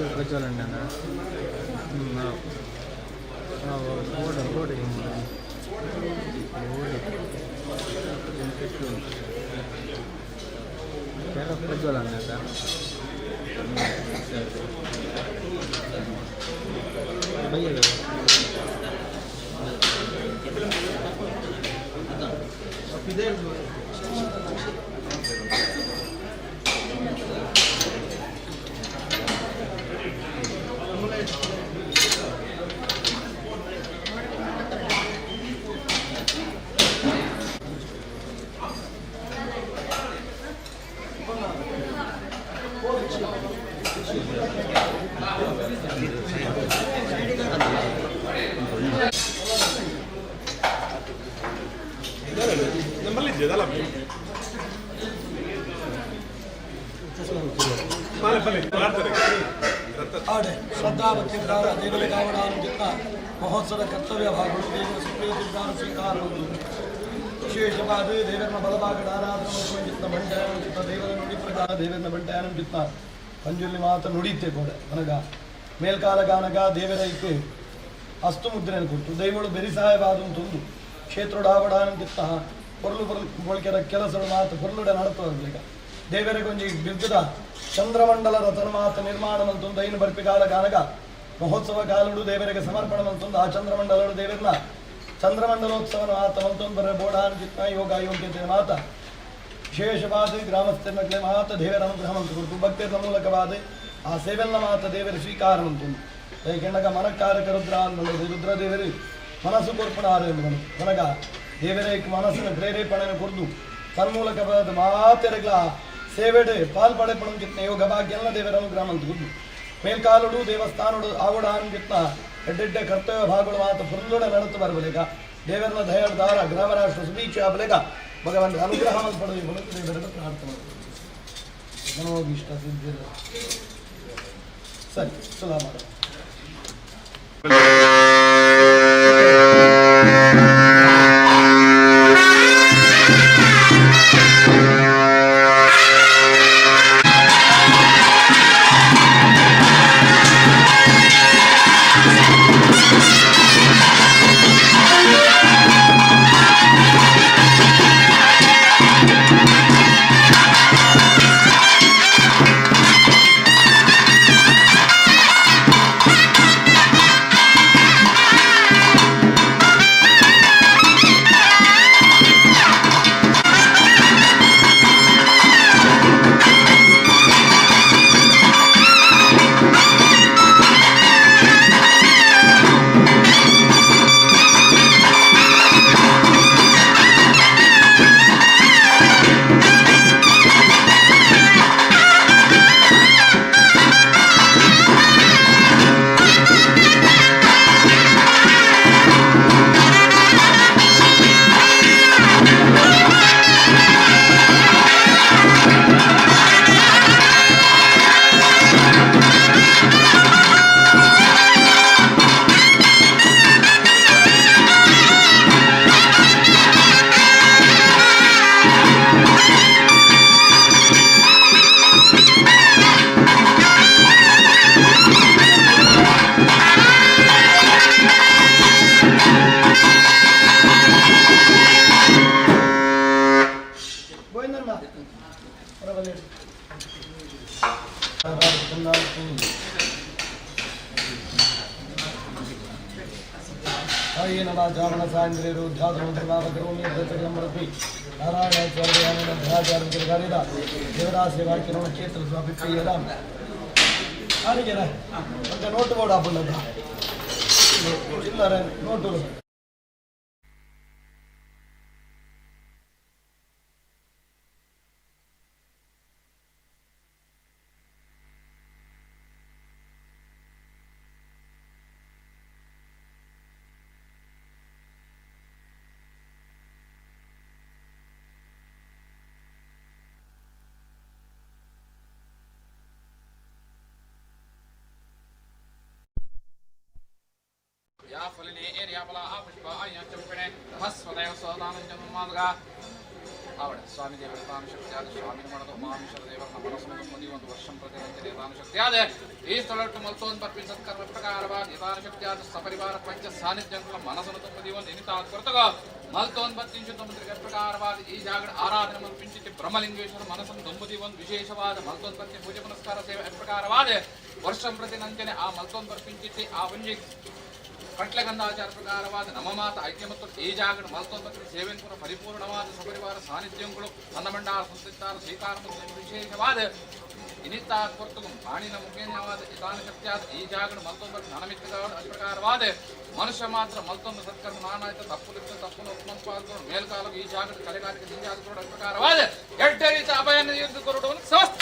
ಪ್ರಜ್ವಲಣ್ಣನ ಓಡು ಓಡಿ ಓಡಿ ಪ್ರಜ್ವಲಣ್ಣ. ಬಯ್ಯಲ್ಲ. ಆಡೆ ಶ್ರದ್ಧಾಭಕ್ತಿ ದೇವರ ಕಾವಡಾನುಜಿತ ಮಹೋತ್ಸವ ಕರ್ತವ್ಯ ಭಾಗಗಳು ದೇವರ ಸುಪ್ರೀತಿದ್ದಾನ ಸ್ವೀಕಾರ. ವಿಶೇಷವಾದ ದೇವರನ ಬಲಭಾಗದ ಆರಾಧನೆ ಚಿತ್ತ ಬಂಟಾಯನ ಚಿತ್ತ ದೇವರ ನುಡಿ ಪ್ರಕಾರ ದೇವರನ ಬಂಟಾಯನ ಚಿತ್ತ ಪಂಜುರ್ಲಿ ಮಾತ ನುಡಿತೆ ಕೂಡ. ನನಗ ಮೇಲ್ಕಾಲ ಗಾನಗ ದೇವರ ಇಕ್ಕು ಅಸ್ತು ಮುದ್ರೆಯನ್ನು ಕೊಟ್ಟು ದೈವಳು ಬೆರಿಸಹಾಯವಾದ ತುಂದು ಕ್ಷೇತ್ರಡಾವಡಾನ ಚಿತ್ತ ಪೊರ್ಲು ಪೊರ್ಲು ಬೊಳ್ಕೆದ ಕೆಲಸಗಳು ಮಾತು ಪೊರ್ಲುಡೆ ನಡತವರ್ಲಿಗ ದೇವರಿಗೊಂಜಿ ಬಿರ್ಗದ ಚಂದ್ರಮಂಡಲ ರಥನ ಮಾತ ನಿರ್ಮಾಣ ಮಂತೊಂದು ಐನು ಬರ್ಪಿಗಾಲ ಗಾನಗ ಮಹೋತ್ಸವ ಕಾಲುಡು ದೇವರಿಗೆ ಸಮರ್ಪಣ ಮಂತೊಂದು ಆ ಚಂದ್ರಮಂಡಲಡು ದೇವರನ್ನ ಚಂದ್ರಮಂಡಲೋತ್ಸವನ ಮಾತ ಮಂತೊಂದು ಬರ ಬೋಡಾನ ಚಿತ್ತ ಯೋಗ ಯೋಗ್ಯತೆ ಮಾತ ವಿಶೇಷವಾದ ಗ್ರಾಮಸ್ಥರ ಮಾತ ದೇವರ ಅನುಗ್ರಹ ಮಂತು ಕೊಡ್ತು. ಭಕ್ತರ ಮೂಲಕವಾದ ಆ ಸೇವೆಲ್ಲ ಮಾತ ದೇವರ ಸ್ವೀಕಾರ ಮಂತೊಂದು ಕೆಣ್ಣಗ ಮನಕ್ಕಾರಕ ರುದ್ರ ಅಂದ ರುದ್ರ ದೇವರು ಮನಸ್ಸು ಕೊರ್ಪಣ ಆರು ನನಗ ದೇವರೇ ಮನಸ್ಸಿನ ಪ್ರೇರೇಪಣೆ ಕೊರ್ದು ತನ್ಮೂಲಕವಾದ ಮಾತೆರಗ್ಲ ಸೇವೆಡೆ ಪಾಲ್ ಪಡೆಪಣಂ ಕಿತ್ನ ಯೋಗ ಭಾಗ್ಯಲ್ಲ ದೇವರ ಅನುಗ್ರಹ ಮಂತು ಗುದ್ದು ಮೇಲ್ಕಾಲುಡು ದೇವಸ್ಥಾನಡು ಆವಡ ಕಿತ್ನ ಎಡ್ಡೆಡ್ಡೆ ಕರ್ತವ್ಯ ಭಾಗಗಳು ಮಾತ ಫುಲ್ಲುಡ ನಡತು ಬರಬಲೇಕ ದೇವರನ ದಯಾಳ ಗ್ರಾಮ ರಾಷ್ಟ್ರ ಸುಭೀಕ್ಷ ಆಗಲೇಕ ಭಗವಂತ ಅನುಗ್ರಹ ಪಡೆದು ಮೂಲಕ ದೇವರ ಪ್ರಾರ್ಥನೆ. ಮನೋಭೀಷ್ಟ ಸಿದ್ಧಿ. ಸರಿ, ಸುಲಭ ಮಾಡ. ಗೋವಿಂದಣ್ಣ ಪರವಾಗಿಲ್ಲ. ಕಾಯೇನ ವಾಚಾ ಮನಸಾ ಇಂದ್ರಿಯೈರ್ಧ್ಯಾತ್ಮಧರ್ಮಾವಕರೋಮಿ ಯದ್ಗತಕಲಂ ನಾರಾಯಣ ಸ್വർಗಯಾನೇನ ದೇವದಾಸೇವಾಕ್ಯನೋ ಕ್ಷೇತ್ರ ಸ್ವಾಭಿಪ್ರಿಯದಾಂ ಆನಿಗೆನ ಮತ್ತೆ ನೋಟು ಬೋರ್ಡ್ ಹಾಪುಂಡದ ಚಿಲ್ಲರೆ ನೋಟು. ಫಲ ಆ ಪುಷ್ಪ ಆಯ ಚಂಪಿಣೆ ಹಸ್ವದಯ ಸ್ವದಾನಂಜ ಆವಡ ಸ್ವಾಮಿ ದೇವರ ತಾನು ಶಕ್ತಿಯಾದ ಸ್ವಾಮಿ ಮಾಡದ ಉಮಾಮೇಶ್ವರ ದೇವರ ಮನಸ್ಸನ್ನು ಮದಿ ಒಂದು ವರ್ಷಂ ಪ್ರತಿ ತಾನು ಶಕ್ತಿಯಾದ ಈ ಸ್ಥಳಟ್ಟು ಮಲ್ತೋನ್ ಬರ್ಪಿನ ಸತ್ಕರ್ಮ ಪ್ರಕಾರವಾದ ಯಥಾನು ಶಕ್ತಿಯಾದ ಸಪರಿವಾರ ಪಂಚ ಸಾನ್ನಿಧ್ಯಂಗಳ ಮನಸ್ಸನ್ನು ತುಂಬದಿ ಒಂದು ಇನಿತ ಕೊರತಗ ಮಲ್ತೋನ್ ಬರ್ತಿಂಚು ಮಂತ್ರಿಗ ಪ್ರಕಾರವಾದ ಈ ಜಾಗಡ ಆರಾಧನೆ ಮಲ್ಪಿಂಚಿತಿ ಬ್ರಹ್ಮಲಿಂಗೇಶ್ವರ ಮನಸ್ಸನ್ನು ತುಂಬದಿ ಒಂದು ವಿಶೇಷವಾದ ಮಲ್ತೋನ್ ಬರ್ತಿ ಪೂಜೆ ಪುನಸ್ಕಾರ ಸೇವೆ ಪ್ರಕಾರವಾದ ವರ್ಷಂ ಪ್ರತಿ ನಂಚನೆ ಆ ಮಲ್ತೋನ್ ಬರ್ಪಿಂಚಿತಿ ಆ ಒಂಜಿ ಕಟ್ಲೆಗಂಧಾಚಾರ ಪ್ರಕಾರವಾದ ನಮ್ಮ ಮಾತ ಐಕ್ಯ ಮತ್ತು ಈ ಜಾಗಡ ಮಲ್ತೋನ್ಪತ್ರಿ ಸೇವೆಂಕುರ ಪರಿಪೂರ್ಣವಾದ ಸಪರಿವಾರ ಸಾನ್ನಿಧ್ಯಂಗಳು ಅನ್ನಮಂಡಾರ ಸಂತಿತ್ತಾರ ಸ್ವೀಕಾರ ಮತ್ತು ವಿಶೇಷವಾದ ಇನಿತ್ತ ಕೊರ್ತುಗು ಪಾಣಿನ ಮುಖೇನವಾದ ಇತಾನ ಶಕ್ತಿಯಾದ ಈ ಜಾಗಡ ಮಲ್ತೊಂಬತ್ತು ನನಮಿತ್ತಗಾದ ಪ್ರಕಾರವಾದ ಮನುಷ್ಯ ಮಾತ್ರ ಮಲ್ತೊಂದು ಸತ್ಕರ್ಮ ನಾನಾಯ್ತ ತಪ್ಪು ಲಿಪ್ತ ತಪ್ಪು ಒಪ್ಪಂಪಾದ ಮೇಲ್ಕಾಲಕ್ಕೆ ಈ ಜಾಗದ ಕಲೆಗಾರಿಕೆ ದಿಂಜಾದ ಪ್ರಕಾರವಾದ ಎಡ್ಡೆ ರೀತಿ ಅಭಯನ ಯುದ್ಧ ಕೊರಡುವನ್ನು ಸಮಸ್ತ.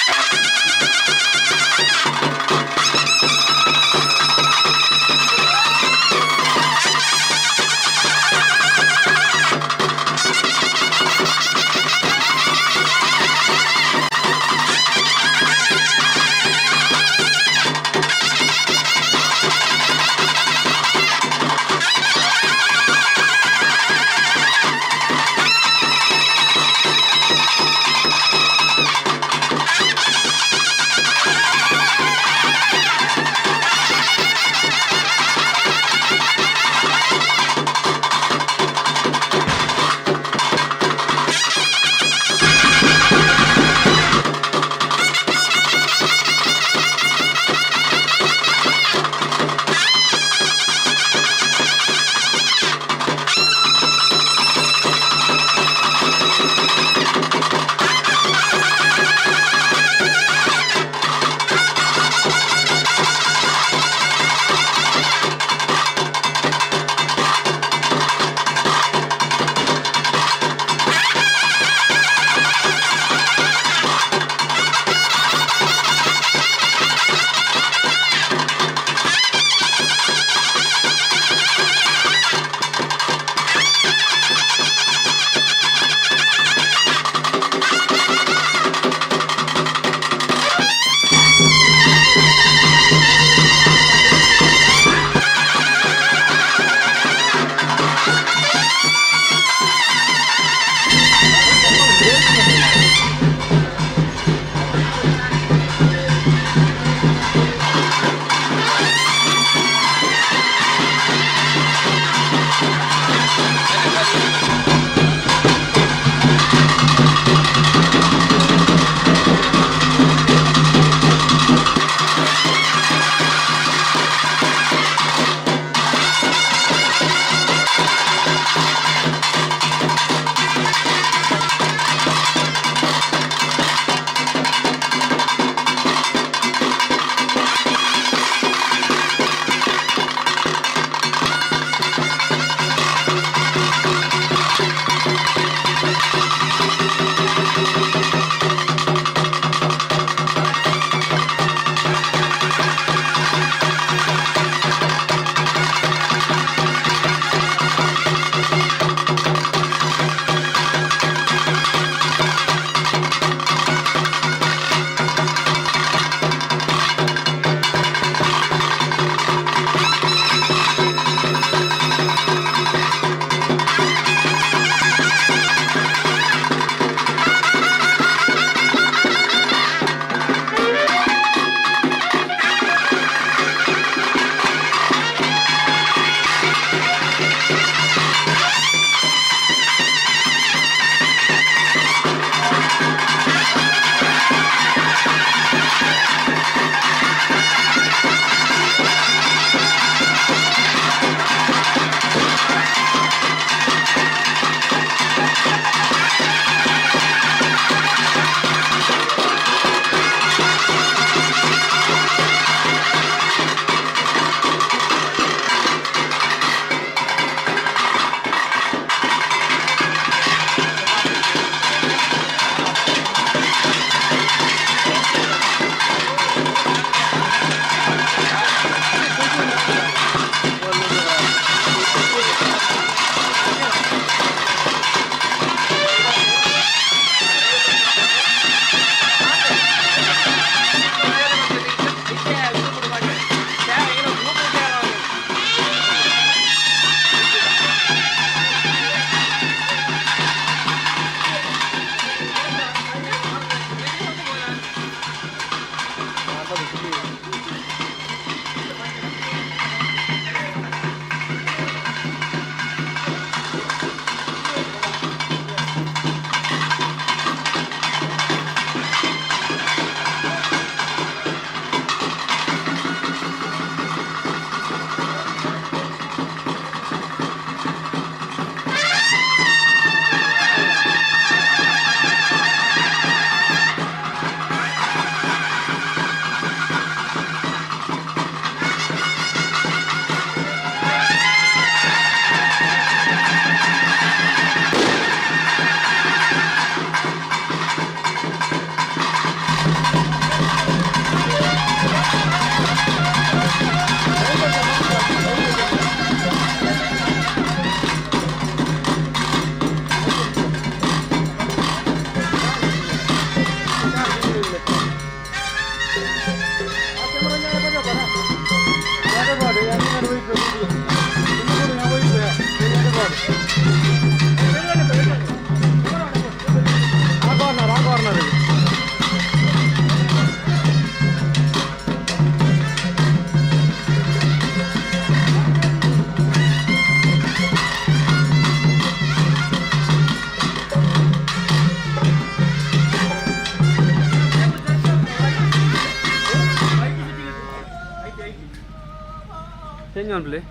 Change on play.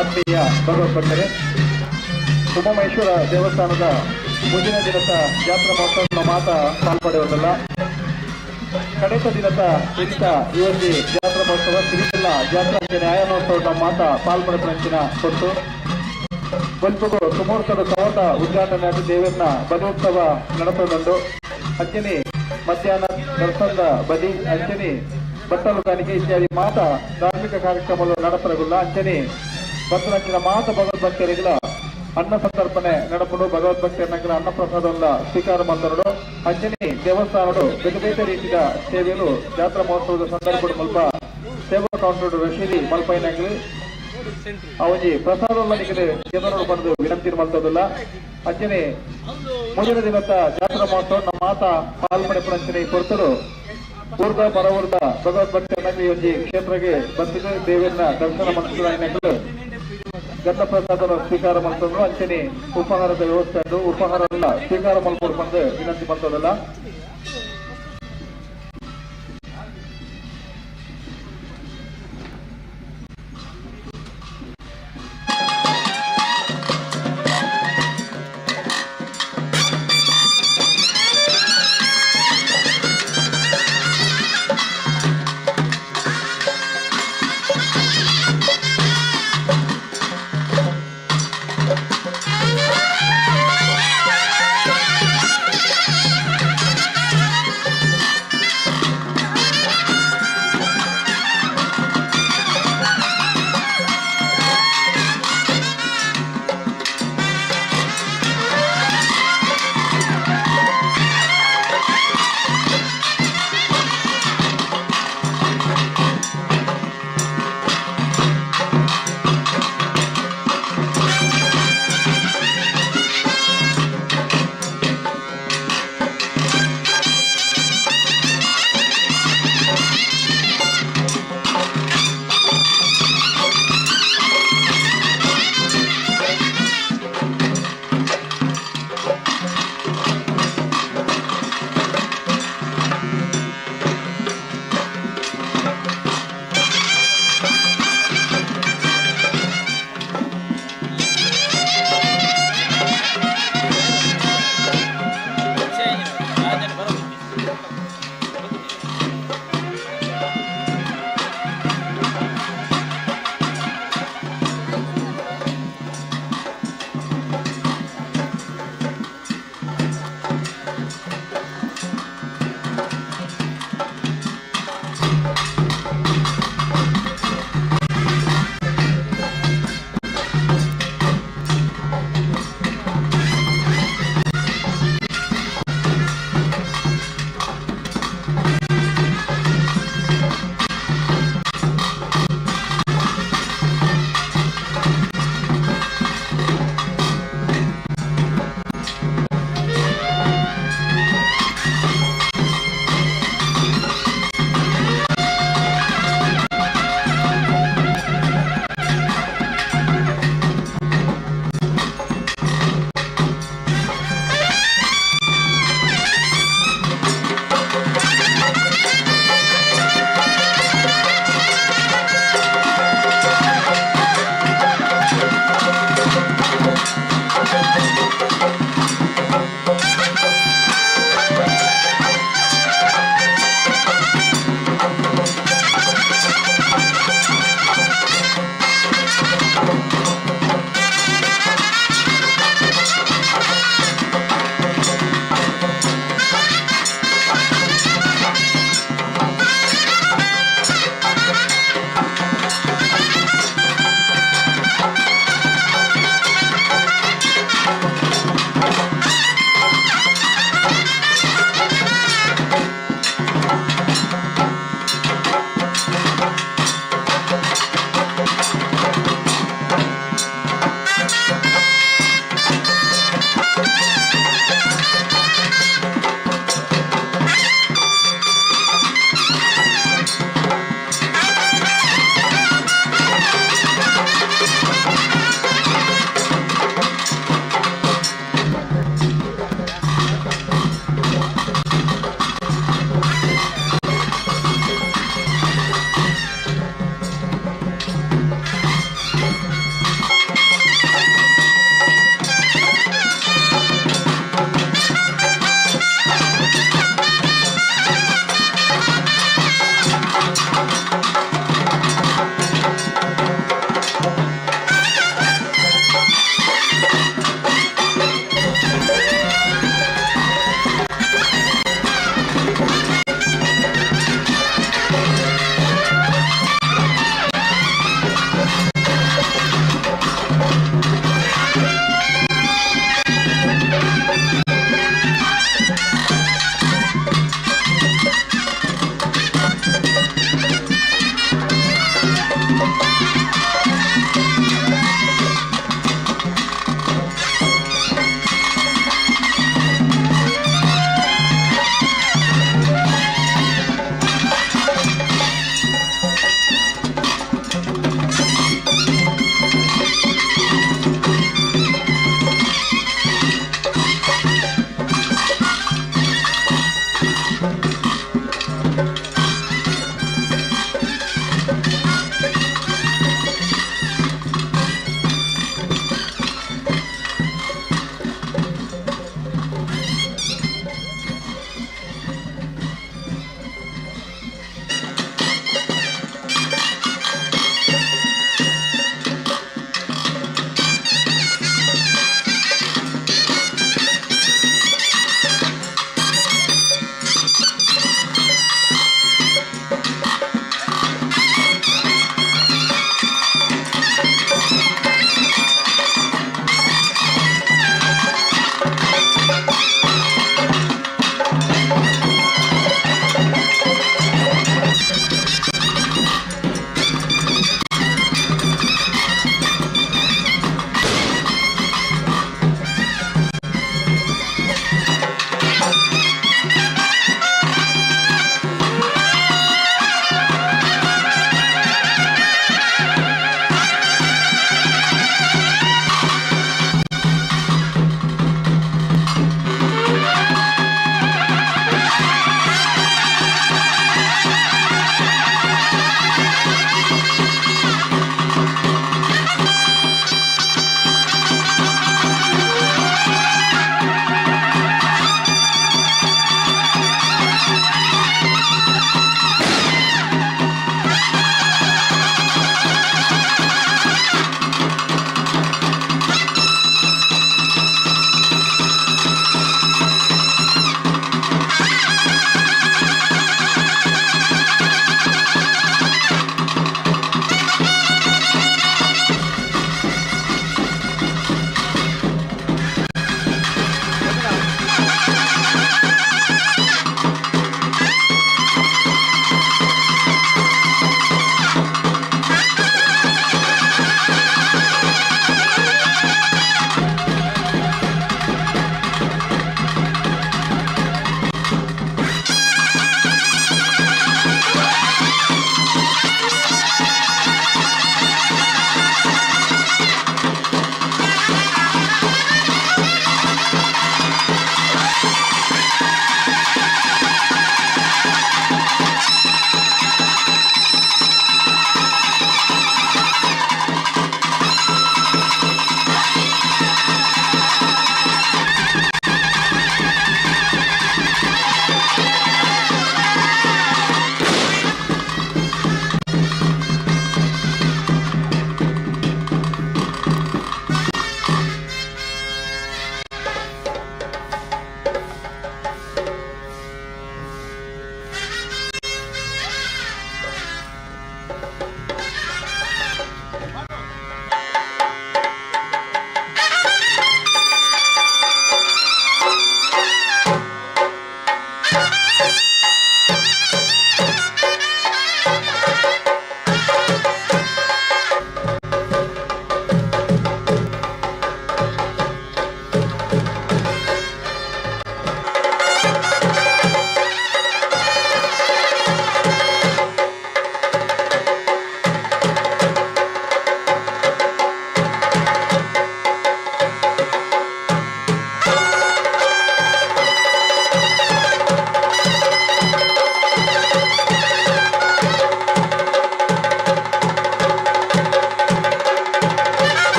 ಆತ್ಮೀಯ ಭಗವದ್ಭಕ್ತರೇ, ಉಮಾಮಹೇಶ್ವರ ದೇವಸ್ಥಾನದ ಮುಂದಿನ ದಿನದ ಜಾತ್ರಾ ಮಹೋತ್ಸವ ಮಾತ ಪಾಲ್ಪಡೆಯುವುದಲ್ಲ. ಕಡೆತ ದಿನದ ಇಂಥ ಇವತ್ತಿ ಜಾತ್ರಾ ಮಹೋತ್ಸವ ಸಿರಿಸಲ್ಲ ಜಾತ್ರಾ ನ್ಯಾಯಮಹೋತ್ಸವದ ಮಾತ ಪಾಲ್ಪಡೆಪಂಚಿನ ಕೊಟ್ಟು ಬಲ್ಪುಗು ಸುಮೂರ್ತದ ಸವತ ಉದ್ಘಾಟನೆ ಆಗಿ ದೇವರನ್ನ ಬಲಿಯೋತ್ಸವ ನಡೆಸೋದುಂಟು. ಅಂಜನಿ ಮಧ್ಯಾಹ್ನ ದರ್ಶನದ ಬಲಿ ಅಂಜನಿ ಬಟ್ಟಲು ಕಾಣಿಕೆ ಇತ್ಯಾದಿ ಮಾತ ಧಾರ್ಮಿಕ ಕಾರ್ಯಕ್ರಮಗಳು ನಡಪರಗುಲ್ಲ. ಅಂಚನೆ ಭಕ್ತರಂಚಿನ ಮಾತ ಭಗವದ್ಭಕ್ತರಿಗಳ ಅನ್ನ ಸಂತರ್ಪಣೆ ನಡಪುಂಡು. ಭಗವದ್ ಭಕ್ತರನಗರ ಅನ್ನ ಪ್ರಸಾದವನ್ನ ಸ್ವೀಕಾರ ಮಲ್ತರು. ಅಂಚನೆ ದೇವಸ್ಥಾನಡು ಬೇತೆ ಬೇತೆ ರೀತಿಯ ಸೇವೆಗಳು ಜಾತ್ರಾ ಮಹೋತ್ಸವದ ಸಂದರ್ಭದ ಮುಲ್ಪ ಸೇವಾ ಕೌಂಟರ್ ರಶೀದಿ ಮಲ್ಪೈನಂಗ್ಲಿ ಆ ಒಂಜಿ ಪ್ರಸಾದವನ್ನ ನಿಗದಿ ಜನರು ಬಂದು ವಿನಂತಿ ಮಲ್ತದಲ್ಲ. ಅಂಚನೆ ಮುಂದಿನ ದಿನದ ಜಾತ್ರಾ ಮಹೋತ್ಸವ ನಮ್ಮ ಮಾತಾ ಪಾಲ್ಪಡೆ ಪುಣಂಚನೆ ಪೊರ್ತರು ಊರ್ದ ಪರವೂರ್ದ ಭಗವದ್ ಭಕ್ತರನಗರಿ ಒಂಜಿ ಕ್ಷೇತ್ರಕ್ಕೆ ಬಂದಿದ್ದು ದೇವರನ್ನ ದರ್ಶನ ಮನ್ಸುದಾಯಿನಗಳು ಗಂಧ ಪ್ರಸಾದನ ಸ್ವೀಕಾರ ಮಲ್ತಂದ್ರು. ಅಂಚನೆ ಉಪಹಾರದ ವ್ಯವಸ್ಥೆ ಉಂಟು. ಉಪಹಾರ ಸ್ವೀಕಾರ ಮಲ್ಪೊಡು ಬಂದು ವಿನಂತಿ ಮಲ್ತದಲ್ಲ.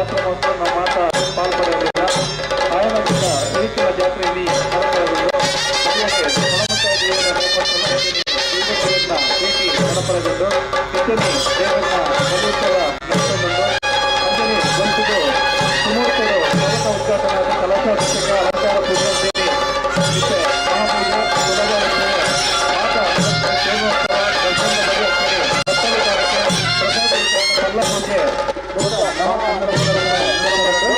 ಜಾತ್ರಾ ಮಹೋತ್ಸವ ನಾವು ಮಾತಾ ಪಾಲ್ಪಡೆಯಲಿಲ್ಲ. ಆಯನಗಿಂತ ತಿರುಚಿನ ಜಾತ್ರೆಯಲ್ಲಿ ನಡಪಡಲಿದ್ದು ಅಲ್ಲದೆ ಕೊಡಮುಟ್ಟಾಯ ದೇವರ ನೇಮೋತ್ಸವ ದೇವತೆಯನ್ನ ಭೇಟಿ ನಡಪಡಲಿದ್ದು ಇತ್ಯಾದಿ ದೇವರನ್ನ ಬಲಿಯೋತ್ಸವ ನಡೆಸಲಿದ್ದು ಅಂಜನೆ ವಂತಿದು ಸುಮೂರ್ತರು ಸ್ವಾಗತ ಉದ್ಘಾಟನೆ ಕಲಶಾಭಿಷೇಕ ಅಲಂಕಾರ ಪೂಜೆ ಸೇರಿ ಇತ್ತೆ ಮಹಾಪೂಜೆ ತುಲಾಭಾರ ಸೇವೆ ಮಾತಾ ಸೇವೋತ್ಸವ ದರ್ಶನದ ಬಗ್ಗೆ ಸೇರಿ ಭಕ್ತರಿಗಾರಕ್ಕೆ ಪ್ರಸಾದ ವಿತರಣೆ ಪಲ್ಲ ಪೂಜೆ ಬುದ್ಧ ನವ ಸಂದರ್ಭಗಳನ್ನು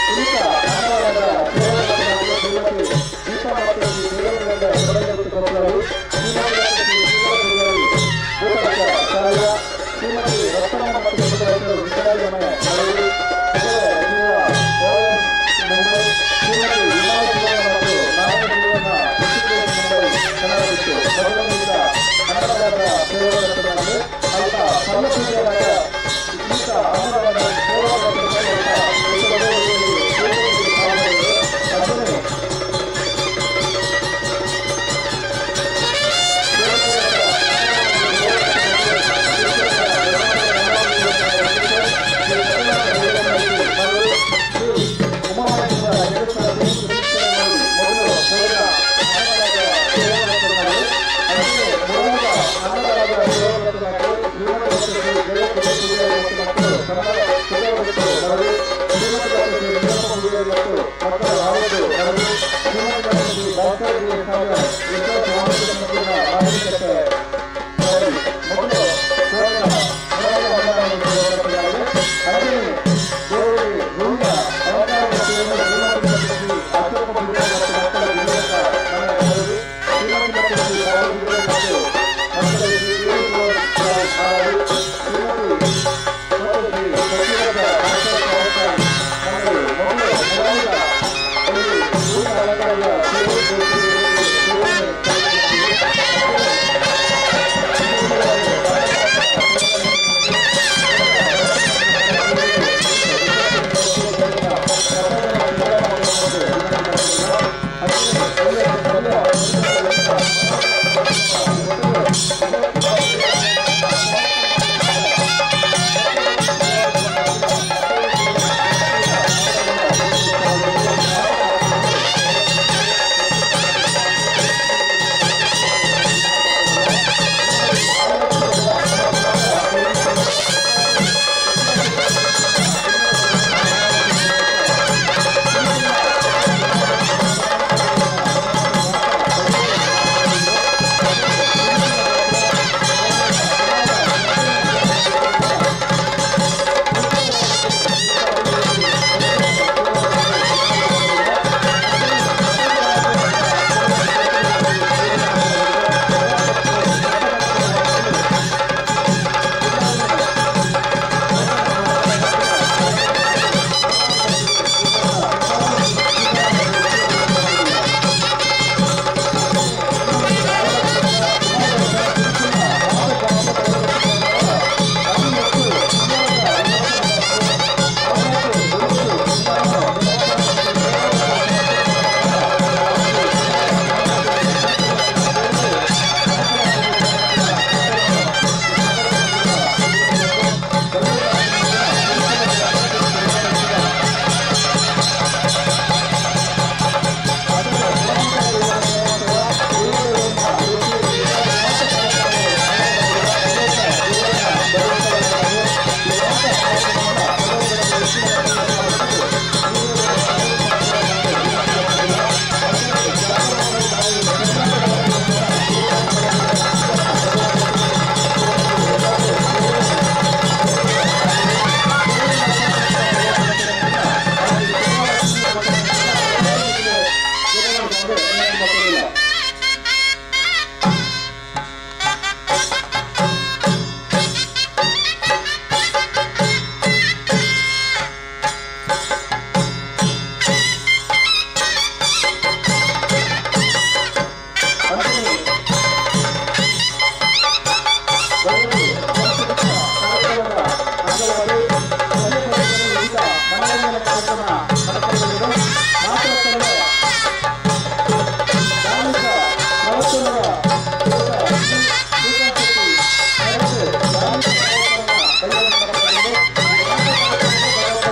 ಕುರಿತ ಅನ್ನದಾನದ ಸೇವಾದಾರರು ಶ್ರೀಮತಿ ದೀಪಾ ಮತ್ತು ದೇವರಿಂದ ಕೊಡಗು ಶ್ರೀಮತಿ ಭೂತಕ ಶಾಲೆಯ ಶ್ರೀಮತಿ ರತ್ನಮ್ಮ ಮತ್ತು ಕುಟುಂಬಸ್ಥರು ವಿಶಾಲ ಮನೆ ಮಳವಳ್ಳಿ ಮುಂಬೈ ಶ್ರೀಮತಿ ವಿಮಲಾ ಜೀವನ ಮತ್ತು ನಾರಾಯಣ ಜೀವನ ಮುಂಬೈ ಕನ್ನಡ ಬಿಟ್ಟು ಮೊದಲಿನಿಂದ ಅನ್ನದಾನದ ಸೇವಾದಾರರಾಗಿ ಅಲ್ಪ ಫಲಪೂಜೆಯಾದ ಈತ ಅನ್ನದಾನ ಸೇವಾದಾರರು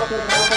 ಅದನ್ನೇ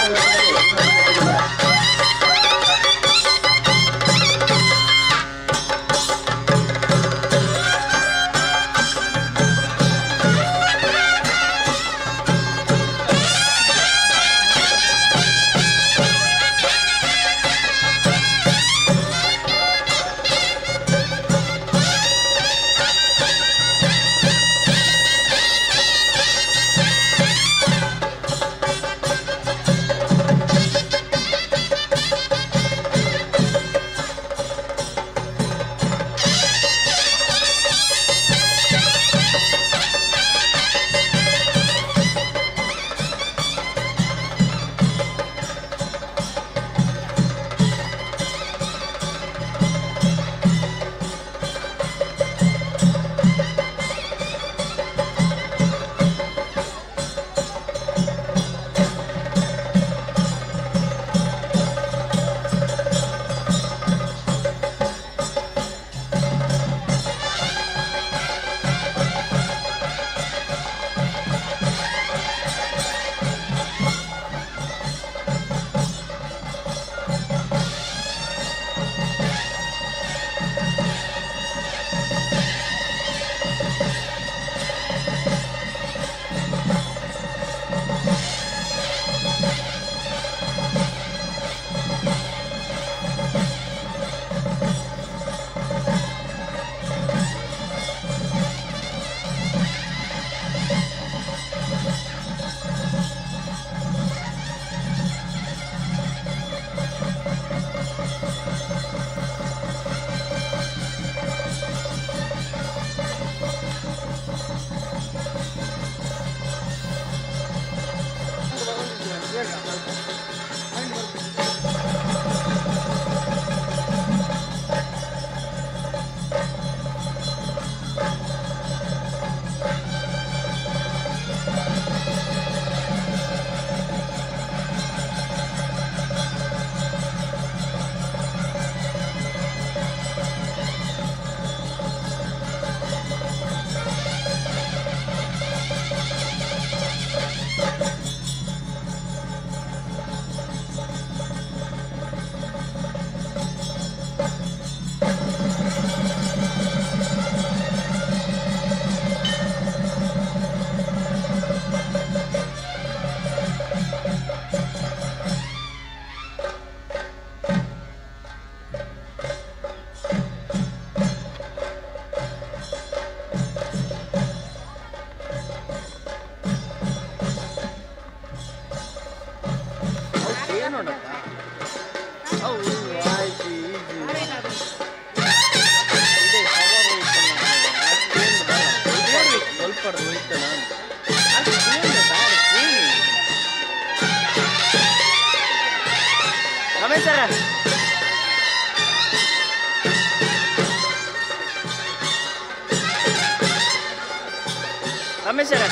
ರಮೇಶರ.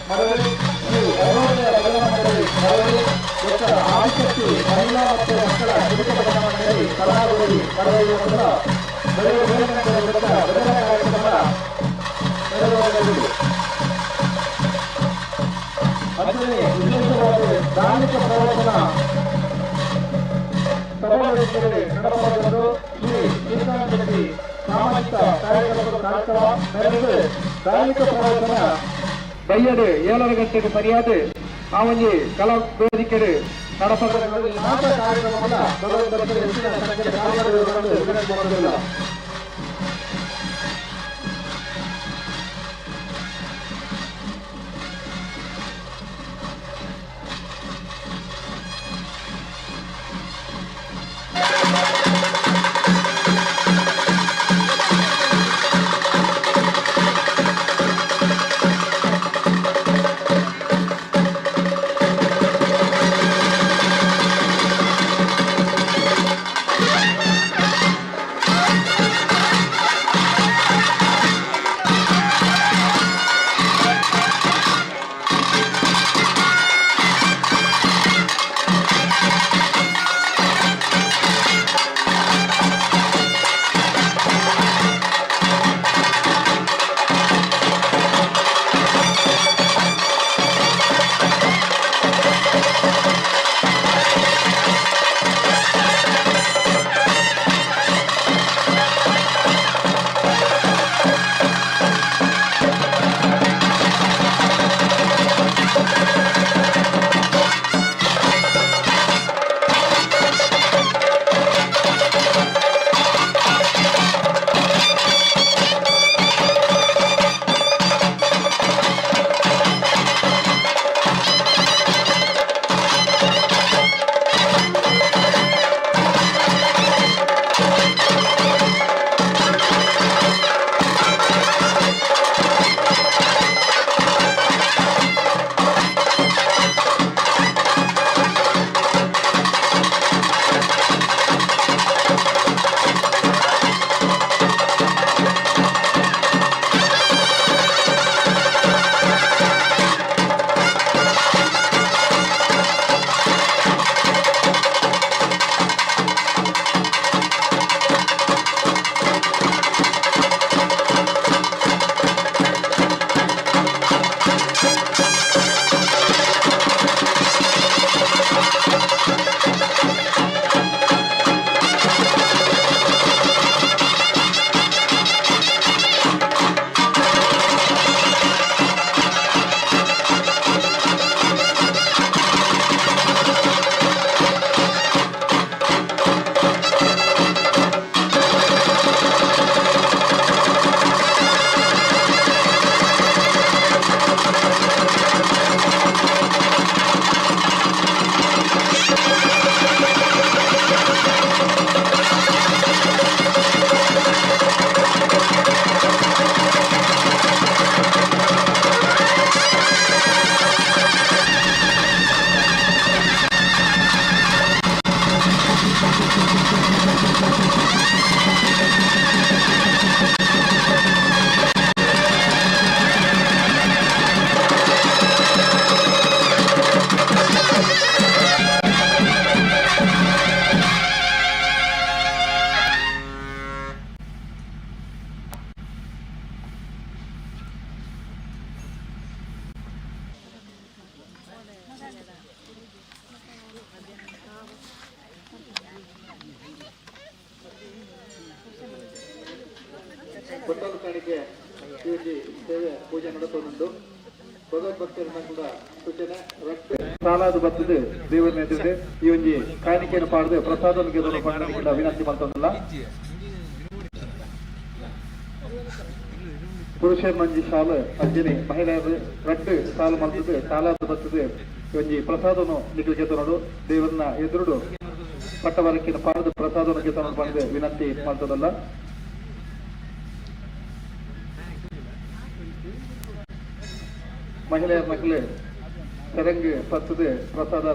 ಮರಳಿ ಶ್ರೀ ಅರುಣೋದಯ ಭಜನಾ ಮಂಡಳಿ ಮರಳಿ ಬೊಕ್ಕ ಆದಿಶಕ್ತಿ ಮಹಿಳಾ ಮತ್ತು ಮಕ್ಕಳ ಕಿರುತ ಭಜನಾ ಮಂಡಳಿ ಕಲಾಗುಡಿ ಮರಳಿ ಮೊದಲ ಬೆಳಗ್ಗೆ 7 ಗಂಟೆಯ ಬೊಕ್ಕ ಭಜನಾ ಕಾರ್ಯಕ್ರಮ ನೆರವೇರಲಿದೆ. ಅಂಚನೆ ವಿಶೇಷವಾದ ಧಾರ್ಮಿಕ ಪ್ರವಚನ ಸಭಾವೇಶದಲ್ಲಿ ನಡಪಡಲಿದ್ದು ಶ್ರೀ ಶ್ರೀಕಾಂತ್ ಶೆಟ್ಟಿ ಸಾಮಾಜಿಕ ಕಾರ್ಯಕ್ರಮ ನಡೆದು ಧಾರ್ಮಿಕ ಪ್ರವಚನ ಬೈಯಡು 7 ಗಂಟೆಗೆ ಸರಿಯಾದ ಆ ಒಂಜಿ ಕಲಾ ವೇದಿಕೆ ನಡಪಡ ಕಾರ್ಯಕ್ರಮವನ್ನ ಭಗವಂತನ ಹೆಚ್ಚಿನ ಸಂಖ್ಯೆಯ ಕಾರ್ಯಗಳು ವಿನಂತಿ ಮಾಡುವುದಿಲ್ಲ. ಬಟ್ಟಲು ಕಾಣಿಕೆ ಈ ಸೇವೆ ಪೂಜೆ ನಡೆಸೋದುಂಟು. ಭಗವದ್ಭಕ್ತರ ಸೂಚನೆ ಸಾಲಾದ ಬರ್ತದೆ ದೇವರ ಎದುರು ಈ ಒಂಜಿ ಕಾಣಿಕೆಯನ್ನು ಪಾಡದೆ ಪ್ರಸಾದ ಗೆದ್ದಲು ವಿನಂತಿ ಮಾಡ್ತದಲ್ಲ. ಪುರುಷರ ಮಂಜಿ ಶಾಲು ಅಂಜನೆ ಮಹಿಳೆಯರು ರಡ್ಡು ಸಾಲು ಮಾಡ್ತದೆ ಸಾಲಾದ ಬರ್ತದೆ ಈ ಒಂಜಿ ಪ್ರಸಾದನು ನಿಖಲ್ ಗೆದ್ದನೋಡು ದೇವರನ್ನ ಎದುರುಡು ಪಟ್ಟವರಕ್ಕಿನ ಪಾಡದು ಪ್ರಸಾದನು ಗೆದ್ದನೋಡು ಪಂಡ್ದು ವಿನಂತಿ ಮಾಡ್ತದಲ್ಲ. ಮಹಿಳೆಯರ ಮಕ್ಕಳು ಸೆರಂಗ್ ಪತ್ತದ ಪ್ರಸಾದ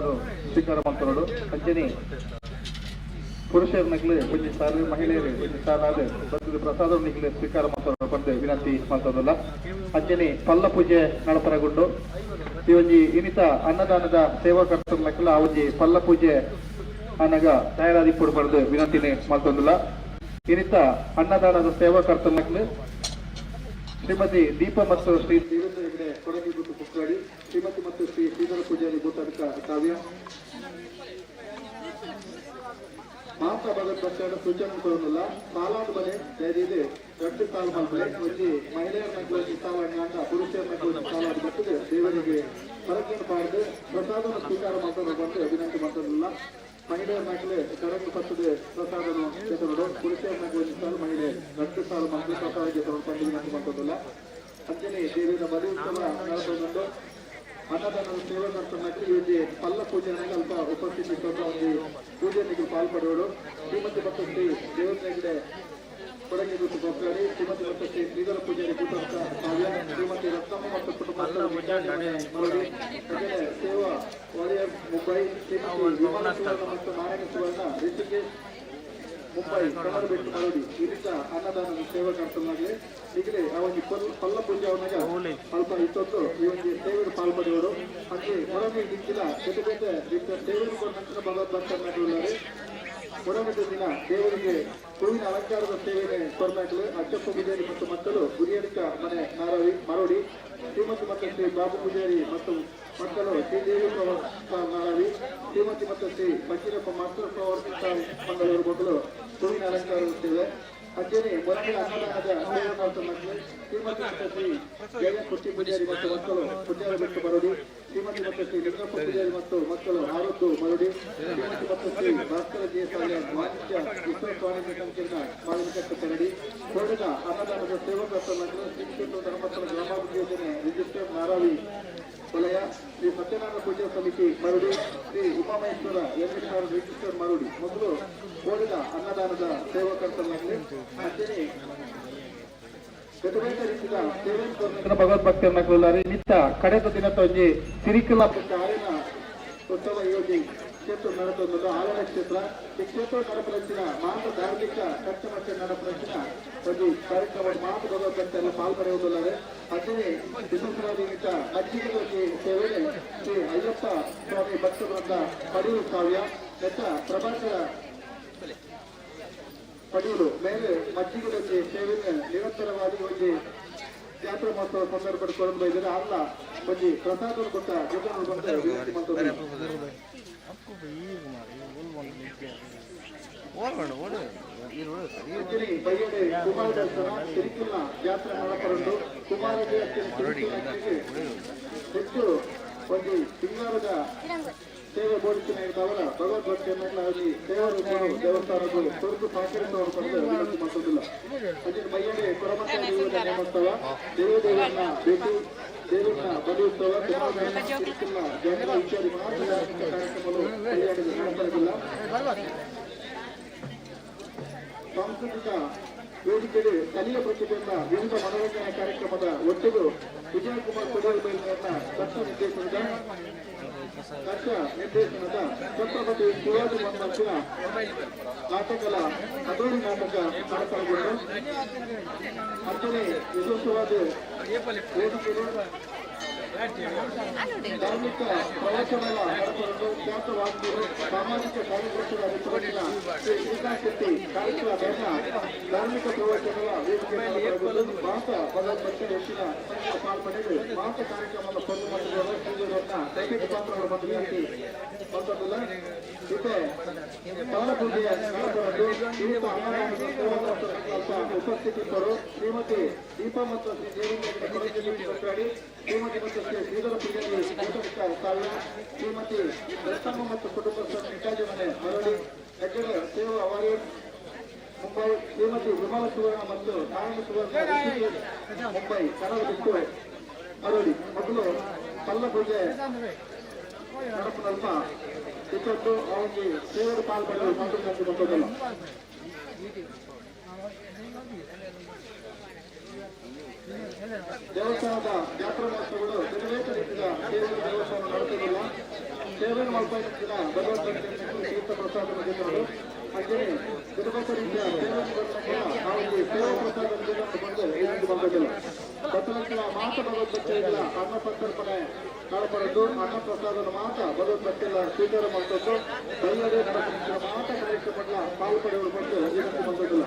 ಸ್ವೀಕಾರ ಮಾಡ್ತಾರೋಡು. ಅಂಚನೆ ಪುರುಷರ್ನಕ್ಲು ಒಂಜಿ ಸಾಲು, ಮಹಿಳೆಯರು ಒಂಜಿ ಸಾಲಾದ ಬತ್ತದ ಪ್ರಸಾದ ನಿಕ್ಲು ಸ್ವೀಕಾರ ಮಾಡ್ತಾರೆ ಪಂದ್ ವಿನಂತಿ ಮಾಡ್ತದಲ್ಲ. ಅಂಚನೆ ಪಲ್ಲ ಪೂಜೆ ನಡಪರಗುಂಡು. ಈ ಒಂಜಿ ಇನಿತ ಅನ್ನದಾನದ ಸೇವಾಕರ್ತರ್ನಕ್ಲ ಆ ಒಂಜಿ ಪಲ್ಲ ಪೂಜೆ ಅನಗ ತಯಾರಾದಿಪ್ಪುಡು ಪಂದ್ ವಿನಂತಿನೇ ಮಲ್ತೊಂದುಲ್ಲ. ಇನಿತ ಅನ್ನದಾನದ ಸೇವಾಕರ್ತರ್ನಕ್ಲು ಶ್ರೀಮತಿ ದೀಪ ಮತ್ತು ಶ್ರೀ ದೇವೇಂದ್ರ ಹೆಗಡೆ ಕೊಡಗಿ ಗುತ್ತು ಕುಕ್ಕಾಡಿ, ಶ್ರೀಮತಿ ಮತ್ತು ಶ್ರೀ ಶ್ರೀಧರ ಪೂಜಾರಿ ಭೂತಾಡಕ ಕಾವ್ಯ. ಮಾತಾ ಭಗತ್ ಭಕ್ತರ ಸೂಚನೆ ಕೊಡೋದಿಲ್ಲ. ಸಾಲಾದ ಬಲೆ ದಯದೀದು ರಡ್ಡು ಸಾಲು ಮಲ್ಪಲೆ. ಒಂಜಿ ಮಹಿಳೆಯರ ನಕ್ಲು ಒಂಜಿ ಸಾಲ ಅಂಡ ಪುರುಷರ ನಕ್ಲು ಒಂಜಿ ಸಾಲಾದ ಬರ್ತದೆ. ದೇವರಿಗೆ ಹೊರಗೇನು ಬಾರದು ಪ್ರಸಾದನ ಸ್ವೀಕಾರ ಮಾಡ್ತಾರೆ ಬಂದು ವಿನಂತಿ ಮಾಡ್ತಾರಲ್ಲ. ಮಹಿಳೆಯರ ನಕ್ಲು ಕರಂಗ್ ಪತ್ತದ ಪ್ರಸಾದನ ಜೊತೆ, ಪುರುಷರ ನಕ್ಲು ಒಂಜಿ ಸಾಲು, ಮಹಿಳೆ ರಡ್ಡು ಸಾಲು ಮಕ್ಕಳು ಪ್ರಸಾದ ಜೊತೆ ಬಂದು ವಿನಂತಿ ಮಾಡ್ತದಲ್ಲ. ಅಂಚನೆ ದೇವಿನ ಬಲಿ ಉತ್ಸವ ನಡತೊಂದು ಅನ್ನದಾನದ ಸೇವಾಕರ್ತನಾಗಿ ಈ ಒಂಜಿ ಪಲ್ಲ ಪೂಜೆನಾಗ ಅಲ್ಪ ಉಪಸ್ಥಿತಿ ಇತ್ತು. ಒಂದು ಪೂಜೆನಿಗೆ ಪಾಲ್ಪಡುವಳು ಶ್ರೀಮತಿ ಮತ್ತು ಶ್ರೀ ದೇವೇಂದ್ರ ಹೆಗಡೆ ಕೊಡಗಿ ಗುತ್ತು ಕೊಕ್ಕಾಡಿ, ಶ್ರೀಮತಿ ಮತ್ತು ಶ್ರೀ ಶ್ರೀಧರ ಪೂಜಾರಿ ಕೂಟಂತ ಕಾವ್ಯ, ಶ್ರೀಮತಿ ರತ್ನಮ್ಮ ಮತ್ತು ಕುಟುಂಬಸ್ಥರು ಮರಡಿ, ಹಾಗೆಯೇ ಸೇವಾ ವಾರಿಯರ್ ಮುಂಬೈ, ಶ್ರೀಮತಿ ವಿಮಲ ಸುವರ್ಣ ಮತ್ತು ನಾರಾಯಣ ಸುವರ್ಣ ರಿಷಿಕೇಶ್ ಮುಂಬೈ ಕಮರಬೆಟ್ಟು ಮರಡಿ. ಈ ರೀತಿ ಅನ್ನದಾನದ ಸೇವಾಕರ್ತನಾಗಲಿ ಈಗಲೇ ಆ ಒಂದು ಪಲ್ಲ ಪೂಜೆ ಅವನಾಗ ಅಲ್ಪ ಇತ್ತೊಂದು ಈ ಒಂದು ಸೇವೆಗೆ ಪಾಲ್ಪಡೆಯವರು. ಹಾಗೆ ಹೊರಗೆ ದಿಕ್ಕಿಲ್ಲ ಬೇತೆ ಬೇತೆ ರೀತಿಯ ಸೇವೆಯನ್ನು ಕೊಟ್ಟ ನಂತರ ಭಗವದ್ ಭಕ್ತರನ್ನಾಗಿದ್ದಾರೆ. ಹೊರಗಿದ್ದ ದಿನ ದೇವರಿಗೆ ಹೂವಿನ ಅಲಂಕಾರದ ಸೇವೆಗೆ ಕೊರನಾಗಲು ಅಚ್ಚಪ್ಪ ಪೂಜಾರಿ ಮತ್ತು ಮಕ್ಕಳು ಗುರಿಯಡಿಕ ಮನೆ ನಾರವಿ ಮರೋಡಿ, ಶ್ರೀಮತಿ ಮತ್ತು ಶ್ರೀ ಬಾಬು ಪೂಜಾರಿ ಮತ್ತು ಮಕ್ಕಳು ಶ್ರೀದೇವಿ ಪ್ರವಾಸ ನಾರವಿ, ಶ್ರೀಮತಿ ಮತ್ತು ಶ್ರೀ ಫಕೀರಪ್ಪ ಮಾಸ್ಟರ್ ಪ್ರವರ್ತ ಮಂಗಳೂರು ಮಕ್ಕಳು ಹೂವಿನ ಅಲಂಕಾರದ ಸೇವೆ. ಅಂಜನೆ ಮೊದಲ ಅನ್ನದಾನದ ಸೇವೆ ಮಾಡ್ತಾ ಮಕ್ಕಳು ಶ್ರೀಮತಿ ಮತ್ತು ಶ್ರೀ ಜಯ ಕುಟ್ಟಿ ಪೂಜಾರಿ ಮತ್ತು ಮಕ್ಕಳು ಪುಣ್ಯಾರಬೆಟ್ಟು ಮರೋಡಿ, ಶ್ರೀಮತಿ ಮತ್ತು ಶ್ರೀ ಲಿಂಗಪ್ಪ ಪೂಜಾರಿ ಮತ್ತು ಮಕ್ಕಳು ಆರದ್ದು ಮರೋಡಿ, ಶ್ರೀಮತಿ ಮತ್ತು ಶ್ರೀ ಭಾಸ್ಕರ ಜಯ ಸಾಲ್ಯಾನ್ ವಾಣಿಜ್ಯ ವಿಶ್ವ ವಾಣಿಜ್ಯ ಸಂಕೀರ್ಣ ಮಾವಿನಕಟ್ಟೆ ಕರಡಿ. ಕೋಡಿನ ಅನ್ನದಾನದ ಸೇವಕರ್ತ ಮಕ್ಕಳು ಶ್ರೀ ಕ್ಷೇತ್ರ ಧರ್ಮಸ್ಥಳ ಗ್ರಾಮಾಭಿವೃದ್ಧಿ ಯೋಜನೆ ರಿಜಿಸ್ಟರ್ಡ್ ನಾರಾವಿ ವಲಯ, ಶ್ರೀ ಸತ್ಯನಾರಾಯಣ ಪೂಜಾ ಸಮಿತಿ ಮರುಡಿ, ಶ್ರೀ ಉಮಾಮಹೇಶ್ವರ ವೆಂಕಟೇಶ್ವರ ರಿಜಿಸ್ಟರ್ ಮರುಡಿ ಮೊದಲು ಕೋಡಿನ ಅನ್ನದಾನದ ಸೇವಕರ್ತನಾಗಲಿ. ಅಂಜನೆ ಬೇತೆ ಬೇತೆ ರೀತಿಯ ಸೇವೆ ಭಗವದ್ಭಕ್ತರನ್ನಾಗಲಿ. ನಿತ್ಯ ಕಡೆದ ದಿನದ ಒಂಜಿ ಸಿರಿಕಲ ಆರನ ಉತ್ಸವ ಯೋಜನೆ ಕ್ಷೇತ್ರ ನಡತೊಂದು ಆರಣ ಕ್ಷೇತ್ರ. ಈ ಕ್ಷೇತ್ರ ನಡಪರಚಿನ ಮಾತ ಧಾರ್ಮಿಕ ಕಟ್ಟಮಟ್ಟ ನಡಪರಚಿನ ಒಂದು ಕಾರ್ಯಕ್ರಮ ಮಾತ ಭಗವದ್ಭಕ್ತರೆಲ್ಲ ಪಾಲ್ಪಡೆಯುವುದಿಲ್ಲದೆ. ಅಂಜನೆ ವಿಶೇಷವಾದ ಮಜ್ಜಿಗೆ ಸೇವೆ ಶ್ರೀ ಅಯ್ಯಪ್ಪ ಸ್ವಾಮಿ ಭಕ್ತವೃಂದ ಪಡೆಯುವ ಕಾವ್ಯ ನೆತ್ತ ಪ್ರಭಾಕರ ಪಡೆಯಲು ಮೇಲೆ ಮಜ್ಜಿಗೆ ಸೇವೆ ನಿರಂತರವಾಗಿ ಒಂಜಿ ಜಾತ್ರಾ ಮಹೋತ್ಸವ ಸಂದರ್ಭ ಕೊರೊಂದು ಇದ್ದಾರೆ. ಅಲ್ಲ ಒಂಜಿ ಪ್ರಸಾದ ಕೊಟ್ಟ ಜೊತೆ ಬಂದು ವಿನಂತಿ ಮಾಡ್ತದೆ. ಅಂಜನಿ ಬಯ್ಯಡೆ ಕುಮಾರ ದರ್ಶನ ತಿರುಕಿಲ್ಲ ಜಾತ್ರೆ ನಡಪರಂಡು ಕುಮಾರಗೆ ಹೆಚ್ಚು ಒಂಜಿ ಸಿಂಗಾರದ ಸೇವೆ ಬೋಧಿಸಿನ ಅವರ ಭಗವದ್ಭಕ್ತಿಯನ್ನೆಲ್ಲ ಅಲ್ಲಿ ಸೇವರು ದೇವಸ್ಥಾನಗಳು ತೊರೆದು ಸಹಕರಿಸುವವರು ಪಡೆದು ವಿನಂತಿ ಮಾಡ್ತದಿಲ್ಲ. ಅಂಜನಿ ಬಯ್ಯಡೆ ಕೊರಮಂತ ದೇವರ ನೇಮೋತ್ಸವ, ದೇವದೇವರನ್ನ ಭೇಟಿ, ದೇವರನ್ನ ಬಲಿ ಉತ್ಸವ, ಕುಮಾರ ತಿರುಕಿಲ್ಲ ಜಾತ್ರಾ ಇತ್ಯಾದಿ ಮಹಾನ್ ಧಾರ್ಮಿಕ ಕಾರ್ಯಕ್ರಮಗಳು ನಡೆಸಲಿಲ್ಲ. ಸಾಂಸ್ಕೃತಿಕ ವೇದಿಕೆಗೆ ಸ್ಥಳೀಯ ಪ್ರತಿಭೆಯಿಂದ ವಿವಿಧ ಮನೋರಂಜನಾ ಕಾರ್ಯಕ್ರಮದ ಒಟ್ಟಿಗೆ ವಿಜಯಕುಮಾರ್ ಕೊಡೇಲ್ಬೈಲ್ನ ದಕ್ಷ ನಿರ್ದೇಶನದ ಛತ್ರಪತಿ ಶಿವಾಜಿ ಮಹಾರಾಜನ ನಾಟಕದ ಅದೋರಿ ನಾಟಕ ನಡೆಸಲ್ಗೊಂಡು. ಅಂಜನೆ ವಿಶೇಷವಾದ ವೇದಿಕೆಗೆ ಧಾರ್ಮಿಕ ಪ್ರವಚನಗಳ ನಡೆಸಲು ಖ್ಯಾತ ವಾಗ್ಮಿಗಳು, ಸಾಮಾಜಿಕ ಕಾರ್ಯಕರ್ತರ ಅಭಿಪ್ರಾಯದ ಶ್ರೀ ಶ್ರೀಕಾಂತ್ ಶೆಟ್ಟಿ ಕಾರ್ಯಕ್ರಮ ಧರ್ಮ ಧಾರ್ಮಿಕ ಪ್ರವಚನಗಳ ವೇದಿಕೆ ನಡೆಸಲು ಮಾತ ಭಗವದ್ಭಕ್ತರ ಹೆಚ್ಚಿನ ಸಂಖ್ಯೆಯ ಪಾಲ್ಪಡೆದು ಮಾತ ಕಾರ್ಯಕ್ರಮದ ಪೊರ್ಲು ಮಟ್ಟದ ಶ್ರೀದೇವರನ್ನ ದೈವಿಕ ಪಾತ್ರಗಳು ಬಂದು ವಿನಂತಿ ಮಾಡ್ತದಲ್ಲ. ಜೊತೆ ಪೂಜೆಯ ನಡಪರಂದು ಶ್ರೀಯುತ ಅನ್ನದಾನದ ಸೇವಾಕರ್ತರ ಉಪಸ್ಥಿತಿ ಇದ್ದರು. ಶ್ರೀಮತಿ ದೀಪಾ ಮತ್ತು ಶ್ರೀ ದೇವೇಂದ್ರ ಕೊಡಗೇರಿ ಕೊಟ್ಟಾಡಿ, ಶ್ರೀಮತಿ ಮತ್ತು ಶ್ರೀ ಶ್ರೀಧರ ಪೂಜಾರಿ ಊಟಕ್ಕೆ ಕಾವ್ಯ, ಶ್ರೀಮತಿ ರತ್ನಮ್ಮ ಮತ್ತು ಕುಟುಂಬಸ್ಥರ ನಿಕಾಜಿ ಮನೆ ಮರಳಿ, ಹೆಗ್ಗಡೆ ಸೇವಾ ವಾರಿಯರ್ ಮುಂಬೈ, ಶ್ರೀಮತಿ ವಿಮಲ ಸುವರ್ಣ ಮತ್ತು ನಾರಾಯಣ ಸುವರ್ಣ ಋಷಿಕೇಶ್ ಮುಂಬೈ ಕನ್ನಡ ಬಿಟ್ಟು ಮರಳಿ ಮೊದಲು ಪಲ್ಲ ಪೂಜೆ ನಡಪನಲ್ಪ ಇತ್ತೊಂದು ಅವನಿಗೆ ಸೇವೆಗೆ ಪಾಲ್ಪಡೆದು ಮಂತ್ರಿ ಬಂದದ್ದಲ್ಲ. ದೇವಸ್ಥಾನದ ಜಾತ್ರಾ ಮಹೋತ್ಸವಗಳು ಬೇರೆ ಬೇರೆ ರೀತಿಯ ಸೇವೆ ದೇವಸ್ಥಾನ ನಡೆಸುವುದಿಲ್ಲ. ಸೇವೆಯನ್ನು ಮಲ್ಪತ್ತಿನ ಭಗವದ್ಭಕ್ತರಿಗೆ ತೀರ್ಥ ಪ್ರಸಾದ ಜೊತೆಗಳು ಅಂಚನೆ ಬೇತೆ ರೀತಿಯ ಸೇವೆ ಸೇವಾ ಪ್ರಸಾದ ಬಂದು ವಿನಂತಿ ಮಲ್ತೊಂದುಲ್ಲ. ಬತ್ತಲಂಕಲ ಮಾತ ಭಗವದ್ ಭಕ್ತರಿಗಳ ಅನ್ನ ಸಂತರ್ಪಣೆ ನಡಪಡದ್ದು ಅನ್ನ ಪ್ರಸಾದನ ಮಾತ ಭಗವದ್ ಭಕ್ತೆಲ್ಲ ಸ್ವೀಕಾರ ಮಲ್ತೊಂದು ಬೈಯಡೆ ನಡಪಡಿಸಿದ ಮಾತ ಕಾರ್ಯಕ್ರಮಗಳ ಪಾಲು ಪಡೆಯುವ ಬಂದು ವಿನಂತಿ ಮಲ್ತೊಂದುಲ್ಲ.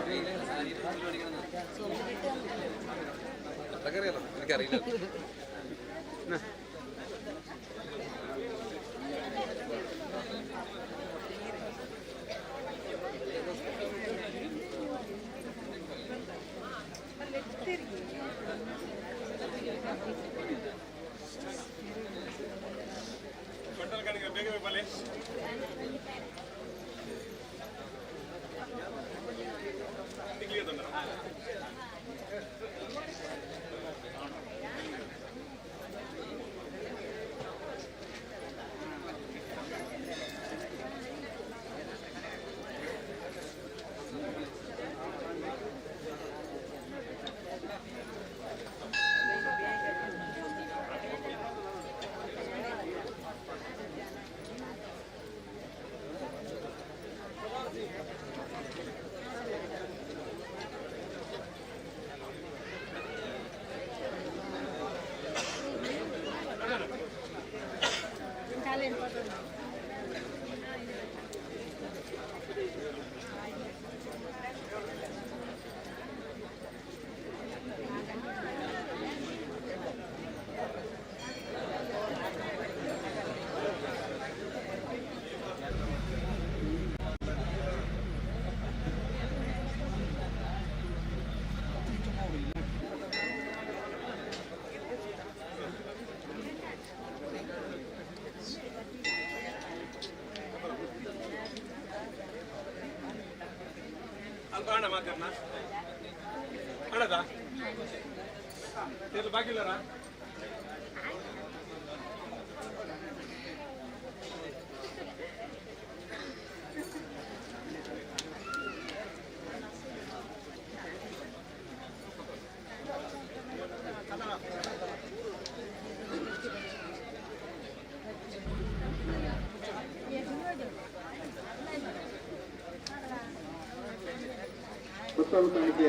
ಪುಸ್ತಕ ಕಾಣಿಕೆ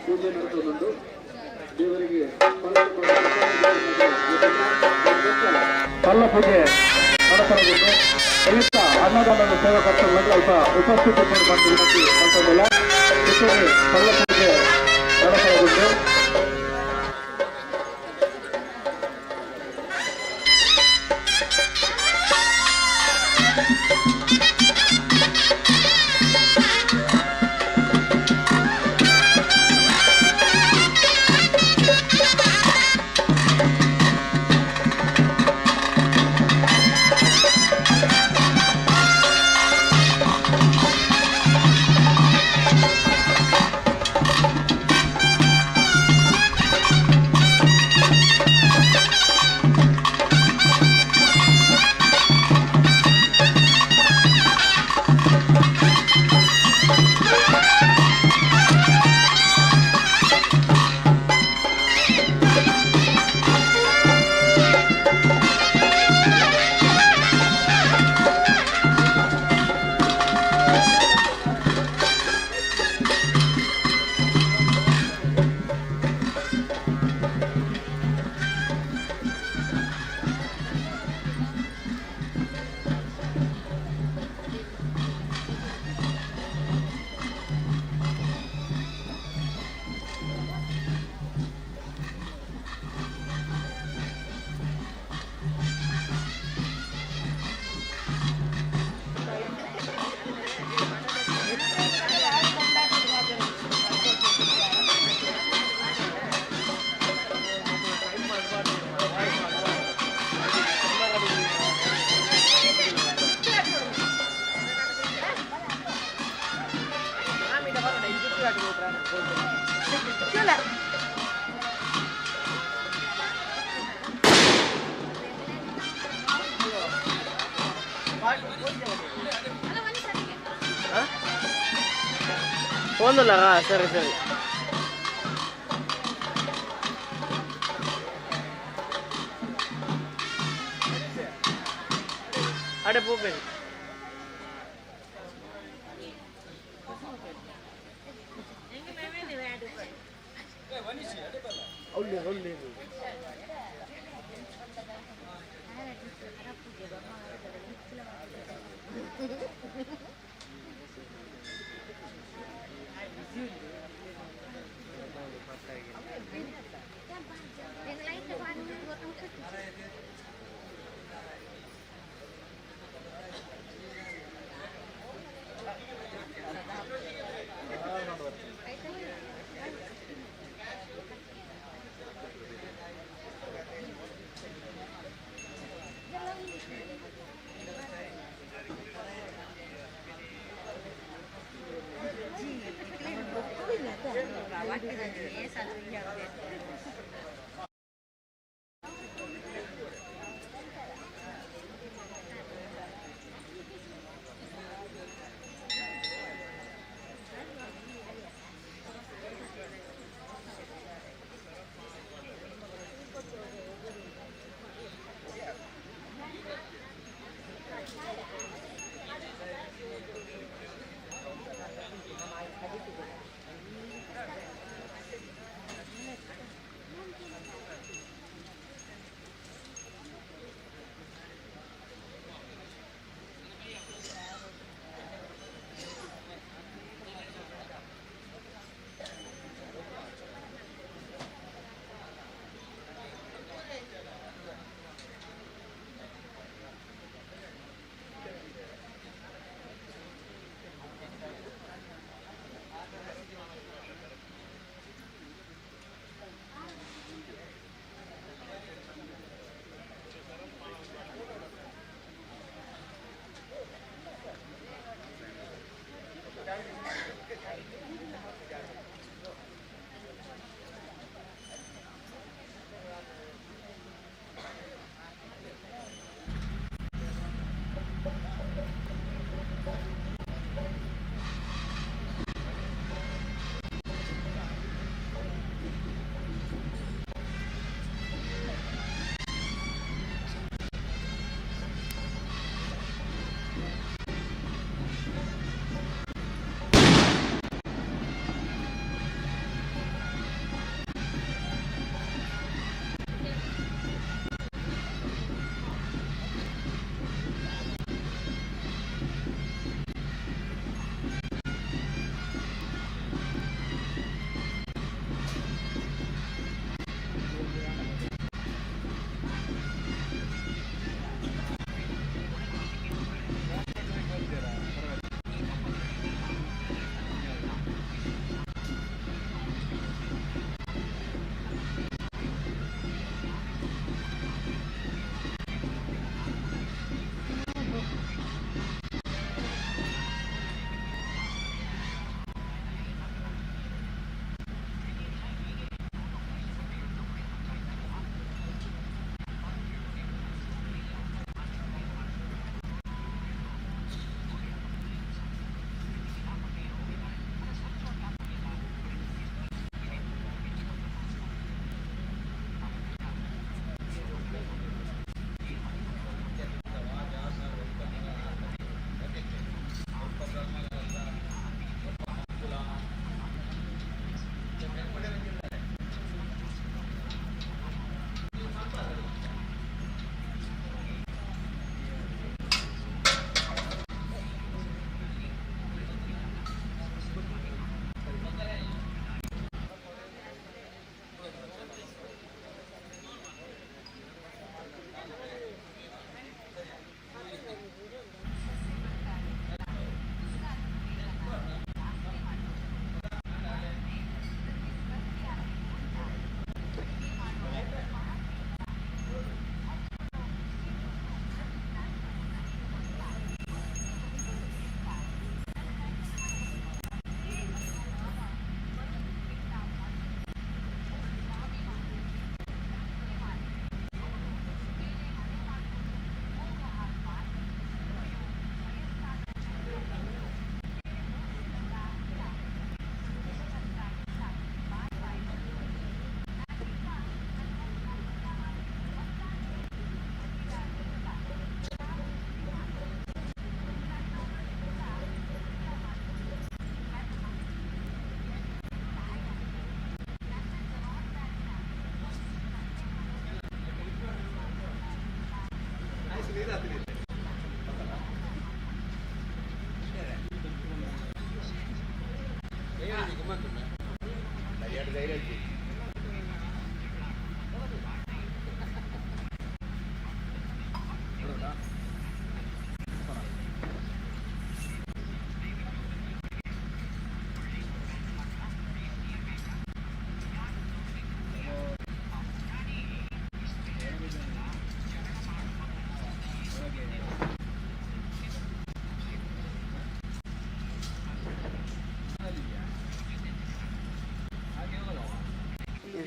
ಪೂಜೆ ನಡೆಸೋದುಂಟು. ದೇವರಿಗೆ ಪಲ್ಲ ಪೂಜೆ ನಡೆಸಬಹುದು. ದಯವಿಟ್ಟು ಅನ್ನದಾನದ ಸೇವಕರ್ತರು ಅಲ್ಪ ಉಪಸ್ಥಿತಿ ಬಂದು ವಿನಂತಿ ಮಲ್ತೊಂದುಲ್ಲ. ಜೊತೆಗೆ ಪಲ್ಲ ಪೂಜೆ ನಡೆಸಬಹುದು. ಫೋನ್ ಸರಿ ಸರಿ. ಅಡೆ ಪೋಪೇನು.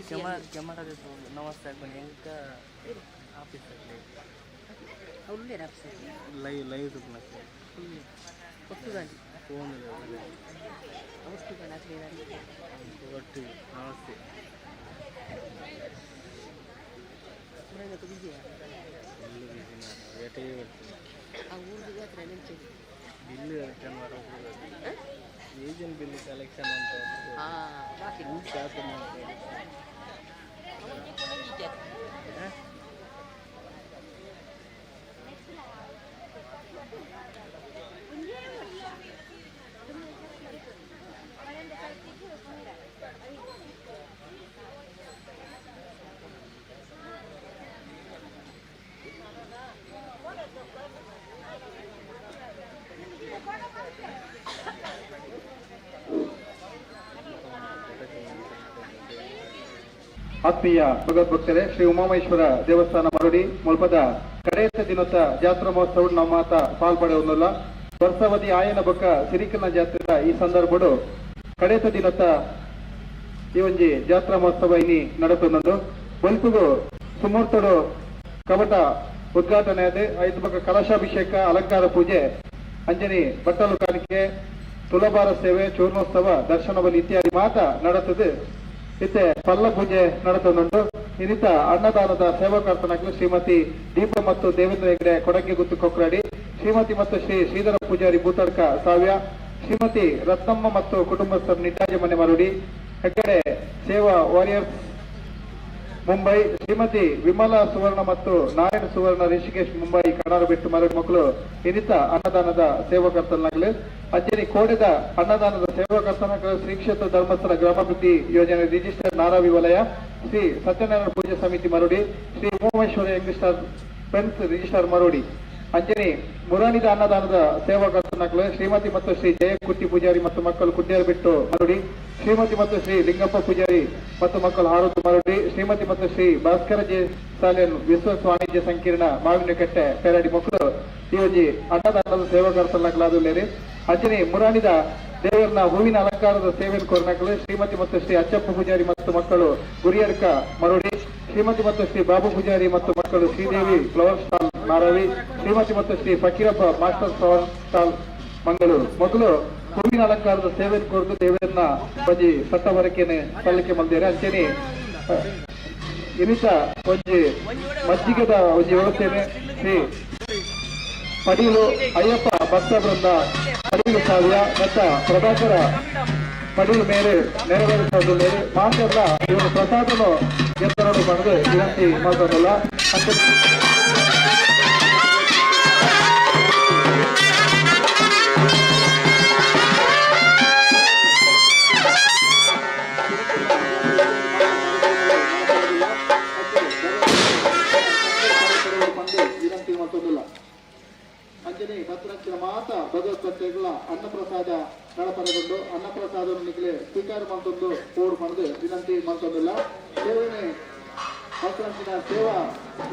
ಕ್ಯಾಮರಾ ಕ್ಯಾಮರಾ ನಮಸ್ತೆ ಎಂಕ ಆಫೀಸ್ ಲೈವ್ ಲೈವ್ ಫೋನ್ ಒಟ್ಟು ನಮಸ್ತೆ. Bill collection agent bill collection ಅಂತ. ಆತ್ಮೀಯ ಭಗವದ್ಭಕ್ತರೇ, ಶ್ರೀ ಉಮಾಮಹೇಶ್ವರ ದೇವಸ್ಥಾನ ಮರುಡಿ ಮುಲ್ಪದ ಕಡೇತ ದಿನದ ಜಾತ್ರಾ ಮಹೋತ್ಸವ ನಮ್ಮ ಮಾತ ಪಾಲ್ಪಡೆಯೊಂದುಲ್ಲ. ವರ್ಷಾವಧಿ ಆಯನ ಬೊಕ್ಕ ಸಿರಿಕಲ್ನ ಜಾತ್ರೆದ ಈ ಸಂದರ್ಭಡು ಕಡೇತ ದಿನದ ಈ ಒಂಜಿ ಜಾತ್ರಾ ಮಹೋತ್ಸವ ಇನಿ ನಡತೊಂದು. ಬೊಲ್ಪುಗು ಸುಮೂರ್ತಡು ಕವಟ ಉದ್ಘಾಟನೆ ಆದ ಐದು ಬೊಕ್ಕ ಕಲಶಾಭಿಷೇಕ, ಅಲಂಕಾರ ಪೂಜೆ, ಅಂಜನಿ ಬಟ್ಟಲು ಕಾಣಿಕೆ, ತುಲಭಾರ ಸೇವೆ, ಚೂರ್ಣೋತ್ಸವ, ದರ್ಶನ ಬಲಿ ಇತ್ಯಾದಿ ಮಾತ ನಡತದೆ. ಇತ್ತೆ ಪಲ್ಲ ಪೂಜೆ ನಡತೊಂದುಂಟು. ಇನ್ನಿತ ಅನ್ನದಾನದ ಸೇವಾಕರ್ತನಾಗಲು ಶ್ರೀಮತಿ ದೀಪ ಮತ್ತು ದೇವೇಂದ್ರ ಹೆಗಡೆ ಕೊಡಗೆ ಗುತ್ತು ಕೊಕ್ರಾಡಿ, ಶ್ರೀಮತಿ ಮತ್ತು ಶ್ರೀ ಶ್ರೀಧರ ಪೂಜಾರಿ ಭೂತಡ್ಕ ಸಾವ್ಯ, ಶ್ರೀಮತಿ ರತ್ನಮ್ಮ ಮತ್ತು ಕುಟುಂಬಸ್ಥರು ನಿಟ್ಟಾಜಿ ಮನೆ ಮರುಡಿ, ಹೆಗ್ಗಡೆ ಸೇವಾ ವಾರಿಯರ್ಸ್ ಮುಂಬೈ, ಶ್ರೀಮತಿ ವಿಮಲಾ ಸುವರ್ಣ ಮತ್ತು ನಾರಾಯಣ ಸುವರ್ಣ ರಿಷಿಕೇಶ್ ಮುಂಬೈ ಕಣಾರಬೆಟ್ಟು ಮರಡಿ ಮಕ್ಕಳು ಇನ್ನಿತ ಅನ್ನದಾನದ ಸೇವಾಕರ್ತನಾಗಲು. ಅಂಜನಿ ಕೋಡೆದ ಅನ್ನದಾನದ ಸೇವಾಕರ್ತನಾಗಲು ಶ್ರೀ ಕ್ಷೇತ್ರ ಧರ್ಮಸ್ಥಳ ಗ್ರಾಮಾಭಿವೃದ್ಧಿ ಯೋಜನೆ ರಿಜಿಸ್ಟರ್ ನಾರಾವಿ ವಲಯ, Shri Satyanarayana Pooja Samiti Marudi, Shri Umamaheshwara youngstar friends register Marudi. ಅಂಜನಿ ಮುರಾಣಿದ ಅನ್ನದಾನದ ಸೇವಾಕರ್ತನಾಗಲು ಶ್ರೀಮತಿ ಮತ್ತು ಶ್ರೀ ಜಯಕುಟ್ಟಿ ಪೂಜಾರಿ ಮತ್ತು ಮಕ್ಕಳು ಕುಡ್ಯಾರಬೆಟ್ಟು ಮರುಡಿ, ಶ್ರೀಮತಿ ಮತ್ತು ಶ್ರೀ ಲಿಂಗಪ್ಪ ಪೂಜಾರಿ ಮತ್ತು ಮಕ್ಕಳು ಹಾರೂರು ಮರುಡಿ, ಶ್ರೀಮತಿ ಮತ್ತು ಶ್ರೀ ಭಾಸ್ಕರ ಜೆ ಸಾಲಿಯನ್ ವಿಶ್ವ ವಾಣಿಜ್ಯ ಸಂಕೀರ್ಣ ಮಾವಿನಕಟ್ಟೆ ಪೆರಾಡಿ ಮಕ್ಕಳು ಈ ಒಂಜಿ ಅನ್ನದಾನದ ಸೇವಾಕರ್ತನಾಗಲಾದುಲ್ಲೇರಿ. ಅಂಜನಿ ಮುರಾಣಿದ ದೇವರನ್ನ ಹೂವಿನ ಅಲಂಕಾರದ ಸೇವೆಯನ್ನು ಕೋರ್ನಾಕಲು ಶ್ರೀಮತಿ ಮತ್ತು ಶ್ರೀ ಅಚ್ಚಪ್ಪ ಪೂಜಾರಿ ಮತ್ತು ಮಕ್ಕಳು ಗುರಿಯರ್ಕ ಮರುಡಿ, ಶ್ರೀಮತಿ ಮತ್ತು ಶ್ರೀ ಬಾಬು ಪೂಜಾರಿ ಮತ್ತು ಮಕ್ಕಳು ಶ್ರೀದೇವಿ ಫ್ಲವರ್ ಸ್ಟಾಲ್ ನಾರವಿ, ಶ್ರೀಮತಿ ಮತ್ತು Shri Fakirappa master flower stall Mangaluru ಮೊದಲು ಹೂವಿನ ಅಲಂಕಾರದ ಸೇವೆಯನ್ನು ಕೋರ್ದು ದೇವರನ್ನ ಒಂಜಿ ಸತ್ತವರಕೆನೆ ಸಲ್ಲಿಕೆ ಮಲ್ದೇರೆ. ಅಂಚೆನೆ ಇನಿತ ಒಂಜಿ ಮಜ್ಜಿಗೆದ ಒಂಜಿ ವ್ಯವಸ್ಥೆನೆ ಶ್ರೀ ಪಡೀಲು ಅಯ್ಯಪ್ಪ ಭಕ್ತ ವೃಂದ ಪಡೀಲು ಕಾವ್ಯ ಮತ್ತ ಪ್ರಭಾಕರ ಪಡೀಲು ಮೇರೆ ನೆರವೇರಿಸೋದು ಮಾತೆಲ್ಲ ಇವರು ಪ್ರಸಾದನು ಎತ್ತರಡು ಪಡೆದು ವಿನಂತಿ ಮಾಡೋದಲ್ಲ ಅಂತ. ವಿನಂತಿ ಮಾಡ್ತೊಂದಿಲ್ಲ. ಅಂಜನಿ ಭದ್ರಂಚಿನ ಮಾತ ಭಗವತ್ಪತ್ರೆಗಳ ಅನ್ನಪ್ರಸಾದ ನಡಪರಗೊಂಡು ಅನ್ನಪ್ರಸಾದ ನಿಕ್ಲೆ ಸ್ವೀಕಾರ ಮಾಡ್ತೊಂದು ಕೋಡ್ ಪಡೆದು ವಿನಂತಿ ಮಾಡ್ತೊಂದಿಲ್ಲ. ಸೇವನೆ ಭದ್ರಂಚಿನ ಸೇವಾ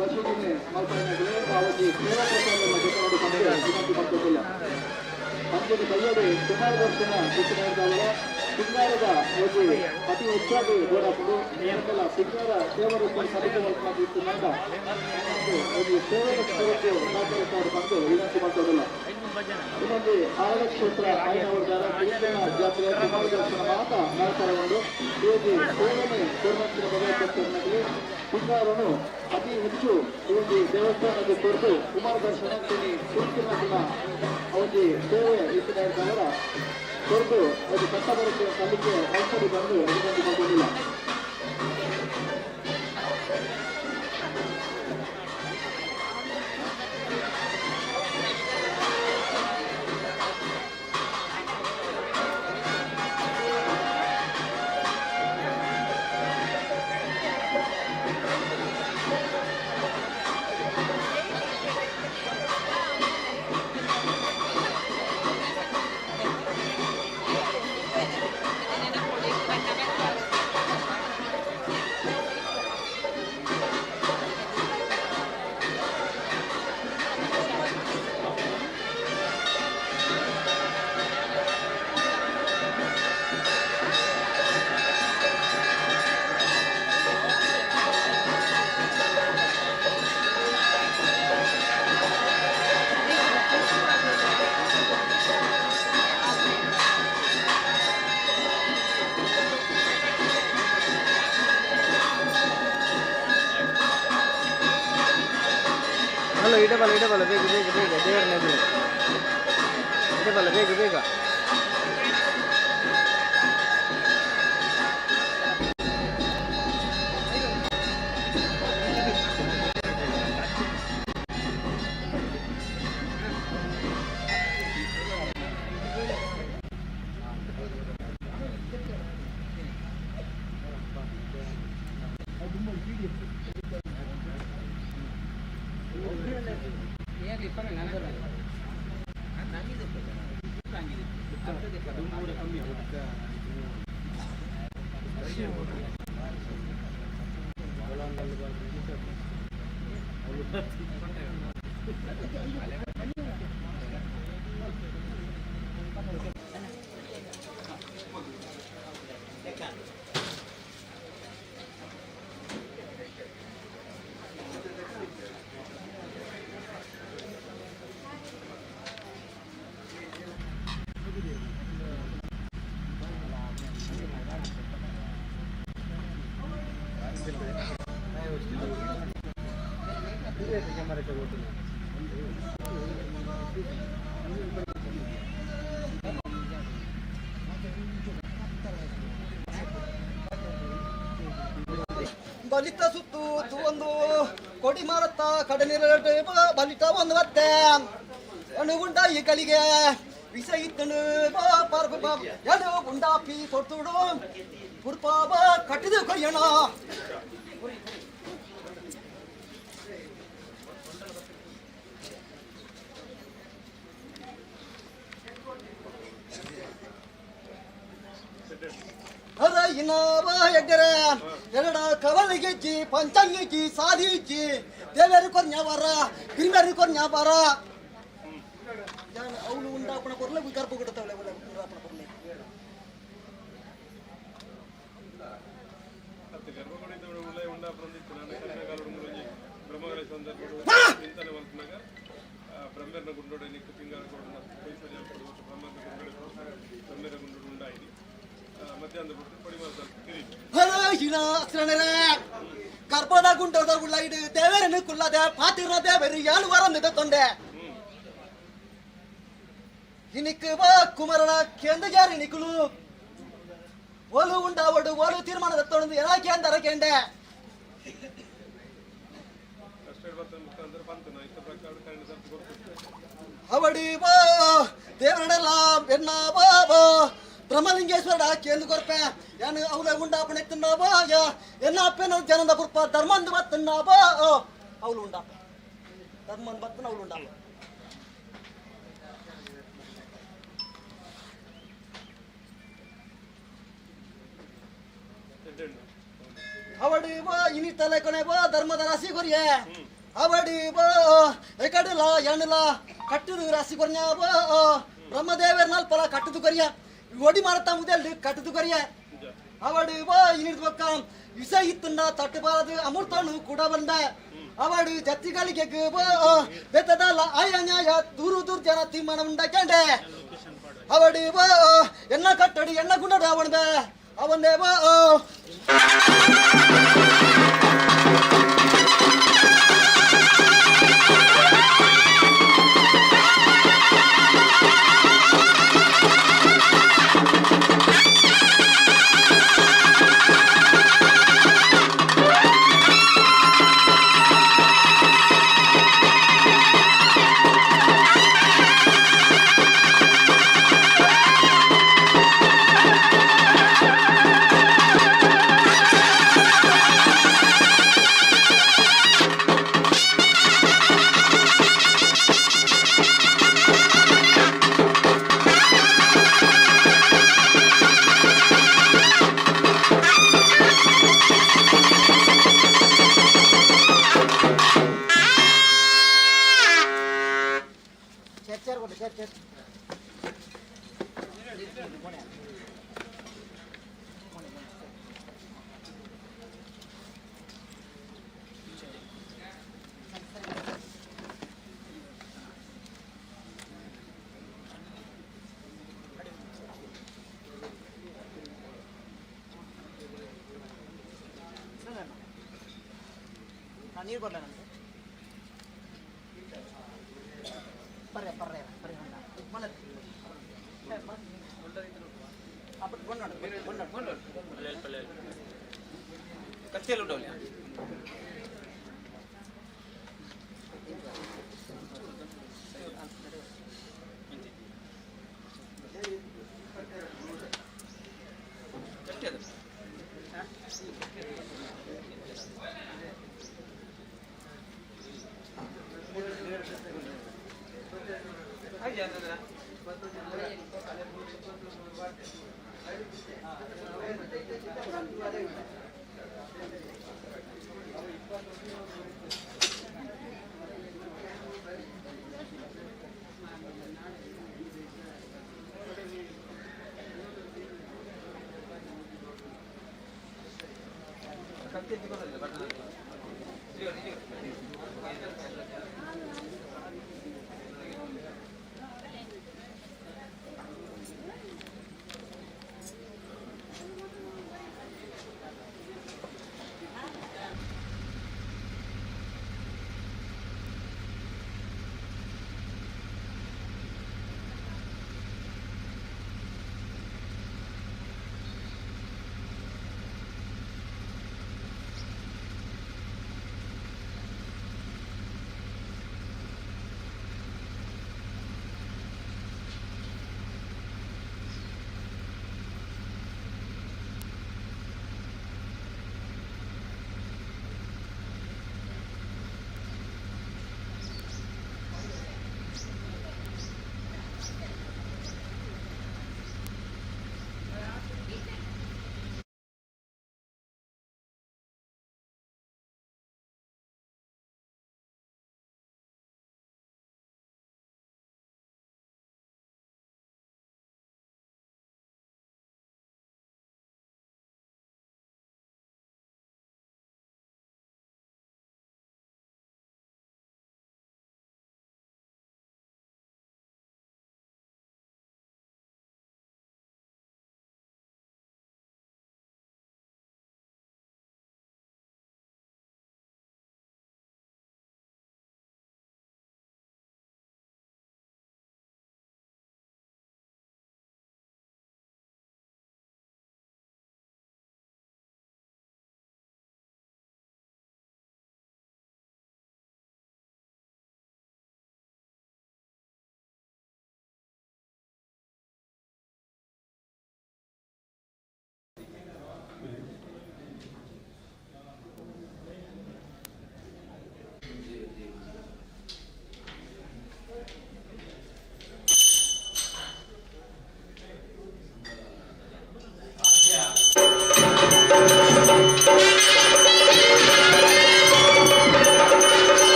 ರಶೀದಿನಿ ಮಲ್ಪನೆಗಳೇ ಅವಧಿ ಸೇವಾ ಪ್ರಸಾದ ಜೊತೆ ವಿನಂತಿ ಮಾಡ್ತೊಂದಿಲ್ಲ. ಅಂಜನಿ ಕೈಯಡಿ ಕುಮಾರ ದರ್ಶನ ಹೆಚ್ಚಿನ ಸಿಂಗಾರದ ಒಂದು ಅತಿ ಹೆಚ್ಚಾಗಿ ಬೋಡಾಪುಂಡು. ಏಕೆಲ್ಲ ಸಿಂಗಾರ ಸೇವಾ ಸಲ್ಲಿಕೆ ಇತ್ತು ಮಾತ ಒಂದು ಸೇವೆಯ ಸೇವೆಗೆ ಸಹಕರಿಸುವರು ಬಂದು ವಿನಂತಿ ಮಾಡ್ತೋದಿಲ್ಲ. ಇನ್ನೊಂದು ಆರಡ ಕ್ಷೇತ್ರ ಆಯನವರ್ಗಾರ ತಿರುಗಣ ಜಾತ್ರೆಯ ಕುಮಾರ ದರ್ಶನ ಮಾತ ನಡಪರಗೊಂಡು ಹೇಗೆ ಸೇವನೆ ಕೋರ್ಮಂಚಿನ ಭಗವದ್ಭಕ್ತರನ್ನಾಗಲಿ ಸಿಂಗಾರನು ಅತಿ ಹೆಚ್ಚು ಈ ಒಂದು ದೇವಸ್ಥಾನದ ಕೊರತು ಕುಮಾರ ದರ್ಶನ ಸುರುಕಿನ ಒಂದು ಸೇವೆ ಇತ್ತಿನ ಕೊರತು ಅದು ಕಟ್ಟ ಬರುತ್ತೆ ಸಲ್ಲಿಕೆ ಔಷಧಿ ಬಂದು ವಿನಂತಿ ಮಾಡ್ಕೊಂಡಿಲ್ಲ. ಇಡೆ ಬಲ ಇಡೆ ಬಲ ಬೇಗ ಬೇಗ ಬೇಗ ದೇವರನ್ನ ಎದುರು ಇಡೆ ಬಲ ಬೇಗ ಬೇಗ. ಬಲಿತ ಸುತ್ತು ಒಂದು ಕೊಡಿ ಮಾರತ್ತ ಕಡಲಿರಟೆ ಬಲಿತ ಒಂದು ಮತ್ತೆ ಅಣುಗುಂಡ ಈ ಕಲಿಗೆ ವಿಷ ಇತ್ತನು ಎಡು ಗುಂಡಾಪಿ ಕೊಡ್ತುಡು ಪುರ್ಪಾಬ ಕಟ್ಟಿದು ಕೊಯ್ಯಣ. ಎನ್ನಡ ಕವಲಿಗೆಜ್ಜಿ ಪಂಚಂಗಿಜ್ಜಿ ಸಾಧಿಜ್ಜಿ ದೇವೇರು ಕೊರ್ನ್ಯಾವಾರ ಗಿರಿಮೇರು ಕೊರ್ನ್ಯಾವಾರ ಅವಳು ಉಂಡಾಪಣ ಕೊರ್ಲೆ ಗರ್ಭ ಕೊಡ್ತಾವಳೆ ಉಂಡಾಪಣ ಕೊರ್ಲೆ. ಬ್ರಹ್ಮನ ಗುಂಡೋಡೆ ನಿಕ್ಕು ಪಿಂಗಾರ ಕೊಡು ಪೈಸೆ ಕೊಡು ಬ್ರಹ್ಮನ ಗುಂಡೋಡೆ ಬ್ರಹ್ಮನ ಗುಂಡೋಡು ಉಂಡಾಯಿನಿ ಮಧ್ಯಾಹ್ನದ ಬಿಟ್ಟು ಪಡಿಮಾಸ ತಿರುಗಿ ಗರ್ಭದ ಗುಂಡೋದ ಉಳ್ಳ ಇಡು ದೇವರನ್ನು ಕುಲ್ಲದೆ ಪಾತಿರ ದೇವರು ಏಳು ವಾರ ತೊಂಡೆ ಇನಿக்கு ಬಾ ಕುಮರನ ಕೇಂದ್ರ ಯಾರು ನಿಕ್ಕಲು ಓಲು ಉಂಡಾವಡು ಓಲು ತೀರ್ಮಾನ ತೊಂದು ಎಲ್ಲ ಕೇಂದ್ರ ಕೇಂಡೆ ಅವಡಿ ಬಾ ದೇವರಡಲ್ಲ ಎನ್ನ ಬಾ ಬಾ ಬ್ರಹ್ಮಲಿಂಗೇಶ್ವರ ಕೇಂದ್ರ ಕೊರ್ಪೆ ಏನು ಅವಳ ಉಂಡಾಪಣೆ ತಿನ್ನಬಾ ಎನ್ನ ಅಪ್ಪನ ಜನದ ಪುರ್ಪ ಧರ್ಮಂದ ಬತ್ತನ್ನಬಾ ಅವಳು ಉಂಡಾಪ ಧರ್ಮಂದ ಬತ್ತನ ಅವಳು ಉಂಡಾಪ. ಅವಡಿ ಬಾ ಇನಿ ತಲೆ ಕೊನೆ ಬಾ ಧರ್ಮದ ರಾಶಿ ಕೊರಿಯೆ ಅವಡಿ ಬಾ ಎಕಡಲ ಎಣ್ಣಲ ಕಟ್ಟುದು ರಾಶಿ ಕೊರ್ನ್ಯಾ ಬಾ ಬ್ರಹ್ಮದೇವರ ನಾಲ್ಪಲ ಕಟ್ಟುದು ಕೊರಿಯ ಒಡಿ ಮಾಡತ್ತ ಮುದೆಲ್ ಕಟ್ಟುದು ಕೊರಿಯ ಅವಡು ಬಾ ಇನಿದ್ ಬೊಕ್ಕ ವಿಷ ಇತ್ತನ್ನ ತಟ್ಟಬಾರದು ಅಮೃತನು ಕೂಡ ಬಂದ ಅವಡು ಜತ್ತಿಗಳಿಗೆ ಬಾ ಬೆತ್ತದಲ್ಲ ಆಯ ನ್ಯಾಯ ದೂರು ದೂರ ಜನ ತೀರ್ಮಾನ ಉಂಡಾಕ್ಯಂಡೆ ಅವಡು ಬಾ ಎನ್ನ ಕಟ್ಟಡಿ ಎನ್ನ ಗುಂಡಡು ಅವನ ಅವನೇ ಬಾ. ನೀರು ಕೊಡ್ಲ ನಮ್ಗೆ.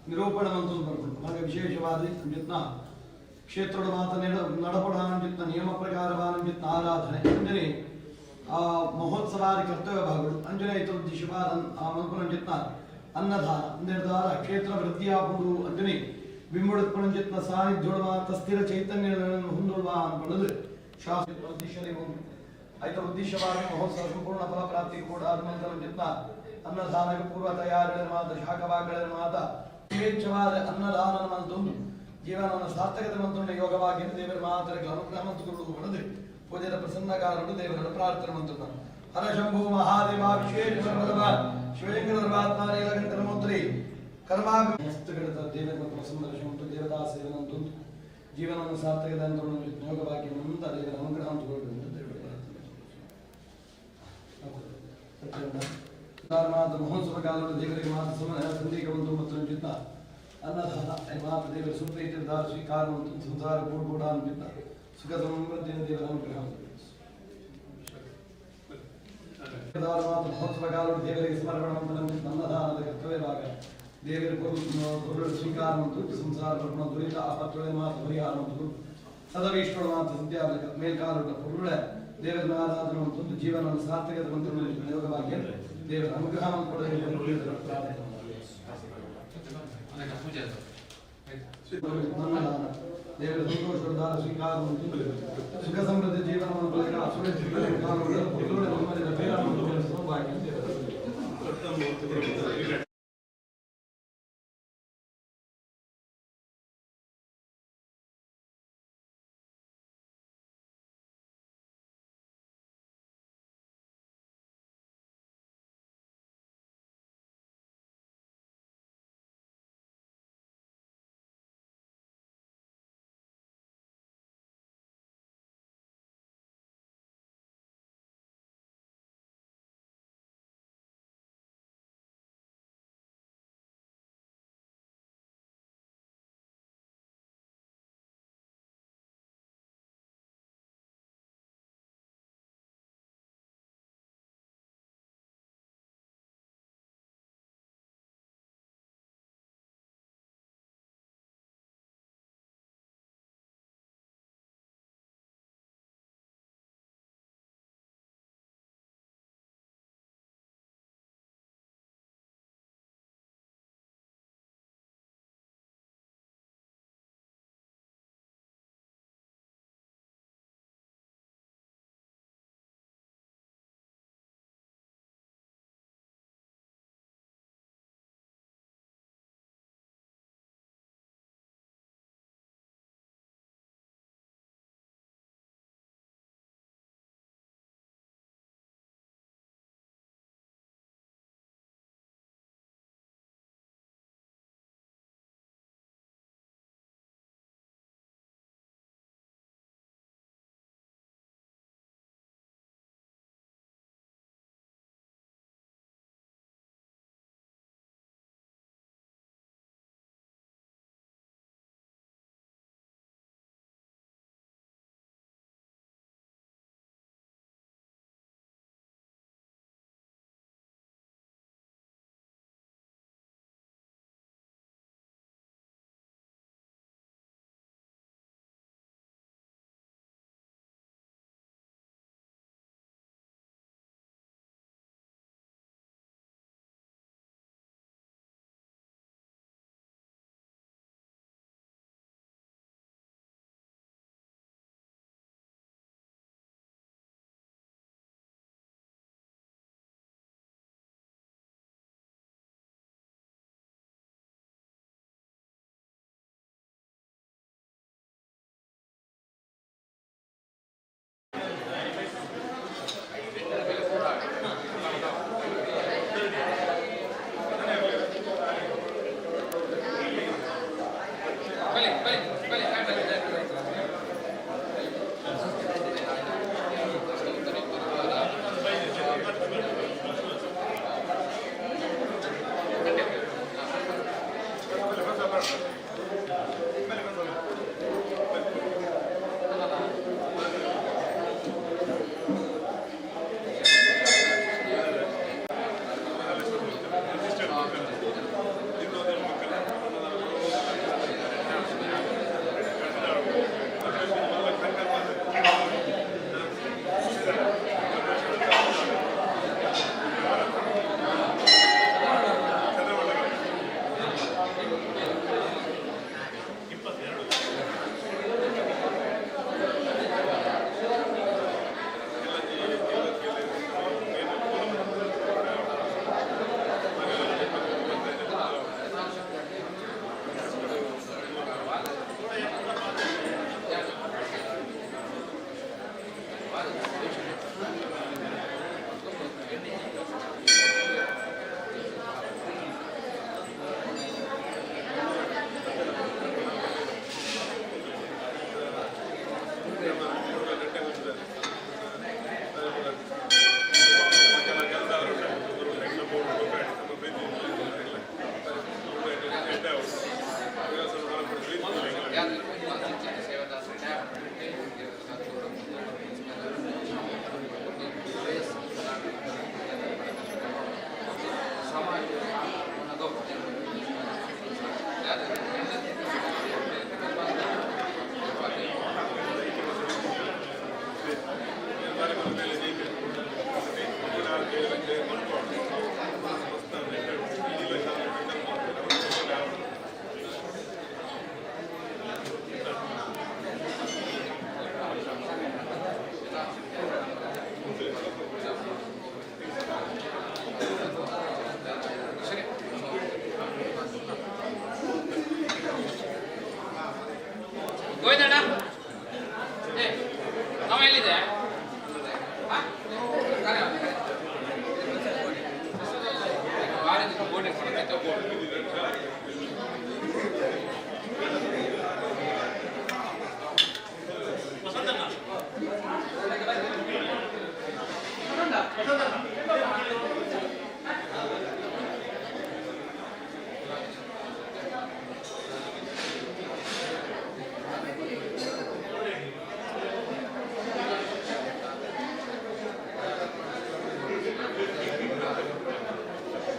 ನಿರೂಪಣೆ ಮಂತು ವಿಶೇಷವಾದ ಕ್ಷೇತ್ರದ ಮಾತ ನಡಪಡಾನಂಜಿತ್ನ ನಿಯಮ ಪ್ರಕಾರವಾನಂಜಿತ್ನ ಆರಾಧನೆ ಅಂಜನೆ ಆ ಮಹೋತ್ಸವಾದಿ ಕರ್ತವ್ಯ ಭಾಗಗಳು ಅಂಜನೆ ಉದ್ದೇಶವಾದ ಆ ಮಲ್ಪನಂಜಿತ್ನ ಅನ್ನದಾನ ನಿರ್ಧಾರ ಕ್ಷೇತ್ರ ವೃದ್ಧಿಯಾಪುಡು ಅಂಜನೆ ಬಿಂಬುಡುತ್ಪಣಂಜಿತ್ನ ಸಾನ್ನಿಧ್ಯೋಳುವ ಸ್ಥಿರ ಚೈತನ್ಯಗಳನ್ನು ಹೊಂದುಳುವ ಅನ್ಕೊಳ್ಳೋದು ಶಾಸ್ತ್ರ ಉದ್ದೇಶನೇ ಒಂದು ಐತ ಉದ್ದೇಶವಾದ ಮಹೋತ್ಸವ ಸಂಪೂರ್ಣ ಫಲಪ್ರಾಪ್ತಿ ಕೂಡ ಆದ್ಮಂತರಂಜಿತ್ನ ಅನ್ನದಾನಕ್ಕೆ ಪೂರ್ವ ತಯಾರಿಗಳ ಮಾತ ಶಾಖವಾಗಳ ಮಾತ ವಿವೇಚವಾದ ಅನ್ನದಾನ ಮಂತೊಂದು ಜೀವನವನ್ನು ಸಾರ್ಥಕತೆ ಮಂತೊಂಡ ಯೋಗವಾಗಿ ದೇವರ ಮಾತ್ರ ಅನುಗ್ರಹ ಮಂತುಗಳು ಪಡೆದು ಪೂಜೆಯ ಪ್ರಸನ್ನಕಾರರು ದೇವರನ್ನು ಪ್ರಾರ್ಥನೆ ಮಂತುನ ಹರ ಶಂಭು ಮಹಾದೇವ ವಿಶ್ವೇಶ್ವರ ಬಲವ ಶಿವಲಿಂಗ ಧರ್ಮಾತ್ಮ ನೀಲಕಂಠನ ಮೂರ್ತಿ ಕರ್ಮಾಸ್ತುಗಳ ದೇವರ ಮತ್ತು ಪ್ರಸನ್ನ ಉಂಟು ದೇವತಾ ಸೇವನ ಜೀವನವನ್ನು ಸಾರ್ಥಕತೆ ಅಂತ ಯೋಗವಾಗಿ ಮುಂದ ದೇವರ ಅನುಗ್ರಹ ಅಂತುಕೊಳ್ಳುವುದು ದೇವರ ಪ್ರಾರ್ಥನೆ. ಮಾತ ಮಹೋತ್ಸವ ಕಾಲದ ದೇವರಿಗೆ ಮಾತ ಸಮಯ ಸಂದೇಹ ಉಂಟು ಮತ್ತು ಚಿತ್ತ ಅನ್ನದಾನ ಮಾತ ದೇವರ ಸುಪ್ರೀತಿದಾರ ಸ್ವೀಕಾರ ಉಂಟು ಸಂಸಾರ ಕೂಡ್ಕೂಡ ಅಂತಿದ್ದ ಸುಖ ಸಮೃದ್ಧಿಯ ದೇವರ ಅನುಗ್ರಹ ಮಾತ ಮಹೋತ್ಸವ ಕಾಲದ ದೇವರಿಗೆ ಸಮರ್ಪಣೆ ಉಂಟು ಅನ್ನದಾನದ ಕರ್ತವ್ಯವಾಗ ದೇವರ ಪೊರುಳು ಸ್ವೀಕಾರ ಉಂಟು ಸಂಸಾರ ದುರಿತ ಆಪತ್ತೊಳೆ ಮಾತ ಪರಿಹಾರ ಉಂಟು ಸದವೀಶ್ವರ ಮಾತ ಸಿದ್ಧಾರ್ಥ ಮೇಲ್ಕಾಲುಟ ಪೊರುಳೆ ದೇವರ ಆರಾಧನೆ ಒಂದು ಜೀವನ ಸಾರ್ಥಕತೆ ಮಂತ್ರ ಯೋಗ ಭಾಗ್ಯ ದೇವರ ಅನುಗ್ರಹ ಕೊಡಬೇಕು ಪ್ರಾರ್ಥನೆ. ಪೂಜೆ ದೇವರ ಸಂತೋಷದ ಸ್ವೀಕಾರ, ಸುಖ ಸಮೃದ್ಧಿ ಜೀವನವನ್ನು ಬಳಿಕ ಸೌಭಾಗ್ಯ ದೇವರ.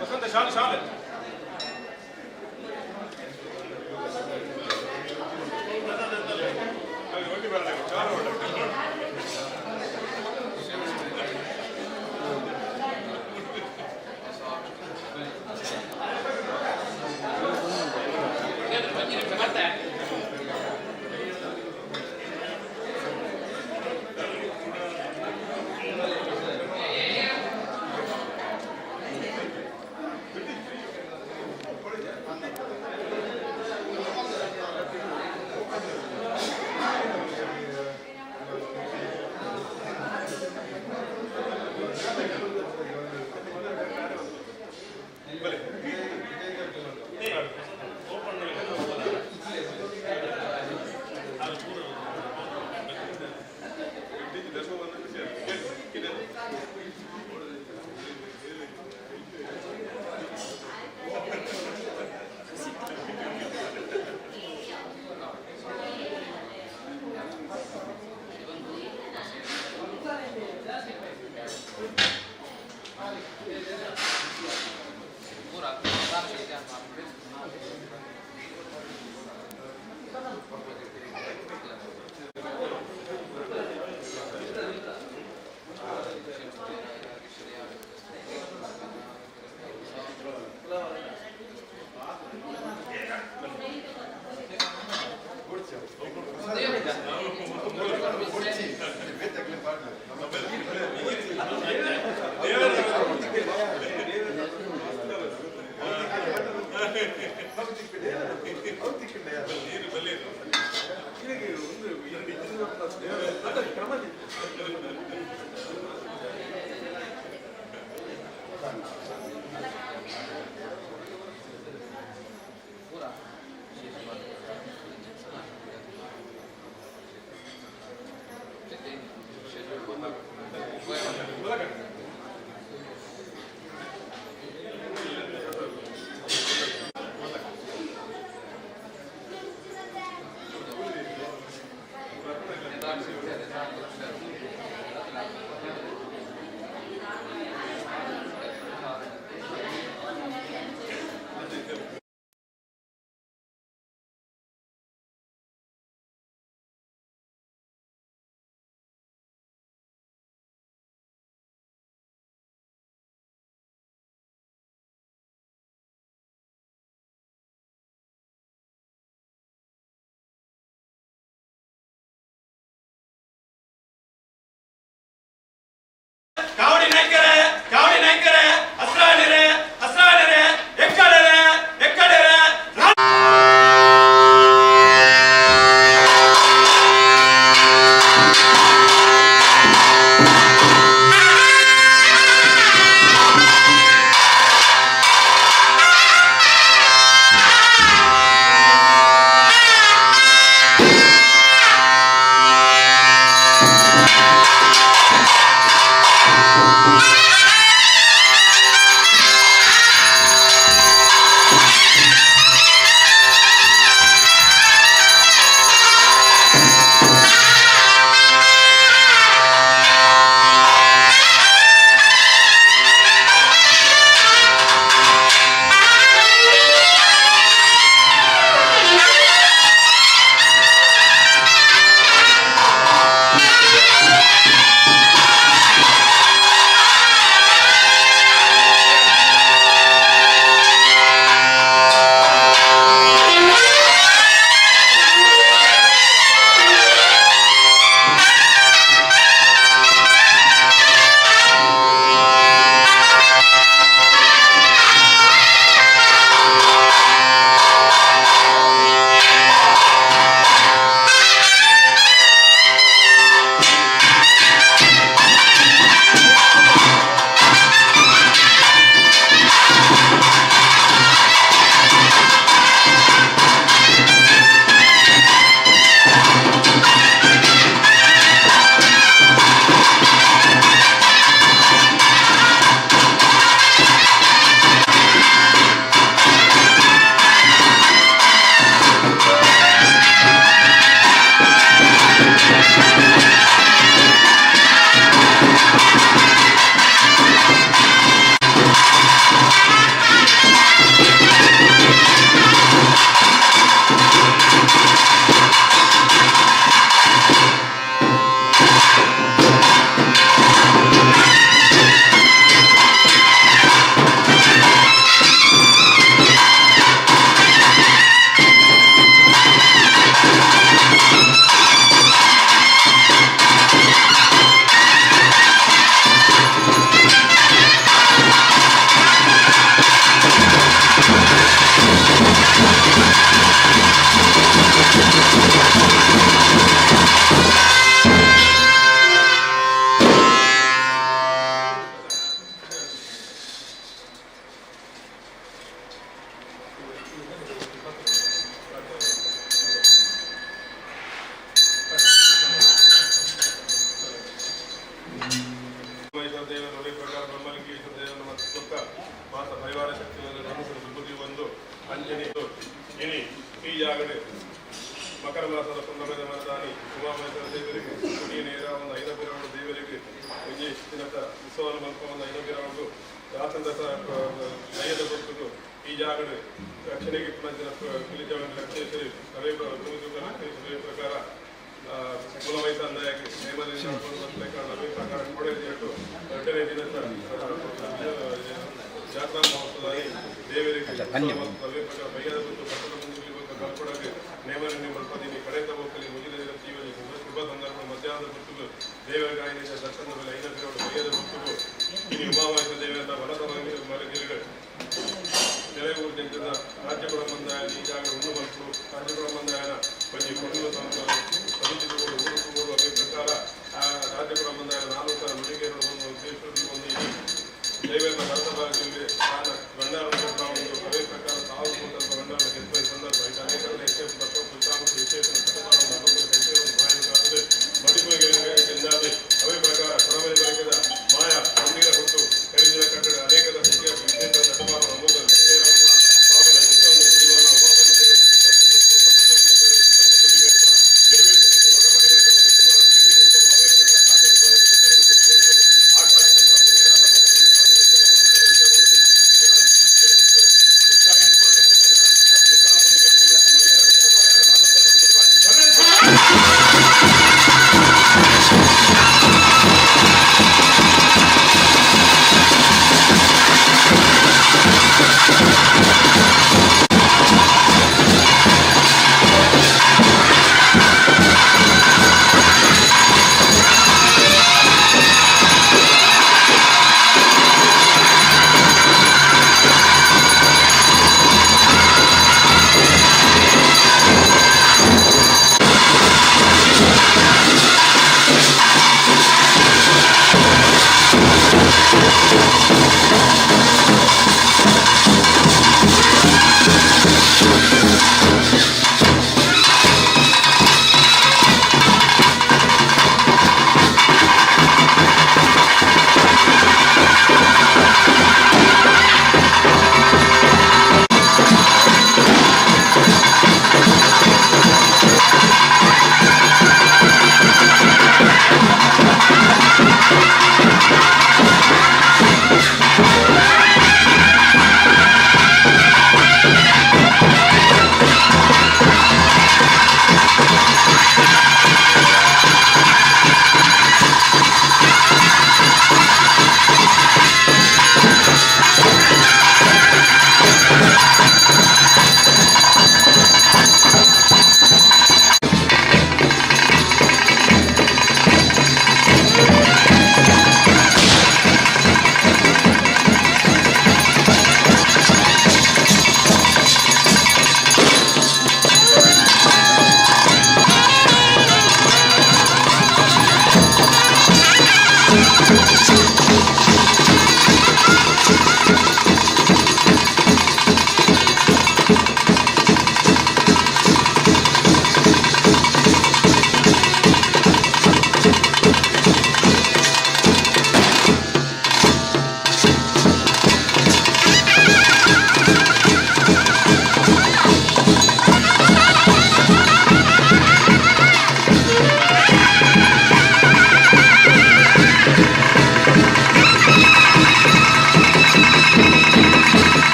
ವಸಂತ ಶಾಲೆ ಶಾಲೆ. ಒಂಜಿ ನಿಮಿಷ ಬರ್ತೆ. ಉಮಾಮಹೇಶ್ವರ ದೇವರ ಅದೇ ಪ್ರಕಾರ ಬ್ರಹ್ಮಲಿಂಗೇಶ್ವರ ದೇವರ ಮತ್ತು ಬೊಕ್ಕ ಮಾತ ಪರಿವಾರ ಶಕ್ತಿಗಳ ಮನಸ್ಸು ಸುಬುದ್ಧಿ ಒಂದು ಅಂಜನೆ ಇನಿ ಈ ಜಾಗಡೆ ಮಕರ ಮಾಸದ ಪುಣ್ಣಮೆದ ಮನದಾನಿ ಉಮಾಮಹೇಶ್ವರ ದೇವರಿಗೆ ಕುಡಿಯ ನೇರ ಒಂದು ಐನಬಿರವಳು ದೇವರಿಗೆ ಒಂಜಿ ದಿನದ ಉತ್ಸವನ ಮಲ್ಪ ಒಂದು ಐನಬಿರವಳು ರಾತಂದ ನಯದ ಗೊತ್ತುಗು ಈ ಜಾಗಡೆ ರಕ್ಷಣೆಗೆ ಪುನಃ ಪಿಲಿಜವನ ರಕ್ಷಣೆ ಅವೇ ರಕ್ಷಣೆ ಪ್ರಕಾರ ಮೂಲ ವಯಸ್ಸಂದಾಗಿ ನೇಮದಿಂದ ಅವೇ ಪ್ರಕಾರ ಕೊಡೆ ದಿನಟ್ಟು ಎರಡನೇ ದಿನದ ಜಾತ್ರಾ ಮಹೋತ್ಸವದಲ್ಲಿ ದೇವರಿಗೆ ಉತ್ಸವ ಮತ್ತು ಅವೇ ಪ್ರಕಾರ ಬಯ್ಯದ ಮತ್ತು ಪಟ್ಟಣ ಮುಂದೆ ಕಲ್ಪಡಗೆ ನೇಮರನ್ನೇ ಮಲ್ಪದಿನಿ ಕಡೆತ ಹೋಗಲಿ ಮುಗಿದ ದಿನ ಜೀವನ ಶುಭ ಸಂದರ್ಭ ಮಧ್ಯಾಹ್ನದ ಹೊತ್ತಿಗೆ ದೇವರ ಗಾಯನಿಂದ ದರ್ಶನದ ಮೇಲೆ ಐನಬಿರೋಡು ಬಯ್ಯದ ಹೊತ್ತಿಗೆ ಇನಿ ಉಮಾಮಹೇಶ್ವರ ದೇವರ ವನದ ಮರಗಿರಿಗಳು ನೆಲೆಯೂರು ಜಂಜದ ರಾಜ್ಯಪುರ ಮಂದಾಯನ ಈ ಜಾಗ ಉಣ್ಣು ಮಲ್ಪು ರಾಜ್ಯಪುರ ಮಂದಾಯನ ಒಂಜಿ ಕೊಡುವ ಸಮಿತಿಗಳು ಊರುಕುಗಳು ಅದೇ ಪ್ರಕಾರ ಆ ರಾಜ್ಯಪುರ ಮಂದಾಯನ ನಾನೂತರ ನುಡಿಗೆಗಳು ಒಂದು ಉದ್ದೇಶದಲ್ಲಿ ಒಂದು ಈ ದೈವದ ಭರತಭಾಗದಲ್ಲಿ ತಾನ ಗಂಡಾರ ಒಂದು ಅದೇ ಪ್ರಕಾರ ತಾವು ಸ್ವಲ್ಪ ಗಂಡಾರ ಗೆದ್ದ ಈ ಸಂದರ್ಭ ಈಗ ಅನೇಕ ವಿಶೇಷ ಮತ್ತು ವಿಶೇಷ ಮಡಿಪುರಿಗೆ ಅವೇ ಪ್ರಕಾರ ಕೊಡಮನೆ ಬೆಳಕಿದ ಮಾಯ ಗಂಭೀರ ಹೊತ್ತು ಕರಿಂಜಿನ ಕಟ್ಟಡ ಅನೇಕದ ಸಂಖ್ಯೆಯ ವಿಶೇಷ ದಟ್ಟವಾದ ಅಮೋಘ ಗಂಭೀರವನ್ನ ಸ್ವಾಮಿನ ಚಿತ್ತವನ್ನು ಮುಗಿವನ್ನ ಉಮಾಮಹೇಶ್ವರ ದೇವರ ಚಿತ್ತವನ್ನು ಮುಗಿವನ್ನ ಬ್ರಹ್ಮಲಿಂಗೇಶ್ವರ ಚಿತ್ತವನ್ನು ಮುಗಿವನ್ನ ಬೇರೆ ಬೇರೆ ಒಡಮಡಿ ಮಧುಕುಮಾರ ಭೇಟಿ ಕೊಡುತ್ತಲ್ಲ ಅವೇ ಪ್ರಕಾರ ನಾಟಕದ ಚಿತ್ತವನ್ನು ಮುಗಿವಂದು ಆಕಾಶದಿಂದ ಭೂಮಿಯಾದ ಭಕ್ತಿಯಿಂದ ಭಗವಂತನ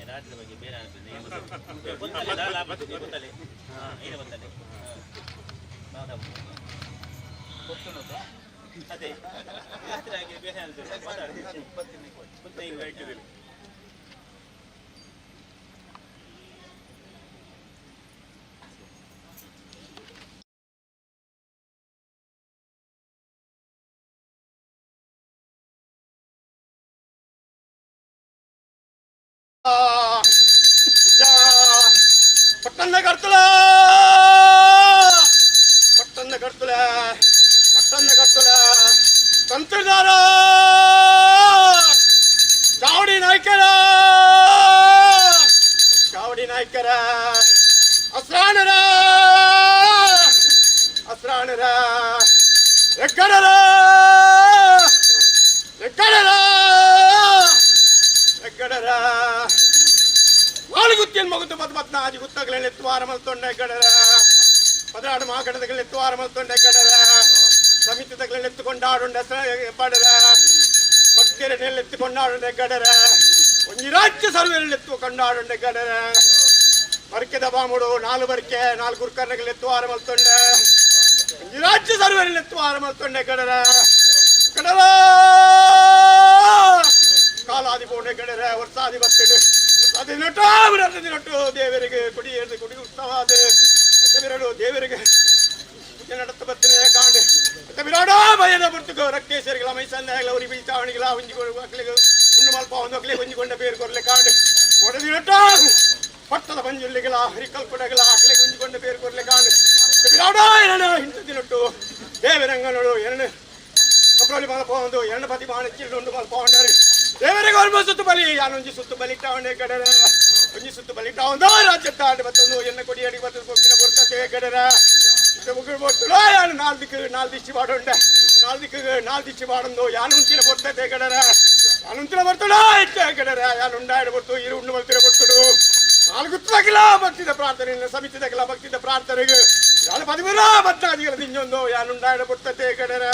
ರಾಜ್ಯದ ಬಗ್ಗೆ ಬೇರೆ ಗೊತ್ತಲ್ಲ ಗೊತ್ತಲ್ಲ ಅದೇ ಬೇರೆ ಪಟ್ಟಣ ಕರ್ತಲ ಪಟ್ಟಣ ಕರ್ತಲ ಪಟ್ಟಣ ಕರ್ತಲ ತಂತ್ರದಾರ ಚಾವಡಿ ನಾಯ್ಕರ ಚಾವಡಿ ನಾಯ್ಕರ ಅಸ್ರಾಣರ ಅಸ್ರಾಣರ ಎಕ್ಕಡರ ಎಕ್ಕಡರ ಎಕ್ಕಡರ ನಾಲ್ಗುತ್ತಿನ ಮಗುತು ಪದ ಪತ್ನ ಆಜಿ ಗುತ್ತಗಳಲ್ಲಿ ಎತ್ತುವಾರ ಮಲ್ತೊಂಡೆ ಕಡರ ಪದರಾಡು ಮಾಕಡದಗಳಲ್ಲಿ ಎತ್ತುವಾರ ಮಲ್ತೊಂಡೆ ಕಡರ ಸಮಿತಿದಗಳಲ್ಲಿ ಎತ್ತುಕೊಂಡಾಡುಂಡೆ ಪಡರ ಭಕ್ತರನ್ನೆಲ್ಲ ಎತ್ತುಕೊಂಡಾಡುಂಡೆ ಕಡರ ಒಂಜಿ ರಾಜ್ಯ ಸರ್ವೆಯಲ್ಲಿ ಎತ್ತು ಕೊಂಡಾಡುಂಡೆ ಕಡರ ಬರ್ಕೆದ ಬಾಮುಡು ನಾಲು ಬರ್ಕೆ ನಾಲ್ಕು ಗುರ್ಕರ್ಣಗಳು ಎತ್ತುವಾರ ಮಲ್ತೊಂಡೆ ಒಂಜಿ ರಾಜ್ಯ ಸರ್ವೆಯಲ್ಲಿ ಎತ್ತುವಾರ ಮಲ್ತೊಂಡೆ ಕಡರ ಕಡರ ಕಾಲಾದಿ ಪೋಣೆ ಕಡರ ವರ್ಷಾದಿ ಬತ್ತಿಡು 18 ದೇವರಿಗೆ ಕೊಡಿ ಕೊಡಿ ಉತ್ಸವ ಅದು ದೇವರಿಗೆ ಪೂಜೆ நடத்த ಬತ್ತಿನ ಕಾಂಡೆ ಬಿರಾಡ ಭಯದ ಬರ್ತುಕೋ ರಕ್ತೇಶ್ವರಿಗಳ ಮೈಸಂದಾಗಲ ಉರಿ ಬೀಚಾವಣಿಗಳ ಒಂಜಿ ಮಕ್ಕಳಿಗೆ ಉಣ್ಣು ಮಲ್ಪ ಒಂದು ಮಕ್ಕಳಿಗೆ ಒಂಜಿಕೊಂಡ ಪೇರು ಕೊರಲೆ ಕಾಂಡೆ ಒಡೆದಿನಟ್ಟ ಪಟ್ಟದ ಪಂಜುಳ್ಳಿಗಳ ಹರಿಕಲ್ ಕುಡಗಳ ಅಕ್ಲಿಗೆ ಒಂಜಿಕೊಂಡ ಪೇರು ಕೊರಲೆ ಕಾಂಡೆ ಬಿರಾಡ ಎರಣ ಇಂಥ ದಿನಟ್ಟು ದೇವರಂಗನೋಡು ಎರಡು ಕಬ್ರೋಲಿ ಮಲ್ಪ ಒಂದು ಎರಡು ಪತಿ ಬಾಣ ಚಿಲ್ಲು ಉಂಡು ಮಲ್ಪ ಉಂಡಾರೆ ದೇವರಿಗೆ ಒಲ್ಪ ಸುತ್ತು ಬಲಿ ಯಾನೊಂಜಿ ಸುತ್ತು ಬಲಿ ಟಾವಣೆ ಕಡರ ಒಂಜಿ ಸುತ್ತು ಬಲಿ ಟಾವಂದ ರಾಜ್ಯ ತಾಂಡ ಮತ್ತೊಂದು ಎನ್ನ ಕೊಡಿ ಅಡಿ ಮತ್ತೊಂದು ಕೊಕ್ಕಿನ ಬೊರ್ತತೆ ಕಡರ ಮುಗಿಲು ಬೊರ್ತುಡ ಯಾನು ನಾಲ್ ದಿಕ್ಕು ನಾಲ್ ದಿಶಿ ಬಾಡುಂಡ ನಾಲ್ ದಿಕ್ಕು ನಾಲ್ ದಿಶಿ ಬಾಡೊಂದು ಯಾನು ಉಂತಿನ ಬೊರ್ತತೆ ಕಡರ ಯಾನು ಉಂತಿನ ಬರ್ತುಡ ಇಟ್ಟೆ ಕಡರ ಯಾನು ಉಂಡಾಡ ಬೊರ್ತು ಇರು ಉಂಡು ಮಲ್ತಿರ ಬೊರ್ತುಡು ನಾಲ್ಕು ತಗಲ ಭಕ್ತಿದ ಪ್ರಾರ್ಥನೆ ಸಮಿತಿ ತಗಲ ಭಕ್ತಿದ ಪ್ರಾರ್ಥನೆಗೆ ಯಾನು ಪದಿಮೂರ ಭಕ್ತಾದಿಗಳ ತಿಂಜೊಂದು ಯಾನುಂಡಾಡ ಬೊರ್ತತೆ ಕಡರ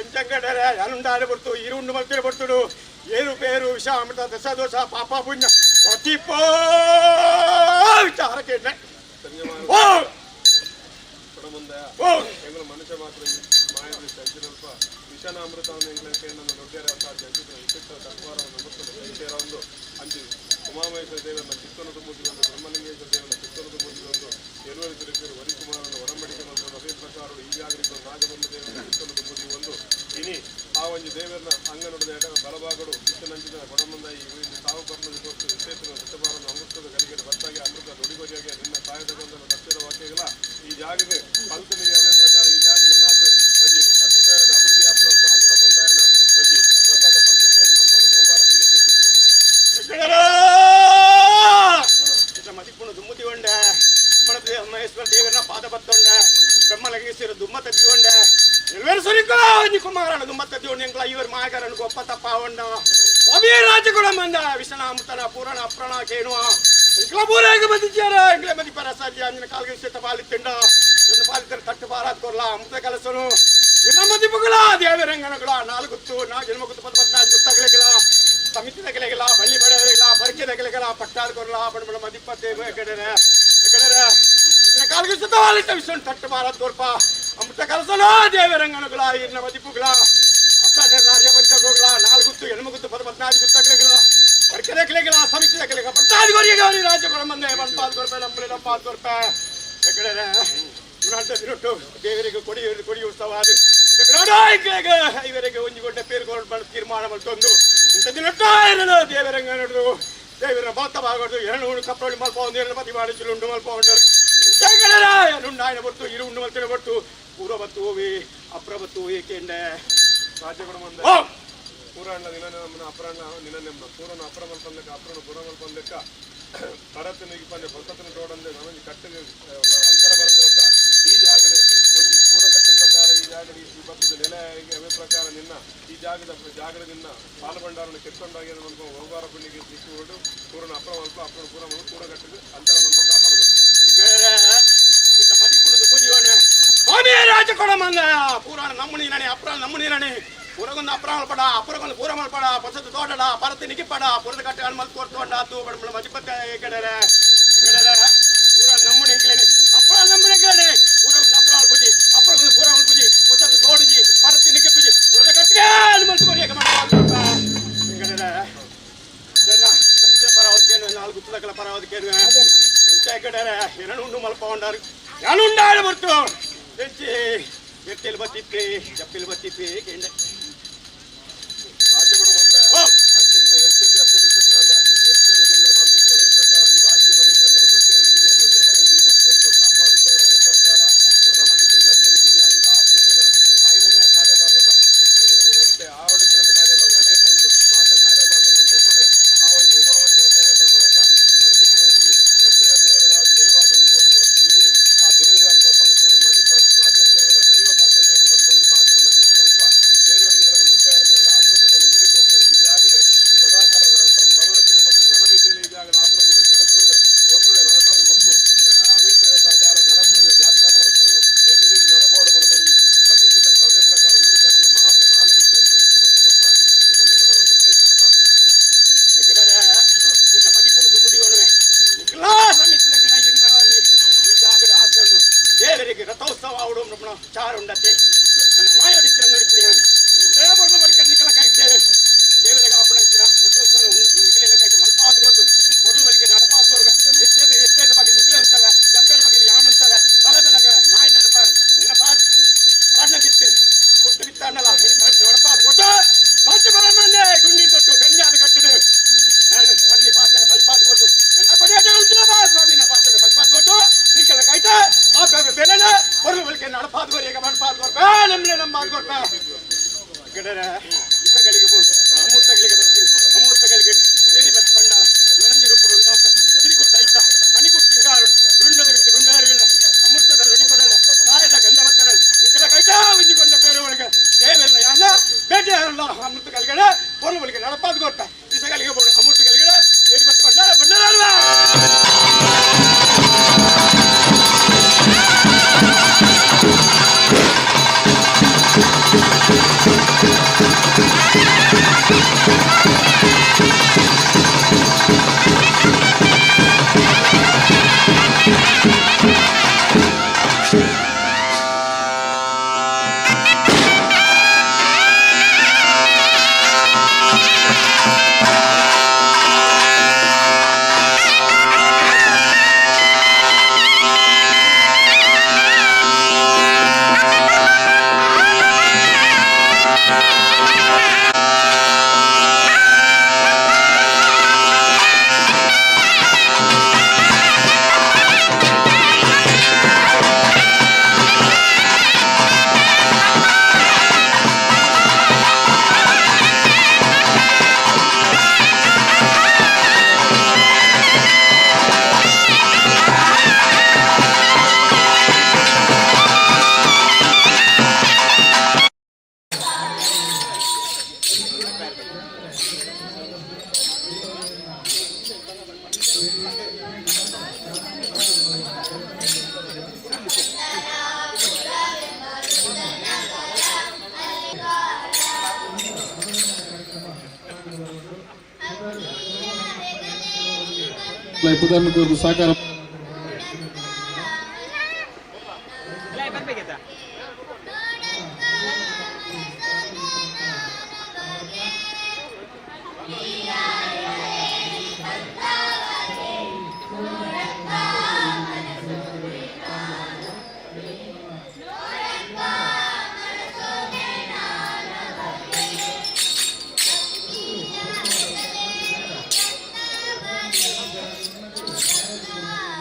ಎಂಚಂಗಡರ ಯಾನುಂಡಾಡ ಬೊರ್ತು ಇರು ಉಂಡು ಮಲ್ತಿರ ಬೊರ್ತುಡು ಏರು ಪೇರು ವಿಷ ಅಮೃತ ದಶದೋಷ ಪಾಪ ಪುಣ್ಯ ಪ್ರತಿಪೋ ವಿಚಾರ ಕೇಳ ಓ ಓ ಎಂಗಳ ಮನುಷ್ಯ ಮಾತ್ರ ಮಾಯದ ಸಂಚಿನಲ್ಪ ವಿಷಾನಾಮೃತವನ್ನು ಎಂಗಳ ಕೇಂದ್ರ ದೊಡ್ಡರ ಸಾಧ್ಯ ವಿಚಿತ್ರ ತತ್ವಾರವನ್ನು ಅಮೃತದ ಒಂದು ಅಂಜು ಉಮಾಮಹೇಶ್ವರ ದೇವರನ್ನ ಚಿತ್ತನ ತುಂಬುತ್ತಿರುವಂದು ಬ್ರಹ್ಮಲಿಂಗೇಶ್ವರ ದೇವರನ್ನ ಚಿತ್ತನ ತುಂಬುತ್ತಿರುವಂದು ಎರುವರು ತಿರುಗಿರು ವರಿಕುಮಾರನ ಒಡಂಬಡಿಕೆ ಮತ್ತು ಅದೇ ಪ್ರಕಾರ ಈಗಾಗಲೇ ನಾಗಬಂಧ ದೇವರನ್ನ ಚಿತ್ತನ ತುಂಬುತ್ತಿರುವಂದು ಇನಿ ಆ ಒಂಜಿ ದೇವರನ್ನ ಅಂಗನೊಡದ ಎಡ ಬಲಭಾಗಡು ಚಿತ್ತನಂಚಿನ ಕೊಡಮಂದ ಈ ಸಾವು ಬರ್ನದ ಕೊಟ್ಟು ವಿಶೇಷ ಸತ್ಯಭಾರನ ಅಮೃತದ ಗಲಿಗೆ ಬರ್ತಾಗಿ ಅಮೃತ ದೊಡಿಗೊರಿಯಾಗಿ ನಿನ್ನ ಸಾಯದ ಗೊಂದಲ ಸತ್ಯದ ವಾಕ್ಯಗಳ ಈ ಜಾಗಕ್ಕೆ ಪಲ್ತನಿಗೆ ಅವೇ ಪ್ರಕಾರ ಈ ಜಾಗ ನನಾತ್ ಒಂಜಿ ಅತಿಶಯದ ಅಭಿವೃದ್ಧಿ ಆಪನಲ್ಪ ಕೊಡಮಂದಾಯನ ಒಂಜಿ ಪ್ರಸಾದ ಪಲ್ತನಿಗೆ ಮನ್ಪನ ಬಹುಬಾರ ಮದಿಪುಣ ದುಮ್ಮತಿ ಉಂಡೆ ಮಹೇಶ್ವರ ದೇವರನ್ನ ಪಾದ ಬತ್ತೊಂಡೆ ಬ್ರಹ್ಮಲಿಂಗೇಶ್ವರ ದುಮ್ಮ ತದ್ದಿಕೊಂಡೆ ಎಲ್ವೇರು ಸುರಿಕೋ ಒಂಜಿ ಕುಮಾರನ ದುಮ್ಮ ತದ್ದಿಕೊಂಡೆ ಎಂಕ್ಲ ಇವರು ಮಾಯಕರನು ಗೊಪ್ಪ ತಪ್ಪ ಉಂಡ ಸ್ವಾಮಿ ರಾಜ ಕೂಡ ಮಂದ ವಿಷಣಾಮೃತನ ಪೂರಣ ಅಪ್ರಣ ಕೇಣುವ ಎಂಕ್ಲ ಪೂರೇಗ ಮದಿಚಾರ ಎಂಕ್ಲೆ ಮದಿ ಪರ ಸಾಧ್ಯ ಅಂಜಿನ ಕಾಲ್ಗೆ ವಿಷಯ ಪಾಲಿತ್ತುಂಡ ಎನ್ನು ಪಾಲಿತ್ತರ ತಟ್ಟು ಪಾರಾತ್ ಕೊರ್ಲ ಅಮೃತ ಕಲಸನು ಎನ್ನ ಮದಿಪುಗಳ ದೇವರಂಗನಗಳ ನಾಲ್ಗುತ್ತು ನಾ ಜನ್ಮ ಗುತ್ತು ಪದ ಪದ್ನಾಲ್ಕು ಗುತ್ತಗಲಿಗಳ ಸಮಿತಿ ತಗಲಿಗಳ ಬಳ್ಳಿ ಬಡವರಿಗಳ ಬರಿಕೆ ತಗಲಿಗಳ ಪಟ್ಟಾದ ಕೊರ್ಲ ಬಡಬಡ ಮದಿಪತ್ತೆ ಕಡರೆ ಕಡರೆ ಇನ್ನ ಕಾಲ್ಗೆ ಸುತ್ತವಾಲಿಟ್ಟ ವಿಶ್ವ ತಟ್ಟು ಪಾರಾತ್ ಕೊರ್ಪ ಅಮೃತ ಕಲಸನು ದೇವರಂಗನಗಳ ಇನ್ನ ಮದಿಪುಗಳ ಅಪ್ಪ ಪಂಚಗೋಗಳ ನಾಲ್ಗುತ್ತು ಎಣ್ಮಗುತ್ತು ಪದ ಪದ್ನಾಲ್ಕು ಗುತ್ತಗಲಿಗಳ ಬರಿಕೆ ತಗಲಿಗಳ ಸಮಿತಿ ತಗಲಿಗಳ ಪಟ್ಟಾದ ಕೊರಿಗೆ ರಾಜ್ಯ ಕೊಡ ಮಂದೆ ಮನ್ಪಾದ ಕೊರ್ಪೆ ನಂಬಲೆ ನಂಪಾದ ಕೊರ್ಪೆ ಕಡರೆ ದಿನೊಟ್ಟು ದೇವರಿಗೆ ಕೊಡಿ ಕೊಡಿ ಉತ್ಸವ ಅದು ಇವರಿಗೆ ಒಂಜಿಗೊಂಡ ಪೇರು ಕೊಡ ತೀರ್ಮಾನ ಮಲ್ತೊಂದು ಇಂಥ ದಿನೊಟ್ಟು ದೇವರಂಗ ನೋಡುದು ದೇವರ ಬಾತ ಬಾಗದು ಎರಡು ಕಪ್ಪಳಿ ಮಲ್ಪ ಒಂದು ಎರಡು ಪತಿ ಮಾಡಿ ಚಿಲುಂಡು ಮಲ್ಪ ಉಂಡರು ಉಂಡಾಯನ ಬೊಟ್ಟು ಇರು ಉಂಡು ಮಲ್ತಿನ ಬೊಟ್ಟು ಪೂರ್ವ ಬತ್ತು ಹೋವಿ ಅಪ್ರ ಬತ್ತು ಹೋವಿ ಕೇಂಡೆ ರಾಜ್ಯ ಕೊಡ ಮಂದ ಓ ಪೂರಾಣ್ಲ ನಿಲನ ಅಪರಾಣ್ಲ ನಿಲನೆಮ್ಮ ಪೂರನ ಅಪರ ಮಲ್ಪಂದೆಕ್ಕ ಅಪ್ರನ ಪೂರ ಮಲ್ಪಂದೆಕ್ಕ ಪರತ್ತಿನ ಪಂಡೆ ಹೊಸತನ ತೋಡಂದೆ ನನಗೆ ಕಟ್ಟಿಗೆ ಅಂತರ ಬರಂದೆಕ್ಕ ಈ ಜಾಗಡೆ ಒಂಜಿ ಪೂರ ಕಟ್ಟ ಪ್ರಕಾರ ಈ ಜಾಗಡೆ ಈ ಬತ್ತದ ನೆಲೆ ಅವೇ ಪ್ರಕಾರ ನಿನ್ನ ಈ ಜಾಗದ ಜಾಗಡೆ ನಿನ್ನ ಪಾಲುಭಂಡಾರನ ಕೆತ್ತೊಂಡಾಗಿ ಮಲ್ಪ ಹೋಗಾರ ಪುಣ್ಯಕ್ಕೆ ದಿಕ್ಕು ಹೊರಟು ಪೂರ್ಣ ಅಪ್ರ ಮಲ್ಪ ಅಪ್ರ ಪೂರ ಮಲ್ಪ ಪೂರ ಕಟ್ಟಿಗೆ ಅಂತರ ಬಂದು ಕಾಪಾಡೋದು. ಪೂರಾಣ ನಮ್ಮನಿ ನಾನೇ ಅಪ್ರಾಣ ನಮ್ಮನಿ ನಾನೇ ಪೂರಗೊಂದು ಅಪ್ರ ಮಲ್ಪಡ ಅಪುರಗೊಂದು ಪೂರ ಮಲ್ಪಡ ಪಸದ ತೋಟಡ ಪರತಿ ನಿಗಿಪಡ ಪುರದ ಕಟ್ಟೆ ಅನ್ಮಲ್ ತೋರ್ತೋಂಡ ತೂ ಬಡಮಳ ಮಜಿಪತ್ತ ಕಡೆರೆ ಕಡೆರೆ ಪೂರ ನಮ್ಮನಿ ಎಂಕ್ಲೇನೆ ಅಪ್ರ ನಮ್ಮನಿ ಎಂಕ್ಲೇನೆ ಪೂರಗೊಂದು ಅಪ್ರ ಮಲ್ಪುಜಿ ಅಪುರಗೊಂದು ಪೂರ ಮಲ್ಪುಜಿ ಪಸದ ತೋಡುಜಿ ಪರತಿ ನಿಗಿಪುಜಿ ಪುರದ ಕಟ್ಟೆ ಅನ್ಮಲ್ ತೋರಿಯಕ ಕಡೆರೆ ಪರವತ್ತೇನು ನಾಲ್ಕು ಗುತ್ತದಕ್ಕಲ ಪರವತ್ತೇನು ಎಂಚ ಕಡೆರೆ ಎರಡುಂಡು ಮಲ್ಪ ಉಂಡಾರು ಯಾನುಂಡಾಳು ಬರ್ತು ಎಂಚಿ ಎತ್ತಿಲ್ ಬತ್ತಿಪ್ಪಿ ಜಪ್ಪಿಲ್ ಬತ್ತಿಪ್ಪಿ ಕೇಂದ್ರ ರಾಜ್ಯ ಕೂಡ ಮುಂದೆ ಅಂಚಿನ ಎಸ್ಟೇಟ್ ಜಪ್ಪೆಲ್ ಇತ್ತಿರ್ನಲ್ಲ ಎಸ್ಟೇಟ್ ನಿನ್ನ ಸಮಿತಿ ಅವೇ ಪ್ರಕಾರ ಈ ರಾಜ್ಯದ ಅವೇ ಪ್ರಕಾರ ಬಸ್ಸೇರಲ್ಲಿ ಒಂದು ಜಪ್ಪೆಲ್ ಜೀವಂತೊಂದು ಕಾಪಾಡಿಕೊಳ್ಳೋ ಅವೇ ಪ್ರಕಾರ ರಮಣಿತಿಲ್ಲಂಜನ ಈ ಜಾಗದ ಆಪನ ದಿನ ಆಯ್ನ ದಿನ ಕಾರ್ಯಭಾಗ ಬಾರಿ ಒಂತೆ ಆವಡಿಸಿನ ಕಾರ್ಯಭಾಗ ಅನೇಕ ಉಂಡು ಮಾತ ಕಾರ್ಯಭಾಗವನ್ನು ಕೊಟ್ಟರೆ ಆ ಒಂದು ಉಮಾಮಹೇಶ್ವರ ದೇವರ ಫಲಕ ನರಸಿಂಹ ಒಂಜಿ ದಕ್ಷಿಣ ದೇವರ ದೈವಾದ ಉಂಟೊಂದು ಇನಿ ಆ ದೇವರ ಅಲ್ಪ ಮಣಿ ಪಾತ್ರ ದೈವ ಪಾತ್ರ ಒಂದು ಪಾತ್ರ ಮಂಜಿಸಿನಲ್ಪ ದೇವರ ಉಡುಪಾಯ ಅಮೃತದ ನುಡಿದು ಕೊಟ್ಟು ಈ ಜಾಗಡೆ ಸದಾಕಾಲ ಸಂರಕ್ಷಣೆ ಮತ್ತು ರಣಮಿತಿಯಲ್ಲಿ ಈ ಜಾಗದ ಆಪನ ಕೆಲಸವನ್ನು ಒನ್ನೊಡೆ ನಡಪಾದ ಕೊಟ್ಟು ಅಮಿತ ಪ್ರಕಾರ ನಡಪನ ಜಾತ್ರಾ ಮಹೋತ್ಸವ ಎದುರಿಗೆ ನಡಪಾಡು ಪಡೆದ ಈ ಸಮಿತಿ ದಕ್ಕಲು ಅವೇ ಪ್ರಕಾರ ಊರು ದಕ್ಕಲು ಮಾತ ನಾಲ್ಕು ಗುತ್ತು ಎಣ್ಣೆ ಗುತ್ತು ಪತ್ತು ಪತ್ನಾಗಿ ಗುತ್ತು ಬಲ್ಲೆಗಡವನ್ನು ಸೇರಿ ನಡಪಾಡ್ತಾರೆ. ಕಡೆರೆ ಇನ್ನ ಮದಿಪುರದ ಮುಡಿಯೋಣವೆ ನಿಖಿಲಾ ಸಮಿತಿಲಕ್ಕಿನ ಇರುನಾಗಿ ಈ ಜಾಗದ ಆಸೆ ಉಂಡು ದೇವರಿಗೆ ರಥೋತ್ಸವ ಆವಡು ನಮ್ಮ ಚಾರ ಉಂಡತೆ ನನ್ನ ಮಾಯೋಡಿತ್ತಿರ ನುಡಿಪುಣಿ ದೇವರನ್ನ ಬಳಿಕ ನಿಖಲ ಕಾಯ್ತೆ ದೇವರಿಗೆ ಆಪಣಂಚಿನ ರಥೋತ್ಸವ ನಿಖಲಿನ ಕಾಯ್ತೆ ಮಲ್ಪಾದ ಗೊತ್ತು ಮೊದಲು ಬಳಿಕೆ ನಡಪಾದ ಎಷ್ಟೇ ಎಷ್ಟೇ ಬಗ್ಗೆ ನಿಖಲ ಇರ್ತವೆ ಜಪ್ಪೆನ ಬಗ್ಗೆ ಯಾನು ಅಂತವೆ ತಲೆ ಬೆಳಗವೆ ಮಾಯ ನೆನಪ ನಿನ್ನ ಪಾದ ಪಾಡ್ನ ಬಿತ್ತು ಕೊಟ್ಟು ಬಿತ್ತಾನಲ್ಲ ನಡಪಾದ ಕೊಟ್ಟು ಪಾಚ ಬರಮಂದೆ ಗುಂಡಿ ತೊಟ್ಟು ಬೆಂಜಾದ ಕಟ್ಟಿದೆ ಬನ್ನಿ ಪಾತ್ರ ಬಲಿಪಾದ ಕೊಟ್ಟು ಎಲ್ಲ ಕೊಡೆಯ ಬನ್ನಿನ ಪಾತ್ರ ಬಲಿಪಾದ ಕೊಟ್ಟು ನಿಖಲ ಕಾಯ್ತಾ ಆ ಬೆಲೆನ ಹೊರಲು ಬಳಿಕೆ ನಡಪಾದ ಗೊರಿಗೆ ಮಣಪಾದ ಕೊರ್ಪ ನಮ್ಮನೆ ನಮ್ಮ ಕೊರ್ಪ ಗಿಡರ ಇಸಗಳಿಗೆ ಅಮೂರ್ತಗಳಿಗೆ ಬರ್ತೀನಿ ಅಮೂರ್ತಗಳಿಗೆ ಏರಿ ಬತ್ ಬಂಡ ನೊಣಂಜಿ ರೂಪರು ಉಂಡಾಪ ತಿರುಗುತ್ತ ಐತ ಹಣಿಗುಟ್ಟು ಸಿಂಗಾರು ರುಂಡದ ಬಿಟ್ಟು ರುಂಡಾರಿಲ್ಲ ಅಮೃತದ ನುಡಿಕೊಡಲ್ಲ ಕಾಯದ ಗಂಧವತ್ತರಲ್ಲ ನಿಖಲ ಕೈಟಾ ಉಂಜಿಕೊಂಡ ಬೇರೆ ಒಳಗೆ ದೇವೆಲ್ಲ ಯಾನ ಬೇಟೆ ಯಾರಲ್ಲ ಅಮೃತ ಕಲ್ಗಡೆ பொருள் ಬಳಿಕೆ ನಡಪಾದ ಕೊಟ್ಟ ಇಸಗಳಿಗೆ ಬೋಡು ಅಮೃತಗಳಿಗೆ ಏರಿ ಬತ್ ಬಂಡ ಬಂಡಾರಲ್ವಾ. ಪುದರ್ನ ಸಹಕಾರ ಬರ್ಬೇಕಿತ್ತಾ? Thank you.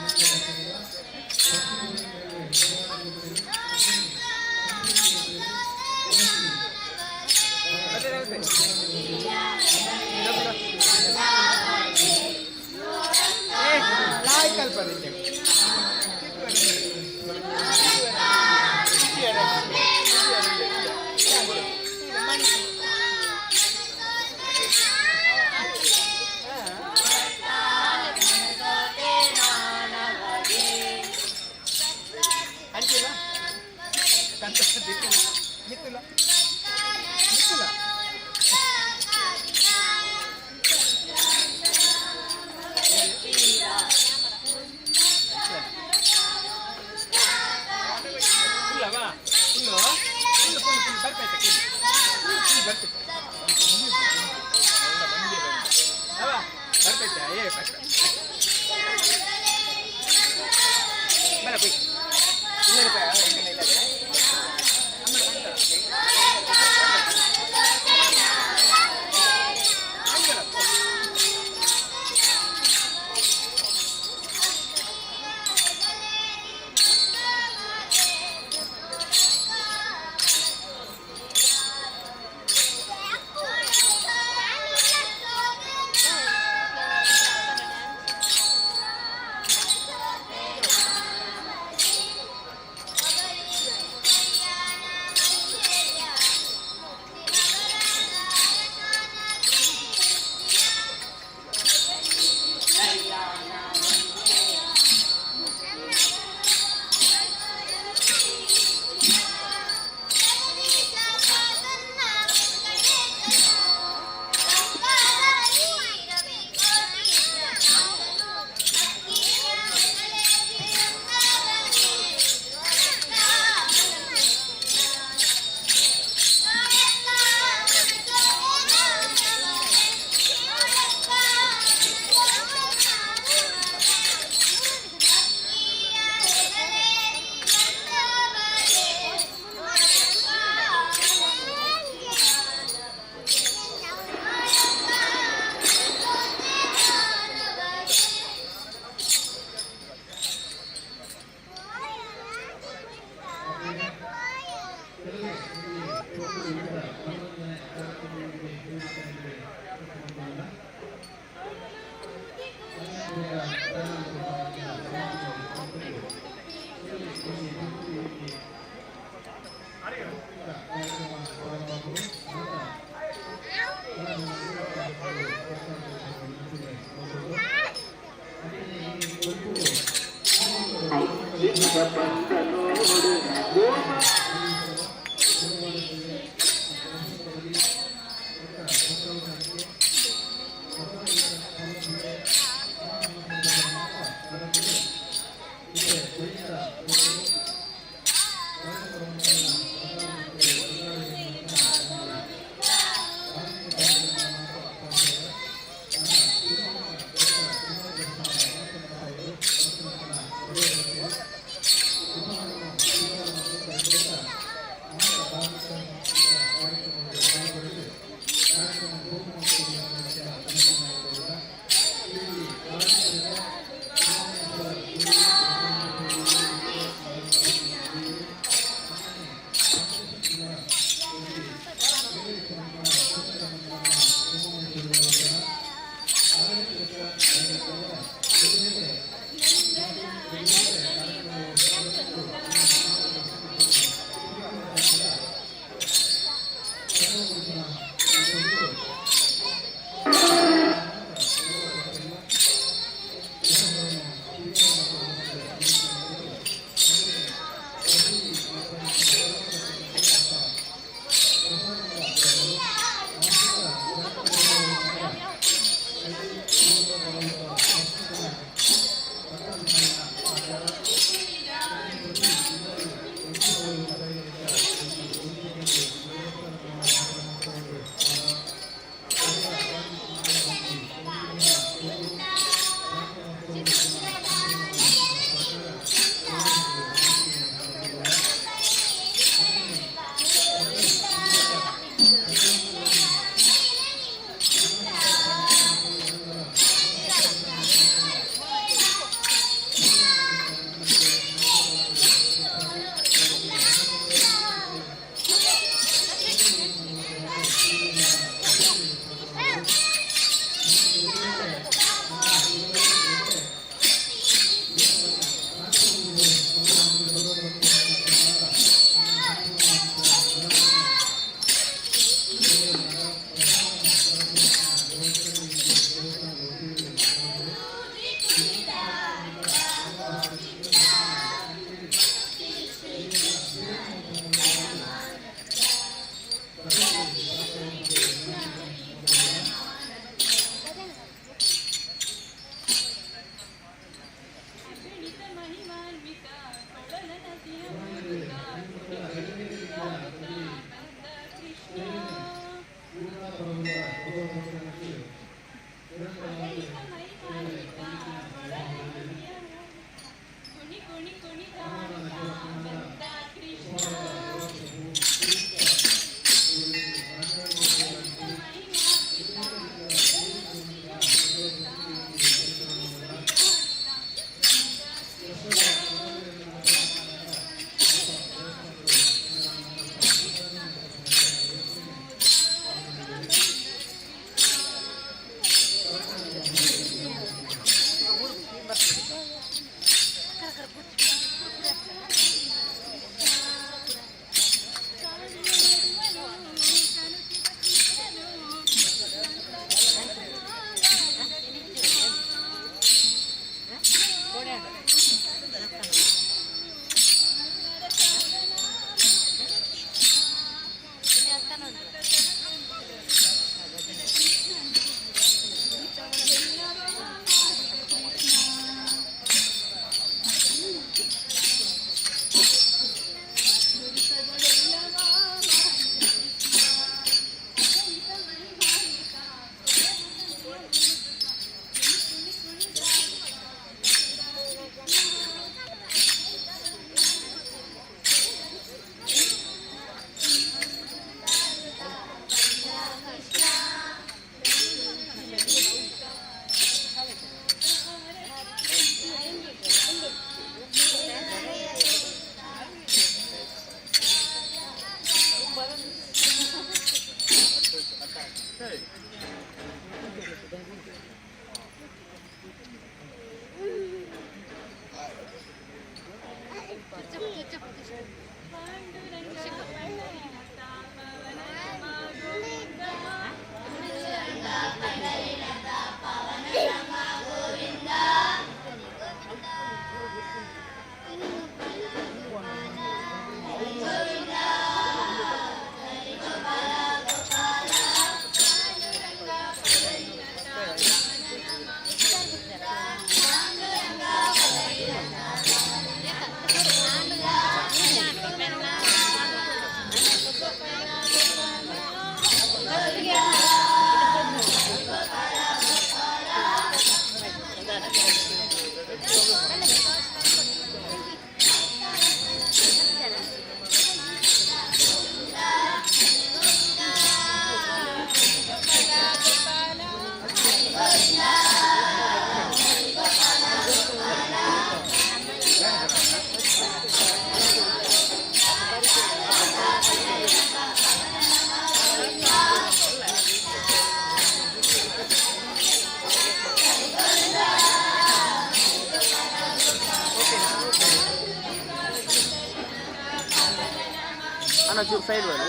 ಅಣ್ಣ ಚೂರು ಸೈಡ್ ಬರ.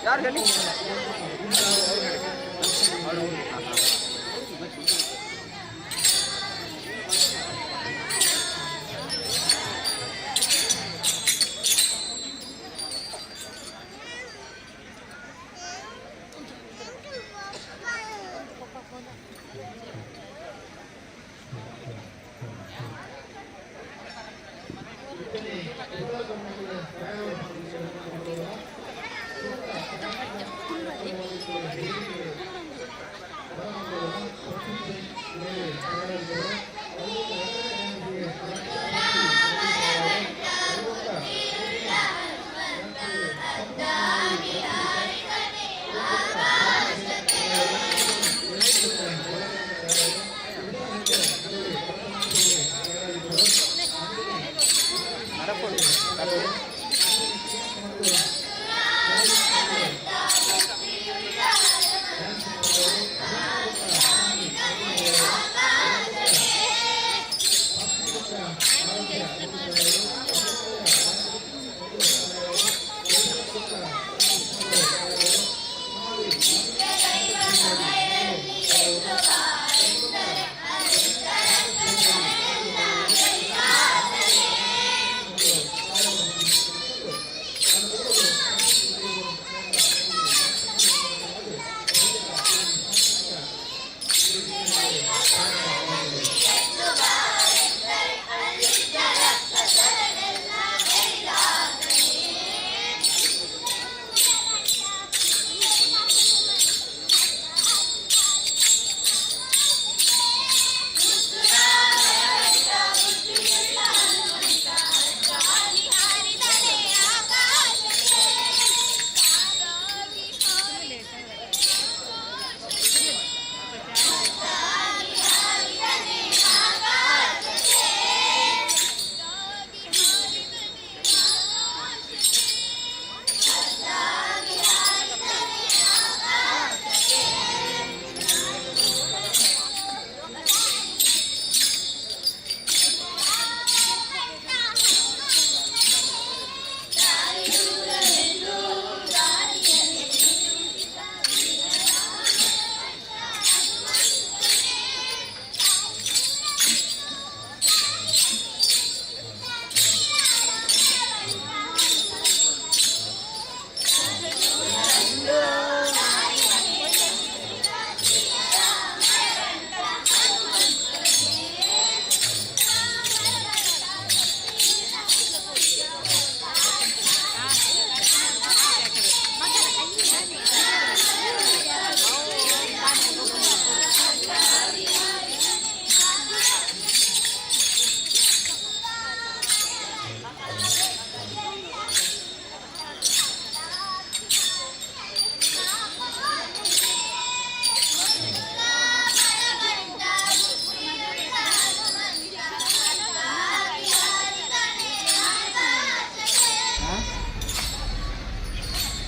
ಯಾರು ಹೇಳಿ?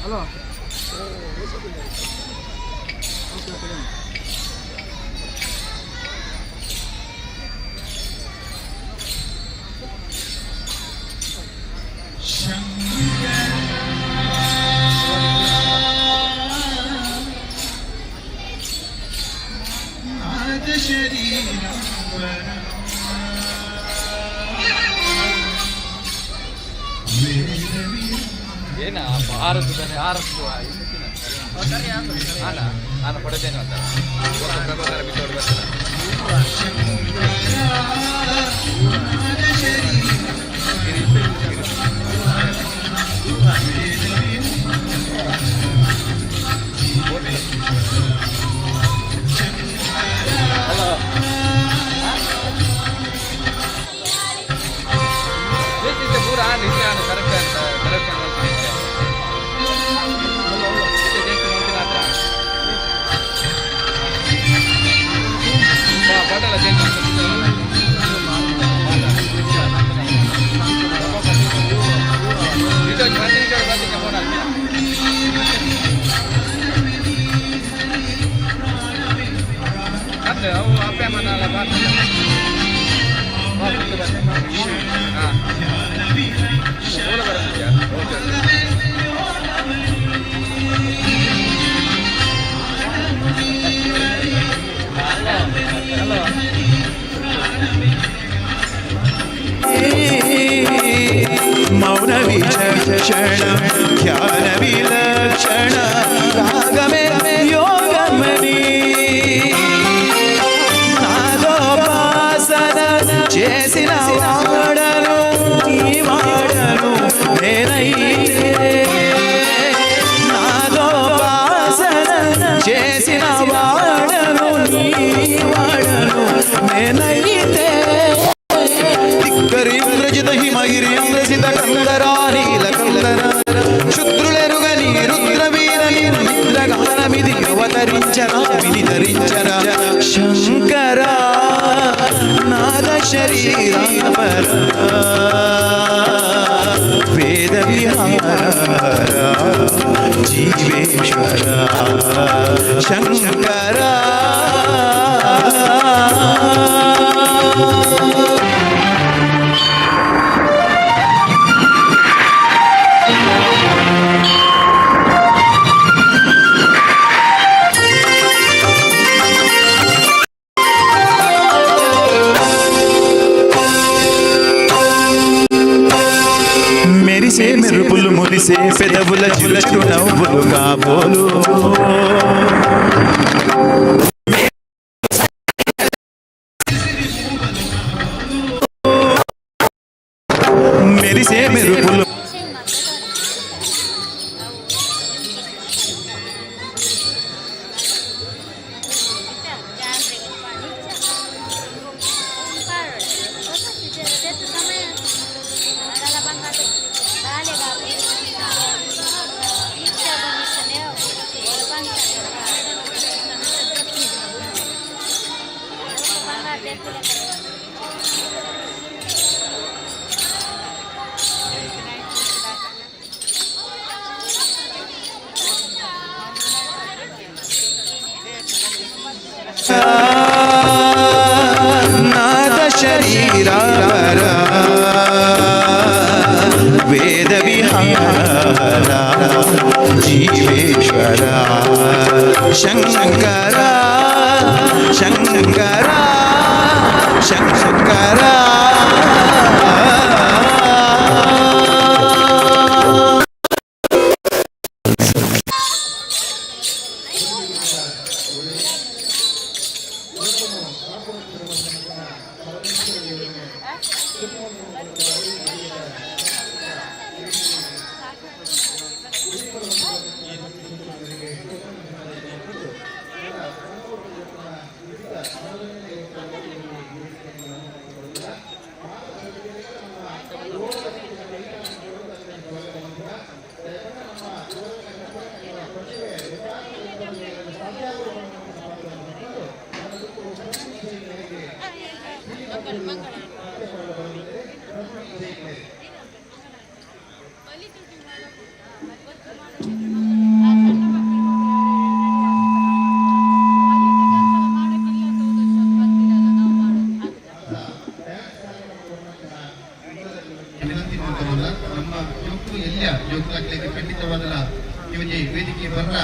ಹಲೋ. ಏನ ಭಾರತದ ಆರಸ್ತು ಅಲ್ಲ ನಾನು ಕೊಡತೇನೆ ಅಂತ ಪ್ರಭಾಕರ ಬಿಟ್ಟು ಹಲೋ. ಪೂರ ನಿಜ ಕರೆಕ್ಟ್ ಅಂತ ಕರೆಕ್ಟ್ మౌన విచక్షణ ధ్యాన విలక్షణ రాగమే యోగమని నాదోపాసన చేసిన వాడను నీ వాడను నేనైతే నాదోపాసన చేసిన వాడను నీ వాడను నేనైతే ధిక్కరింద్రజిత హిమగిరీంద్రజిత కందరా నీలకందర శుద్రులెరుగని రుద్రవీర నిద్రగానమిది అవతరించరా వినితరించరా శంకర నాద శరీరాపర వేద విహార జీవేశ్వర శంకర. మెరిసే మెరుపులు మురిసే పెదవుల చిరు నవ్వులు కాబోలు మెరిసే మెరుపులు నాద శరీరార వేద విహార జీవేశ్వర శంకర శంకర శంకర. ಒಂಜಿ ವೇದಿಕೆ ಬರ್ರ.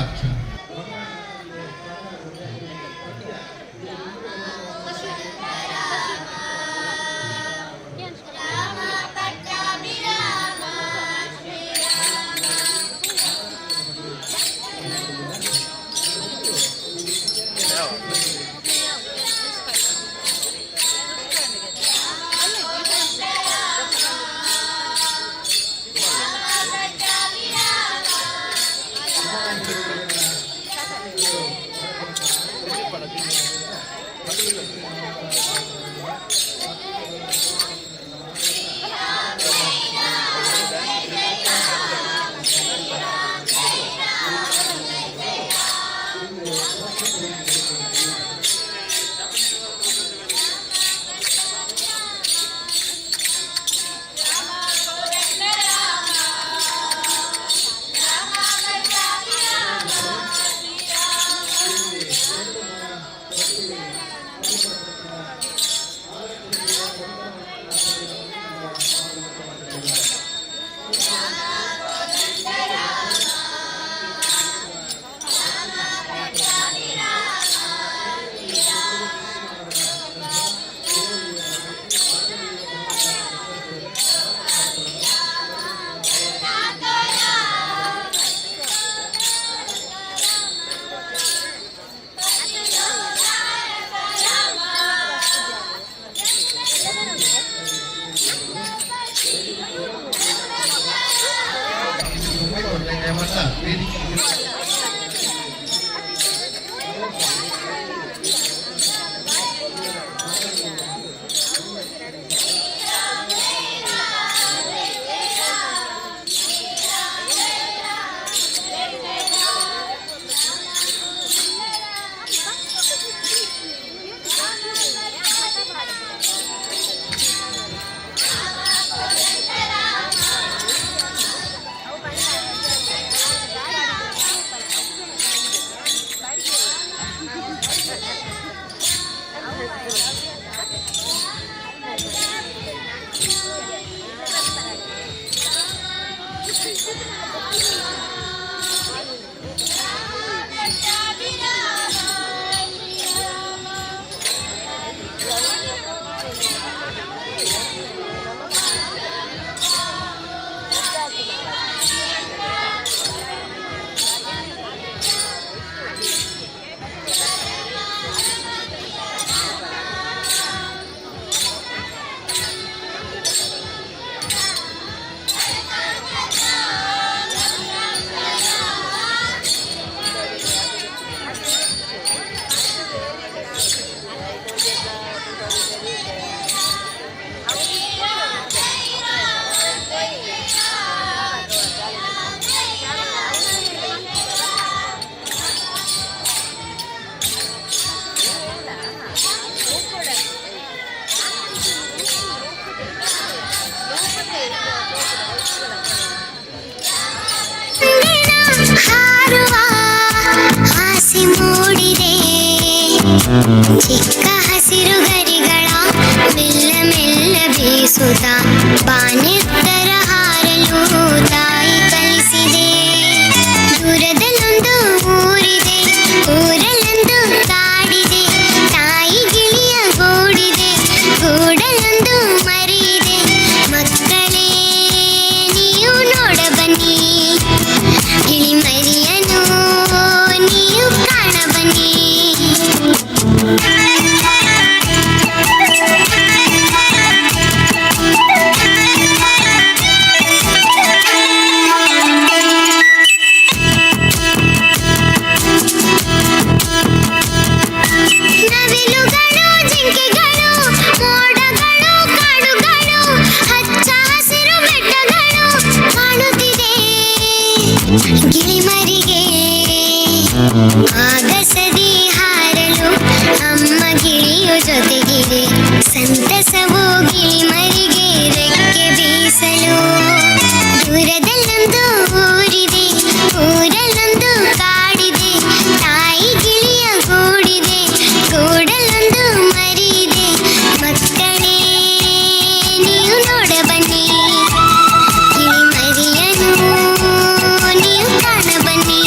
ವೇದಿಕೆ. ಹಾರುವ ಆಸೆ ಮೂಡಿದೆ. ಚಿಕ್ಕ ಹಸಿರು ಗರಿಗಳ ಮೆಲ್ಲ ಮೆಲ್ಲ ಬೀಸುತ್ತ ಬಾನೆತ್ತರ ಹಾರಲು ತಾಯಿ ಕಲಿಸಿದೆ. ದೂರದಲ್ಲೊಂದು ಊರಿದೆ, ಊರಲ್ಲೊಂದು ಕಾಡಿದೆ, ತಾಯಿ ಗಿಳಿಯ ಗೂಡಿದೆ, ಗೂಡಲ್ಲೊಂದು ಮರಿದೆ. ಮಕ್ಕಳೇ, ನೀವು ನೋಡ ಬನ್ನಿ, ಗಿಳಿ ಮರಿಯನು ನೀವು ಕಾಣ ಬನ್ನಿ. ನವಿಲುಗಳು, ಜಿಂಕೆಗಳು, ಮೋಡಗಳು, ಕಾಡುಗಳು, ಹಚ್ಚ ಹಸಿರು ಬೆಟ್ಟಗಳು ಕಾಣುತ್ತಿದೆ ಗಿಳಿಮರಿಗೆ. ಆಗಸದಿ ಹಾರಲು ಅಮ್ಮ ಗಿಳಿಯು ಜೊತೆಗಿದೆ. ಸಂತಸವು ಗಿಳಿಮರಿಗೆ ರೆಕ್ಕೆ ಬೀಸಲು. ದೂರದಲ್ಲೊಂದು ಊರಿದೆ, ಊರಲ್ಲೊಂದು ಕಾಡಿದೆ, ತಾಯಿ ಗಿಳಿಯ ಗೂಡಿದೆ, ಗೂಡಲ್ಲೊಂದು ಮರಿದೆ. ಮಕ್ಕಳೇ, ನೀವು ನೋಡ ಬನ್ನಿ, ಗಿಳಿ ಮರಿಯನು ನೀವು ಕಾಣ ಬನ್ನಿ.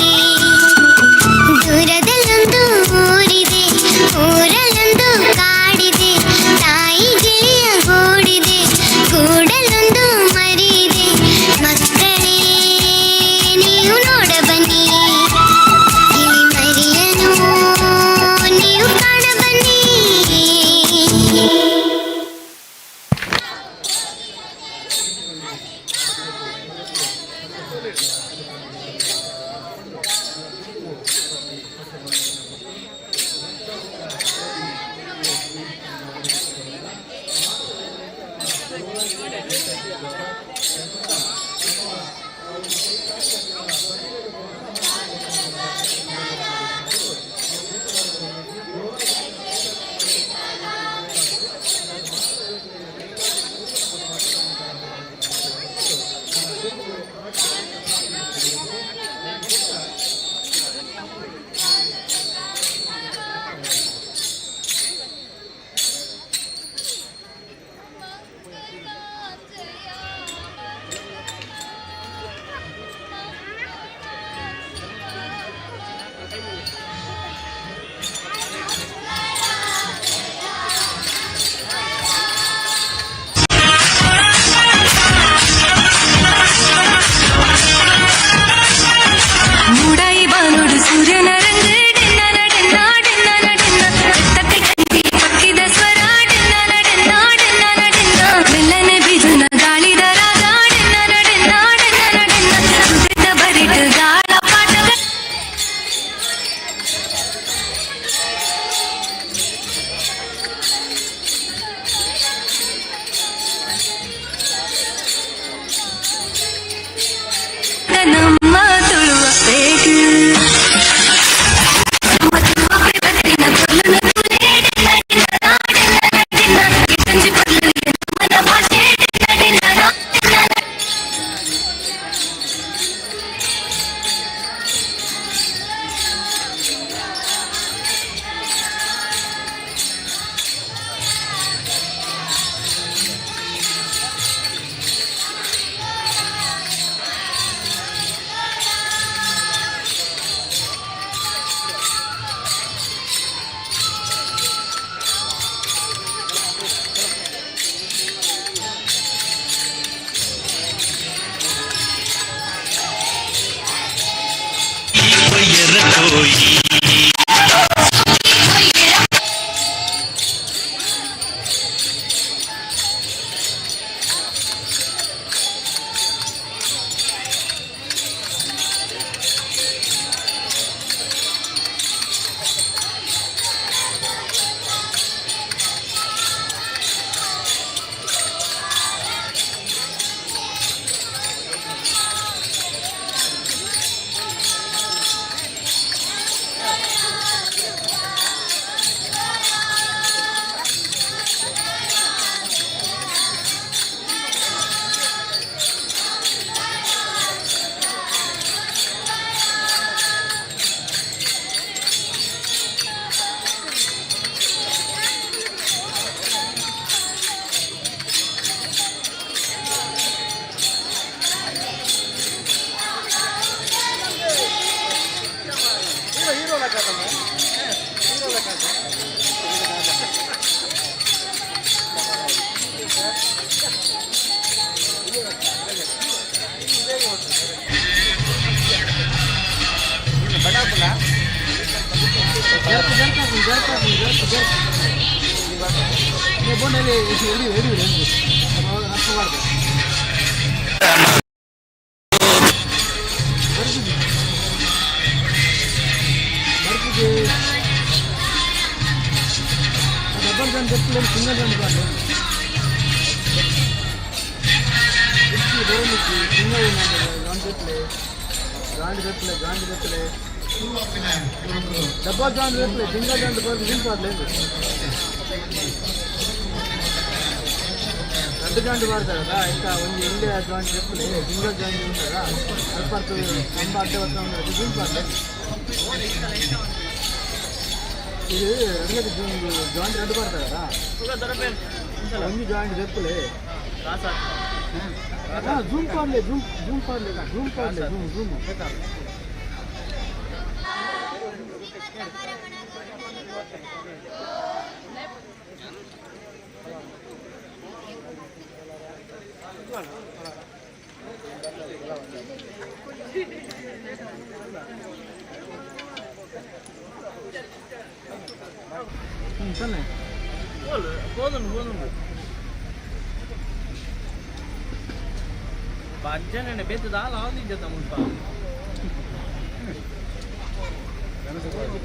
ಭಜನೆ ಬೇತದ ಆದಿದ್ದ ಮುಲ್ಪ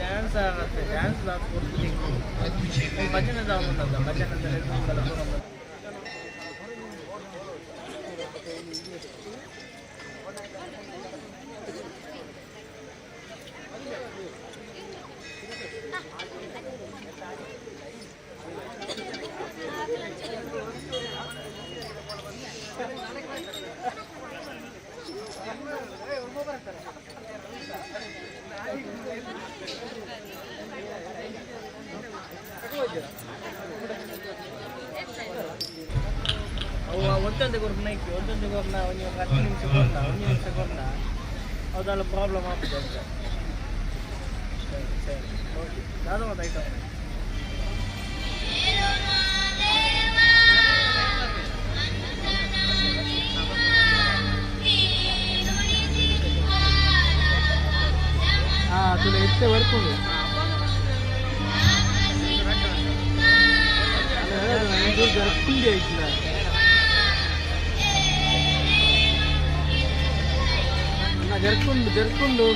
ಡ್ಯಾನ್ಸ್ ಆಗತ್ತೆ, ಡ್ಯಾನ್ಸ್ ಭಜನೆ ಭಜನೆ. ಒಂದೊಂದು ಕೊರ್ಪುನ ಇಕ್ಕಿ ಒಂದೊಂದು ಕೊರ್ನ ಒಂಜಿ 10 ನಿಮಿಷ ಕೊರ್ನ 1 ನಿಮಿಷ ಕೊರ್ನ ಅದೆಲ್ಲ ಪ್ರಾಬ್ಲಮ್ ಆಗ್ತದೆ ಅಂತ. ಸರಿ ಸರಿ ಓಕೆ ದಾದ ಮತ್ತೆ ಐಟಮ್. ತುಲೆ ಎತ್ತೆ ಬರ್ಕೊಂಡು ಜರ್ಪುಂಡಿ ಐತಿಲ್ಲ. ಜರ್ಕೊಂಡು ಜರ್ಕೊಂಡು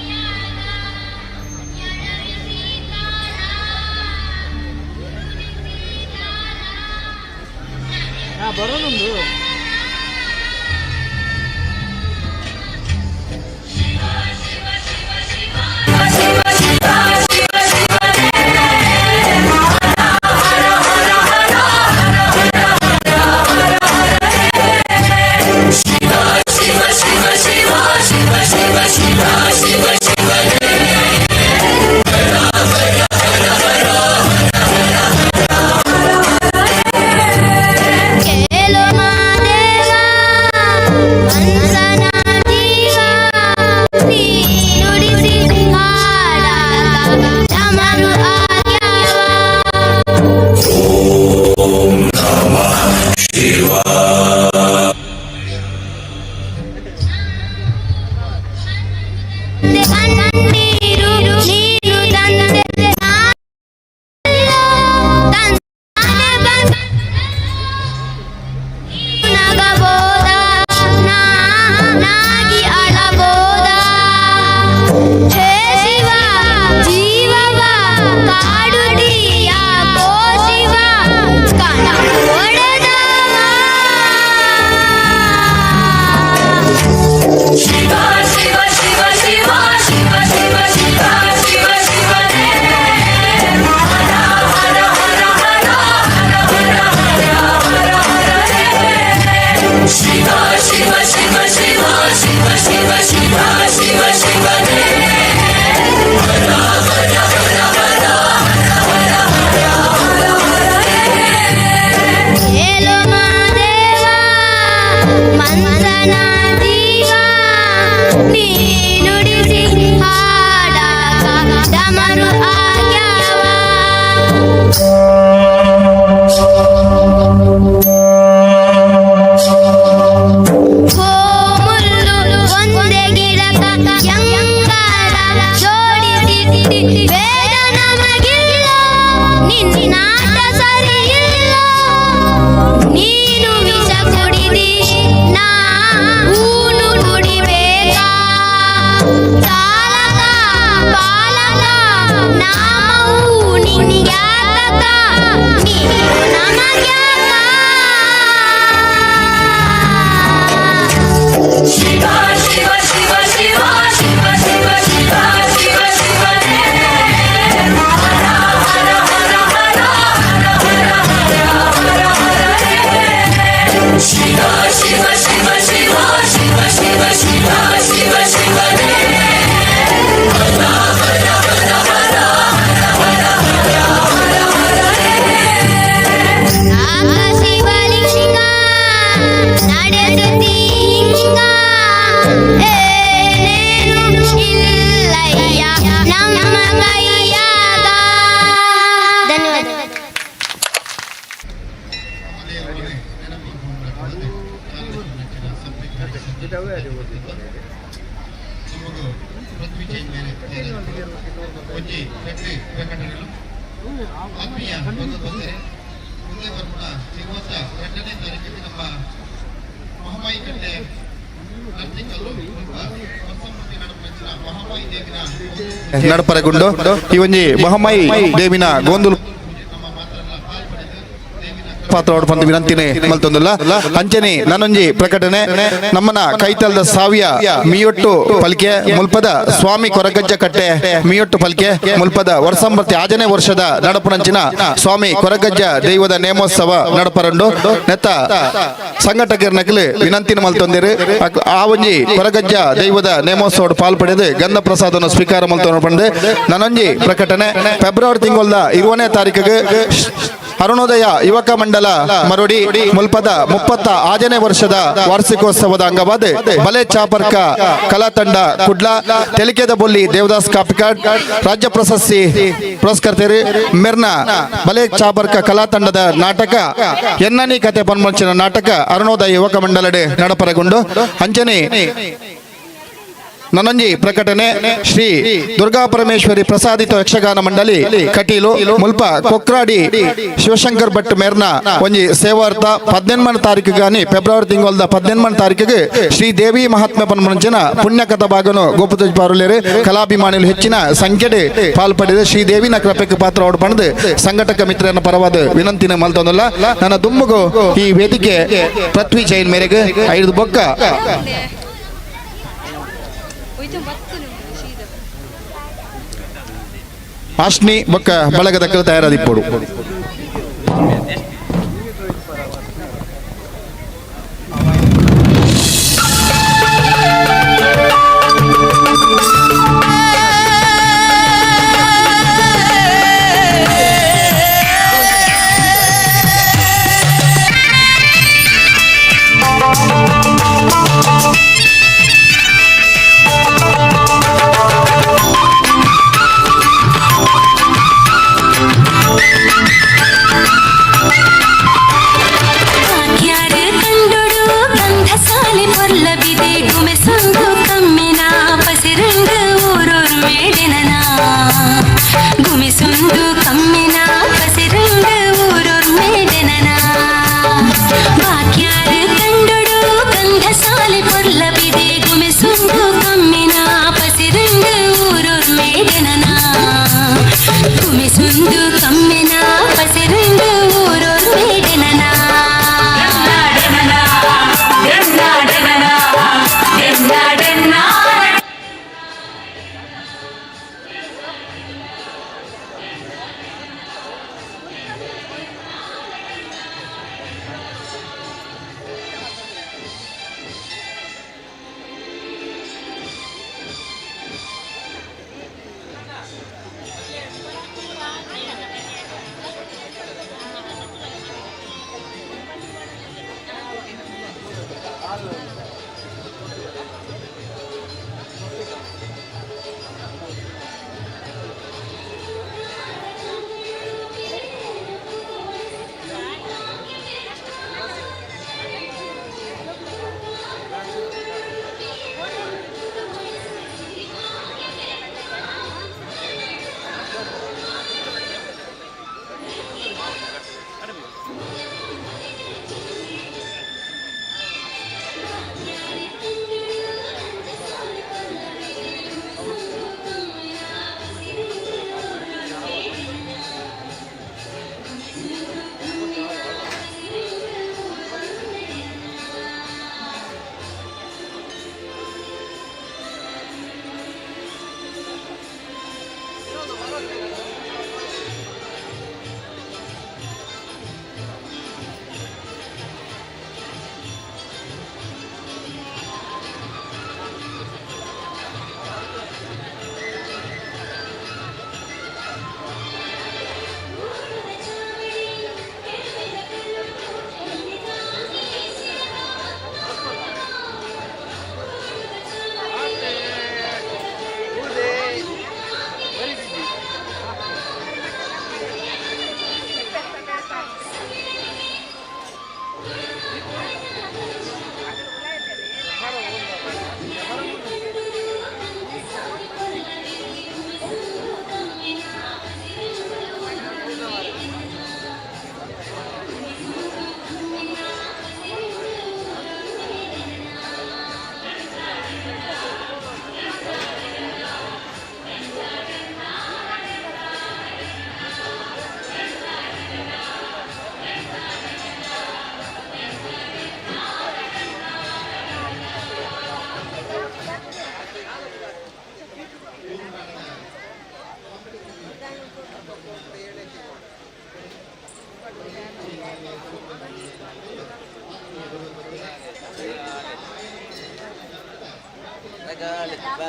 ಹಾಂ ಬರೋಣೊಂದು. ಕೇಳೋ ಮಾದೇವ. ಒಂಜಿ ರಡ್ಡ್ ಪ್ರಕಟಣೆಗಳು. ಆತ್ಮೀಯ ಬಂಧು ಬಂದರೆ, ಮುಂದೆ ಬರ್ಪುನ 22ನೇ ತಾರೀಕಿಗೆ ನಮ್ಮ ಮಹಾಮಾಯಿ ಕಟ್ಟೆ ನರ್ತಿಕಲ್ಲು ವರ್ಷಂಪ್ರತಿ ನಡಪುನ ಮಹಾಮಾಯಿ ದೇವಿನ ನಡಪರಗುಂಡು. ಈ ಒಂಜಿ ಮಹಾಮಾಯಿ ದೇವಿನ ಗೋಂದುಲು ಪಾತ್ರ ಪಂದ್ ವಿನಂತಿನೇ ಮಲ್ತೊಂದುಲ್ಲ. ಅಂಚನೆ ನಾನೊಂಜಿ ಪ್ರಕಟಣೆ. ನಮ್ಮನ ಕೈತಲ್ದ ಸಾವಿಯ ಮೀಯೊಟ್ಟು ಪಲ್ಕೆ ಮುಲ್ಪದ ಸ್ವಾಮಿ ಕೊರಗಜ್ಜ ಕಟ್ಟೆ ಮೀಯೊಟ್ಟು ಪಲ್ಕೆ ಮುಲ್ಪದ ವರ್ಷಂಬರ್ತಿ ಆಜನೇ ವರ್ಷದ ನಡಪುನಂಚಿನ ಸ್ವಾಮಿ ಕೊರಗಜ್ಜ ದೈವದ ನೇಮೋತ್ಸವ ನಡಪರಂಡು. ನೆತ್ತ ಸಂಘಟಕರ್ನಕಲು ವಿನಂತಿನ ಮಲ್ತೊಂದಿರು. ಆ ಒಂಜಿ ಕೊರಗಜ್ಜ ದೈವದ ನೇಮೋತ್ಸವ ಪಾಲ್ ಪಡೆದು ಗಂಧ ಪ್ರಸಾದವನ್ನು ಸ್ವೀಕಾರ ಮಲ್ತೊಂದು ಪಂಡು ನಾನೊಂಜಿ ಪ್ರಕಟಣೆ. ಫೆಬ್ರವರಿ ತಿಂಗಳ 20ನೇ ತಾರೀಕಿಗೆ ಅರುಣೋದಯ ಯುವಕ ಮಂಡಲ ಮರುಡಿ ಮುಲ್ಪದ 36ನೇ ವರ್ಷದ ವಾರ್ಷಿಕೋತ್ಸವದ ಅಂಗವಾದ ಬಲೆ ಚಾಪರ್ಕ ಕಲಾ ತಂಡ ಕುಡ್ಲ, ತೆಲಿಕೆದ ಬೊಲ್ಲಿ ದೇವದಾಸ್ ಕಾಪಿಕಾಡ್ ರಾಜ್ಯ ಪ್ರಶಸ್ತಿ ಪುರಸ್ಕರ್ತರು ಮೆರ್ನ ಬಲೆ ಚಾಪರ್ಕ ಕಲಾ ತಂಡದ ನಾಟಕ ಎನ್ನನಿ ಕತೆ ಪನ್ಮಂಚಿನ ನಾಟಕ ಅರುಣೋದಯ ಯುವಕ ಮಂಡಲಡೆ ನಡಪರಗೊಂಡು. ಅಂಚನೆ ನನಂಜಿ ಪ್ರಕಟಣೆ. ಶ್ರೀ ದುರ್ಗಾ ಪರಮೇಶ್ವರಿ ಪ್ರಸಾದಿತ ಯಕ್ಷಗಾನ ಮಂಡಳಿ ಕಟೀಲು ಮುಲ್ಪ ಕೊಕ್ರಾಡಿ ಶಿವಶಂಕರ್ ಭಟ್ ಮೇರ್ನ ಒಂಜಿ ಸೇವಾರ್ಥ 18ನೇ ತಾರೀಕಿಗಾನಿ ಫೆಬ್ರವರಿ ತಿಂಗಳದ 18ನೇ ತಾರೀಕಿಗೆ ಶ್ರೀ ದೇವಿ ಮಹಾತ್ಮ್ಯ ಪನ್ಮಂಚಿನ ಪುಣ್ಯಕಥ ಭಾಗನು ಗೋಪುತಜ್ ಪಾರುಲೇರು. ಕಲಾಭಿಮಾನಿಗಳು ಹೆಚ್ಚಿನ ಸಂಖ್ಯೆಡೆ ಪಾಲ್ಪಡೆದು ಶ್ರೀದೇವಿನ ಕೃಪೆಗೆ ಪಾತ್ರ ಪಣದು ಸಂಘಟಕ ಮಿತ್ರನ ಪರವಾದ ವಿನಂತಿನ ಮಲ್ತೊಂದಲ್ಲ. ನನ್ನ ದುಮ್ಮಗು ಈ ವೇದಿಕೆ ಪೃಥ್ವಿ ಜೈನ್ ಮೇರೆಗೆ ಐದು ಬೊಕ್ಕ ಆಶ್ನಿ ಬೊಕ್ಕ ಬಳಗದ ತಯಾರಾದಿಪ್ಪೋಡು.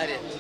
ಸರಿ.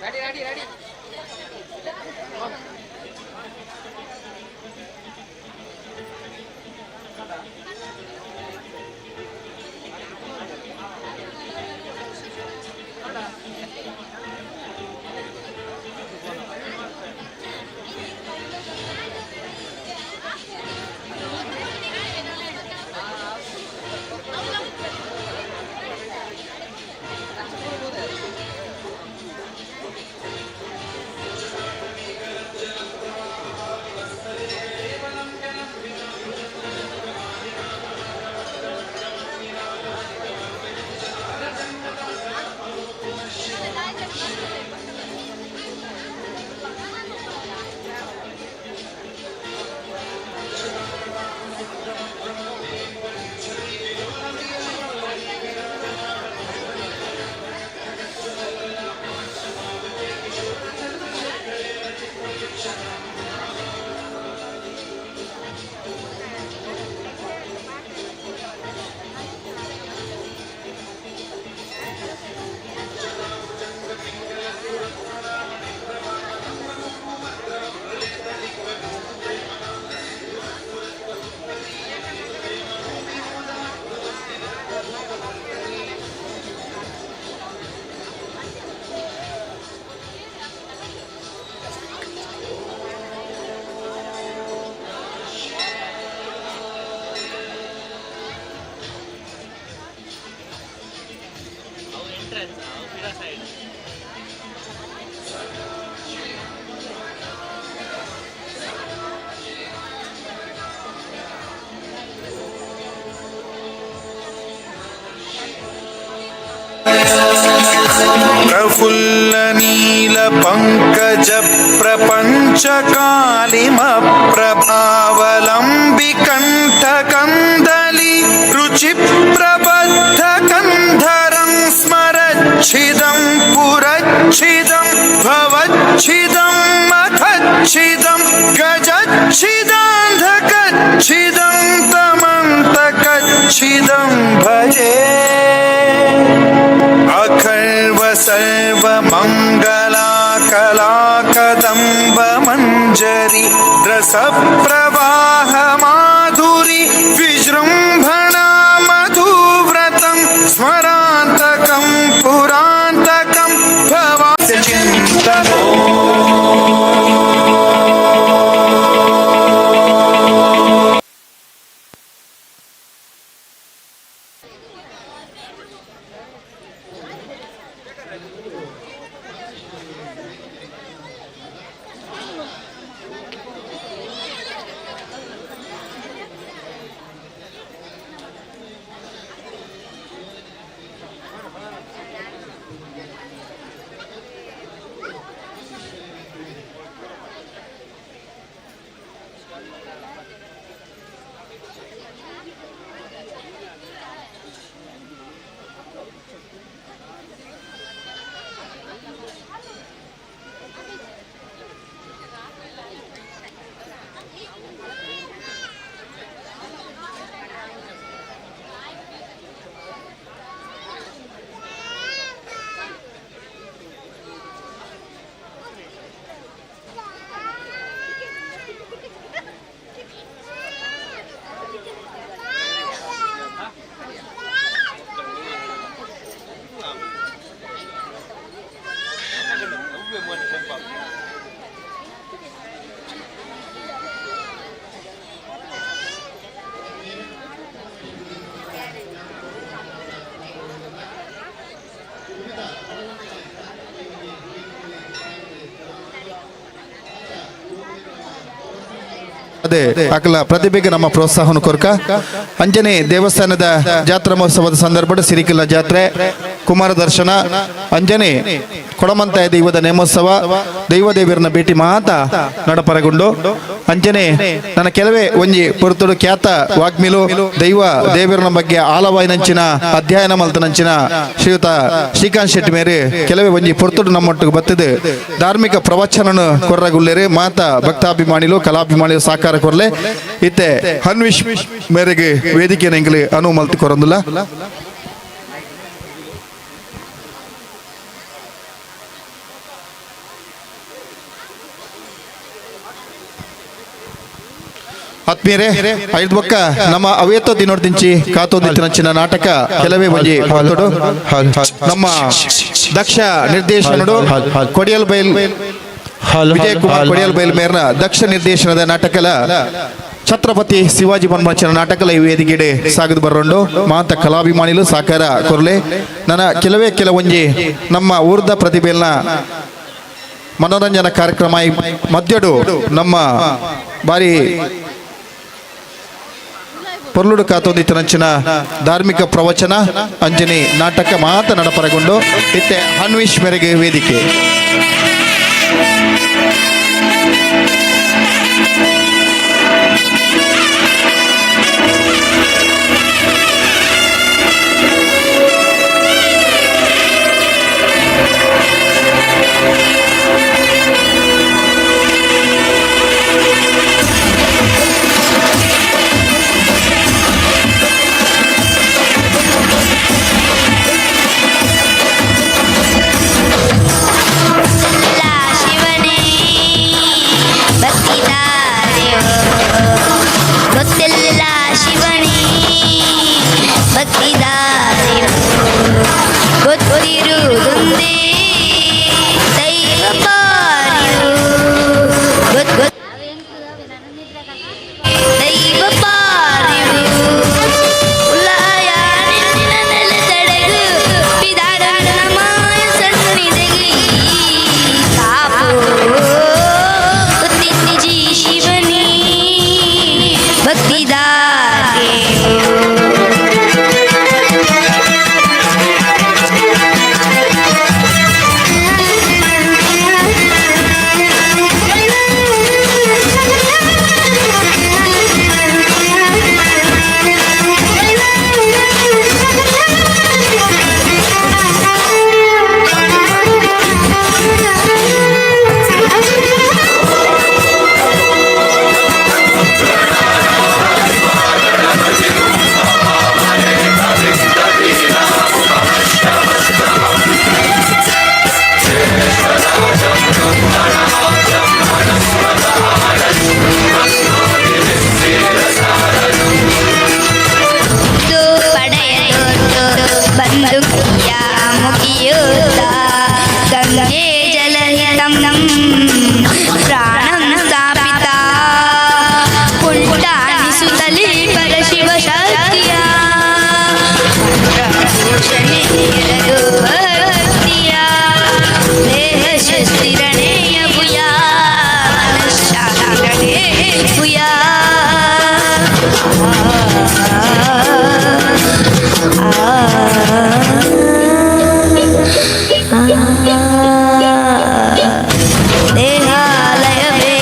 Ready ready ready. Prafulla Neel Pankaj प्रपञ्चकालिम प्रभावलम्बि कण्ठ कन्दली रुचि प्रबद्ध कन्धरं स्मरच्छिदं पुरच्छिदं भवच्छिदं मखच्छिदं गजच्छिदान्धकच्छिदं तमन्तकच्छिदं भजे। अखर्व सर्वमङ्गला कलाकदम्ब मञ्जरी रसप्रवाह माधुरी विजृम्भणा मधुव्रतं स्मरान्तकं पुरान्तकं भवास्य चिन्तनो। ಅದೇ ಅಕಲ ಪ್ರತಿಭೆಗೆ ನಮ್ಮ ಪ್ರೋತ್ಸಾಹವನ್ನು ಕೊರ್ಕ. ಅಂಜನೆ ದೇವಸ್ಥಾನದ ಜಾತ್ರಾ ಮಹೋತ್ಸವದ ಸಂದರ್ಭದ ಸಿರಿಕಿಲ್ಲ ಜಾತ್ರೆ, ಕುಮಾರ ದರ್ಶನ, ಅಂಜನೆ ಕೊಡಮಂತಾಯ ದೈವದ ನೇಮೋತ್ಸವ ದೈವ ದೇವರನ್ನ ಭೇಟಿ ಮಾತ ನಡಪರಗುಂಡು. ಅಂಚನೆ ನನ್ನ ಕೆಲವೇ ಒಂಜಿ ಪೊರ್ತುಡು ಖ್ಯಾತ ವಾಗ್ಮಿಲು ದೈವ ದೇವರನ ಬಗ್ಗೆ ಆಲವಾಯಿನಂಚಿನ ಅಧ್ಯಯನ ಮಲ್ತನಂಚಿನ ಶ್ರೀಯುತ ಶ್ರೀಕಾಂತ್ ಶೆಟ್ಟಿ ಮೇರೆ ಕೆಲವೇ ಒಂಜಿ ಪೊರ್ತುಡು ನಮ್ಮೊಟ್ಟಿಗೆ ಬತ್ತದೆ ಧಾರ್ಮಿಕ ಪ್ರವಚನನು ಕೊರ್ರಗುಲ್ಲೇರೆ ಮಾತ ಭಕ್ತಾಭಿಮಾನಿಲು ಕಲಾಭಿಮಾನಿಲು ಸಾಕಾರ ಕೊರ್ಲೆ ಇತ್ತೆ ಹನ್ವಿಶ್ ಮೇರೆಗೆ ವೇದಿಕೆ ನೆಂಗಲಿ ಅನು ಮಲ್ತಿ ಕೊರಂದುಲ್ಲ. ಆತ್ಮೀಯರೇ, ಐದು ಬೊಕ್ಕ ನಮ್ಮ ಅವೇತೋ ದಿನೋರ್ದಿಂಚಿ ಕಾತೋದಿತ್ತಿನಂಚಿನ ನಾಟಕ ಕೆಲವೇ ಒಂಜಿ ಪೊರ್ತುಡು ನಮ್ಮ ದಕ್ಷ ನಿರ್ದೇಶನಡು ಕೊಡಿಯಲ್ ಬೈಲ್ ವಿಜಯ್ ಕುಮಾರ್ ಕೊಡಿಯಲ್ ಬೈಲ್ ಮೇರ್ನ ದಕ್ಷ ನಿರ್ದೇಶನದ ನಾಟಕಲ ಛತ್ರಪತಿ ಶಿವಾಜಿ ಬನ್ಮಂಚಿನ ನಾಟಕಲ ಈ ವೇದಿಕೆಡೆ ಸಾಗದು ಬರೋಂಡು ಮಾತ ಕಲಾಭಿಮಾನಿಲು ಸಾಕಾರ ಕೊರ್ಲೆ. ನನ್ನ ಕೆಲವೇ ಕೆಲವೊಂಜಿ ನಮ್ಮ ಊರ್ದ ಪ್ರತಿಭೆಯನ್ನ ಮನೋರಂಜನಾ ಕಾರ್ಯಕ್ರಮ ಮಧ್ಯಡು ನಮ್ಮ ಬಾರಿ ಪೊರ್ಲುಡು ಕಾತೊಂದಿತ್ತನಂಚಿನ ಧಾರ್ಮಿಕ ಪ್ರವಚನ ಅಂಜನಿ ನಾಟಕ ಮಾತ ನಡಪರಗೊಂಡು ಇತ್ತೆ ಹನ್ವಿಶ್ ಮೇರೆಗೆ ವೇದಿಕೆ. ಗೊತ್ತಿಲ್ಲ ಶಿವನೇ ಭಕ್ತಿದಾರೆಯೋ, ಗೊತ್ತಿರುವುದೊಂದೇ ದೈವ ಪಾರಿಯು, ದೈವ ಪಾರಿಯು. ಉಳ್ಳಾಯ ನಿನ್ನ ನೆಲದಡಗು ಪಿದಾರಣ್ಣಮಾಯ ಸನ್ನಿಧಿಗೆ ಕಾಪು. ಗೊತ್ತಿಜ್ಜಿ ಶಿವನೇ ಭಕ್ತಿದಾರೆಯೋ. ಬಂದು ಮುಗಿಯುತ್ತ ಗಂಗೆ ಜಲಹಿತಂ ಪ್ರಾಣಂ ಸ್ಥಾಪಿತ ಪುಂಟಾನಿಸುತ್ತಲೇ ಪರಶಿವ ಶಕ್ತಿಯ ಭಕ್ತಿಯ ದೇಹ ಶಸ್ತಿರಣೆಯ ಭುಯ ಮನಃಶಾಂತಿರಣೆ ಭುಯ. ದೇಹಾಲಯವೇ.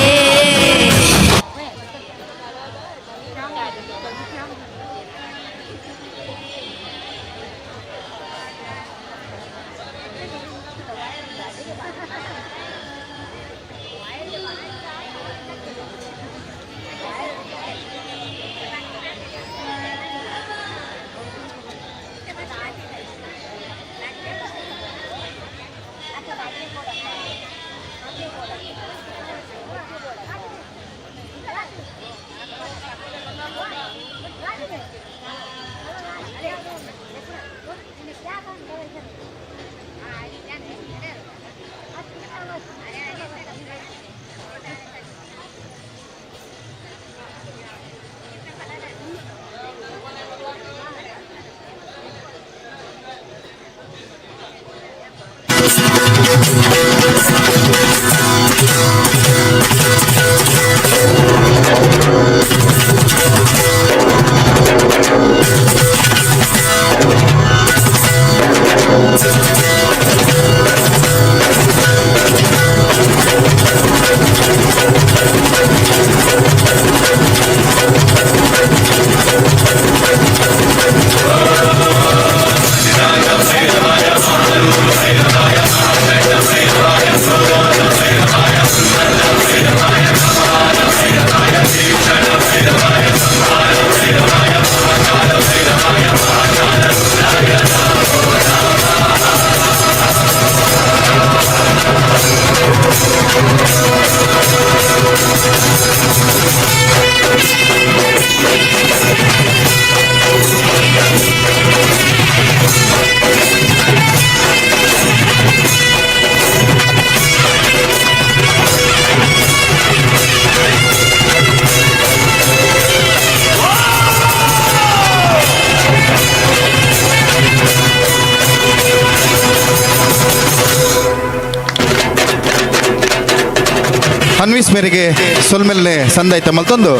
Alwis ಮೇರೆಗೆ ಸೊಲ್ಮೆಲ್ನೆ ಸಂದಾಯ್ತ ಮಲ್ತೊಂದು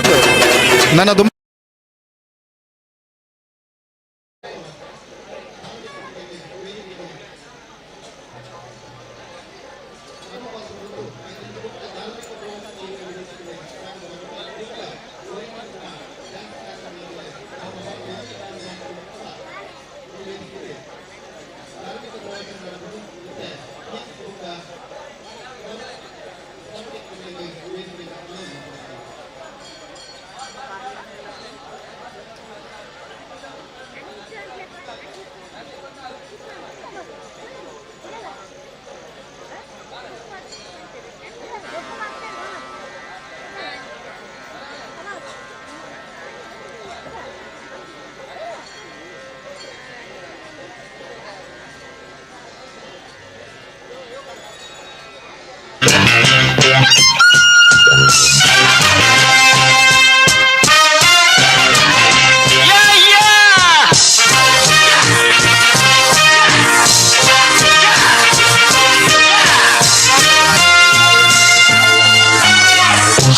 ನನ್ನ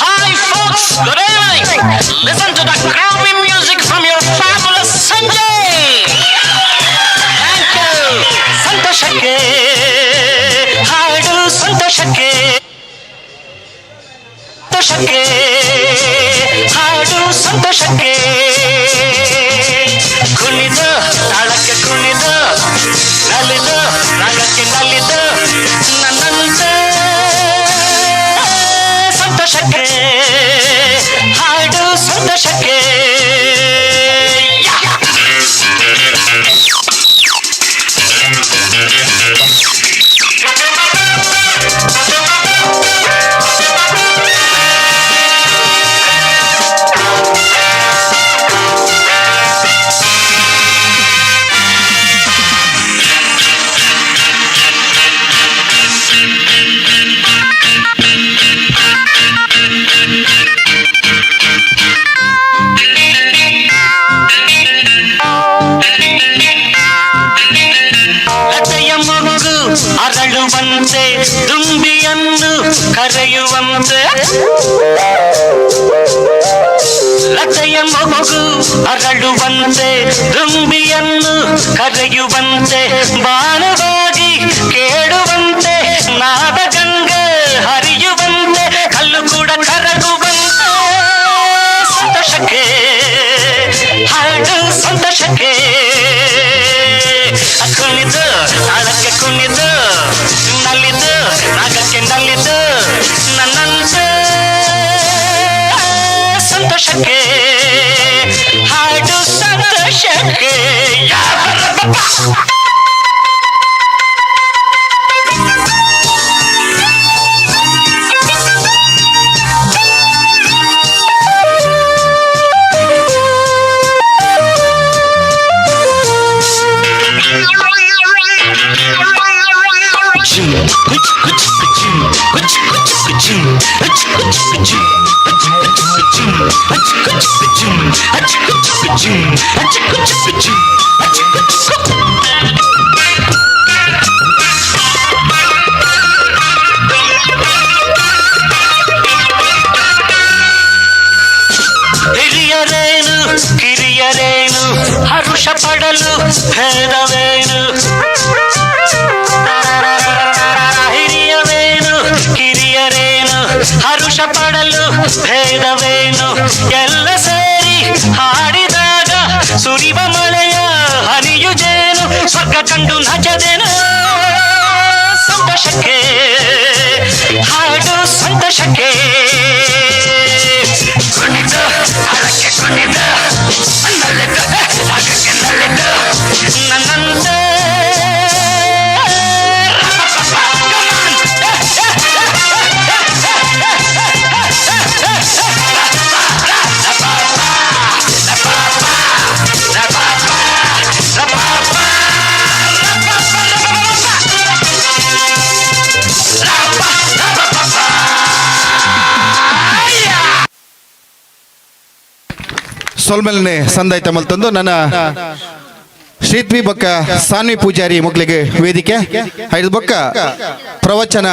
Hi folks, good evening. Listen to the groovy music from your fabulous Sanjay. Thank you. ಸಂತೋಷಕ್ಕೆ ಹಾಡು, ಸಂತೋಷಕ್ಕೆ, ಸಂತೋಷಕ್ಕೆ ಹಾಡು, ಸಂತೋಷಕ್ಕೆ. ಕುಣಿದು ತಾಳಕ್ಕೆ, ಕುಣಿದು ನಲಿದು ರಾಗಕ್ಕೆ, ನಲಿದು ನನ್ನಂತೆ. ಸಂತೋಷಕ್ಕೆ ಹಾಡು, ಸಂತೋಷಕ್ಕೆ. ಲತೆಯ ಮೊಗ್ಗು ಅರಳುವಂತೆ, ದುಂಬಿಯನ್ನು ಕರೆಯುವಂತೆ. ಲತೆಯ ಮೊಗ್ಗು ಅರಳುವಂತೆ, ದುಂಬಿಯನ್ನು ಕರೆಯುವಂತೆ, ಬಾಣವಾಗಿ ಕೇಳುವಂತೆ, ನಾದ ಗಂಗೆ ಹರಿಯುವಂತೆ, ಕಲ್ಲು ಕೂಡ ಕರಗುವಂತೆ. ಸಂತೋಷಕ್ಕೆ ಹಾಡು, ಸಂತೋಷಕ್ಕೆ. ಕುಣಿದು ತಾಳಕ್ಕೆ, ಕುಣಿದು ನಲಿದು ರಾಗಕ್ಕೆ, ನಲಿದು ನನ್ನಂತೆ. ಸಂತೋಷಕ್ಕೆ ಹಾಡು, ಸಂತೋಷಕ್ಕೆ. ಹಿರಿಯರೇನು ಕಿರಿಯರೇನು, ಹರುಷ ಪಡಲು ಭೇದವೇನು? ಹಿರಿಯರೇನು ಕಿರಿಯರೇನು, ಹರುಷ ಪಡಲು ಭೇದವೇನು? ಎಲ್ಲ ಸೇರಿ ಹಾಡಿದಾಗ ಸುರಿವ ಮಳೆಯ ಹನಿಯು ಜೇನು. ಸ್ವರ್ಗ ಕಂಡು ನಚದೇನು. ಸಂತೋಷಕ್ಕೆ ಹಾಡು, ಸಂತೋಷಕ್ಕೆ. ಕುಣಿದು ತಾಳಕ್ಕೆ, ಕುಣಿದು ನಲಿದು ರಾಗಕ್ಕೆ, ನಲಿದು ನನ್ನಂತೆ. ಸೊಲ್ಮೆಲ್ನೆ ಸಂದಾಯ್ತ ಮಲ್ತಂದು ನನ್ನ ಶ್ರೀತ್ವಿ ಬೊಕ್ಕ ಸಾನ್ವಿ ಪೂಜಾರಿ ಮಕ್ಕಳಿಗೆ ವೇದಿಕೆ ಐದು ಬೊಕ್ಕ ಪ್ರವಚನ.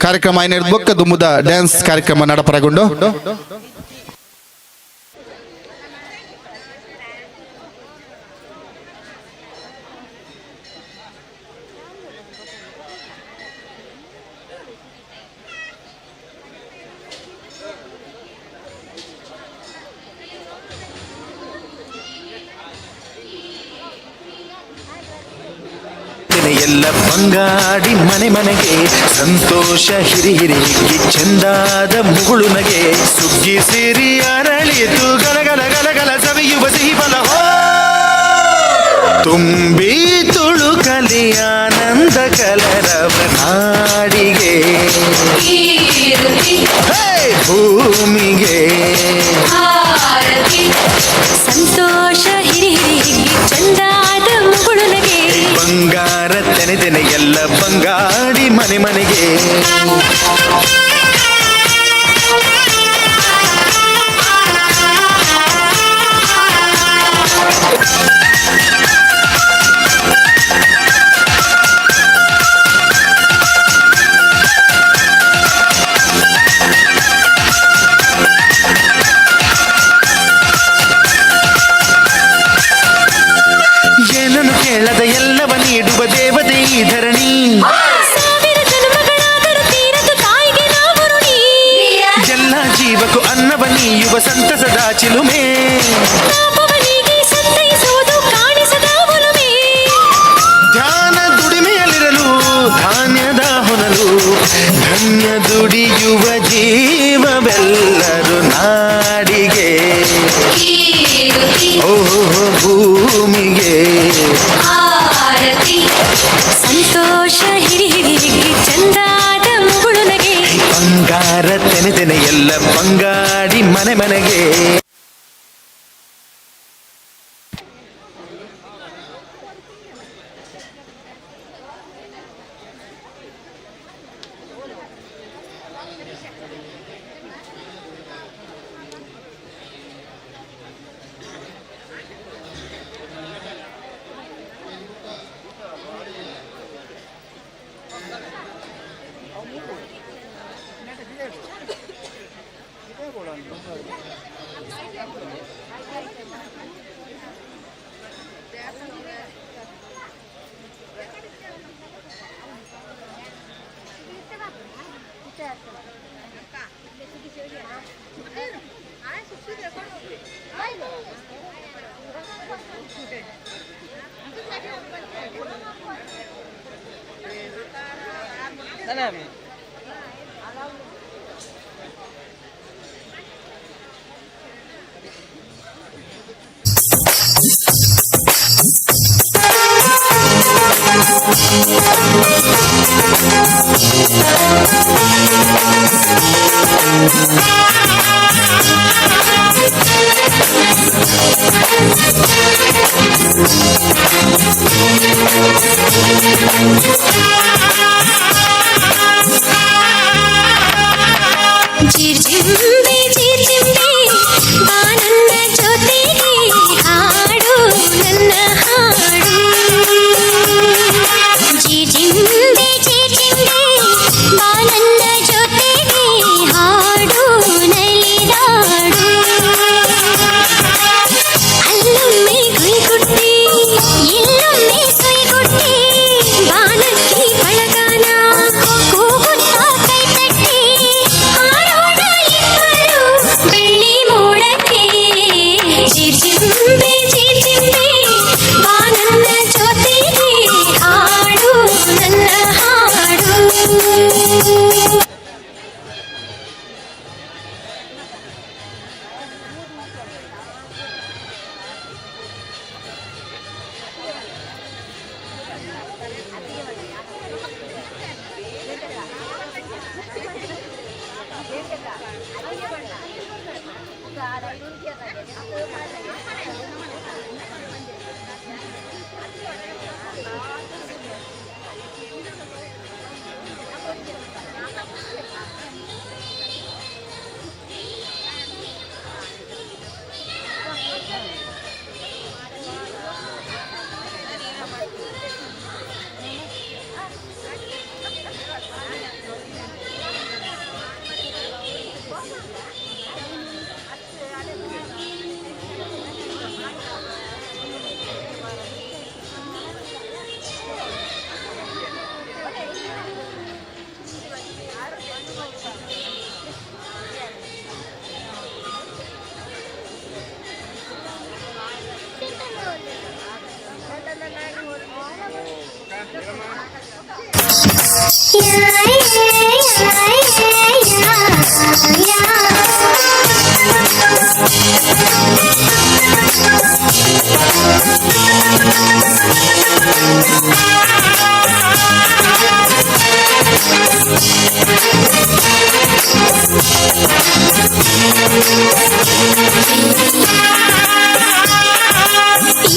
ಕಾರ್ಯಕ್ರಮ ಆಯ್ನ ಬೊಕ್ಕ ದುಮ್ಮುದ ಡ್ಯಾನ್ಸ್ ಕಾರ್ಯಕ್ರಮ ನಡಪರಗೊಂಡು. ಎಲ್ಲ ಬಂಗಾಡಿ ಮನೆ ಮನೆಗೆ ಸಂತೋಷ ಹಿರಿ ಹಿರಿ ಹಿಗ್ಗಿ ಚಂದಾದ ಮುಗುಳು ನಗೆ ಸುಗ್ಗಿ ಸಿರಿ ಅರಳಿತು ಗಲಗಲ ಗಲಗಲ ಸವಿಯುವ ಸಿಹಿ ಫಲ ಹೋ ತುಂಬಿ ತುಳುಕಲಿ ಆನಂದ ಕಲರವ ನಾಡಿಗೆ ಹೇ, ಭೂಮಿಗೆ ಸಂತೋಷ ಹಿರಿ ಹಿರಿ ಹಿಗ್ಗಿ ಚಂದಾದ ಮುಗುಳು ನಗೆ. ಬಂಗಾರ ತೆನೆ ತೆನೆ ಎಲ್ಲ ಬಂಗಾಡಿ ಮನೆ ಮನೆಗೆ. ಏನನ್ನು ಕೇಳದ ಎಲ್ಲವ ನೀಡುವ ದೇವತೆ ಈ ಧರಣಿ. ಸಾವಿರ ಜನ್ಮಗಳಾದರೂ ತೀರದು ತಾಯಿಗೆ ನಾವು ಋಣಿ. ಎಲ್ಲ ಜೀವಕ್ಕೂ ಅನ್ನವ ನೀಯುವ ಸಂತಸದ ಚಿಲುಮೆ. ತಾಪವನಿಗೆ ಸಂತೈಸುವುದು ಕಾಣಿಸದ ಒಲುಮೆ. ಧ್ಯಾನ ದುಡಿಮೆಯಲ್ಲಿರಲು ಧಾನ್ಯದ ಹೊನಲು ಧನ್ಯ ದುಡಿಯುವ ಜೀವವೆಲ್ಲರು ನಾಡಿಗೆ ಓಹೋ ಭೂಮಿಗೆ. ಸಂತೋಷ ಹಿರಿ ಹಿರಿ ಹಿಗ್ಗಿ ಚಂದಾದ ಮುಗುಳು ನಗೆ. ಬಂಗಾರ ತೆನೆ ತೆನೆ ಎಲ್ಲ ಬಂಗಾಡಿ ಮನೆ ಮನೆಗೆ. ಜಿರ್ಜಿಂಬೆ ಜಿರ್ಜಿಂಬೆ ಬಾನನ್ನ ಜೊತೆಗೆ ಹಾಡು ನನ್ನ ಹಾಡು. ಜಿರ್ಜಿಂಬೆ ಜಿರ್ಜಿಂಬೆ ಬಾನನ್ನ ಜೊತೆಗೆ ಹಾಡು.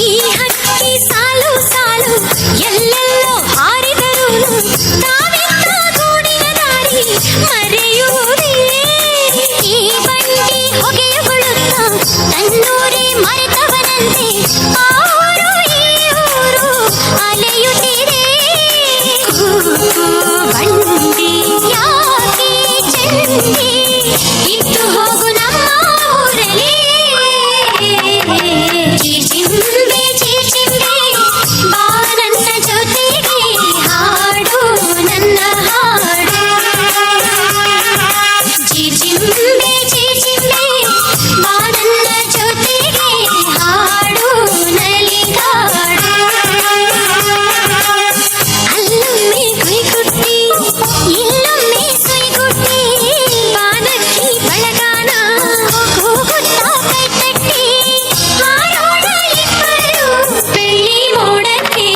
ಈ ಹಕ್ಕಿ ಸಾಲು ಸಾಲು ಎಲ್ಲೆಲ್ಲೋ ಹಾರಿದರೂನು ತಾವೆತ್ತ ಗೂಡಿನ ದಾರಿ ಮರೆಯುವುದೇ. ಈ ಬಂಡಿ ಹೊಗೆಯ ಬಳುತ್ತ ತನ್ನೂರೇ ಮರೆತವನಂತೆ ಆ ಊರು ಈ ಊರು ಅಲೆಯುತ್ತಿದೆ. ಕೂಗು ಬಂಡಿ ಯಾಕೆ ಚಂಡಿ, ಇದ್ದು ಹೋಗು ನಮ್ಮ ಊರಲ್ಲಿ. ಚಿಚಿಂಬೆ ಚಿಚಿಂಬೆ ಬಾ ನನ್ನ ಜೊತೆಗೆ ಹಾಡು ನನ್ನ ಹಾಡು. ಚಿಚಿಂಬೆ ಚಿಚಿಂಬೆ ಬಾ ನನ್ನ ಜೊತೆಗೆ ಹಾಡು ನಲಿದಾಡು. ಅಲ್ಲೊಮ್ಮೆ ಕುಯ್ಗುಟ್ಟಿ ಇಲ್ಲೊಮ್ಮೆ ಸುಯ್ಗುಟ್ಟಿ ಬಾನಕ್ಕಿ ಬಳಗಾನ ಕೂಗುತ್ತಾ ಕೈತಟ್ಟಿ ಹಾರೋಣ ಇಬ್ಬರು ಬೆಳ್ಳಿ ಮೋಡಕ್ಕೆ.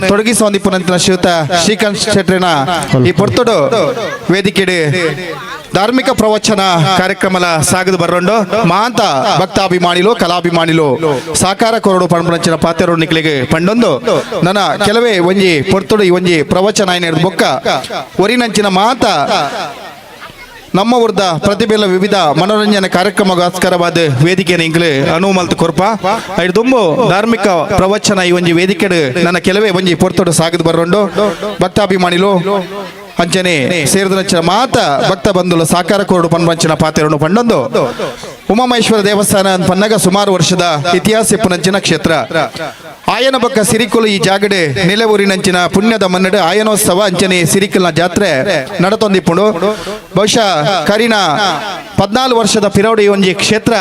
ತೊಡಗಿಸುವಂದಿಪ್ಪುನಂತಿನ ಶ್ರೀಯುತ ಶ್ರೀಕಾಂತ್ ಶೆಟ್ರಿನ ಈ ಪೊರ್ತುಡು ವೇದಿಕೆಡೆ ಧಾರ್ಮಿಕ ಪ್ರವಚನ ಕಾರ್ಯಕ್ರಮಲ ಸಾಗದು ಬರ್ರೊಂಡು ಮಾಂತ ಭಕ್ತಾಭಿಮಾನಿಲು ಕಲಾಭಿಮಾನಿಲು ಸಾಕಾರ ಕೊರಡು ಪಣಪುನಂಚಿನ ಪಾತೆರಡು ನಿಕ್ಲಿಗೆ ಪಂಡೊಂದು ನನ್ನ ಕೆಲವೇ ಒಂಜಿ ಪೊರ್ತುಡು ಈ ಒಂಜಿ ಪ್ರವಚನ ಏನಿರ್ದು ಬೊಕ್ಕ ಒರಿನಂಚಿನ ಮಾತ ನಮ್ಮ ಊರ್ದ ಪ್ರತಿಭೆಲ ವಿವಿಧ ಮನೋರಂಜನೆ ಕಾರ್ಯಕ್ರಮಗೋಸ್ಕರವಾದ ವೇದಿಕೆ ಇಂಗ್ಲು ಅನುವು ಮಲ್ತು ಕೊರ್ಪ ದುಂಬು ಧಾರ್ಮಿಕ ಪ್ರವಚನ ಈ ಒಂಜಿ ವೇದಿಕೆ ನನ್ನ ಕೆಲವೇ ಒಂಜಿ ಪೊರ್ತುಡು ಸಾಗದು ಬರ್ರೊಂಡು ಭಕ್ತಾಭಿಮಾನಿಲು ಅಂಚನೆ ಸೇರಿದ ಮಾತ ಭಕ್ತ ಬಂಧುಲ ಸಾಕಾರ ಕೊರಡು ಪನ್ಪಂಚಿನ ಪಾತೆರಡು ಪಂಡೊಂದು ಉಮಾಮಹೇಶ್ವರ ದೇವಸ್ಥಾನ ಪನ್ನಗ ಸುಮಾರು ವರ್ಷದ ಇತಿಹಾಸ ಇಪ್ಪುನಂಚಿನ ಕ್ಷೇತ್ರ. ಆಯನ ಬಕ್ಕ ಸಿರಿಕುಲು ಈ ಜಾಗಡೆ ನೆಲೆಊರಿನಂಚಿನ ಪುಣ್ಯದ ಮನ್ನಡು ಆಯನೋತ್ಸವ ಅಂಚನೆ ಸಿರಿಕಲ್ನ ಜಾತ್ರೆ ನಡತೊಂದಿಪ್ಪುಂಡು. ಬಹುಶಃ ಕರಿನ 14 ವರ್ಷದ ಪಿರೌಡಿ ಒಂಜಿ ಕ್ಷೇತ್ರ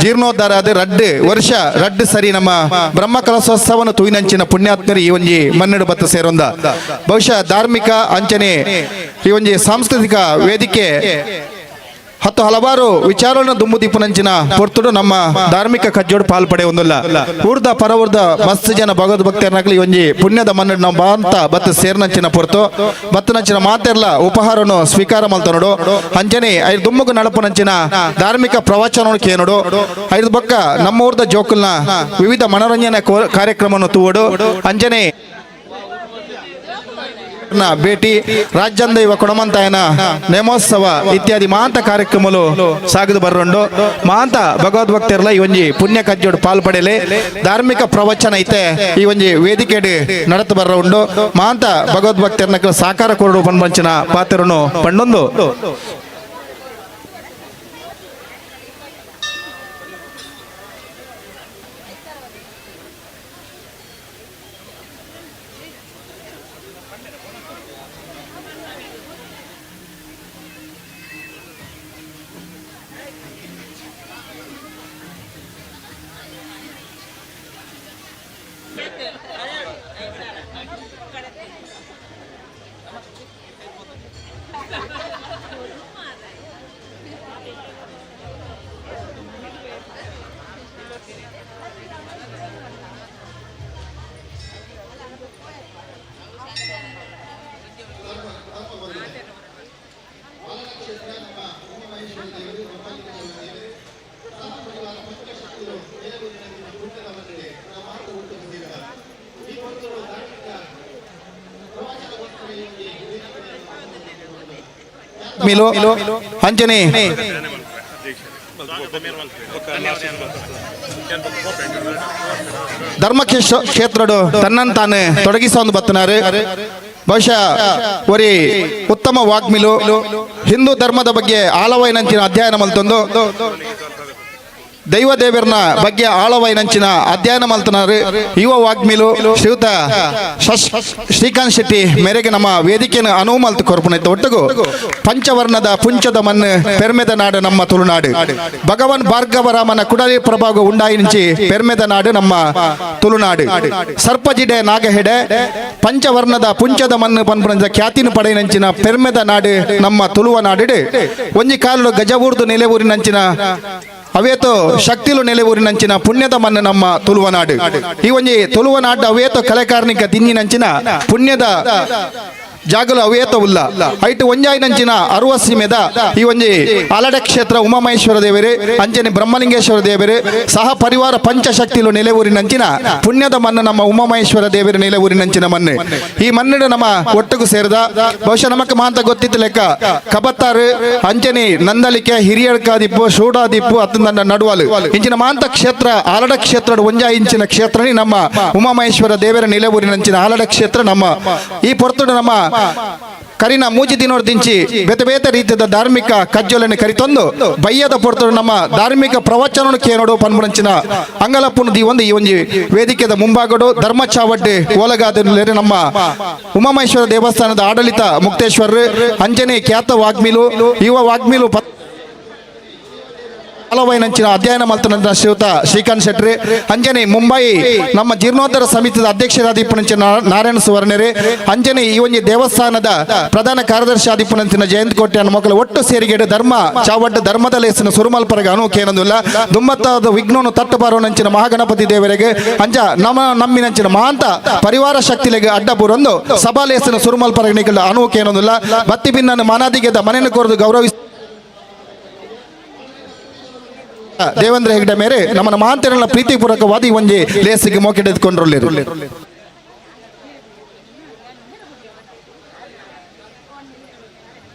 ಜೀರ್ಣೋದ್ಧಾರ ಆದ ರಡ್ಡು ವರ್ಷ ರಡ್ಡು ಸರಿ ನಮ್ಮ ಬ್ರಹ್ಮ ಕಲಶೋತ್ಸವನ ತೂಯಿನಂಚಿನ ಪುಣ್ಯಾತ್ಮರು ಈ ಒಂಜಿ ಮನ್ನಡು ಬತ್ತ ಸೇರೊಂದ. ಬಹುಶಃ ಧಾರ್ಮಿಕ ಅಂಚನೆ ಈ ಒಂಜಿ ಸಾಂಸ್ಕೃತಿಕ ವೇದಿಕೆ ಹತ್ತು ಹಲವಾರು ವಿಚಾರವನ್ನು ದುಂಬುದೀಪನಂಚಿನ ಪೊರ್ತುಡು ನಮ್ಮ ಧಾರ್ಮಿಕ ಕಜ್ಜೋಡು ಪಾಲ್ ಪಡೆಯೊಂದಿಲ್ಲ. ಊರ್ದ ಪರವೂರ್ದ ಮಸ್ತ್ ಜನ ಭಗವದ್ ಭಕ್ತರನಾಗ್ಲಿ ಒಂಜಿ ಪುಣ್ಯದ ಮಣ್ಣು ನಮ್ಮ ಬಾಂತ ಬತ್ತ ಸೇರ್ನಂಚಿನ ಪೊರ್ತು ಬತ್ತನಂಚಿನ ಮಾತೆರ್ಲ ಉಪಹಾರವನ್ನು ಸ್ವೀಕಾರ ಮಲ್ತನೋಡು. ಅಂಚನೆ ಐದು ದುಮ್ಮಗು ನಡಪನಂಚಿನ ಧಾರ್ಮಿಕ ಪ್ರವಚನ ಕೇನೋಡು. ಐದು ಬಕ್ಕ ನಮ್ಮ ಊರ್ದ ಜೋಕುಲ್ನ ವಿವಿಧ ಮನೋರಂಜನೆ ಕಾರ್ಯಕ್ರಮವನ್ನು ತೂವಡು. ಅಂಚನೆ ಭೇಟಿ ರಾಜ್ಯಂದ ಇವ ಕೊಡಮಂತಾಯನ ನೇಮೋತ್ಸವ ಇತ್ಯಾದಿ ಮಾಂತ ಕಾರ್ಯಕ್ರಮಲು ಸಾಗದು ಬರ್ರೊಂಡು. ಮಾಂತ ಭಗವದ್ಭಕ್ತರ್ಲ ಈ ಒಂಜಿ ಪುಣ್ಯ ಕಜ್ಜೋಡು ಪಾಲ್ ಪಡೆಯಲೆ ಧಾರ್ಮಿಕ ಪ್ರವಚನ ಐತೆ ಈ ಒಂಜಿ ವೇದಿಕೆಡು ನಡತು ಬರ್ರ ಉಂಡು. ಮಾಂತ ಭಗವದ್ಭಕ್ತರ್ನ ಸಾಕಾರ ಕೊರಡು ಪನ್ಪಂಚಿನ ಪಾತ್ರನು ಪಂಡೊಂದು ಕ್ಷೇತ್ರ ನಮ್ಮ ಉಮಾಮಹೇಶ್ವರ ದೇವರು. Milu ಅಂಚನೆ ಧರ್ಮ ಕ್ಷೇತ್ರಡು ತನ್ನನ್ನು ತಾನು ತೊಡಗಿಸೊಂದು ಬತ್ತನಾರು. ಬಹುಶಃ ಒರಿ ಉತ್ತಮ ವಾಗ್ಮಿಲು, ಹಿಂದೂ ಧರ್ಮದ ಬಗ್ಗೆ ಆಳವಾಯಿನಂಚಿನ ಅಧ್ಯಯನ ಮಲ್ತೊಂದು, ದೈವ ದೇವರನ ಬಗ್ಗೆ ಆಳವಾಯಿನಂಚಿನ ಅಧ್ಯಯನ ಮಲ್ತನಾರು ಯುವ ವಾಗ್ಮಿಲು ಶ್ರೀಯುತ ಶ್ರೀಕಾಂತ್ ಶೆಟ್ಟಿ ಮೇರೆಗೆ ನಮ್ಮ ವೇದಿಕೆಯನ್ನು ಅನುವು ಮಲ್ತು ಕೊರ್ಪುನೈತ ಒಟ್ಟುಗು ಪಂಚವರ್ಣದ ಪುಂಚದ ಮಣ್ಣು ಪೆರ್ಮೆದ ನಾಡು ನಮ್ಮ ತುಳುನಾಡು. ಭಗವಾನ್ ಭಾರ್ಗವರಾಮನ ಕುಡಲಿ ಪ್ರಭಾಗ ಉಂಡಾಯಿನಿಂಚಿ ಪೆರ್ಮೆದ ನಾಡು ನಮ್ಮ ತುಳುನಾಡು. ಸರ್ಪಜಿಡೆ ನಾಗಹೆಡೆ ಪಂಚವರ್ಣದ ಪುಂಚದ ಮಣ್ಣು ಪನ್ಪುನಂಚ ಖ್ಯಾತಿನ ಪಡೆಯಿನಂಚಿನ ಪೆರ್ಮೆದ ನಾಡು ನಮ್ಮ ತುಳುವ ನಾಡು. ಒಂಜಿ ಕಾಲು ಗಜವೂರ್ದು ನೆಲೆಊರಿನಂಚಿನ ಅವೇತೋ ಶಕ್ತಿಲು ನೆಲೆಊರಿನಂಚಿನ ಪುಣ್ಯದ ಮಣ್ಣು ನಮ್ಮ ತುಳುವನಾಡು. ಈ ಒಂಜಿ ತುಳುವನಾಡು ಅವೇತೋ ಕಲೆಕಾರ್ನಿಕ ದಿನ್ನಿನಂಚಿನ ಪುಣ್ಯದ ಜಾಗಲು ಅವೇತ ಉಲ್ಲ. ಐಟು ಒಂಜಾಯಿನಂಚಿನ ಅರುವ ಸೀಮೆದ ಈ ಒಂಜಿ ಅಲಡ ಕ್ಷೇತ್ರ ಉಮಾಮಹೇಶ್ವರ ದೇವರು, ಅಂಚನೆ ಬ್ರಹ್ಮಲಿಂಗೇಶ್ವರ ದೇವರು ಸಹ ಪರಿವಾರ ಪಂಚಶಕ್ತಿಲು ನೆಲೆಊರಿನಂಚಿನ ಪುಣ್ಯದ ಮಣ್ಣು ನಮ್ಮ ಉಮಾಮಹೇಶ್ವರ ದೇವರು ನೆಲೆಊರಿನಂಚಿನ ಮಣ್ಣು. ಈ ಮಣ್ಣಿನ ನಮ್ಮ ಒಟ್ಟಿಗೂ ಸೇರಿದ ಬಹುಶಃ ನಮಕ್ ಮಾಂತ ಗೊತ್ತಿತ್ತು ಲೆಕ್ಕ ಕಬತ್ತಾರು ಅಂಚನೆ ನಂದಲಿಕೆ ಹಿರಿಯಡ್ಕಾದಿಪ್ಪು ಶೂಡಾದಿಪ್ಪು ಅತ್ತಂದ ನಡುವಲು ಇಂಚಿನ ಮಾಂತ ಕ್ಷೇತ್ರ ಆಲಡ ಕ್ಷೇತ್ರ ಒಂಜಾ ಇಂಚಿನ ಕ್ಷೇತ್ರನೇ ನಮ್ಮ ಉಮಾಮಹೇಶ್ವರ ದೇವರ ನೆಲೆಊರಿನಂಚಿನ ಆಲಡ ಕ್ಷೇತ್ರ ನಮ್ಮ. ಈ ಪೊರ್ತುಡು ನಮ್ಮ ಕರಿನ ಮೂಜಿ ದಿನೋರ್ದಿಂಚಿ ಬೇತೆ ಬೇತೆ ರೀತಿಯ ಧಾರ್ಮಿಕ ಕಜ್ಜೊಲನ್ನು ಕರಿತೊಂದು ಬಯ್ಯದ ಪೊರ್ತುಡು ನಮ್ಮ ಧಾರ್ಮಿಕ ಪ್ರವಚನ ಕೇನೋಡು ಪನ್ಪುನಂಚಿನ ಅಂಗಲಪ್ಪುನ the ಒಂದು ಈ ಒಂಜಿ ವೇದಿಕೆದ ಮುಂಭಾಗಡು ಧರ್ಮ ಚಾವಡ್ಡೆ ಓಲಗಾದ ನಮ್ಮ ಉಮಾಮಹೇಶ್ವರ ದೇವಸ್ಥಾನದ ಆಡಳಿತ ಮುಕ್ತೇಶ್ವರ ಅಂಜನೆ ಖ್ಯಾತ ವಾಗ್ಮಿಲು ಯುವ ವಾಗ್ಮಿಲು ಹಲವೈನಂಚಿನ ಅಧ್ಯಯನ ಮಲ್ತನಂತ ಶ್ರೀಯುತ ಶ್ರೀಕಾಂತ್ ಶೆಟ್ಟಿ, ಅಂಜನೆ ಮುಂಬೈ ನಮ್ಮ ಜೀರ್ಣೋದ್ಧಾರ ಸಮಿತಿಯ ಅಧ್ಯಕ್ಷರಾದಿಪ್ಪುನಂಚಿನ ನಾರಾಯಣ ಸುವರ್ಣರೇ, ಅಂಜನೆ ಈ ಒಂಜಿ ದೇವಸ್ಥಾನದ ಪ್ರಧಾನ ಕಾರ್ಯದರ್ಶಿ ಆದಿಪ್ಪುನಂಚಿನ ಜಯಂತ್ ಕೋಟೆ ಮಕ್ಕಳು ಒಟ್ಟು ಸೇರಿಗೆಡು ಧರ್ಮ ಚಾವಡ್ಡ ಧರ್ಮದ ಲೇಸಿನ ಸುರುಮಲ್ಪರಗ ಅನುಕೇನಂದುಲ್ಲ ದುಮ್ಮತ್ತಾದ ವಿಘ್ನನು ತಟ್ಟು ಬಾರೋನಂಚಿನ ಮಹಾಗಣಪತಿ ದೇವರಿಗೆ ಅಂಜ ನಮ್ಮ ನಮ್ಮಿನಂಚಿನ ಮಹಾಂತ ಪರಿವಾರ ಶಕ್ತಿಲೆಗೆ ಅಡ್ಡ ಬೂರೊಂದು ಸಭಾ ಲೇಸಿನ ಸುರುಮಲ್ಪರಗ ನಿಗಲ ಅನುಕೇನಂದುಲ್ಲ ಬತ್ತಿ ಭಿನ್ನನ್ನು ಮಾನಾದಿಗೆದ ಮನೆಯನ್ನು ಕೋರದು ಗೌರವಿಸ ದೇವೇಂದ್ರ ಹೆಗ್ಡೆ ಮೇರೆ ನಮ್ಮನ್ನ ಮಹಾಂತರನ್ನ ಪ್ರೀತಿಪೂರ್ವಕವಾದ ಒಂಜಿ ಲೇಸಿಗೆ ಮೋಕೆಡೆದುಕೊಂಡ್ರಲ್ಲಿರು.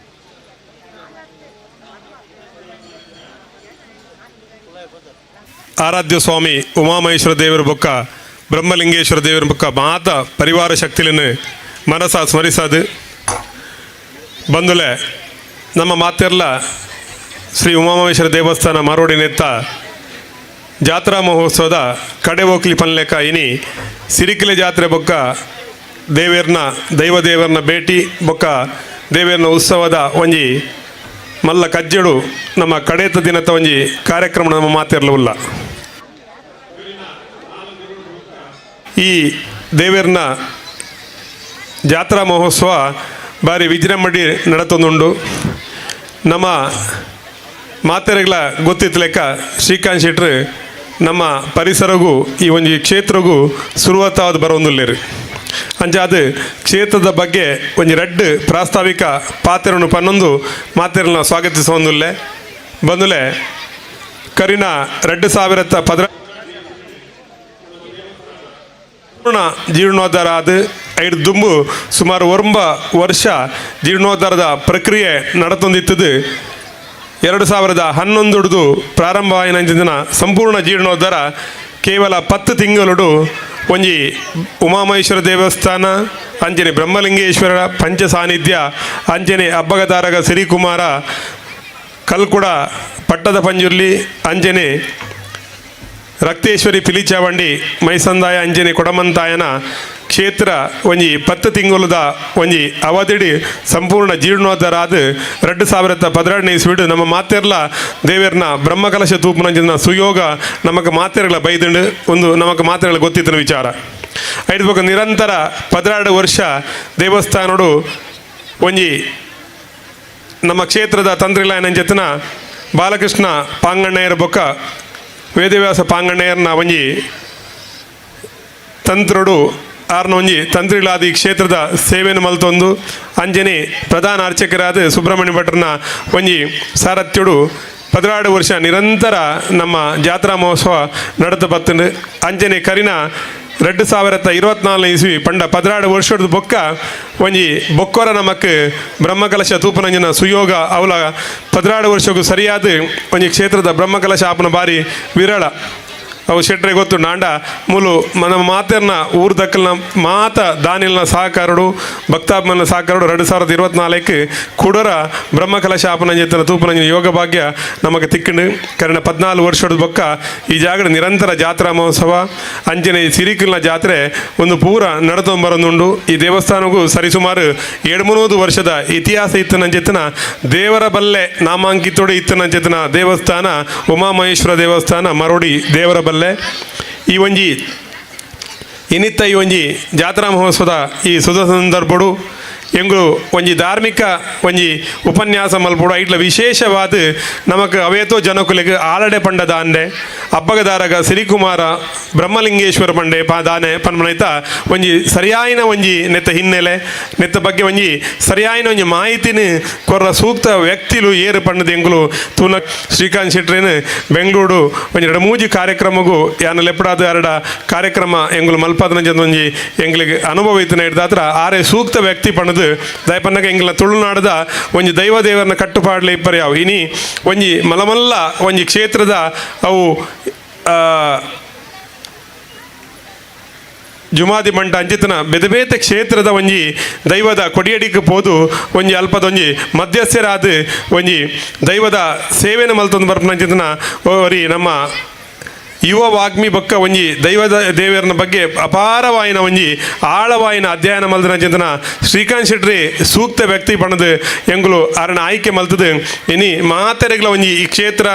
ಆರಾಧ್ಯ ಸ್ವಾಮಿ ಉಮಾಮಹೇಶ್ವರ ದೇವರ ಬೊಕ್ಕ ಬ್ರಹ್ಮಲಿಂಗೇಶ್ವರ ದೇವರ ಬೊಕ್ಕ ಮಾತ ಪರಿವಾರ ಶಕ್ತಿలను ಮನಸ ಸ್ಮರಿಸದು ಬಂದುಲೆ ನಮ್ಮ ಮಾತೆರ್ಲ ಶ್ರೀ ಉಮಾಮಹೇಶ್ವರ ದೇವಸ್ಥಾನ ಮಾರೋಡಿನೆತ್ತ ಜಾತ್ರಾ ಮಹೋತ್ಸವದ ಕಡೆ ಓಕ್ಲಿ ಪನ್ಲೆಕ ಇನಿ ಸಿರಿಕಿಲೆ ಜಾತ್ರೆ ಬೊಕ್ಕ ದೇವೇರ್ನ ದೈವ ದೇವರ್ನ ಭೇಟಿ ಬೊಕ್ಕ ದೇವೇರ್ನ ಉತ್ಸವದ ಒಂಜಿ ಮಲ್ಲ ಕಜ್ಜೆಡು ನಮ್ಮ ಕಡೇತ ದಿನದ ಒಂಜಿ ಕಾರ್ಯಕ್ರಮ ನಮ್ಮ ಮಾತಿರಲಿಲ್ಲ. ಈ ದೇವೇರ್ನ ಜಾತ್ರಾ ಮಹೋತ್ಸವ ಬಾರಿ ವಿಜೃಂಭಣೆ ನಡತೊಂದುಂಡು. ನಮ್ಮ ಮಾತೆರೆಗಳ ಗೊತ್ತಿತ್ತು ಲೆಕ್ಕ ಶ್ರೀಕಾಂತ್ ಶೆಟ್ರು ನಮ್ಮ ಪರಿಸರಗೂ ಈ ಒಂಜಿ ಕ್ಷೇತ್ರಗೂ ಸುರುವತ್ತಾದ ಬರೋಂದುಲ್ಲೇರು. ಅಂಚಾದ ಕ್ಷೇತ್ರದ ಬಗ್ಗೆ ಒಂಜಿ ರಡ್ಡ್ ಪ್ರಾಸ್ತಾವಿಕ ಪಾತ್ರನು ಪನ್ನೊಂದು ಮಾತೆರನ್ನ ಸ್ವಾಗತಿಸೊಂದುಲ್ಲೆ ಬಂದುಲೆ ಕರಿನ 2010 ಪೂರ್ಣ ಜೀರ್ಣೋದ್ಧಾರ ಆದ ಐದು ದುಂಬು ಸುಮಾರು 9 ವರ್ಷ ಜೀರ್ಣೋದ್ಧಾರದ ಪ್ರಕ್ರಿಯೆ ನಡತೊಂದಿತ್ತದು. 2011 ಪ್ರಾರಂಭ ಆಯಿನ ಸಂಪೂರ್ಣ ಜೀರ್ಣೋದ್ಧಾರ ಕೇವಲ 10 ತಿಂಗಳು ಒಂಜಿ ಉಮಾಮಹೇಶ್ವರ ದೇವಸ್ಥಾನ ಅಂಜನೆ ಬ್ರಹ್ಮಲಿಂಗೇಶ್ವರರ ಪಂಚ ಸಾನ್ನಿಧ್ಯ ಅಂಜನೆ ಅಬ್ಬಗದಾರಗ ಸಿರಿಕುಮಾರ ಕಲ್ಕುಡ ಪಟ್ಟದ ಪಂಜುರ್ಲಿ ಅಂಜನೆ ರಕ್ತೇಶ್ವರಿ ಪಿಲಿಚಾವಂಡಿ ಮೈಸಂದಾಯ ಅಂಜನೆ ಕೊಡಮಂತಾಯನ ಕ್ಷೇತ್ರ ಒಂಜಿ 10 ತಿಂಗಳುದ ಒಂಜಿ ಅವಧಿಡಿ ಸಂಪೂರ್ಣ ಜೀರ್ಣೋದ್ಧಾರ ಆದ 2012 ಇಸ್ವಿಡು ನಮ್ಮ ಮಾತೆರ್ಲ ದೇವೇರ್ನ ಬ್ರಹ್ಮಕಲಶ ತೂಪುನಂಚಿನ ಸುಯೋಗ ನಮಕ್ ಮಾತೆರ್ಗಳ ಬೈದುಂಡು ಒಂದು ನಮಕ್ ಮಾತೆರ್ಗಳ ಗೊತ್ತಿತ್ತಿನ ವಿಚಾರ. ಐದು ಬೊಕ ನಿರಂತರ 12 ವರ್ಷ ದೇವಸ್ಥಾನಡು ಒಂಜಿ ನಮ್ಮ ಕ್ಷೇತ್ರದ ತಂತ್ರಿಲಾಯನಂಚೆತ್ತನ ಬಾಲಕೃಷ್ಣ ಪಾಂಗಣ್ಣಯ್ಯರ ಬೊಕ್ಕ ವೇದವ್ಯಾಸ ಪಾಂಗಣ್ಣಯ್ಯರ್ನ ಒಂಜಿ ತಂತ್ರಡು ಆರ್ನ ಒಂಜಿ ತಂತ್ರಿಲಾದಿ ಕ್ಷೇತ್ರದ ಸೇವೆಯನ್ನು ಮಲ್ತೊಂದು ಅಂಜನೆ ಪ್ರಧಾನ ಅರ್ಚಕರಾದ ಸುಬ್ರಹ್ಮಣ್ಯ ಭಟ್ರನ ಒಂಜಿ ಸಾರಥ್ಯುಡು 12 ವರ್ಷ ನಿರಂತರ ನಮ್ಮ ಜಾತ್ರಾ ಮಹೋತ್ಸವ ನಡೆದ ಬತ್ತಂಡು. ಅಂಚನೆ ಕರಿನ 2024 ಇಸ್ವಿ ಪಂಡ 12 ವರ್ಷದ ಬೊಕ್ಕ ಒಂಜಿ ಬೊಕ್ಕೊರ ನಮಕ್ ಬ್ರಹ್ಮಕಲಶ ತೂಪನಂಜನ ಸುಯೋಗ ಅವಲ 12 ವರ್ಷಕ್ಕೂ ಸರಿಯಾದ ಒಂಜಿ ಕ್ಷೇತ್ರದ ಬ್ರಹ್ಮಕಲಶ ಆಪನ ಬಾರಿ ವಿರಳ. ಅವು ಶೆಟ್ರೆ ಗೊತ್ತು ನಾಂಡ ಮೂಲು ನಮ್ಮ ಮಾತೆರ್ನ ಊರು ದಕ್ಕಲ್ನ ಮಾತ ದಾನಿಲ್ನ ಸಹಕಾರಡು ಭಕ್ತಾತ್ಮನ ಸಹಕಾರಡು 2024 ಕುಡರ ಬ್ರಹ್ಮಕಲಶ ಆಪನಂಜನ ತೂಪನಂಜನ ಯೋಗ ಭಾಗ್ಯ ನಮಗೆ ತಿಕ್ಕಂಡು. ಕರಣ 14 ವರ್ಷದ ಬೊಕ್ಕ ಈ ಜಾಗಡ ನಿರಂತರ ಜಾತ್ರಾ ಮಹೋತ್ಸವ ಅಂಚನೆ ಸಿರಿಕಲ್ನ ಜಾತ್ರೆ ಒಂದು ಪೂರ ನಡತೊಂಬರನುಂಡು. ಈ ದೇವಸ್ಥಾನಕ್ಕೂ ಸರಿಸುಮಾರು 700 ವರ್ಷದ ಇತಿಹಾಸ ಇತ್ತನಂಚೆತ್ತನ ದೇವರ ಬಲ್ಲೆ ನಾಮಾಂಕಿತೋಡು ಇತ್ತನಂಚೆತ್ತನ ದೇವಸ್ಥಾನ ಉಮಾಮಹೇಶ್ವರ ದೇವಸ್ಥಾನ ಮರೋಡಿ ದೇವರ ಬಲ್ಲೆ. ಈ ಒಂಜಿ ಇನಿತ್ತ ಈ ಒಂಜಿ ಜಾತ್ರಾ ಮಹೋತ್ಸವದ ಈ ಸುಧ ಸಂದರ್ಭಡು ಎಂಗುಲು ಒಂಜಿ ಧಾರ್ಮಿಕ ಒಂಜಿ ಉಪನ್ಯಾಸ ಮಲ್ಪುಡು. ಐಟ್ಲ ವಿಶೇಷವಾದ ನಮಕ್ ಅವೇತೋ ಜನಕುಲೆಗ್ ಆಲಡೆ ಪಂಡ ದಾಂಡೆ ಅಬ್ಬಗದಾರಗ ಸಿರಿಕುಮಾರ ಬ್ರಹ್ಮಲಿಂಗೇಶ್ವರ ಪಂಡೆ ಪಾ ದಾನೆ ಪನ್ಮನೈತ ಒಂಜಿ ಸರಿಯಾಯಿನ ಒಂಜಿ ನೆತ್ತ ಹಿನ್ನೆಲೆ ನೆತ್ತ ಬಗ್ಗೆ ಒಂಜಿ ಸರಿಯಾಯಿನ ಒಂಜಿ ಮಾಹಿತಿನ ಕೊರ್ರ ಸೂಕ್ತ ವ್ಯಕ್ತಿಲು ಏರು ಪಣ್ಣದ ಎಂಗುಲು ತೂನ ಶ್ರೀಕಾಂತ್ ಶೆಟ್ರೇನು ಬೆಂಗಳೂರು ಒಂಜಿ ಎರಡು ಮೂಜಿ ಕಾರ್ಯಕ್ರಮಗೂ ಯಾನ ಲೆಪ್ಪಡಾದ ಎರಡ ಕಾರ್ಯಕ್ರಮ ಎಂಗುಲು ಮಲ್ಪಾದನ ಒಂಜಿ ಎಂಗ್ಲಿಗೆ ಅನುಭವ ಇತ್ತಿನ ಹಿಡ್ದಾತ್ರ ಆರೆ ಸೂಕ್ತ ವ್ಯಕ್ತಿ ಪಣ್ಣದು ದಯಪನ್ನಗ ಎಂಗ್ಲ ತುಳುನಾಡದ ಒಂಜಿ ದೈವ ದೇವರನ್ನ ಕಟ್ಟುಪಾಡ್ಲೆ ಇಪ್ಪರು ಯಾವ ಇನಿ ಒಂಜಿ ಮಲಮಲ್ಲ ಒಂಜಿ ಕ್ಷೇತ್ರದ ಅವು ಜುಮಾದಿ ಮಂಟ ಅಂಚಿತನ ಬೆದಬೇತೆ ಕ್ಷೇತ್ರದ ಒಂಜಿ ದೈವದ ಕೊಡಿಯಡಿಗೆ ಪೋದು ಒಂಜಿ ಅಲ್ಪದ ಒಂಜಿ ಮಧ್ಯಸ್ಥರಾದ ಒಂಜಿ ದೈವದ ಸೇವೆನ ಮಲ್ತೊಂದು ಬರ್ಪನ ಅಂಚಿತನ ಒರಿ ನಮ್ಮ ಯುವ ವಾಗ್ಮಿ ಬೊಕ್ಕ ಒಂಜಿ ದೈವದ ದೇವರನ ಬಗ್ಗೆ ಅಪಾರವಾಯಿನ ಒಂಜಿ ಆಳವಾಯಿನ ಅಧ್ಯಯನ ಮಲ್ದಿನ ಚಿಂತನ ಶ್ರೀಕಾಂತ್ ಶೆಟ್ರಿ ಸೂಕ್ತ ವ್ಯಕ್ತಿ ಪಣದು ಎಂಗುಲು ಅರಣ ಆಯ್ಕೆ ಮಲ್ತದು. ಇನಿ ಮಾತೆರೆಗ್ಲ ಒಂಜಿ ಈ ಕ್ಷೇತ್ರ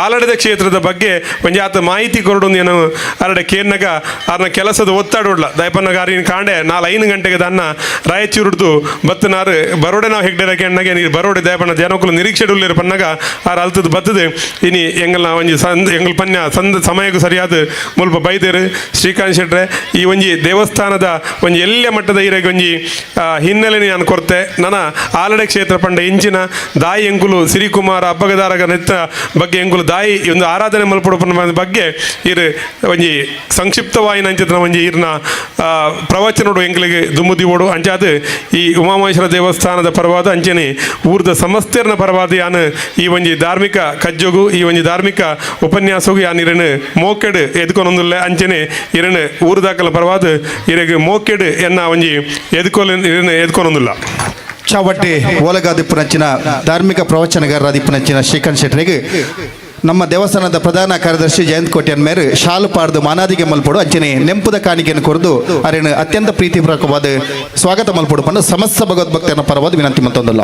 ಆಲಡದ ಕ್ಷೇತ್ರದ ಬಗ್ಗೆ ಒಂಜಿ ಆತ ಮಾಹಿತಿ ಕೊರಡು ಏನು ಅರಡ ಕೇರ್ನಗ ಅರನ ಕೆಲಸದ ಒತ್ತಡುಡ್ಲ ದಯಪನ್ನಗ ಅರಿನ ಕಾಂಡೆ 4-5 ಗಂಟೆಗೆ ದನ್ನ ರಾಯಚೂರುಡ್ದು ಬತ್ತನಾರು ಬರೋಡೆ ನಾವು ಹೆಗ್ಡೆರ ಕೇಣ್ಣಗೆ ನೀರು ಬರೋಡೆ ದಯಪನ್ನ ಜನಕುಲು ನಿರೀಕ್ಷೆ ಉಳ್ಳೇರು ಪನ್ನಗ ಆರ್ ಅಲ್ತದ್ದು ಬತ್ತದು. ಇನಿ ಎಂಗಲ್ನ ಒಂಜಿ ಸಂದ ಎಂಗಲ್ ಪನ್ಯ ಸಂದ ಸಮಯಕ್ಕೂ ಸರಿಯಾದ ಮುಲ್ಪ ಬೈದೇರು ಶ್ರೀಕಾಂತ್ ಶೆಟ್ರೆ ಈ ಒಂಜಿ ದೇವಸ್ಥಾನದ ಒಂಜಿ ಎಲ್ಲ ಮಟ್ಟದ ಇರೆಗೆ ಒಂಜಿ ಹಿನ್ನೆಲೆ ನಾನು ಕೊರ್ತೆ. ನನ್ನ ಆಲಡೆ ಕ್ಷೇತ್ರ ಪಂಡ ಇಂಚಿನ ದಾಯಿ ಎಂಕುಲು ಸಿರಿಕುಮಾರ ಅಬ್ಬಗದಾರಗ ನೆತ್ತ ಬಗ್ಗೆ ಎಂಕುಲು ದಾಯಿ ಒಂದು ಆರಾಧನೆ ಮಲ್ಪುಡು ಬಗ್ಗೆ ಇರು ಒಂಜಿ ಸಂಕ್ಷಿಪ್ತವಾಯಿನ ಅಂಚಿನ ಒಂಜಿ ಇರ್ನ ಪ್ರವಚನೋಡು ಎಂಕಲಿಗೆ ದುಮ್ಮುದಿವೋಡು. ಅಂಚಾದ ಈ ಉಮಾಮಹೇಶ್ವರ ದೇವಸ್ಥಾನದ ಪರವಾದ ಅಂಚನೆ ಊರ್ದ ಸಮಸ್ತೆರ್ನ ಪರವಾದ ಯಾನು ಈ ಒಂಜಿ ಧಾರ್ಮಿಕ ಕಜ್ಜೊಗು ಈ ಒಂಜಿ ಧಾರ್ಮಿಕ ಉಪನ್ಯಾಸಗು ಯಾನ್ ಇರನು ಮೋಕೆಡು ಎದ್ಕೊನೊಂದುಲ್ಲೆ ಅಂಚನೆ ಇರನು ಊರುದಾಕಲ ಪರವಾದ ಇರೆಗ್ ಮೋಕೆಡು ಎನ್ನ ಒಂಜಿ ಎದ್ಕೊಲೆ ಇರನು ಎದ್ಕೊನೊಂದುಲ್ಲ. ಚಾವಟ್ಟಿ ಓಲಗಾದಿಪ್ಪುನಂಚಿನ ಧಾರ್ಮಿಕ ಪ್ರವಚನಗಾರರಾದಿಪ್ಪುನಂಚಿನ ಶ್ರೀಕಾಂತ್ ಶೆಟ್ಟರಿಗೆ ನಮ್ಮ ದೇವಸ್ಥಾನದ ಪ್ರಧಾನ ಕಾರ್ಯದರ್ಶಿ ಜಯಂತ್ ಕೋಟ್ಯನ್ ಮೇರು ಶಾಲು ಪಾಡ್ದು ಮಾನಾದಿಗೆ ಮಲ್ಪಡು ಅಂಚನೆ ನೆಂಪುದ ಕಾಣಿಕೆಯನ್ನು ಕೊರದು ಅರೇನು ಅತ್ಯಂತ ಪ್ರೀತಿಪೂರ್ವಕವಾದ ಸ್ವಾಗತ ಮಲ್ಪಡು ಪಂಡ ಸಮಸ್ತ ಭಗವದ್ಭಕ್ತನ ಪರವಾದ ವಿನಂತಿ ಮತ್ತೊಂದಲ್ಲ.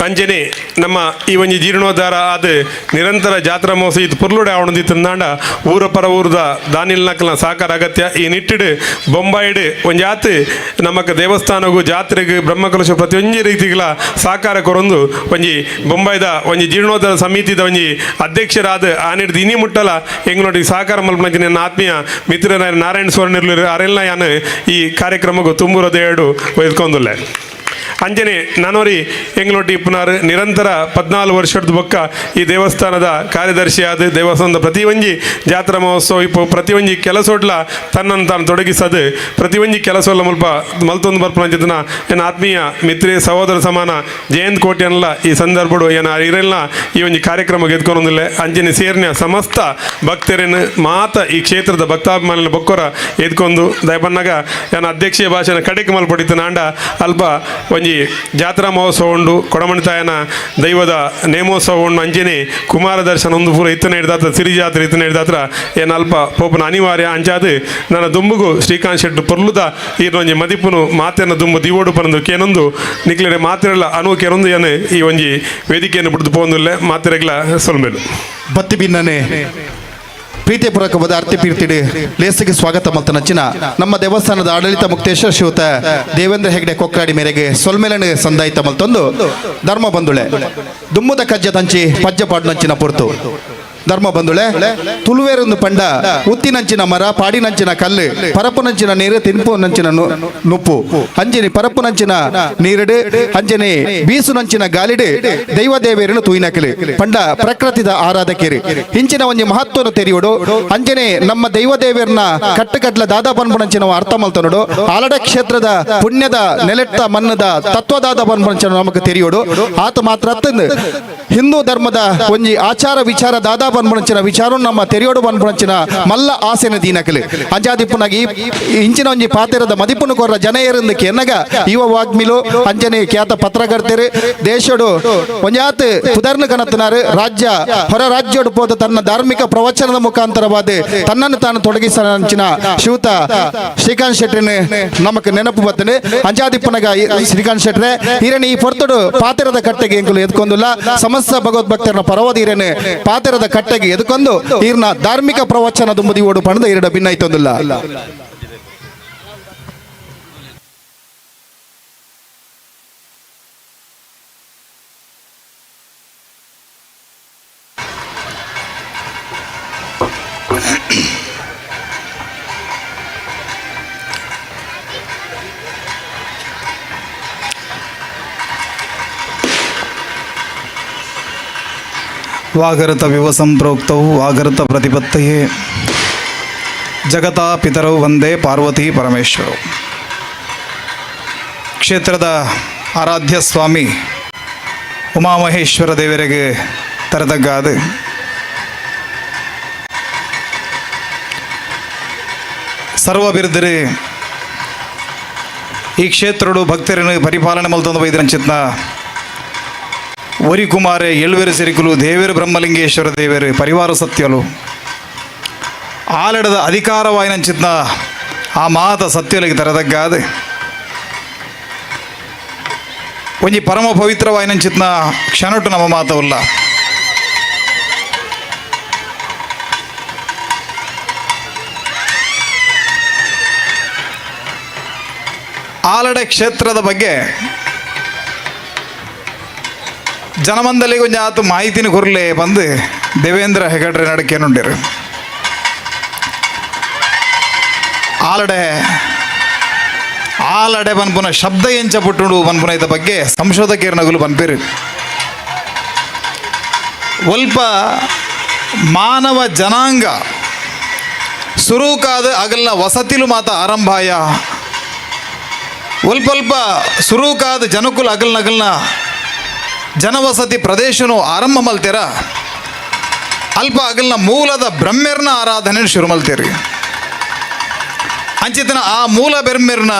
ಅಂಚನೆ ನಮ್ಮ ಈ ಒಂಜಿ ಜೀರ್ಣೋದ್ಧಾರ ಆದ ನಿರಂತರ ಜಾತ್ರಾ ಮಹೋತ್ಸವ ಇದು ಪುರ್ಲುಡೆ ಆವಣದಿ ತಂದಾಂಡ ಊರ ಪರ ಊರದ ದಾನಿಲ್ನಕಲ್ನ ಸಹಕಾರ ಅಗತ್ಯ. ಈ ನಿಟ್ಟಿಡು ಬೊಂಬಾಯಿಡು ಒಂಜಾತ್ ನಮಕ್ ದೇವಸ್ಥಾನಗೂ ಜಾತ್ರೆಗೆ ಬ್ರಹ್ಮಕಲಶ ಪ್ರತಿಯೊಂಜಿ ರೀತಿಗಳ ಸಹಕಾರ ಕೊರೊಂದು ಒಂಜಿ ಬೊಂಬಾಯ್ದ ಒಂಜಿ ಜೀರ್ಣೋದ್ಧಾರ ಸಮಿತಿದ ಒಂಜಿ ಅಧ್ಯಕ್ಷರಾದ ಆನಿಡ್ದು ಇನಿ ಮುಟ್ಟಲ ಎಂಗ್ನೋಡಿ ಸಹಕಾರ ಮಲ್ಪನಂಚಿನ ನನ್ನ ಆತ್ಮೀಯ ಮಿತ್ರ ನಾರಾಯಣ ಸ್ವರ್ಣಿರ್ಲು ಅರೆಲ್ಲ ಯಾನ್ ಈ ಕಾರ್ಯಕ್ರಮಕ್ಕೂ ತುಂಬುರದ ಎರಡು ಒಯ್ದುಕೊಂದುಲ್ಲೆ. ಅಂಜನೆ ನಾನೋರಿ ಎಂಗ್ಲೋಟಿ ಇಪ್ಪನಾರು ನಿರಂತರ 14 ವರ್ಷದ ಬೊಕ್ಕ ಈ ದೇವಸ್ಥಾನದ ಕಾರ್ಯದರ್ಶಿಯಾದ ದೇವಸ್ಥಾನದ ಪ್ರತಿಯೊಂಜಿ ಜಾತ್ರಾ ಮಹೋತ್ಸವ ಇಪ್ಪು ಪ್ರತಿಯೊಂಜಿ ಕೆಲಸೋಡ್ಲ ತನ್ನನ್ನು ತಾನು ತೊಡಗಿಸದು ಪ್ರತಿಯೊಂಜಿ ಕೆಲಸೋಲ್ಲ ಮುಲ್ಪ ಮಲ್ತೊಂದು ಬರ್ಪುನಂಚಿತನ ಎನ್ನ ಆತ್ಮೀಯ ಮಿತ್ರೆ ಸಹೋದರ ಸಮಾನ ಜಯಂತ್ ಕೋಟ್ಯನ್ಲ ಈ ಸಂದರ್ಭಡು ಏನ ಇರೆಲ್ಲ ಈ ಒಂಜಿ ಕಾರ್ಯಕ್ರಮ ಗೆದ್ಕೊಂದಿಲ್ಲ. ಅಂಜನೆ ಸೇರ್ನ ಸಮಸ್ತ ಭಕ್ತರನ್ನು ಮಾತ ಈ ಕ್ಷೇತ್ರದ ಭಕ್ತಾಭಿಮಾನಿನ ಬೊಕ್ಕೊರ ಎದ್ಕೊಂಡು ದಯಪನ್ನಾಗ ಏನ ಅಧ್ಯಕ್ಷೀಯ ಭಾಷಣ ಕಡೆಗೆ ಮಲ್ಪಡಿತು ನಾಂಡ ಅಲ್ಪ ಒಂಜಿ ಜಾತ್ರಾ ಮಹೋತ್ಸವ ಉಂಡು ಕೊಡಮಣಿತಾಯನ ದೈವದ ನೇಮೋತ್ಸವ ಉಂಡು ಅಂಚನೆ ಕುಮಾರ ದರ್ಶನ ಒಂದು ಪೂರ ಇತ್ತನೆ ಹಿಡ್ದಾತ್ರ ಸಿರಿ ಜಾತ್ರೆ ಇತ್ತನೆ ಹಿಡ್ದಾತ್ರ ಏನ ಅಲ್ಪ ಪೋಪನ ಅನಿವಾರ್ಯ ಅಂಚಾದ ನನ್ನ ದುಂಬುಗು ಶ್ರೀಕಾಂತ್ ಶೆಟ್ಟಿ ಪೊರ್ಲುದ ಈರ್ನೊಂಜಿ ಮದಿಪುನು ಮಾತೆನ ದುಂಬು ದಿವೋಡು ಪನಂದು ಕೇನೊಂದು ನಿಕ್ಲೆರೆ ಮಾತೆರಲ್ಲ ಅನು ಕೇನೊಂದು ಏನು ಈ ಒಂಜಿ ವೇದಿಕೆಯನ್ನು ಬಿಡ್ದು ಪೋಂದುಲ್ಲೆ ಮಾತೆರೆಗ್ಲ ಸೊಲ್ಮೇಲು. ಬತ್ತಿ ಬಿನ್ನನೆ ಪ್ರೀತಿಪೂರ್ವಕವಾದ ಅರ್ತಿ ಪೀರ್ತಿಡು ಲೇಸಿಗೆ ಸ್ವಾಗತ ಮಲ್ತನಂಚಿನ ನಮ್ಮ ದೇವಸ್ಥಾನದ ಆಡಳಿತ ಮುಕ್ತೇಶ್ವರ ಶ್ರೀಯುತ ದೇವೇಂದ್ರ ಹೆಗ್ಡೆ ಕೊಕ್ರಾಡಿ ಮೇರೆಗೆ ಸೊಲ್ಮೇಲನ ಸಂದಾಯಿತ ಮಲ್ತೊಂದು ಧರ್ಮ ಬಂಧುಳೆ ದುಮ್ಮುದ ಕಜ್ಜ ತಂಚಿ ಪಜ್ಜ ಪಾಡ್ನಂಚಿನ ಪೊರ್ತು. ಧರ್ಮ ಬಂಧುಳೆ ತುಳುವೇರೊಂದು ಪಂಡ ಉತ್ತಿನಂಚಿನ ಮರ ಪಾಡಿನಂಚಿನ ಕಲ್ಲು ಪರಪುನಂಚಿನ ನೀರು ತಿನ್ಪುನಂಚಿನ ನುಪ್ಪು ಅಂಜನಿ ಪರಪುನಂಚಿನ ನೀರುಡು ಅಂಜನಿ ಬೀಸುನಂಚಿನ ಗಾಲಿಡು ದೈವ ದೇವೇರನು ತೂಯಿನಕಲು ಪಂಡ ಪ್ರಕೃತಿದ ಆರಾಧಕರು ಇಂಚಿನ ಒಂಜಿ ಮಹತ್ವನು ತೆರಿಯೋಡು ಅಂಜನೆ ನಮ್ಮ ದೈವ ದೇವೇರ್ನ ಕಟ್ಟುಕಟ್ಲ ದಾದಾ ಪನ್ಪುನಂಚಿನ ಅರ್ಥ ಮಲ್ತನೋಡು ಆಲಡ ಕ್ಷೇತ್ರದ ಪುಣ್ಯದ ನೆಲೆಟ್ಟ ಮನ್ನದ ತತ್ವದಾದ ಪನ್ಪುನಂಚಿನ ನಮಕ್ ತೆರಿಯೋಡು ಆತ ಮಾತ್ರ ಅತ್ತಂದು ಹಿಂದೂ ಧರ್ಮದ ಒಂಜಿ ಆಚಾರ ವಿಚಾರ ದಾದಾ ಪನ್ಪುನಂಚಿನ ವಿಚಾರ ನಮ್ಮ ತೆರಿಯೋಡು ಪನ್ಪುನಂಚಿನ ಮಲ್ಲ ಆಸೆನ ದೀನಕಲು ಅಂಜಾದಿಪ್ಪುನಾಗಿ ಇಂಚಿನ ಒಂಜಿ ಪಾತೆರದ ಮದಿಪುನು ಕೊರ್ರ ಜನ ಏರಂದು ಕೆನ್ನಗ ಯುವ ವಾಗ್ಮಿಲು ಅಂಜನೆ ಖ್ಯಾತ ಪತ್ರಕರ್ತರು ದೇಶಡು ಒಂಜಾತ್ ಪುದರ್ನ ಕನತನಾರು ರಾಜ್ಯ ಹೊರ ರಾಜ್ಯೋಡು ಪೋದ ತನ್ನ ಧಾರ್ಮಿಕ ಪ್ರವಚನದ ಮುಖಾಂತರವಾದ ತನ್ನನ್ನು ತಾನು ತೊಡಗಿಸಂಚಿನ ಶ್ರೀಯುತ ಶ್ರೀಕಾಂತ್ ಶೆಟ್ಟರ್ನ ನಮಕ್ ನೆನಪು ಬರ್ತದೆ. ಅಂಜಾದಿಪ್ಪನಗ ಶ್ರೀಕಾಂತ್ ಶೆಟ್ರೆ ಈರನ್ ಈ ಪೊರ್ತುಡು ಪಾತೆರದ ಕಟ್ಟೆಗೆ ಎಂಕುಲು ಎದ್ಕೊಂದುಲ್ಲ ಸಮಸ್ತ ಭಗವದ್ಭಕ್ತರನ್ನ ಪರವಾದ ಈರನ್ ಪಾತೆರದ ಕಟ್ಟೆಗೆ ಎದ್ಕೊಂಡು ಈರ್ನ ಧಾರ್ಮಿಕ ಪ್ರವಚನ ದುಂಬುದಿ ಓಡು ಪಣದ ಈರಡ ಭಿನ್ನೈತೊಂದಿಲ್ಲ. ವಾಗರತ ವಿವಸಂಪ್ರೋಕ್ತೌ ವಾಗರತ ಪ್ರತಿಪತ್ತಯೇ ಜಗತಾ ಪಿತರೌ ವಂದೇ ಪಾರ್ವತಿ ಪರಮೇಶ್ವರೌ. ಕ್ಷೇತ್ರದ ಆರಾಧ್ಯ ಸ್ವಾಮಿ ಉಮಾಮಹೇಶ್ವರ ದೇವರಿಗೆ ತರತಗ್ಗಾದ ಸರ್ವ ಬಿರುದರೆ ಈ ಕ್ಷೇತ್ರಡು ಭಕ್ತರನ್ನು ಪರಿಪಾಲನೆ ಮಲ್ತೊಂದು ಬೈದ್ರಂಚಿತ್ನ ಒರಿಕುಮಾರೆ ಎಳ್ವೆರು ಸಿರಿಕುಲು ದೇವೇರು ಬ್ರಹ್ಮಲಿಂಗೇಶ್ವರ ದೇವೇರು ಪರಿವಾರ ಸತ್ಯಲು ಆಲಡದ ಅಧಿಕಾರವಾಯಿನಂಚಿತ್ನ ಆ ಮಾತ ಸತ್ಯಲಿಗೆ ತರದಗ್ಗಾದ ಒಂಜಿ ಪರಮ ಪವಿತ್ರವಾಯಿನಂಚಿತ್ನ ಕ್ಷಣಟು ನಮ್ಮ ಮಾತವಲ್ಲ. ಆಲಡೆ ಕ್ಷೇತ್ರದ ಬಗ್ಗೆ ಜನಮಂದಲಿಗೆ ಒಂಜಿ ಆತು ಮಾಹಿತಿನ ಕೊರ್ಲೆ ಬಂದು ದೇವೇಂದ್ರ ಹೆಗಡ್ರೆ ನಡಕೇನುಂಡಿರು. ಆಲಡೆ ಆಲಡೆ ಬನ್ಪುನ ಶಬ್ದ ಎಂಚ ಪುಟ್ಟುಡು ಬನ್ಪುನ ಇದ ಬಗ್ಗೆ ಸಂಶೋಧಕರ ನಗುಲು ಬನ್ಪಿರು. ಒಲ್ಪ ಮಾನವ ಜನಾಂಗ ಸುರೂಕಾದ ಅಗಲ್ನ ವಸತಿಲು ಮಾತ ಆರಂಭಾಯ ಒಲ್ಪ ಸುರೂಕಾದ ಜನಕುಲ ಅಗಲ್ನಗಲ್ನ ಜನವಸತಿ ಪ್ರದೇಶನು ಆರಂಭ ಮಲ್ತೀರ ಅಲ್ಪ ಅಗಲ್ನ ಮೂಲದ ಬ್ರಹ್ಮೆರ್ನ ಆರಾಧನೆ ಶುರು ಮಲ್ತೀರಿ. ಅಂಚಿತನ ಆ ಮೂಲ ಬೆರ್ಮೆರ್ನ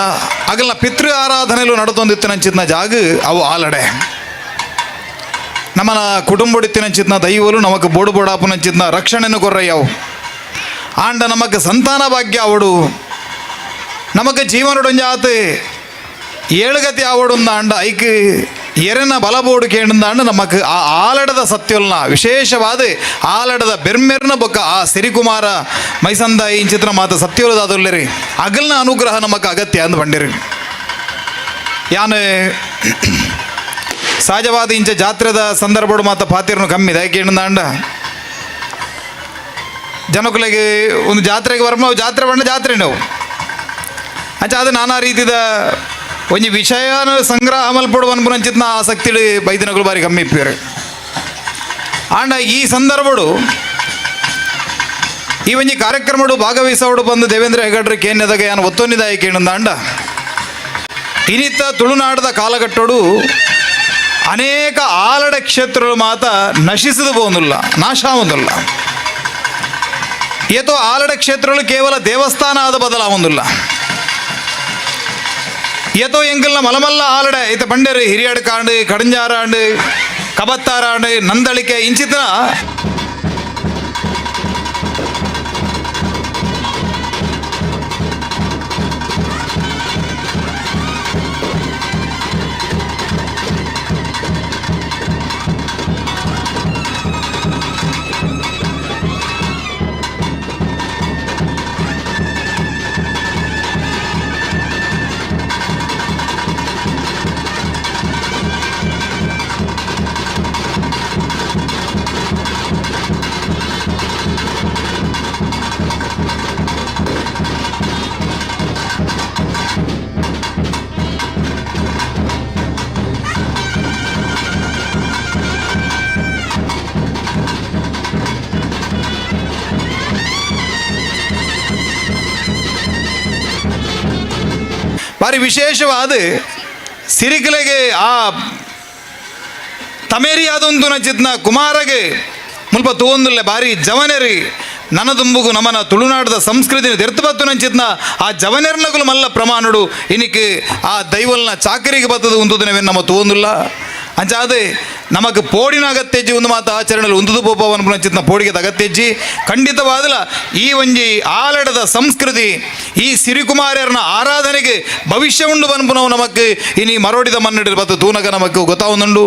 ಅಗಲ್ನ ಪಿತೃ ಆರಾಧನೆಲು ನಡತೊಂದಿತ್ತಿನ ಅಂಚಿತನ ಜಾಗ ಅವು ಆಲಡೆ. ನಮ್ಮನ ಕುಟುಂಬಡಿತ್ತಿನಂಚಿತ್ನ ದೈವಲು ನಮಕ್ ಬೋಡು ಬೋಡಾಪುನಂಚಿತ್ನ ರಕ್ಷಣೆಯನ್ನು ಕೊರ್ರಯ್ಯವು ಆಂಡ ನಮಕ್ ಸಂತಾನ ಭಾಗ್ಯ ಅವಡು ನಮಕ್ ಜೀವನಡೊಂಜಾತ್ ಏಳುಗತಿ ಆವಡುಂದ ಅಂಡ ಐಕ್ ಎರೆನ ಬಲಬೋಡು ಕೇಂದಾಂಡ ನಮಕ್ ಆ ಆಲಡದ ಸತ್ಯೊಲ್ನ ವಿಶೇಷವಾದ ಆಲಡದ ಬೆರ್ಮೆರ್ನ ಬೊಕ್ಕ ಆ ಸಿರಿಕುಮಾರ ಮೈಸಂದ ಇಂಚಿತ್ರ ಮಾತ ಸತ್ಯೊಲದಾದುಲ್ಲರಿ ಅಗಲ್ನ ಅನುಗ್ರಹ ನಮಕ್ ಅಗತ್ಯ ಅಂದ್ ಬಂಡಿರಿ. ಯಾನ್ ಸಹಜವಾದ ಇಂಚ ಜಾತ್ರೆದ ಸಂದರ್ಭಡು ಮಾತ ಪಾತಿರ್ನು ಕಮ್ಮಿದೆ ಕೇಂದಾಂಡ ಜನಕುಲೆಗೆ ಒಂದು ಜಾತ್ರೆಗೆ ಬರ್ಮ ಜಾತ್ರೆ ಬಣ್ಣ ಜಾತ್ರೆ ನಾವು ಅಂಚ ಅದು ನಾನಾ ರೀತಿದ ಒಂಜಿ ವಿಷಯನ ಸಂಗ್ರಹ ಮಲ್ಪೊಡು ಅನ್ಪುನಂಚಿತ್ನ ಆಸಕ್ತಿ ಬೈದಿನಗಳು ಬಾರಿ ಕಮ್ಮಿ ಇಪ್ಪಿರು. ಆಂಡ ಈ ಸಂದರ್ಭಡು ಈ ಒಂಜಿ ಕಾರ್ಯಕ್ರಮಡು ಭಾಗವಹಿಸೋಡು ಬಂದು ದೇವೇಂದ್ರ ಹೆಗಡ್ರೆ ಕೇನ್ಯದಾಗ ಯಾನ್ ಒತ್ತೊನ್ನಿದಾಯ ಕೇಣಂದಾಂಡ ಇನಿತ ತುಳುನಾಡದ ಕಾಲಘಟ್ಟೋಡು ಅನೇಕ ಆಲಡ ಕ್ಷೇತ್ರಗಳು ಮಾತ ನಶಿಸದು ಹೋಗುದಿಲ್ಲ, ನಾಶ ಆವೊಂದುಲ್ಲ. ಏತೋ ಆಲಡ ಕ್ಷೇತ್ರಗಳು ಕೇವಲ ದೇವಸ್ಥಾನ ಆದ ಬದಲಾವೊಂದಿಲ್ಲ. ಏತೋ ಎಂಕಲ್ನ ಮಲಮಲ್ಲ ಆಲಡೆ ಈತ ಬಂಡೇರು ಹಿರಿಯಡ್ಕಾಂಡು ಕಡಂಜಾರಾಂಡು ಕಬತ್ತಾರಾಂಡು ನಂದಳಿಕೆ ಇಂಚಿತನ ಭಾರಿ ವಿಶೇಷವಾದ ಸಿರಿಕಲೆಗೆ ಆ ತಮೇರಿಯಾದೊಂದು ನಚಿತ್ನ ಕುಮಾರಗೆ ಮುಲ್ಪ ತೂವೊಂದುಲ್ಲೆ ಭಾರಿ ಜವನೆರಿ ನನದುಂಬುಗು ನಮನ ತುಳುನಾಡದ ಸಂಸ್ಕೃತಿನ ದೆರ್ತು ಬತ್ತು ನಂಚಿತ್ನ ಆ ಜವನೆರ್ನಗುಲು ಮಲ್ಲ ಪ್ರಮಾಣುಡು ಇನಿಕ್ ಆ ದೈವಲ್ನ ಚಾಕರಿಗೆ ಬತ್ತದು ಉಂದುದನವೇ ನಮ್ಮ ತೂವೊಂದುಲ್ಲ. ಅಂಚಾದೆ ನಮಕ್ ಪೋಡಿನ ಅಗತ್ಯಜ್ಜಿ ಒಂದು ಮಾತು ಆಚರಣೆಯಲ್ಲಿ ಉಂದುದು ಪೋಪವನ್ ಚಿತ್ನ ಪೋಡಿಗೆ ಅಗತ್ಯಜ್ಜಿ ಖಂಡಿತವಾದಲ ಈ ಒಂಜಿ ಆಲಡದ ಸಂಸ್ಕೃತಿ ಈ ಸಿರಿಕುಮಾರ್ಯರನ ಆರಾಧನೆಗೆ ಭವಿಷ್ಯ ಉಂಡು ಬನ್ಪುನವು ನಮಕ್ ಇನಿ ಮರೋಡಿದ ಮನ್ನಡಿ ಬತ್ತು ತೂನಗ ನಮಕ್ ಗೊತ್ತಾವುಂದುಂಡು.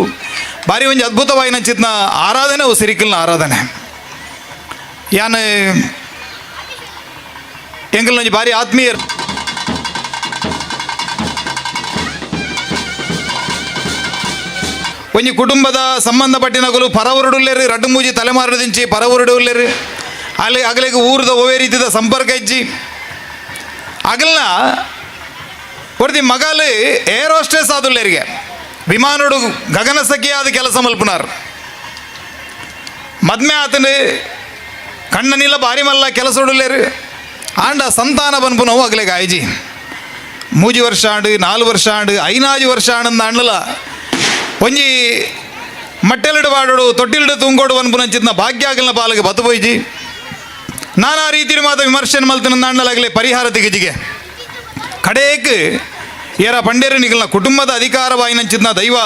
ಭಾರಿ ಒಂಜಿ ಅದ್ಭುತವಾಯಿನ ಚಿತ್ನ ಆರಾಧನೆ ಅವು ಸಿರಿಕಲ್ನ ಆರಾಧನೆ. ಯಾನ್ ಎಂಕಲ್ನ ಒಂಜಿ ಭಾರಿ ಆತ್ಮೀಯರು ಒಂಜಿ ಕುಟುಂಬದ ಸಂಬಂಧಪಟ್ಟಿನಗುಲು ಪರವರುಡುಲ್ಲೇರು ರಡ್ಡು ಮೂಜಿ ತಲೆಮಾರು ದಿಂಚಿ ಪರವರುಡುಲ್ಲೇರು ಅಲ್ಲಿ ಅಗಲಿಗೆ ಊರದ ಒವೇ ರೀತಿದ ಸಂಪರ್ಕ ಇಜ್ಜಿ ಅಗಲ್ನ ಒರ್ದಿ ಮಗಲು ಏರ್ ಹೋಸ್ಟೆಸ್ ಆದುಲ್ಲೇರಿಗೆ ವಿಮಾನೋಡು ಗಗನ ಸಖಿಯಾದ ಕೆಲಸ ಮಲ್ಪುನಾರ್ ಮದ್ಮೆ ಆತನು ಕಣ್ಣನಿಲ್ಲ ಬಾರಿ ಮಲ್ಲ ಕೆಲಸ ಉಡುಲ್ಲೇರು ಆಂಡ ಸಂತಾನ ಬನ್ಪುನವು ಅಗಲಿಗೆ ಆಯ್ಜಿ ಮೂಜಿ ವರ್ಷ ಆಂಡು 4 ವರ್ಷ ಆಂಡು 5 ವರ್ಷ ಆಂಡಂದ ಅಣ್ಣಲ ಒಂಜಿ ಮಟ್ಟೆಲಿಡು ಬಾಡೋಡು ತೊಟ್ಟಿಲಿಡು ತುಂಗೋಡು ಅನ್ಪುನಂಚಿತ್ನ ಭಾಗ್ಯ ಆಗಲ್ನ ಪಾಲಿಗೆ ಬತ್ತು ಪೋಯ್ಜಿ. ನಾನಾ ರೀತಿಯ ಮಾತ ವಿಮರ್ಶೆ ಮಲ್ತಿನ ಅಣ್ಣಲಾಗಲಿ ಪರಿಹಾರ ತಿಗಿಜಿಗೆ ಕಡೇಕ್ ಏರ ಪಂಡೇರು ನಿಗಲ್ನ ಕುಟುಂಬದ ಅಧಿಕಾರವಾಯಿನಂಚಿತ್ನ ದೈವ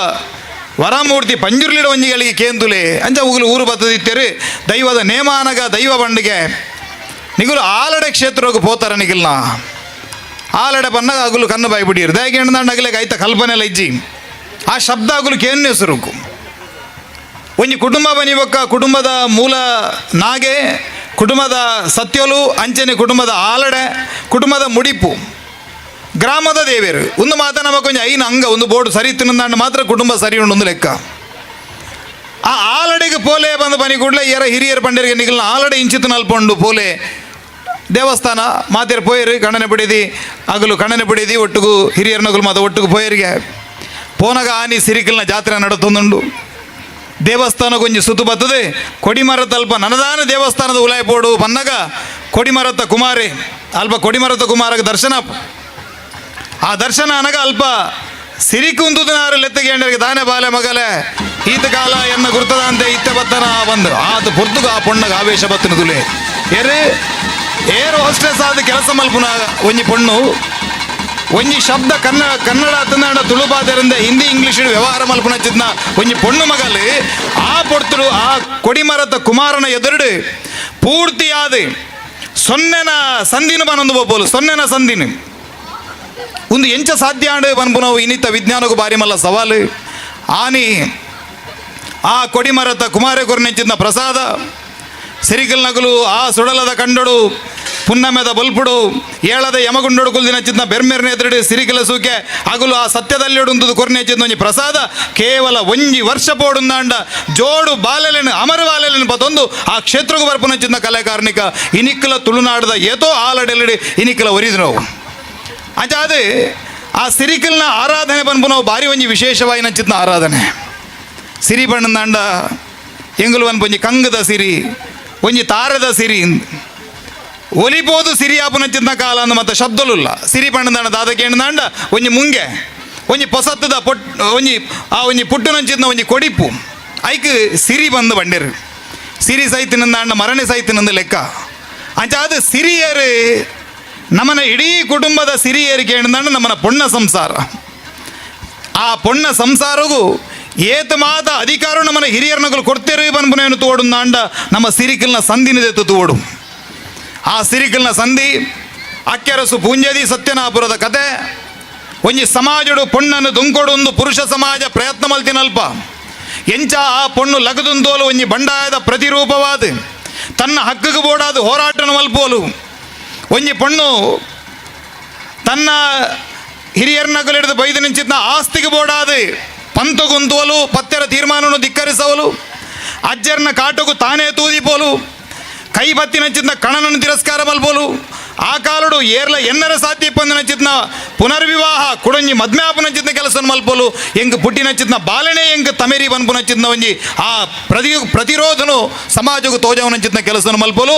ವರಮೂರ್ತಿ ಪಂಜುರ್ಲಿಡ ಒಂಜಿಗಳಿಗೆ ಕೇಂದುಲೆ ಅಂಚ ಉಗುಲು ಊರು ಬತ್ತದಿತ್ತೇರು ದೈವದ ನೇಮಾನಗ ದೈವ ಬಂಡಿಗೆ ನಿಗುಲು ಆಲಡೆ ಕ್ಷೇತ್ರಕ್ಕೆ ಪೋತಾರ ನಿಗಲ್ನ ಆಲಡೆ ಬನ್ನಾಗ ಅಗುಲು ಕಣ್ಣು ಬಾಯಿ ಬಿಡಿರು ದಯಗೆ ಅಗಲೆ ಐತ ಕಲ್ಪನೆಲ್ಲ ಇಜ್ಜಿ ಆ ಶಬ್ದ ಅಗುಲು ಕೇನ್ ಹೆಸರುಕು. ಒಂಜಿ ಕುಟುಂಬ ಬನಿಬೊಕ್ಕ ಕುಟುಂಬದ ಮೂಲ ನಾಗೆ ಕುಟುಂಬದ ಸತ್ಯಲು ಅಂಚನೆ ಕುಟುಂಬದ ಆಲಡೆ ಕುಟುಂಬದ ಮುಡಿಪು ಗ್ರಾಮದ ದೇವೇರು ಒಂದು ಮಾತ ನಮಕ್ ಒಂಜಿ ಐನ ಅಂಗ ಒಂದು ಬೋರ್ಡು ಸರಿ ತಿನ್ನಂದಾಂಡ ಮಾತ್ರ ಕುಟುಂಬ ಸರಿ ಉಂಡು ಒಂದು ಲೆಕ್ಕ. ಆ ಆಲಡೆಗೆ ಪೋಲೆ ಬಂದು ಬನಿ ಕೂಡಲೇ ಏರ ಹಿರಿಯರ ಪಂಡರಿಗೆ ನಿಗಲ್ನ ಆಲಡೆ ಇಂಚಿತ್ತು ನಲ್ಪೊಂಡು ಪೋಲೆ ದೇವಸ್ಥಾನ ಮಾತೆರ್ ಪೋಯರು ಕಣ್ಣನೆ ಬಿಡಿದಿ ಅಗಲು ಕಣ್ಣನೆ ಬಿಡಿದಿ ಒಟ್ಟುಗು ಹಿರಿಯರ ನಗುಲು ಮಾತ ಒಟ್ಟುಗು ಪೋಯರಿಗೆ ಪೋನಗ ಆನಿ ಸಿರಿಕಲ್ನ ಜಾತ್ರೆ ನಡತೊಂದುಂಡು. ದೇವಸ್ಥಾನಕ್ಕೊಂಜಿ ಸುತ್ತು ಬರ್ತದೆ ಕೊಡಿಮರತ ಅಲ್ಪ ನನದಾನ ದೇವಸ್ಥಾನದ ಉಲಾಯ್ ಪೋಡು ಬನ್ನಗ ಕೊಡಿಮರತ ಕುಮಾರಿ ಅಲ್ಪ ಕೊಡಿಮರತ ಕುಮಾರಗ ದರ್ಶನ ಆ ದರ್ಶನ ಅನಗ ಅಲ್ಪ ಸಿರಿಕುಂದುದನಾರು ಲೆತ್ತಗೆ ದಾನೆ ಬಾಲೆ ಮಗಲೆ ಈತ ಕಾಲ ಎನ್ನ ಗುರ್ತದಂತೆ ಇತ್ತ ಬತ್ತನ ಬಂದರು ಆತ ಪೊರ್ತುಗ ಆ ಪೊಣ್ಣಗ ಆವೇಶ ಬತ್ತನ ತುಲೆ ಏರು ಏರು ಹೋಸ್ಟೆಸ್ ಆದ ಕೆಲಸ ಮಲ್ಪುನ ಒಂಜಿ ಪೊಣ್ಣು ಒಂಜಿ ಶಬ್ದ ಕನ್ನಡ ಕನ್ನಡ ಅತ್ತಂದಾಂಡ ತುಳು ಬಾದರಿಂದ ಹಿಂದಿ ಇಂಗ್ಲೀಷ್ ವ್ಯವಹಾರ ಮಲ್ಪುನ ಚಿತ್ನ ಒಂಜಿ ಪೊಣ್ಣು ಮಗಲು ಆ ಪೊರ್ತುಡು ಆ ಕೊಡಿಮರತ ಕುಮಾರನ ಎದುರುಡು ಪೂರ್ತಿಯಾದ ಸೊನ್ನೆನ ಸಂದಿನ ಬನೊಂದು ಬೋಪೋಲು ಸೊನ್ನೆನ ಸಂದಿನ ಒಂದು ಎಂಚ ಸಾಧ್ಯ ಆಂಡ್ ಬನ್ಪುನವು ಇನ್ನಿತ ವಿಜ್ಞಾನಕ್ಕೂ ಬಾರಿ ಮಲ್ಲ ಸವಾಲು. ಆನಿ ಆ ಕೊಡಿಮರತ ಕುಮಾರ ಕೊರ್ನೆಂಚಿನ ಪ್ರಸಾದ ಸಿರಿಕಲ್ ನಗಲು ಆ ಸುಡಲದ ಕಂಡೊಡು ಪುನ್ನಮೆದ ಬಲ್ಪುಡು ಏಳದ ಯಮಗುಂಡೊಡು ಕುಲ್ದಿನ ಚಿತ್ನ ಬೆರ್ಮೆರ್ನೆ ಎದುರುಡು ಸಿರಿಕಲ ಸೂಕೆ ಅಗಲು ಆ ಸತ್ಯದಲ್ಲಿಡುಂದು ಕೊರ್ನೆಂಚಿನ ಒಂಜಿ ಪ್ರಸಾದ ಕೇವಲ ಒಂಜಿ ವರ್ಷ ಪೋಡುಂದಾಂಡ ಜೋಡು ಬಾಲೆಲೆನು ಅಮರ ಬಾಲೆಲೆನು ಪತೊಂದು ಆ ಕ್ಷೇತ್ರಕ್ಕೂ ಬರ್ಪುನಂಚಿನ ಕಲೆಕಾರ್ಣಿಕ ಇನಿಕ್ಕಲ ತುಳುನಾಡದ ಏತೋ ಆಲಡೆಲಡಿ ಇನಿಕ್ಕಲ ಒರಿದು ನೋವು. ಅಂಚಾದ ಆ ಸಿರಿಕಲ್ನ ಆರಾಧನೆ ಬನ್ಪುನವು ಭಾರಿ ಒಂಜಿ ವಿಶೇಷವಾಯಿನ ಚಿತ್ನ ಆರಾಧನೆ. ಸಿರಿ ಬಣ್ಣದಾಂಡ ಎಂಗುಲು ಒಂಜಿ ಕಂಗದ ಸಿರಿ ಒಂಜಿ ತಾರದ ಸಿರಿ ಒಲಿಪೋದು ಸಿರಿ ಆಪುನ ಕಾಲ ಅಂದ ಮತ್ತು ಶಬ್ದಲುಲ್ಲ. ಸಿರಿ ಬಣ್ಣದಾಂಡ ದಾದ ಕೇಂದಾಂಡ ಒಂಜಿ ಮುಂಗೆ ಒಂಜಿ ಪೊಸತ್ತದ ಪೊಟ್ ಒಂಜಿ ಆ ಒಂಜಿ ಪುಟ್ಟುನಂಚಿತ್ನ ಒಂಜಿ ಕೊಡಿಪು ಐಕ್ ಸಿರಿ ಬಂದು ಬಂಡೇರು ಸಿರಿ ಸೈತಿನಂದಾಂಡ ಮರಣೆ ಸೈತಿನಂದು ಲೆಕ್ಕ. ಅಂಚಾದ ಸಿರಿಯರು ನಮ್ಮನ ಇಡೀ ಕುಟುಂಬದ ಸಿರಿಯರಿಗೆ ಕೇಂದಾಂಡ ನಮ್ಮನ ಪೊಣ್ಣ ಸಂಸಾರ. ಆ ಪೊಣ್ಣ ಸಂಸಾರಗೂ ಏತ ಮಾತ ಅಧಿಕಾರ ನಮ್ಮನ ಹಿರಿಯರ್ನಗಲು ಕೊಡ್ತೇರು ಬನ್ಪುನೇನು ತೋಡುಂದಾಂಡ ನಮ್ಮ ಸಿರಿಕಲ್ನ ಸಂದಿನದೆತ್ತು ತೋಡು. ಆ ಸಿರಿಕಲ್ನ ಸಂಧಿ ಅಕ್ಕೆರಸು ಪೂಂಜದಿ ಸತ್ಯನಾಪುರದ ಕತೆ ಒಂಜಿ ಸಮಾಜಡು ಪೊಣ್ಣನ್ನು ದುಂಕೊಡು ಒಂದು ಪುರುಷ ಸಮಾಜ ಪ್ರಯತ್ನ ಮಲ್ತಿನಲ್ಪ ಎಂಚ ಆ ಪೊಣ್ಣು ಲಗದುಂದೋಲು ಒಂಜಿ ಬಂಡಾಯದ ಪ್ರತಿರೂಪವಾದ ತನ್ನ ಹಕ್ಕಗೆ ಬೋಡಾದ ಹೋರಾಟನ ಮಲ್ಪೋಲು ಒಂಜಿ ಪೊಣ್ಣು ತನ್ನ ಹಿರಿಯರ್ನಗಲಿಡಿದು ಬೈದು ನಿಂಚಿದ್ನ ಆಸ್ತಿಗೆ ಬೋಡಾದ ಪಂತಗುಂತೋಲು ಪತ್ತೆರ ತೀರ್ಮಾನವನ್ನು ಧಿಕ್ಕರಿಸವಲು ಅಜ್ಜರ್ನ ಕಾಟಗು ತಾನೇ ತೂದಿಪೋಲು ಕೈ ಬತ್ತಿ ನಂಚಿದ್ನ ಕಣನನ್ನು ತಿರಸ್ಕಾರ ಮಲ್ಪೋಲು ಆ ಕಾಲಡು ಏರ್ಲ ಎನ್ನರ ಸಾಧ್ಯ ಪಂದ ಪುನರ್ವಿವಾಹ ಕುಡಂಜಿ ಮದ್ಮ್ಯಾಪು ನಂಚಿದ್ನ ಕೆಲಸ ಮಲ್ಪೋಲು ಎಂಗ್ ಪುಟ್ಟಿ ನಂಚಿದ್ನ ಬಾಲನೆ ಎಂಗ್ ತಮೇರಿ ಬನ್ಪು ನಂಚಿದ್ನ ಒಂಜಿ ಆ ಪ್ರತಿರೋಧನು ಸಮಾಜకు ತೋಜವು ನಂಚಿದ್ನ ಕೆಲಸನು ಮಲ್ಪೋಲು.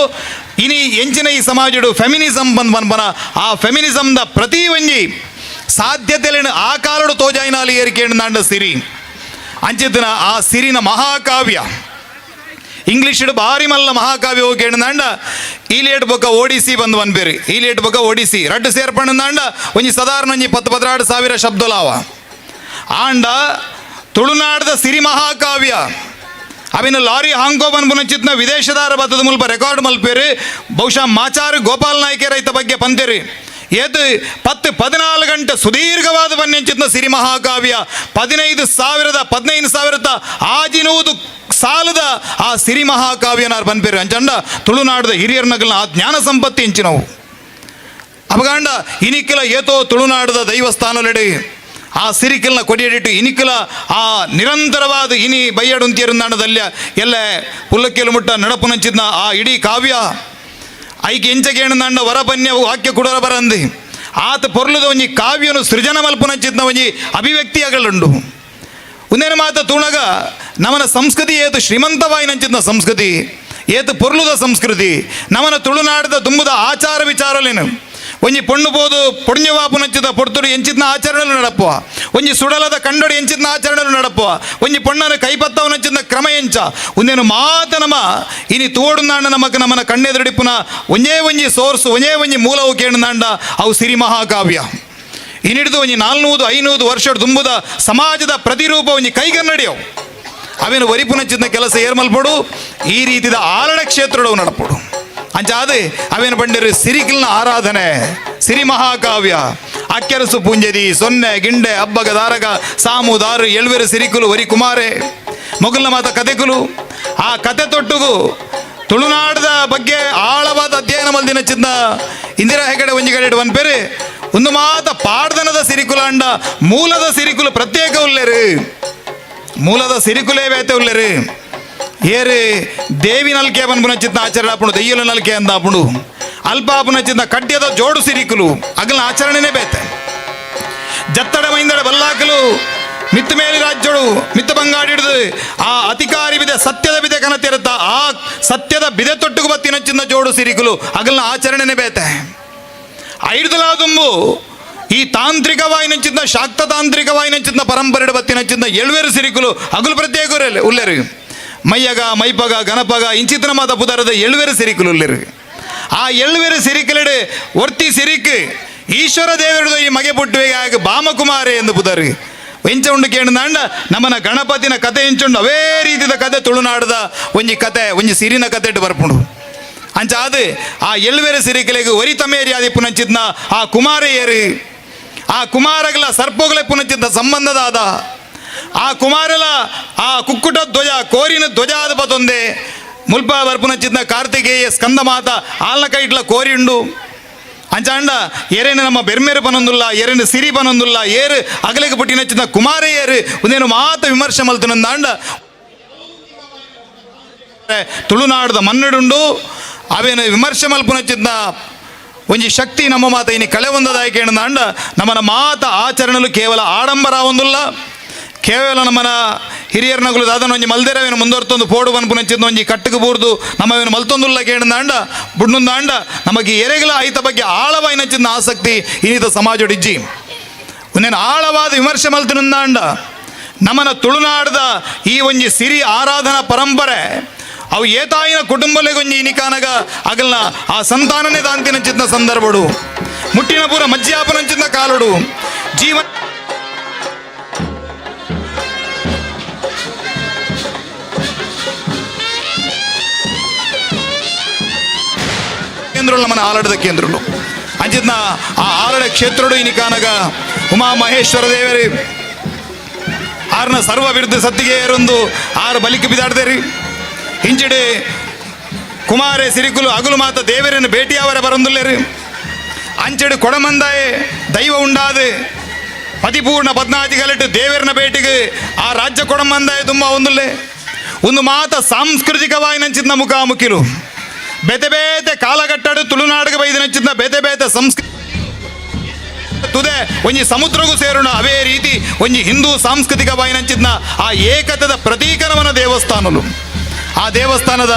ಇನಿ ಎಂಚಿನ ಈ ಸಮಾಜಡು ಫೆಮಿನಿಸಮ್ ಬಂದ್ ಬನ್ಪನ ಆ ಫೆಮಿನಿಸಮ್ದ ಪ್ರತಿ ಒಂಜಿ ಸಾಧ್ಯತೆಲೆನ್ ಆ ಕಾಲೊಡು ತೋಜಾಯಿನಾಲ್ ಏರ್ ಕೇಂಡ್ಂದಾಂಡ ಸಿರಿ. ಅಂಚಿತ್ತಿನ ಆ ಸಿರಿನ ಮಹಾಕಾವ್ಯ ಇಂಗ್ಲೀಷ್ಡ್ ಬಾರಿ ಮಲ್ಲ ಮಹಾಕಾವ್ಯ ಹೋಗಿ ಕೇಂಡ್ಂದಾಂಡ ಈಲಿಯಟ್ ಬೊಕ್ಕ ಓಡಿಸಿ ಬಂದು ಪನ್ಪೆರ್. ಈಲಿಯಟ್ ಬೊಕ್ಕ ಓಡಿಸಿ ರಡ್ಡ್ ಸೇರ್ಪಂಡ್ಂದಾಂಡ ಒಂಜಿ ಸಾಧಾರಣ ಒಂಜಿ 10 12 ಸಾವಿರ ಶಬ್ದಲಾವ. ಆಂಡ ತುಳುನಾಡದ ಸಿರಿ ಮಹಾಕಾವ್ಯ ಅವಿನ ಲಾರಿ ಹಾಂಕೋ ಪನ್ಪುನಂಚಿತ್ನ ವಿದೇಶದಾರ ಬತ್ತದ ಮುಲ್ಪ ರೆಕಾರ್ಡ್ ಮಲ್ಪೇರು. ಬಹುಶಃ ಮಾಚಾರು ಗೋಪಾಲ್ ನಾಯ್ಕೆ ರೈತ ಬಗ್ಗೆ ಪಂತೇರು. ಏತ್ 10 14 ಗಂಟೆ ಸುದೀರ್ಘವಾದ ಬನ್ನಿಂಚಿತ್ನ ಸಿರಿ ಮಹಾಕಾವ್ಯ 15,000 15,000 ಆಜಿನೂದು ಸಾಲದ ಆ ಸಿರಿ ಮಹಾಕಾವ್ಯನಾರ್ ಪನ್ಪೇರು. ಅಂಚಂಡ ತುಳುನಾಡದ ಹಿರಿಯರ್ನಗಲ್ನ ಆ ಜ್ಞಾನ ಸಂಪತ್ತಿ ಇಂಚಿನವು. ಅಪಗಾಂಡ ಇನಿಕ್ಕಿಲ ಏತೋ ತುಳುನಾಡದ ದೈವಸ್ಥಾನಲೆಡೆ ಆ ಸಿರಿಕಿಲ್ನ ಕೊಡಿಯಡಿಟ್ಟು ಇನಿಕ್ಕಿಲ ಆ ನಿರಂತರವಾದ ಇನಿ ಬಯ್ಯಡುಂತಿಯರುಂದಾಂಡದಲ್ಯ ಎಲ್ಲ ಪುಲ್ಲಕ್ಕೆಲು ಮುಟ್ಟ ನಡಪುನಂಚಿದ್ನ ಆ ಇಡೀ ಕಾವ್ಯ ಐಕೆ ಇಂಚಗೇಣಂದಾಂಡ ವರಪನ್ಯ ವಾಕ್ಯ ಕುಡರ ಬರಂದಿ ಆತ ಪೊರ್ಲುದ ಒಂಜಿ ಕಾವ್ಯನು ಸೃಜನ ಮಲ್ಪುನಂಚಿದ್ನ ಒಂಜಿ ಅಭಿವ್ಯಕ್ತಿಯಗಳುಂಡು. ಉಂದೇನ ಮಾತ ತೂಣಗ ನಮನ ಸಂಸ್ಕೃತಿ ಏತು ಶ್ರೀಮಂತವಾಯಿನಂಚಿದ್ನ ಸಂಸ್ಕೃತಿ, ಏತು ಪೊರ್ಲುದ ಸಂಸ್ಕೃತಿ, ನಮನ ತುಳುನಾಡದ ದುಂಬುದ ಆಚಾರ ವಿಚಾರಲೇನು ಒಂಜಿ ಪೊಣ್ಣು ಪೋದು ಪೊಣ್ಯವಾಪುನಂಚಿದ ಪೊರ್ತುಡು ಎಂಚಿದ್ನ ಆಚರಣೆಲು ನಡಪುವ, ಒಂಜಿ ಸುಡಲದ ಕಂಡೊಡು ಎಂಚಿದ್ನ ಆಚರಣೆಲು ನಡಪುವ, ಒಂಜಿ ಪೊಣ್ಣನ ಕೈಪತ್ತವನಂಚಿದ್ನ ಕ್ರಮ ಎಂಚ ಉಂದೇನು ಮಾತ ನಮ ಇನಿ ತೋಡುನಾಂಡ ನಮಕ್ ನಮನ ಕಣ್ಣೆದುಡಿಪುನ ಒಂಜೇ ಒಂಜಿ ಸೋರ್ಸ್ ಒಂಜೇ ಒಂಜಿ ಮೂಲವು ಕೇಣುನಾಂಡ ಅವು ಸಿರಿ ಮಹಾಕಾವ್ಯ. ಇನ್ನಿಡಿದು ಒಂಜಿ 400 500 ವರ್ಷ ದುಂಬುದ ಸಮಾಜದ ಪ್ರತಿರೂಪ ಒಂಜಿ ಕೈಗನ್ನಡಿಯವು. ಅವೇನು ಒರಿಪುನಂಚಿದ್ನ ಕೆಲಸ ಏರ್ಮಲ್ಪಡು ಈ ರೀತಿದ ಆಲಡ ಕ್ಷೇತ್ರಡು ನಡಪಡು. ಅಂಚಾದ ಅವೇನು ಬಂಡಿರು ಸಿರಿಕಿಲ್ನ ಆರಾಧನೆ ಸಿರಿ ಮಹಾಕಾವ್ಯ ಅಕ್ಕೆರಸು ಪೂಂಜದಿ ಸೊನ್ನೆ ಗಿಂಡೆ ಅಬ್ಬಗ ದಾರಗ ಸಾಮು ದಾರು ಎಳ್ವೆರು ಸಿರಿಕುಲು ಒರಿ ಕುಮಾರೆ ಮೊಗಲ್ನ ಮಾತ ಕತೆಕುಲು. ಆ ಕತೆ ತೊಟ್ಟುಗು ತುಳುನಾಡದ ಬಗ್ಗೆ ಆಳವಾದ ಅಧ್ಯಯನ ಮಲ್ದಿನ ಚಿನ್ನ ಇಂದಿರಾ ಹೆಗಡೆ ಒಂಜಿ ಕಡೆ ಪೇರು ಒಂದು ಮಾತ ಪಾಡ್ದನದ ಸಿರಿಕುಲಾಂಡ ಮೂಲದ ಸಿರಿಕುಲು ಪ್ರತ್ಯೇಕ ಉಲ್ಲೇರು, ಮೂಲದ ಸಿರಿಕುಲೇ ಬೇತೆ ಉಲ್ಲೇರು. ಏರು ದೇವಿ ನಲ್ಕೆ ಪನ್ಪುನಚಿತ್ತ ಆಚರಣೆ ಆಪುಂಡು, ದೆಯ್ಯಲು ನಲ್ಕೆ ಅಂದ ಆಪುಂಡು, ಅಲ್ಪ ಆಪುನಚಿತ್ತ ಕಡ್ಯದ ಜೋಡು ಸಿರಿಕುಲು ಅಗಲ್ನ ಆಚರಣೆನೇ ಬೇತೆ. ಜತ್ತಡ ಮೈಂದಡ ಬಲ್ಲಾಕಲು ಮಿತ್ತ ಮೇಲಿ ರಾಜ್ಯಡು ಮಿತ್ತ ಬಂಗಾಡಿ ಹಿಡಿದು ಆ ಅಧಿಕಾರಿ ಬಿದೆ ಸತ್ಯದ ಬಿದೆ ಕನತಿರುತ್ತ ಆ ಸತ್ಯದ ಬಿದೆ ತೊಟ್ಟುಗು ಬತ್ತಿನಚಿನ್ನ ಜೋಡು ಸಿರಿಕುಲು ಅಗಲ್ನ ಆಚರಣೆನೇ ಬೇತೆ. ಐಡ್ದಲಾದುಂಬು ಈ ತಾಂತ್ರಿಕವಾಯಿನಂಚಿದ್ನ ಶಾಕ್ತ ತಾಂತ್ರಿಕವಾಯಿನಂಚಿದ್ನ ಪರಂಪರೆ ಬತ್ತಿನಂಚಿದ್ನ ಎಳ್ವೇರು ಸಿರಿಕುಲು ಅಗಲು ಪ್ರತ್ಯೇಕ ಉಲ್ಲೇರು. ಮೈಯಗ ಮೈಪಗ ಗಣಪಗ ಇಂಚಿತ್ರ ಮಾತ ಪುದರದ ಎಳ್ವೇರು ಸಿರಿಕುಲು ಉಲ್ಲೇರು. ಆ ಎಳ್ವೇರು ಸಿರಿಕಲೆಡು ಒರ್ತಿ ಸಿರಿಕ್ ಈಶ್ವರ ದೇವರುಡು ಈ ಮಗೆ ಪುಟ್ಟುವೆಗೆ ಬಾಮಕುಮಾರೆ ಎಂದು ಪುದರು ಎಂಚ ಉಂಡು ಕೇಂಡ ನಮ್ಮನ ಗಣಪತಿನ ಕತೆ ಎಂಚುಂಡು ಅವೇ ರೀತಿದ ಕತೆ ತುಳುನಾಡದ ಒಂಜಿ ಕತೆ ಒಂಜಿ ಸಿರಿನ ಕತೆ ಇಟ್ಟು ಬರ್ಪುಂಡು. ಅಂಚಾದ ಆ ಎಳ್ವೇರು ಸಿರಿಕಲೆಗೆ ಒರಿ ತಮೇರಿ ಆದಿ ಪುನಂಚಿದ್ನ ಆ ಕುಮಾರೆಯರು ಆ ಕುಮಾರಗಳ ಸರ್ಪಗಳ ಪುನಂಚಿದ್ದ ಸಂಬಂಧದಾದ ಆ ಕುಮಾರಲ ಆ ಕುಕ್ಕುಟ ಧ್ವಜ ಕೋರಿನ ಧ್ವಜ ಆದ ಬತ್ತೊಂದೆ ಮುಲ್ಪ ಬರ್ಪುನಂಚಿದ್ನ ಕಾರ್ತಿಕೇಯ ಸ್ಕಂದ ಮಾತ ಆಲ್ನ ಕೈಟ್ಲ ಕೋರಿಂಡು. ಅಂಚಾಂಡ ಏರೇನು ನಮ್ಮ ಬೆರ್ಮೇರು ಪನೊಂದುಲ್ಲ, ಏರೇನು ಸಿರಿ ಪನೊಂದುಲ್ಲ, ಏರು ಅಗಲಿಗೆ ಪುಟ್ಟಿನಚ್ಚಿದ ಕುಮಾರ ಏರು ಒಂದೇನು ಮಾತ ವಿಮರ್ಶೆ ಮಲ್ತನಂದಾಂಡ ತುಳುನಾಡದ ಮನ್ನಡುಂಡು ಅವೇನು ವಿಮರ್ಶೆ ಮಲ್ಪುನಚ್ಚಿದ್ನ ಒಂಜಿ ಶಕ್ತಿ ನಮ್ಮ ಮಾತ ಇನಿ ಕಳೆ ಒಂದದಾಯ್ಕೆ ಅಂಡ ನಮ್ಮನ ಮಾತ ಆಚರಣೆಲು ಕೇವಲ ಆಡಂಬರ ಒಂದುಲ್ಲ, ಕೇವಲ ನಮ್ಮನ ಹಿರಿಯರ್ನಗುಲು ದಾದನ ಒಂಜಿ ಮಲ್ದೇರವೇನು ಮುಂದುವರ್ತೊಂದು ಪೋಡು ಪನ್ಪುನಂಚಿದ್ನ ಒಂಜಿ ಕಟ್ಟುಕು ಬೂರ್ದು ನಮ್ಮವೇನು ಮಲ್ತೊಂದುಲ್ಲ ಕೇಂದಾಂಡ ಬುಡ್ನುಂದಾಂಡ ನಮಗೆ ಎರೆಗಲ ಐತ ಬಗ್ಗೆ ಆಳವಾಯಿನಂಚಿದ್ನ ಆಸಕ್ತಿ ಇನ್ನಿತ ಸಮಾಜಡಿಜ್ಜಿ. ಒಂದೇನು ಆಳವಾದ ವಿಮರ್ಶೆ ಮಲ್ತಿನಂದಾಂಡ ನಮ್ಮನ ತುಳುನಾಡದ ಈ ಒಂಜಿ ಸಿರಿ ಆರಾಧನಾ ಪರಂಪರೆ ಅವು ಏತಾಯಿನ ಕುಟುಂಬಲೆಗೊಂಜಿ ಇನಿಕಾನಗ ಅಗಲ್ನ ಆ ಸಂತಾನನೇ ದಾಂತಿನಂಚಿದ್ನ ಸಂದರ್ಭಡು ಮುಟ್ಟಿನ ಪೂರ ಮಜ್ಜಿಯಾಪನಂಚಿದ್ನ ಕಾಲುಡು ಜೀವನ ಕೇಂದ್ರలు మన ఆలడದ ಕೇಂದ್ರలు ಅಂಚಿದ್ನ ಆ ಆಲಡ ಕ್ಷೇತ್ರಡು ಇನಿಕಾನಗ ಉಮಾ ಮಹೇಶ್ವರ ದೇವರಿ ಆರ್ನ ಸರ್ವ ವಿರುದ್ಧ ಸತ್ತಿಗೆ ಏರೊಂದು ಆರು ಬಲಿಕ್ ಬಿದಾಡ್ದೇರಿ. ಇಂಚಿಡೆ ಕುಮಾರೆ ಸಿರಿಕುಲು ಅಗುಲು ಮಾತ ದೇವರನ್ನು ಭೇಟಿಯಾವರ ಬರಂದುಲ್ಲೇರಿ. ಅಂಚೆಡು ಕೊಡಮಂದಾಯೆ ದೈವ ಉಂಡಾದು ಪತಿಪೂರ್ಣ ಪದ್ನಾಜಿಗಲಿಟ್ಟು ದೇವರನ ಭೇಟಿಗೆ ಆ ರಾಜ್ಯ ಕೊಡಮಂದಾಯ ತುಂಬ ಒಂದುಲ್ಲೆ. ಒಂದು ಮಾತ ಸಾಂಸ್ಕೃತಿಕವಾಗಿ ಮುಖಾಮುಖಿಲು ಬೇತೆ ಬೇತೆ ಕಾಲಘಟ್ಟಡು ತುಳುನಾಡಿಗೆ ಬೈದಿನಂಚಿದ್ನ ಬೇತೆ ಬೇತೆ ಸಂಸ್ಕೃತಿ ತುದೆ ಒಂಜಿ ಸಮುದ್ರಗೂ ಸೇರೋಣ. ಅವೇ ರೀತಿ ಒಂಜಿ ಹಿಂದೂ ಸಾಂಸ್ಕೃತಿಕ ಬಾಯಿನಂಚಿದ್ನ ಆ ಏಕತೆದ ಪ್ರತೀಕನವನ ದೇವಸ್ಥಾನಲು ಆ ದೇವಸ್ಥಾನದ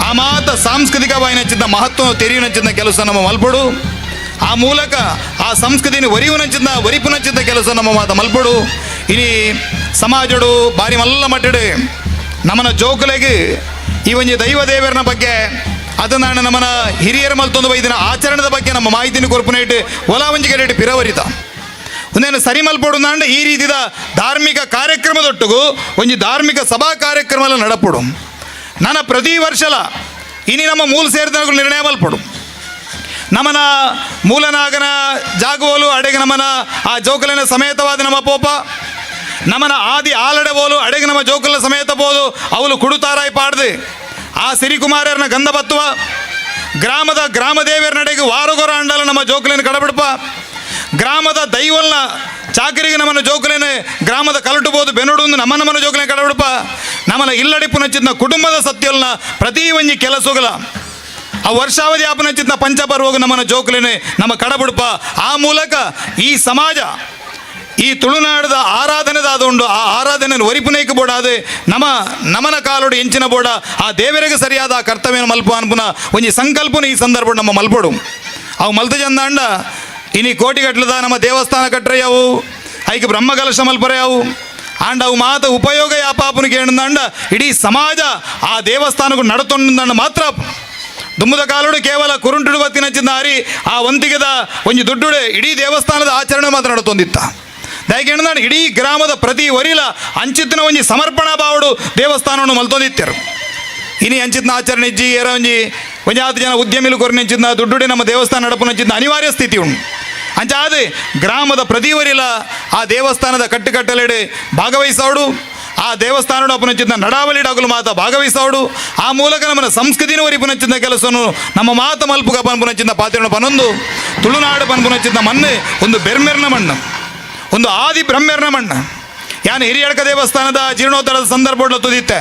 ಆ ಮಾತ ಸಾಂಸ್ಕೃತಿಕ ಬಾಯಿನಂಚಿದ್ನ ಮಹತ್ವ ತೆರಿಯುನಂಚಿದ್ನ ಕೆಲಸ ನಮ್ಮ ಮಲ್ಪಡು. ಆ ಮೂಲಕ ಆ ಸಂಸ್ಕೃತಿನ ಒರಿಯುನಂಚಿನ ಒರಿಪುನಂಚಿನ ಕೆಲಸ ನಮ್ಮ ಮಾತ ಮಲ್ಪಡು. ಇನಿ ಸಮಾಜಡು ಬಾರಿ ಮಲ್ಲ ಮಟ್ಟಡು ನಮ್ಮನ ಜೋಕುಲೆಗ್ ಈ ಒಂಜಿ ದೈವ ದೇವರನ ಬಗ್ಗೆ ಅದನ್ನ ನಮ್ಮನ ಹಿರಿಯರ ಮಲ್ತೊಂದು ಬೈದಿನ ಆಚರಣೆದ ಬಗ್ಗೆ ನಮ್ಮ ಮಾಹಿತಿನ ಕೊರ್ಪುನೇಟ್ ಒಲ ಒಂಜಿ ಗೆರೆಟ್ ಪಿರವರಿತ ಒಂದೇನು ಸರಿ ಮಲ್ಪೊಡು ನಾಂಡ ಈ ರೀತಿದ ಧಾರ್ಮಿಕ ಕಾರ್ಯಕ್ರಮದೊಟ್ಟುಗು ಒಂಜಿ ಧಾರ್ಮಿಕ ಸಭಾ ಕಾರ್ಯಕ್ರಮ ನಡಪೊಡು. ನನ್ನ ಪ್ರತಿ ವರ್ಷಲ ಇನಿ ನಮ್ಮ ಮೂಲ ಸೇರಿದ ನಿರ್ಣಯ ಮಲ್ಪೊಡು. ನಮನ ಮೂಲನಾಗನ ಜಾಗುವಲು ಅಡೆಗೆ ನಮನ ಆ ಜೋಕುಲಿನ ಸಮೇತವಾದ ನಮ್ಮ ಪೋಪ, ನಮನ ಆದಿ ಆಲಡೆ ಬೋಲು ಅಡೆಗೆ ನಮ್ಮ ಜೋಕುಲ ಸಮೇತ ಬೋದು ಅವಳು ಕುಡುತಾರಾಯಿ ಪಾಡ್ದು ಆ ಸಿರಿಕುಮಾರರನ್ನ ಗಂಧ ಬತ್ತುವ ಗ್ರಾಮದ ಗ್ರಾಮ ದೇವಿಯರ ನಡೆಗೆ ವಾರಗೊರ ಅಂಡಲ ನಮ್ಮ ಜೋಕುಲಿನ ಕಡಬಿಡಪ ಗ್ರಾಮದ ದೈವಲ್ನ ಚಾಕರಿಗೆ ನಮ್ಮನ್ನು ಜೋಕುಲೇನೆ ಗ್ರಾಮದ ಕಲಟುಬೋದು ಬೆನೋಡು ನಮ್ಮ ನಮ್ಮನ್ನು ಜೋಕುಲೇನೆ ಕಡಬಿಡಪ ನಮ್ಮನ ಇಲ್ಲಡಿ ಪುನಚಿತ್ನ ಕುಟುಂಬದ ಸತ್ಯಲ್ನ ಪ್ರತಿ ಒಂಜಿ ಕೆಲಸಗಳ ಆ ವರ್ಷಾವಧಿ ಆಪನಚಿತ್ನ ಪಂಚಪರ್ವಗು ನಮ್ಮನ ಜೋಕುಲೇನೆ ನಮ್ಮ ಕಡಬುಡುಪ. ಆ ಮೂಲಕ ಈ ಸಮಾಜ ಈ ತುಳುನಾಡದ ಆರಾಧನೆದಾದ ಉಂಡು. ಆ ಆರಾಧನೆ ಒರಿಪುನೈಕ್ ಬೋಡಾದೆ ನಮ ನಮನ ಕಾಲೋಡು ಎಂಚಿನ ಬೋಡ ಆ ದೇವರಿಗೆ ಸರಿಯಾದ ಆ ಕರ್ತವ್ಯನ ಮಲ್ಪ ಅನ್ಪುನ ಒಂಜಿ ಸಂಕಲ್ಪನ ಈ ಸಂದರ್ಭ ನಮ್ಮ ಮಲ್ಪೊಡು. ಅವು ಮಲ್ತ ಜಂದಾಂಡ ಇನಿ ಕೋಟಿಗಟ್ಲದ ನಮ್ಮ ದೇವಸ್ಥಾನ ಕಟ್ರೆಯವು, ಐಕ್ ಬ್ರಹ್ಮಕಲಶ ಮಲ್ಪರೆಯವು, ಆಂಡ ಅವು ಮಾತ ಉಪಯೋಗ ಯಾಪಾಪುನ ಕೇಂದಂಡ ಇಡೀ ಸಮಾಜ ಆ ದೇವಸ್ಥಾನಕ್ಕೂ ನಡತೊಂಡ ಮಾತ್ರ. ದುಮ್ಮದ ಕಾಲೋಡು ಕೇವಲ ಕುರುಂಟುಡು ಬತ್ತಿನ ಚಿಂದ ಹರಿ ಆ ವಂತಿಗೆದ ಒಂಜಿ ದುಡ್ಡುಡೆ ಇಡೀ ದೇವಸ್ಥಾನದ ಆಚರಣೆ ಮಾತ್ರ ನಡತೊಂದಿತ್ತ. ದಯಗೆ ಇಡೀ ಗ್ರಾಮದ ಪ್ರತಿ ವರಿಲ ಅಂಚಿತ್ತಿನ ಒಂಜಿ ಸಮರ್ಪಣಾ ಭಾವಡು ದೇವಸ್ಥಾನವನ್ನು ಮಲ್ತೊಂದಿತ್ತೆರು. ಇನಿ ಅಂಚಿತ್ನ ಆಚರಣೆ ಇಜ್ಜಿ ಏರ ಒಂಜಿ ಒಂಜಾತು ಜನ ಉದ್ಯಮಿಲು ಕೊರ್ನೆಂಚಿನ ದುಡ್ಡುಡೆ ನಮ್ಮ ದೇವಸ್ಥಾನ ನಡಪುನಂಚಿನ ಅನಿವಾರ್ಯ ಸ್ಥಿತಿ ಉಂಟು. ಅಂಚಾದ ಗ್ರಾಮದ ಪ್ರತಿ ವರಿಲ ಆ ದೇವಸ್ಥಾನದ ಕಟ್ಟುಕಟ್ಟಲೆಡೆ ಭಾಗವಹಿಸೋಡು, ಆ ದೇವಸ್ಥಾನದ ಪುನಚಿತ್ತ ನಡಾವಳಿ ಡಗಲು ಮಾತ ಭಾಗವಹಿಸೋಡು. ಆ ಮೂಲಕ ನಮ್ಮನ ಸಂಸ್ಕೃತಿನ ವರಿ ಪುನಚಿತ್ತ ಕೆಲಸವನ್ನು ನಮ್ಮ ಮಾತ ಮಲ್ಪುಗ ಪನ್ಪುನಚಿತ್ತ ಪಾತ್ರನ ಪನೊಂದು ತುಳುನಾಡು ಪನ್ಪುನಚಿತ್ತ ಮಣ್ಣು ಒಂದು ಬೆರ್ಮೆರ್ನ ಮಣ್ಣು, ಒಂದು ಆದಿ ಬ್ರಹ್ಮೆರ್ನ ಮಣ್ಣು. ಯಾನು ಹಿರಿಯಡ್ಕ ದೇವಸ್ಥಾನದ ಜೀರ್ಣೋದ್ಧಾರದ ಸಂದರ್ಭ ತುದಿತ್ತೆ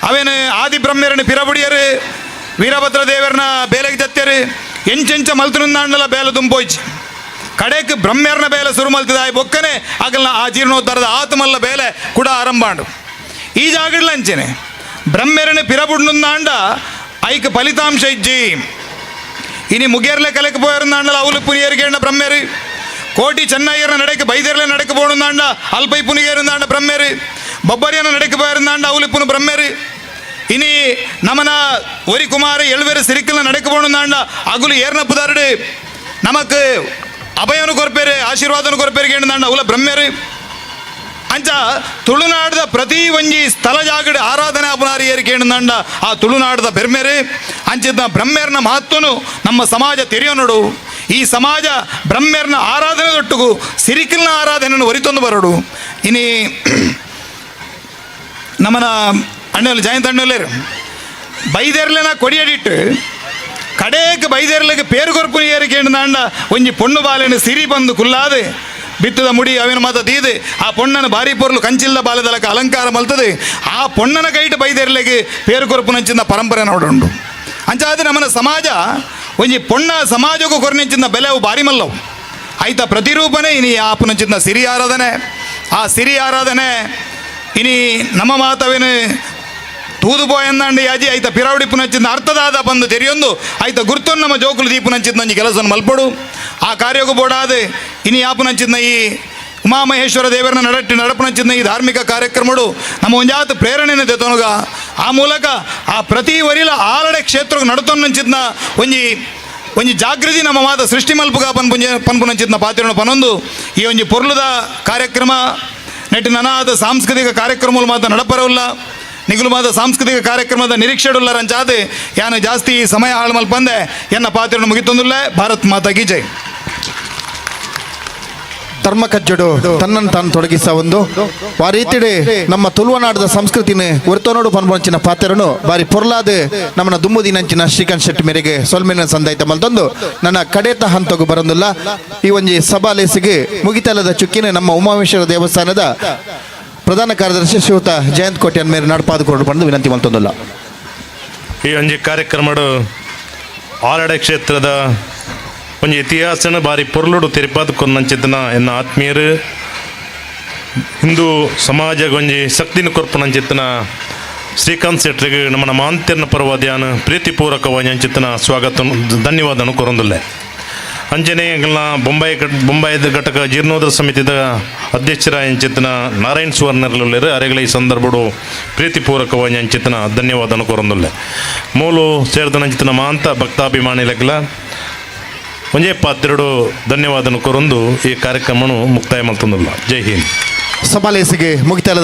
ಅವೇನು ಆದಿ ಬ್ರಹ್ಮೆರನ ಪಿರಬುಡಿಯರು ವೀರಭದ್ರ ದೇವರನ ಬೇಲೆಗೆ ಜತ್ಯರು ಎಂಚೆಂಚ ಮಲ್ತನುಂದಾಂಡಲ ಬೇಲೆ ದುಂಪೋಯ್ಚಿ ಕಡೆಕ್ ಬ್ರಹ್ಮೆರ್ನ ಬೇಲೆ ಸುರು ಮಲ್ತಿದ ಬೊಕ್ಕನೆ ಆಗಲ್ನ ಆ ಜೀರ್ಣೋದ್ಧಾರದ ಆತ್ಮಲ್ಲ ಬೇಲೆ ಕೂಡ ಆರಂಭಾಂಡು. ಈ ಜಾಗಡ್ಲ ಅಂಚೆನೆ ಬ್ರಹ್ಮೆರನ ಪಿರಬುಡ್ನುಂದಾಂಡ ಐಕ್ ಫಲಿತಾಂಶ ಇಜ್ಜಿ. ಇನಿ ಮುಗೇರ್ಲೆ ಕಲೆಕ್ ಪೋಯರುಂದಾಂಡಲ ಅವಲು ಪುನಿಯರಿಗೆ ಬ್ರಹ್ಮೆರು, ಕೋಟಿ ಚೆನ್ನಯ್ಯರ ನಡೆக்கு ಬೈದೆರ್ಲೆ ನಡೆக்கு போணுந்தாண்ட ಅಲ್ಪೈ ಪುನಿಗೇರುಂದಾಂಡ ಬ್ರಹ್ಮೆರು, ಬೊಬ್ಬರಿಯನ ನಡೆக்கு போயிருந்தாண்ட ಅವಲಿಪ್ಪುನು ಬ್ರಹ್ಮೆರು. ಇನಿ ನಮನ ಒರಿ ಕುಮಾರ ಎಳ್ವೇರು ಸಿರಿಕಲ್ನ ನಡೆக்கு போணுந்தாண்ಡ ಅಗುಲು ಏರ್ನಪ್ಪುದಾರಡು ನಮಕ್ ಅಭಯನು ಕೊರ್ಪೇರು ಆಶೀರ್ವಾದನು ಕೊರ್ಪೇರು ಕೇಂದಾಂಡ ಅವಲ ಬ್ರಹ್ಮೆರು. ಅಂಚ ತುಳುನಾಡದ ಪ್ರತಿ ಒಂಜಿ ಸ್ಥಳ ಜಾಗಡೆ ಆರಾಧನೆ ಅಪನಾರಿಯರು ಕೇಂದಾಂಡ ಆ ತುಳುನಾಡದ ಬೆರ್ಮೆರು. ಅಂಚಿದ್ದ ಬ್ರಹ್ಮೇರ್ನ ಮಹತ್ವನು ನಮ್ಮ ಸಮಾಜ ತೆರೆಯೋನಡು. ಈ ಸಮಾಜ ಬ್ರಹ್ಮೇರ್ನ ಆರಾಧನೆ ದೊಟ್ಟುಗು ಸಿರಿಕಲ್ನ ಆರಾಧನೆಯನ್ನು ಒರಿತೊಂದು ಬರೋಡು. ಇನಿ ನಮ್ಮನ ಅಣ್ಣಲ್ಲಿ ಜಯಂತ ಅಣ್ಣಲ್ಲೇರು ಬೈದೇರ್ಲೆನ ಕೊಡಿಯಡಿಟ್ಟು ಕಡೇಕ್ ಬೈದೇರ್ಲೆಗೆ ಪೇರು ಕೊರ್ಪುನ ಏರಿಕೆ ಕೇಂದಾಂಡ ಒಂಜಿ ಪೊಣ್ಣು ಬಾಲೆನ ಸಿರಿ ಬಂದು ಕುಲ್ಲಾದೆ ಬಿತ್ತದ ಮುಡಿ ಅವಿನ ಮಾತ ತೀದು ಆ ಪೊಣ್ಣನ ಬಾರಿ ಪೊರ್ಲು ಕಂಚಿಲ್ದ ಬಾಲೆದಲಕ ಅಲಂಕಾರ ಮಲ್ತದೆ ಆ ಪೊಣ್ಣನ ಕೈಟ್ ಬೈದೇರ್ಲೆಗೆ ಪೇರು ಕೊರ್ಪುನಂಚಿನ ಪರಂಪರೆ ನೋಡುಂಡು. ಅಂಚಾದ ನಮ್ಮನ ಸಮಾಜ ಒಂಜಿ ಪೊಣ್ಣ ಸಮಾಜಕ್ಕೂ ಕೊರ್ನೆಂಚಿನ ಬೆಲೆ ಅವು ಬಾರಿ ಮಲ್ಲವು. ಆಯ್ತ ಪ್ರತಿರೂಪನೇ ಇನಿ ಆಪುನಂಚಿನ ಸಿರಿ ಆರಾಧನೆ. ಆ ಸಿರಿ ಆರಾಧನೆ ಇನಿ ನಮ್ಮ ಮಾತವೇನು ತೂದು ಪೋಯಂದಾಂಡ ಯಾಜಿ ಐತ ಪಿರಾವಡಿ ಅರ್ಥದಾದ ಬಂದು ತೆರೆಯೊಂದು ಐತ ಗುರ್ತೊನ್ನು ನಮ್ಮ ಜೋಕುಲು ದೀಪುನಂಚಿನ ಒಂಜಿ ಕೆಲಸವನ್ನು ಮಲ್ಪಡು. ಆ ಕಾರ್ಯಕ್ಕೂ ಬೋಡಾದ ಇನಿ ಯಾಪುನಂಚಿನ ಈ ಉಮಾಮಹೇಶ್ವರ ದೇವರನ್ನ ನಡಟ್ಟಿ ನಡಪುನಂಚಿನ ಈ ಧಾರ್ಮಿಕ ಕಾರ್ಯಕ್ರಮಡು ನಮ್ಮ ಒಂಜಾತ ಪ್ರೇರಣೆಯನ್ನು ತೆತೊನುಗ. ಆ ಮೂಲಕ ಆ ಪ್ರತಿ ವರಿಲ ಆಲಡೆ ಕ್ಷೇತ್ರಕ್ಕೆ ನಡತೊನ್ನಂಚಿನ ಒಂಜಿ ಒಂಜಿ ಜಾಗೃತಿ ನಮ್ಮ ಮಾತ ಸೃಷ್ಟಿ ಮಲ್ಪುಗ ಪನ್ಪುಂಜ ಪನ್ಪುನಂಚಿನ ಪಾತ್ರನ ಪನೊಂದು ಈ ಒಂಜಿ ಪೊರ್ಲುದ ಕಾರ್ಯಕ್ರಮ ನೆಟ್ಟು ನನಾದ ಸಾಂಸ್ಕೃತಿಕ ಕಾರ್ಯಕ್ರಮಗಳು ಮಾತ್ರ ನಡಪರವುಲ್ಲ ನಿಗುಲು ಮಾತ ಸಾಂಸ್ಕೃತಿಕ ಕಾರ್ಯಕ್ರಮದ ನಿರೀಕ್ಷೆಡುಲ್ಲರಂಚಾದೆ ಯಾನು ಜಾಸ್ತಿ ಸಮಯ ಹಾಳು ಮಲ್ಪಂದೆ ಎನ್ನ ಪಾತ್ರವನ್ನು ಮುಗಿತೊಂದುಲ್ಲ. ಭಾರತ್ ಮಾತಾ ಕಿ ಜೈ. ಧರ್ಮ ಕಜ್ಜಡು ತನ್ನನ್ನು ತಾನು ತೊಡಗಿಸ ಒಂದು ಆ ರೀತಿಡೆ ನಮ್ಮ ತುಳುವನಾಡದ ಸಂಸ್ಕೃತಿನ ಒರ್ತನೋಡು ಪನ್ಪಂಚಿನ ಪಾತ್ರನು ಬಾರಿ ಪೊರ್ಲಾದ ನಮ್ಮನ ದುಮ್ಮುದಿನಂಚಿನ ಶ್ರೀಕಾಂತ್ ಶೆಟ್ಟಿ ಮೇರೆಗೆ ಸೊಲ್ಮೆನ ಸಂದಾಯ್ತ ಮಲ್ತೊಂದು ನನ್ನ ಕಡೇತ ಹಂತಗೂ ಬರಂದಿಲ್ಲ. ಈ ಒಂಜಿ ಸಭಾಲೇಸಿಗೆ ಮುಗಿತಲದ ಚುಕ್ಕಿನ ನಮ್ಮ ಉಮಾಮೇಶ್ವರ ದೇವಸ್ಥಾನದ ಪ್ರಧಾನ ಕಾರ್ಯದರ್ಶಿ ಶ್ರೀಯುತ ಜಯಂತ್ ಕೋಟ್ಯಾನ್ ಮೇರೆ ನಡಪಾದುಕೊಂಡು ಬಂದು ವಿನಂತಿ ಮಲ್ತೊಂದುಲ್ಲ. ಈ ಒಂಜಿ ಕಾರ್ಯಕ್ರಮಡು ಆಲಡೆ ಕ್ಷೇತ್ರದ ಒಂಜಿ ಇತಿಹಾಸನ ಬಾರಿ ಪೊರ್ಲುಡು ತೆರಿಪಾದ ಕೊನ್ನಂಚಿತನ ಎನ್ನ ಆತ್ಮೀಯರು ಹಿಂದೂ ಸಮಾಜಗೊಂಜಿ ಶಕ್ತಿನ ಕೊರ್ಪುನಂಚಿತ್ತನ ಶ್ರೀಕಾಂತ್ ಶೆಟ್ರಿಗೆ ನಮ್ಮನ ಮಾಂತ್ಯರ್ನ ಪರವಾದ್ಯಾನ ಪ್ರೀತಿಪೂರ್ವಕವಾಗಿ ಅಂಚಿತನ ಸ್ವಾಗತ ಧನ್ಯವಾದನು ಕೊರೊಂದುಲ್ಲೆ. ಅಂಚನೆ ಎಂಕಲ್ನ ಬೊಂಬಾಯಿ ಬೊಂಬಾಯಿದ ಘಟಕ ಜೀರ್ಣೋದ್ಧಾರ ಸಮಿತಿದ ಅಧ್ಯಕ್ಷರ ಅಂಚಿತನ ನಾರಾಯಣ್ ಸುವರ್ಣರ್ಲುಲ್ಲೆರ್. ಅರೆಗಳ ಈ ಸಂದರ್ಭಡು ಪ್ರೀತಿಪೂರ್ವಕವಾಗಿ ಅಂಚಿತನ ಧನ್ಯವಾದನ ಕೋರೊಂದುಲ್ಲೆ. ಮೂಲು ಸೇರ್ದನಂಚಿತನ ಮಾಂತ ಭಕ್ತಾಭಿಮಾನಿಲೆಗ್ಲ ಒಂಜೇ ಪಾತ್ರೆಡು ಧನ್ಯವಾದನ ಕೊರೊಂದು ಈ ಕಾರ್ಯಕ್ರಮನು ಮುಕ್ತಾಯ ಮಲ್ತೊಂದುಲ್ಲ. ಜೈ ಹಿಂದ್. ಸಮಾಲೇಸಿಗೆ ಮುಗಿತಲ.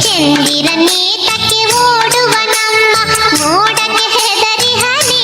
ಚಂದಿರನೇತಕ್ಕೆ ಓಡುವ ನಮ್ಮ ಮೋಡಕ್ಕೆ ಹೆದರಿ ಹನಿ.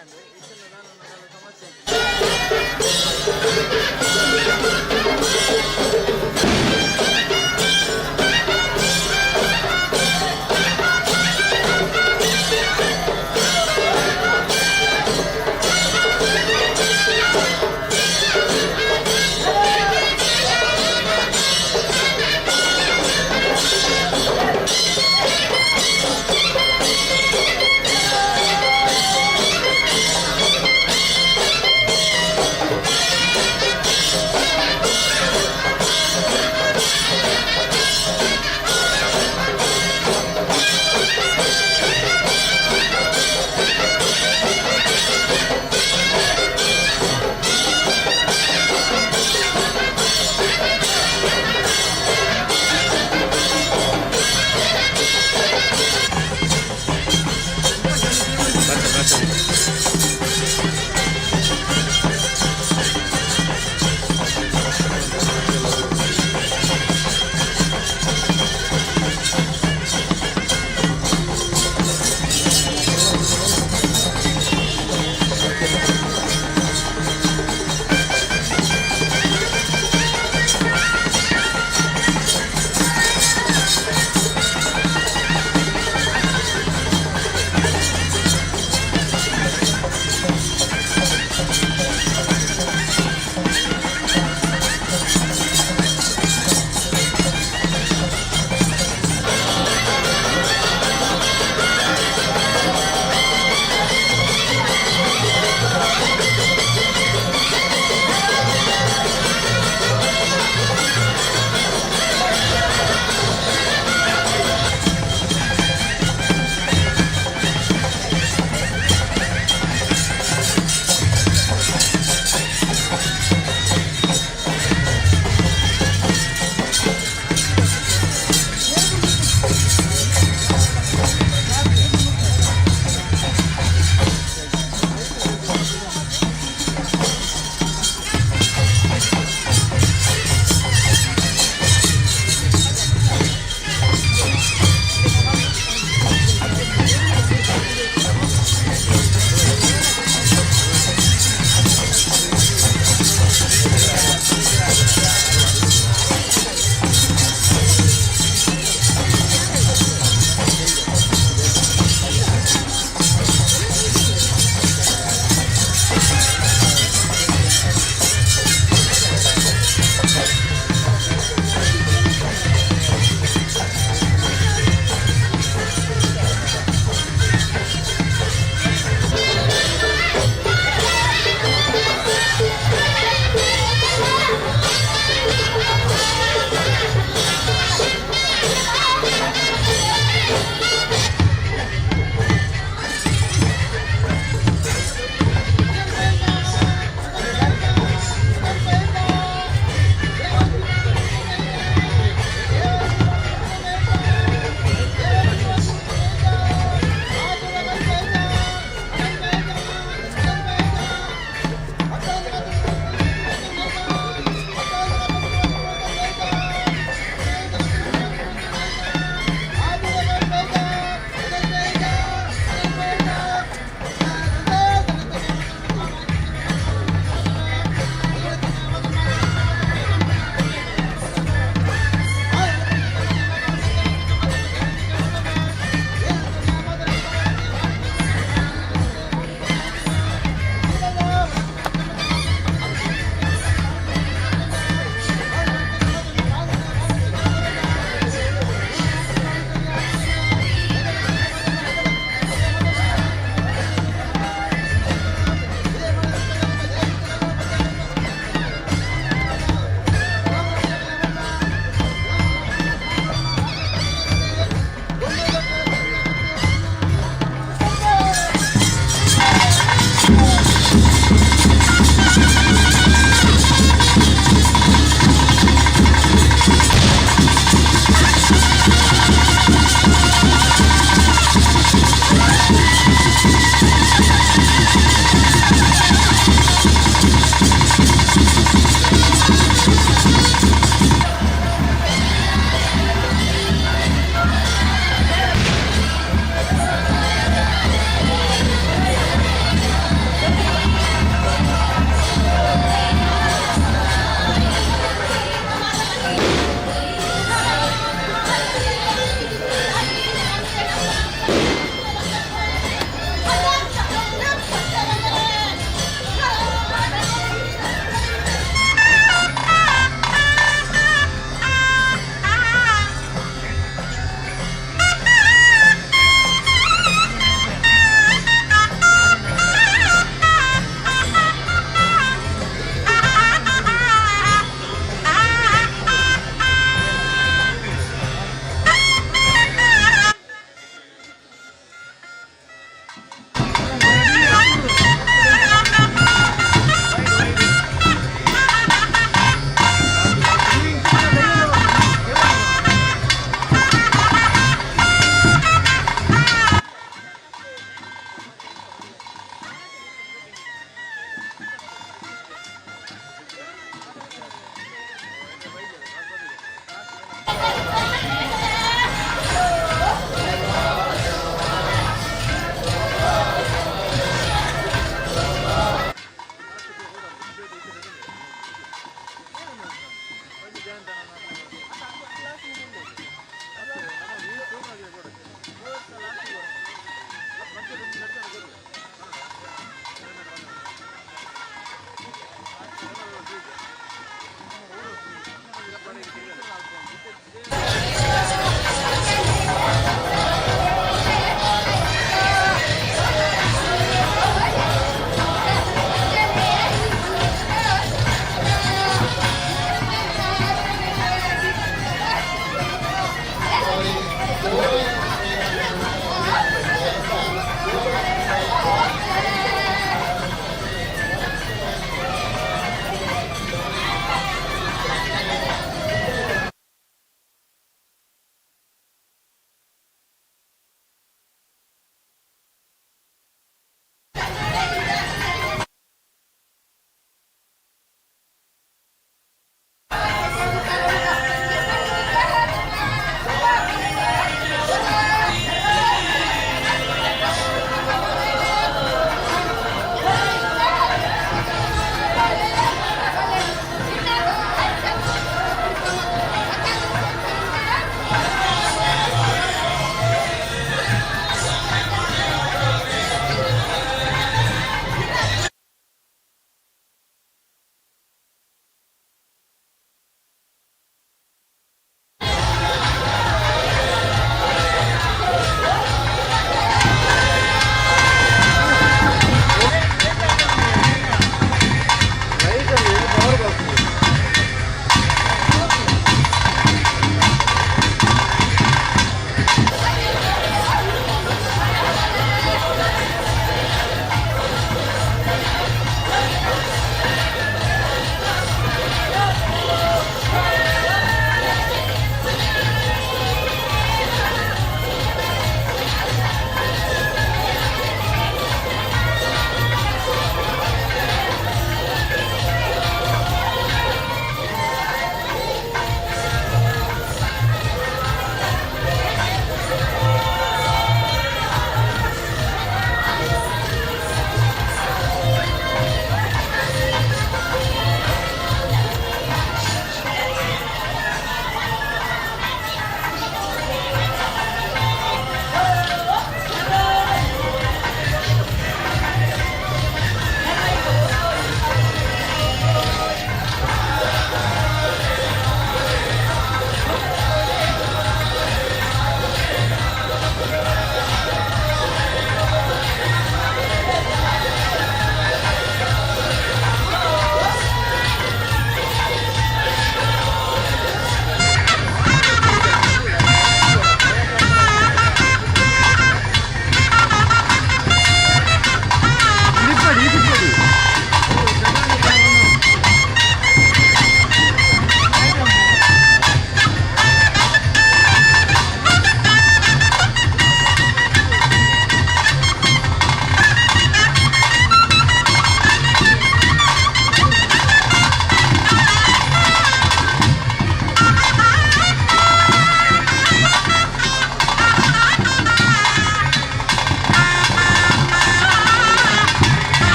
ಅಂದು ಇತ್ತಂಡ ನಾನು ಸಮಸ್ಯೆ.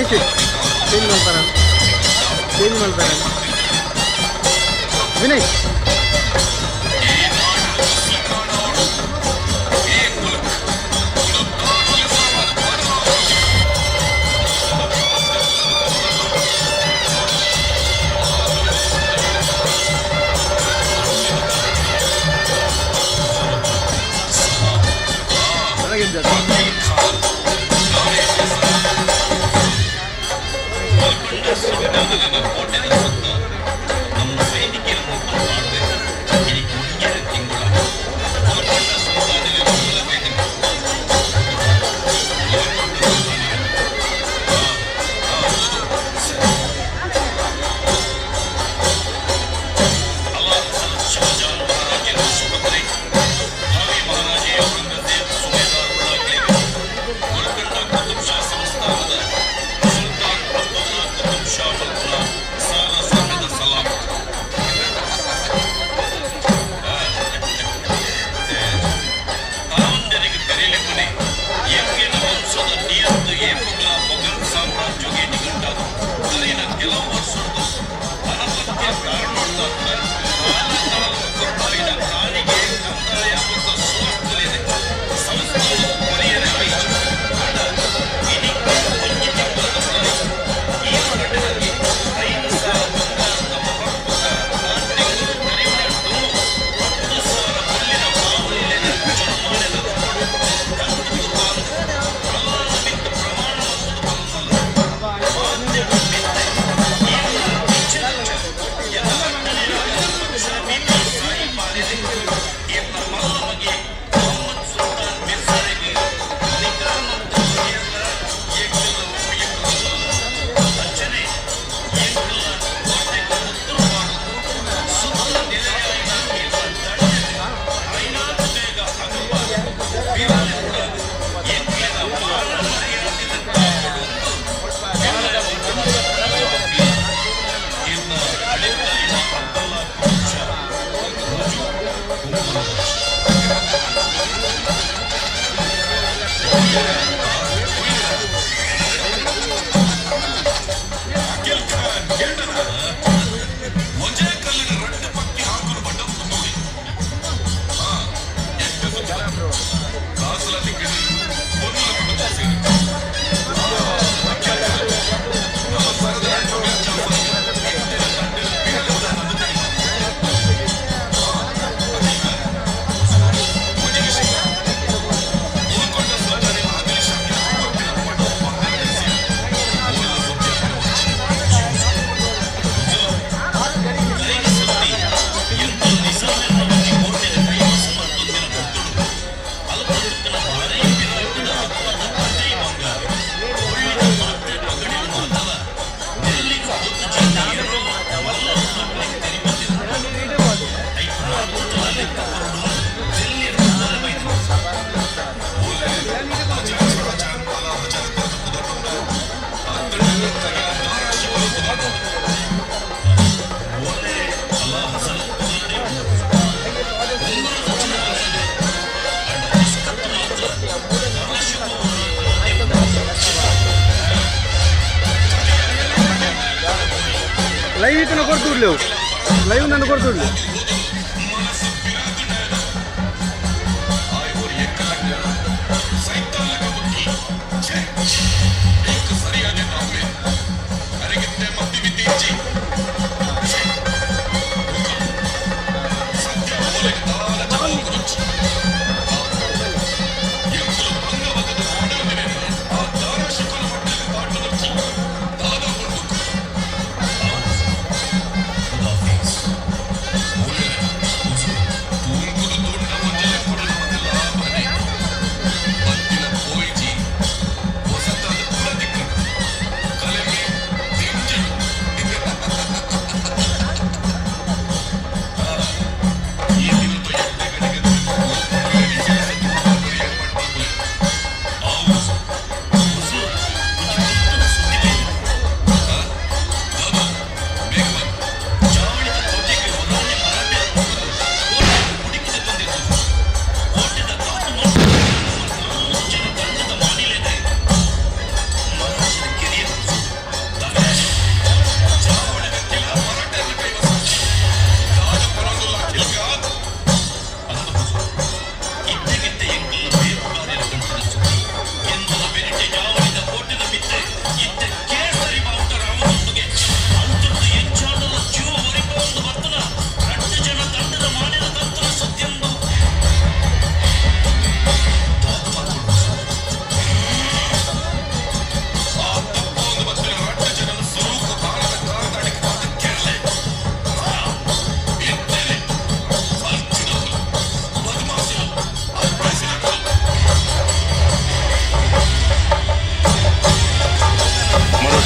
ವಿನಯ್ ಶೆಟ್ ಚೇಂಜ್ ಮಾಡ್ತಾರ, ಚೇಂಜ್ ಮಾಡ್ತಾರ ವಿನಯ್. ಲೈವ್ ಇತ್ತು ಕೊಡ್ತಿಡ್ಲಿ, ಲೈವ್ ನಾನು ಕೊಡ್ತಿಡ್ಲಿ.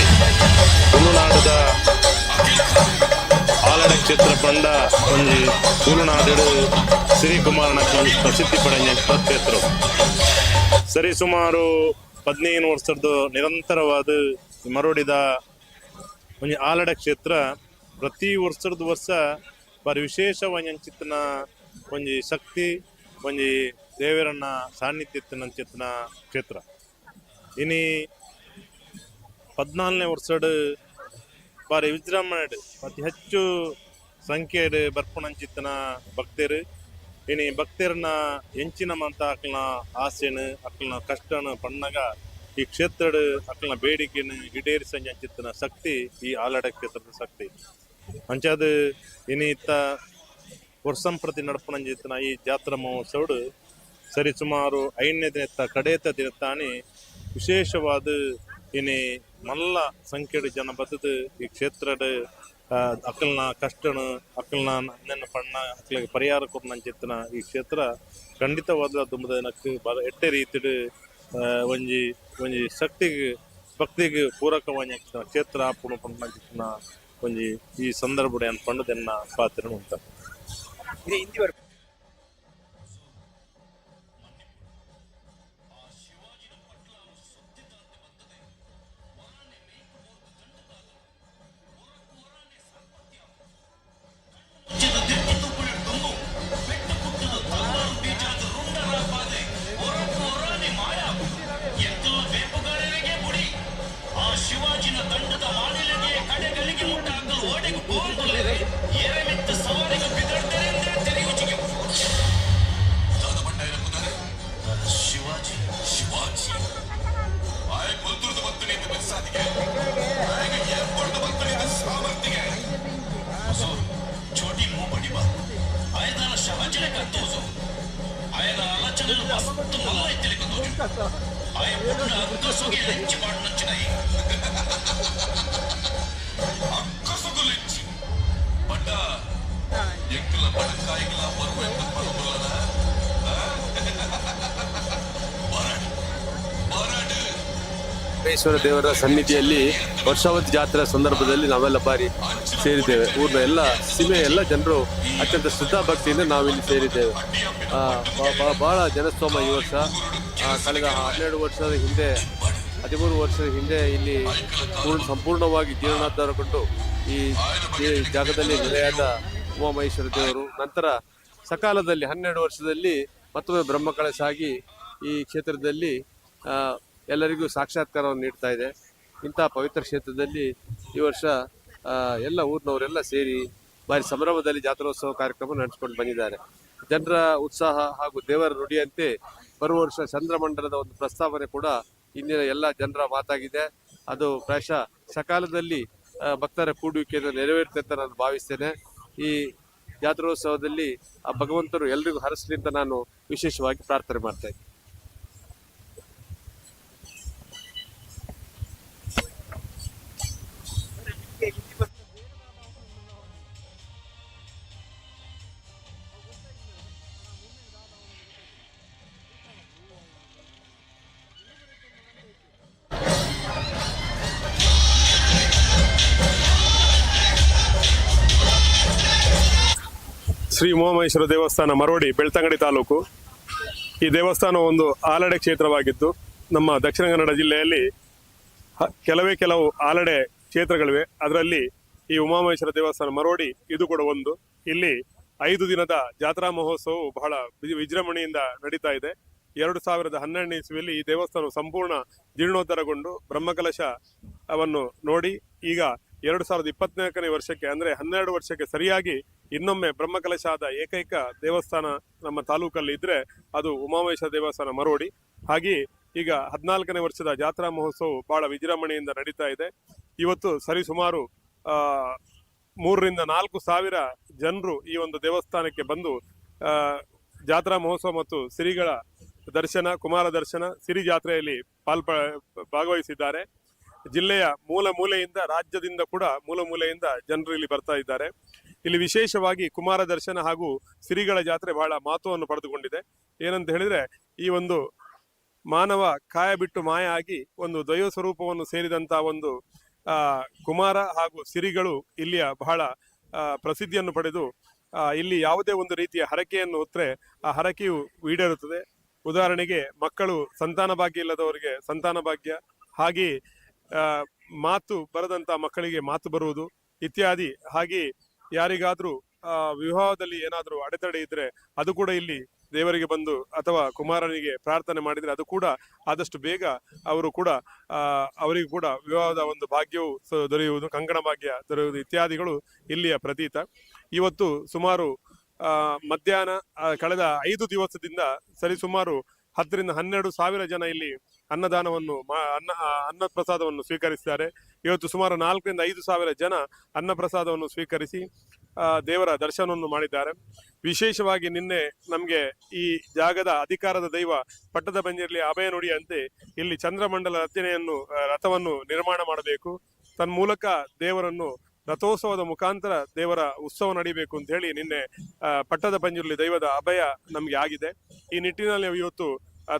ಮರೋಡಿ ತುಳುನಾಡದ ಆಲಡ ಕ್ಷೇತ್ರ ಪಂಡ ಒಂಜಿ ತುಳುನಾಡು ಶ್ರೀಕುಮಾರನ ಪ್ರಸಿದ್ಧಿ ಪಡೆಯ ಕ್ಷೇತ್ರ. ಸರಿ ಸುಮಾರು 15 ವರ್ಷದ ನಿರಂತರವಾದ ಮರೋಡಿದ ಒಂಜಿ ಆಲಡ ಕ್ಷೇತ್ರ ಪ್ರತಿ ವರ್ಷದ ವರ್ಷ ಬಾರಿ ವಿಶೇಷವಾಂಚಿತ್ತಿನ ಒಂಜಿ ಶಕ್ತಿ, ಒಂಜಿ ದೇವರನ್ನ ಸಾನ್ನಿಧ್ಯ ಇತ್ತಿನಂಚಿತ್ತಿನ ಕ್ಷೇತ್ರ. ಇನಿ 14ನೇ ವರ್ಷಡ್ ಬಾರಿ ವಿಜೃಂಭಣೆ, ಅತಿ ಹೆಚ್ಚು ಸಂಖ್ಯೆಡ್ ಬರ್ಪುನಂಚಿತ್ತಿನ ಭಕ್ತರು. ಇನಿ ಭಕ್ತರನ್ನ ಎಂಚಿನ ಮಂತ ಅಕ್ಲ್ನ ಆಸೆನ್, ಅಕ್ಲ್ನ ಕಷ್ಟನ ಪನ್ನಗ ಈ ಕ್ಷೇತ್ರಡ್ ಅಕ್ಲ್ನ ಬೇಡಿಕೆನ್ ಈಡೇರಿಸಂಚಿತ್ತಿನ ಶಕ್ತಿ ಈ ಆಲಡ ಕ್ಷೇತ್ರದ ಶಕ್ತಿ. ಅಂಚಾದ್ ಇನಿ ಇತ್ತ ವರ್ಷಂಪ್ರತಿ ನಡಪುನಂಚಿತ್ತಿನ ಈ ಜಾತ್ರಾ ಮಹೋತ್ಸವಡ್ ಸರಿ ಸುಮಾರು 5ನೇ ದಿನತ್ತ ಕಡೇತ ದಿನತ್ತಾನಿ ವಿಶೇಷವಾದ ಇನಿ ಮಲ್ಲ ಸಂಖ್ಯೆಡ್ ಜನ ಬತ್ತದ್ ಈ ಕ್ಷೇತ್ರಡ್ ಅಕಲ್ನ ಕಷ್ಟನು, ಅಕಲ್ನ ನೆನ್ನ ಪಣ್ಣ ಅಕ್ಲೆಗ್ ಪರಿಹಾರ ಕೊರ್ನಂಚಿತ್ತಿನ ಈ ಕ್ಷೇತ್ರ ಖಂಡಿತವಾದ ದುಂಬುದ ದಿನಕ್ ಎಡ್ಡೆ ರೀತಿಡ್ ಒಂಜಿ ಒಂಜಿ ಶಕ್ತಿಗ್, ಭಕ್ತಿಗ್ ಪೂರಕವಾಯಿನ ಕ್ಷೇತ್ರ ಆಪುಂಡು ಪನ್ಪುನಂಚಿತ್ತಿನ ಒಂಜಿ ಈ ಸಂದರ್ಭಡ್ ಯಾನ್ ಪಂಡುದು ಎನ್ನ ಪಾತೆರನ್ ಉಂತ. ೇಶ್ವರ ದೇವರ ಸನ್ನಿಧಿಯಲ್ಲಿ ವರ್ಷಾವತಿ ಜಾತ್ರೆಯ ಸಂದರ್ಭದಲ್ಲಿ ನಾವೆಲ್ಲ ಬಾರಿ ಸೇರಿದ್ದೇವೆ. ಊರಿನ ಎಲ್ಲ ಸೀಮೆಯ ಎಲ್ಲ ಜನರು ಅತ್ಯಂತ ಶ್ರದ್ಧಾ ಭಕ್ತಿಯಿಂದ ನಾವಿಲ್ಲಿ ಸೇರಿದ್ದೇವೆ. ಬಹಳ ಜನಸ್ತೋಮ ಈ ವರ್ಷ. ಕಳೆದ 12 ವರ್ಷದ ಹಿಂದೆ, 13 ವರ್ಷದ ಹಿಂದೆ ಇಲ್ಲಿ ಸಂಪೂರ್ಣವಾಗಿ ಜೀರ್ಣೋದ್ಧಾರಗೊಂಡು ಈ ಜಾಗದಲ್ಲಿ ನೆಲೆಯಾದ ಉಮಾಮಹೇಶ್ವರ ದೇವರು ನಂತರ ಸಕಾಲದಲ್ಲಿ 12 ವರ್ಷದಲ್ಲಿ ಮತ್ತೊಮ್ಮೆ ಬ್ರಹ್ಮಕಲಶ ಆಗಿ ಈ ಕ್ಷೇತ್ರದಲ್ಲಿ ಎಲ್ಲರಿಗೂ ಸಾಕ್ಷಾತ್ಕಾರವನ್ನು ನೀಡ್ತಾ ಇದೆ. ಇಂಥ ಪವಿತ್ರ ಕ್ಷೇತ್ರದಲ್ಲಿ ಈ ವರ್ಷ ಎಲ್ಲ ಊರಿನವರೆಲ್ಲ ಸೇರಿ ಭಾರಿ ಸಂಭ್ರಮದಲ್ಲಿ ಜಾತ್ರೋತ್ಸವ ಕಾರ್ಯಕ್ರಮ ನಡೆಸಿಕೊಂಡು ಬಂದಿದ್ದಾರೆ. ಜನರ ಉತ್ಸಾಹ ಹಾಗೂ ದೇವರ ನುಡಿಯಂತೆ ಬರುವ ವರ್ಷ ಚಂದ್ರಮಂಡಲದ ಒಂದು ಪ್ರಸ್ತಾವನೆ ಕೂಡ ಇಂದಿನ ಎಲ್ಲ ಜನರ ಮಾತಾಗಿದೆ. ಅದು ಪ್ರಾಯಶಃ ಸಕಾಲದಲ್ಲಿ ಭಕ್ತರ ಕೂಡುವಿಕೆಯನ್ನು ನೆರವೇರುತ್ತೆ ಅಂತ ನಾನು ಭಾವಿಸ್ತೇನೆ. ಈ ಜಾತ್ರೋತ್ಸವದಲ್ಲಿ ಆ ಭಗವಂತರು ಎಲ್ರಿಗೂ ಹರಸಲಿ ಅಂತ ನಾನು ವಿಶೇಷವಾಗಿ ಪ್ರಾರ್ಥನೆ ಮಾಡ್ತಾ ಇದ್ದೀನಿ. ಶ್ರೀ ಉಮಾಮಹೇಶ್ವರ ದೇವಸ್ಥಾನ, ಮರೋಡಿ, ಬೆಳ್ತಂಗಡಿ ತಾಲೂಕು. ಈ ದೇವಸ್ಥಾನ ಒಂದು ಆಲಡೆ ಕ್ಷೇತ್ರವಾಗಿದ್ದು, ನಮ್ಮ ದಕ್ಷಿಣ ಕನ್ನಡ ಜಿಲ್ಲೆಯಲ್ಲಿ ಕೆಲವೇ ಕೆಲವು ಆಲಡೆ ಕ್ಷೇತ್ರಗಳಿವೆ. ಅದರಲ್ಲಿ ಈ ಉಮಾಮಹೇಶ್ವರ ದೇವಸ್ಥಾನ ಮರೋಡಿ ಇದು ಕೂಡ ಒಂದು. ಇಲ್ಲಿ 5 ದಿನದ ಜಾತ್ರಾ ಮಹೋತ್ಸವವು ಬಹಳ ವಿಜೃಂಭಣೆಯಿಂದ ನಡೀತಾ ಇದೆ. 2012ನೇ ಇಸ್ವಿಯಲ್ಲಿ ಈ ದೇವಸ್ಥಾನವು ಸಂಪೂರ್ಣ ಜೀರ್ಣೋದ್ಧಾರಗೊಂಡು ಬ್ರಹ್ಮಕಲಶವನ್ನು ನೋಡಿ ಈಗ 2024ನೇ ವರ್ಷಕ್ಕೆ, ಅಂದರೆ 12 ವರ್ಷಕ್ಕೆ ಸರಿಯಾಗಿ ಇನ್ನೊಮ್ಮೆ ಬ್ರಹ್ಮಕಲಶ ಆದ ಏಕೈಕ ದೇವಸ್ಥಾನ ನಮ್ಮ ತಾಲೂಕಲ್ಲಿ ಇದ್ದರೆ ಅದು ಉಮಾಮಹೇಶ್ವರ ದೇವಸ್ಥಾನ ಮರೋಡಿ. ಹಾಗೆಯೇ ಈಗ 14ನೇ ವರ್ಷದ ಜಾತ್ರಾ ಮಹೋತ್ಸವ ಬಹಳ ವಿಜೃಂಭಣೆಯಿಂದ ನಡೀತಾ ಇದೆ. ಇವತ್ತು ಸರಿಸುಮಾರು 3 ರಿಂದ 4 ಸಾವಿರ ಜನರು ಈ ಒಂದು ದೇವಸ್ಥಾನಕ್ಕೆ ಬಂದು ಜಾತ್ರಾ ಮಹೋತ್ಸವ ಮತ್ತು ಸಿರಿಗಳ ದರ್ಶನ, ಕುಮಾರ ದರ್ಶನ, ಸಿರಿ ಜಾತ್ರೆಯಲ್ಲಿ ಭಾಗವಹಿಸಿದ್ದಾರೆ. ಜಿಲ್ಲೆಯ ಮೂಲ ಮೂಲೆಯಿಂದ, ರಾಜ್ಯದಿಂದ ಕೂಡ ಮೂಲ ಮೂಲೆಯಿಂದ ಜನರು ಇಲ್ಲಿ ಬರ್ತಾ ಇದ್ದಾರೆ. ಇಲ್ಲಿ ವಿಶೇಷವಾಗಿ ಕುಮಾರ ದರ್ಶನ ಹಾಗೂ ಸಿರಿಗಳ ಜಾತ್ರೆ ಬಹಳ ಮಹತ್ವವನ್ನು ಪಡೆದುಕೊಂಡಿದೆ. ಏನಂತ ಹೇಳಿದ್ರೆ, ಈ ಒಂದು ಮಾನವ ಕಾಯ ಬಿಟ್ಟು ಮಾಯ ಆಗಿ ಒಂದು ದೈವ ಸ್ವರೂಪವನ್ನು ಸೇರಿದಂತಹ ಒಂದು ಕುಮಾರ ಹಾಗೂ ಸಿರಿಗಳು ಇಲ್ಲಿಯ ಬಹಳ ಪ್ರಸಿದ್ಧಿಯನ್ನು ಪಡೆದು ಇಲ್ಲಿ ಯಾವುದೇ ಒಂದು ರೀತಿಯ ಹರಕೆಯನ್ನು ಹೊತ್ತರೆ ಆ ಹರಕೆಯು ಈಡೇರುತ್ತದೆ. ಉದಾಹರಣೆಗೆ ಮಕ್ಕಳು ಸಂತಾನ ಭಾಗ್ಯ ಇಲ್ಲದವರಿಗೆ ಸಂತಾನ ಭಾಗ್ಯ, ಹಾಗೆ ಮಾತು ಬರದಂತ ಮಕ್ಕಳಿಗೆ ಮಾತು ಬರುವುದು ಇತ್ಯಾದಿ. ಹಾಗೆ ಯಾರಿಗಾದ್ರೂ ವಿವಾಹದಲ್ಲಿ ಏನಾದರೂ ಅಡೆತಡೆ ಇದ್ರೆ ಅದು ಕೂಡ ಇಲ್ಲಿ ದೇವರಿಗೆ ಬಂದು ಅಥವಾ ಕುಮಾರನಿಗೆ ಪ್ರಾರ್ಥನೆ ಮಾಡಿದ್ರೆ ಅದು ಕೂಡ ಆದಷ್ಟು ಬೇಗ ಅವರು ಕೂಡ ಅವರಿಗೂ ಕೂಡ ವಿವಾಹದ ಒಂದು ಭಾಗ್ಯವು ದೊರೆಯುವುದು, ಕಂಕಣ ಭಾಗ್ಯ ದೊರೆಯುವುದು ಇತ್ಯಾದಿಗಳು ಇಲ್ಲಿಯ ಪ್ರತೀತ. ಇವತ್ತು ಸುಮಾರು ಮಧ್ಯಾಹ್ನ ಕಳೆದ 5 ದಿವಸದಿಂದ ಸರಿಸುಮಾರು 10 ರಿಂದ 12 ಸಾವಿರ ಜನ ಇಲ್ಲಿ ಅನ್ನದಾನವನ್ನು ಅನ್ನ ಅನ್ನ ಪ್ರಸಾದವನ್ನು ಸ್ವೀಕರಿಸಿದ್ದಾರೆ. ಇವತ್ತು ಸುಮಾರು 4 ರಿಂದ 5 ಸಾವಿರ ಜನ ಅನ್ನಪ್ರಸಾದವನ್ನು ಸ್ವೀಕರಿಸಿ ದೇವರ ದರ್ಶನವನ್ನು ಮಾಡಿದ್ದಾರೆ. ವಿಶೇಷವಾಗಿ ನಿನ್ನೆ ನಮಗೆ ಈ ಜಾಗದ ಅಧಿಕಾರದ ದೈವ ಪಟ್ಟದ ಪಂಜುರ್ಲಿ ಅಭಯ ನುಡಿಯಂತೆ ಇಲ್ಲಿ ಚಂದ್ರಮಂಡಲ ರಚನೆಯನ್ನು ರಥವನ್ನು ನಿರ್ಮಾಣ ಮಾಡಬೇಕು, ತನ್ಮೂಲಕ ದೇವರನ್ನು ರಥೋತ್ಸವದ ಮುಖಾಂತರ ದೇವರ ಉತ್ಸವ ನಡೀಬೇಕು ಅಂತ ಹೇಳಿ ನಿನ್ನೆ ಪಟ್ಟದ ಪಂಜುರ್ಲಿ ದೈವದ ಅಭಯ ನಮಗೆ ಆಗಿದೆ. ಈ ನಿಟ್ಟಿನಲ್ಲಿ ಇವತ್ತು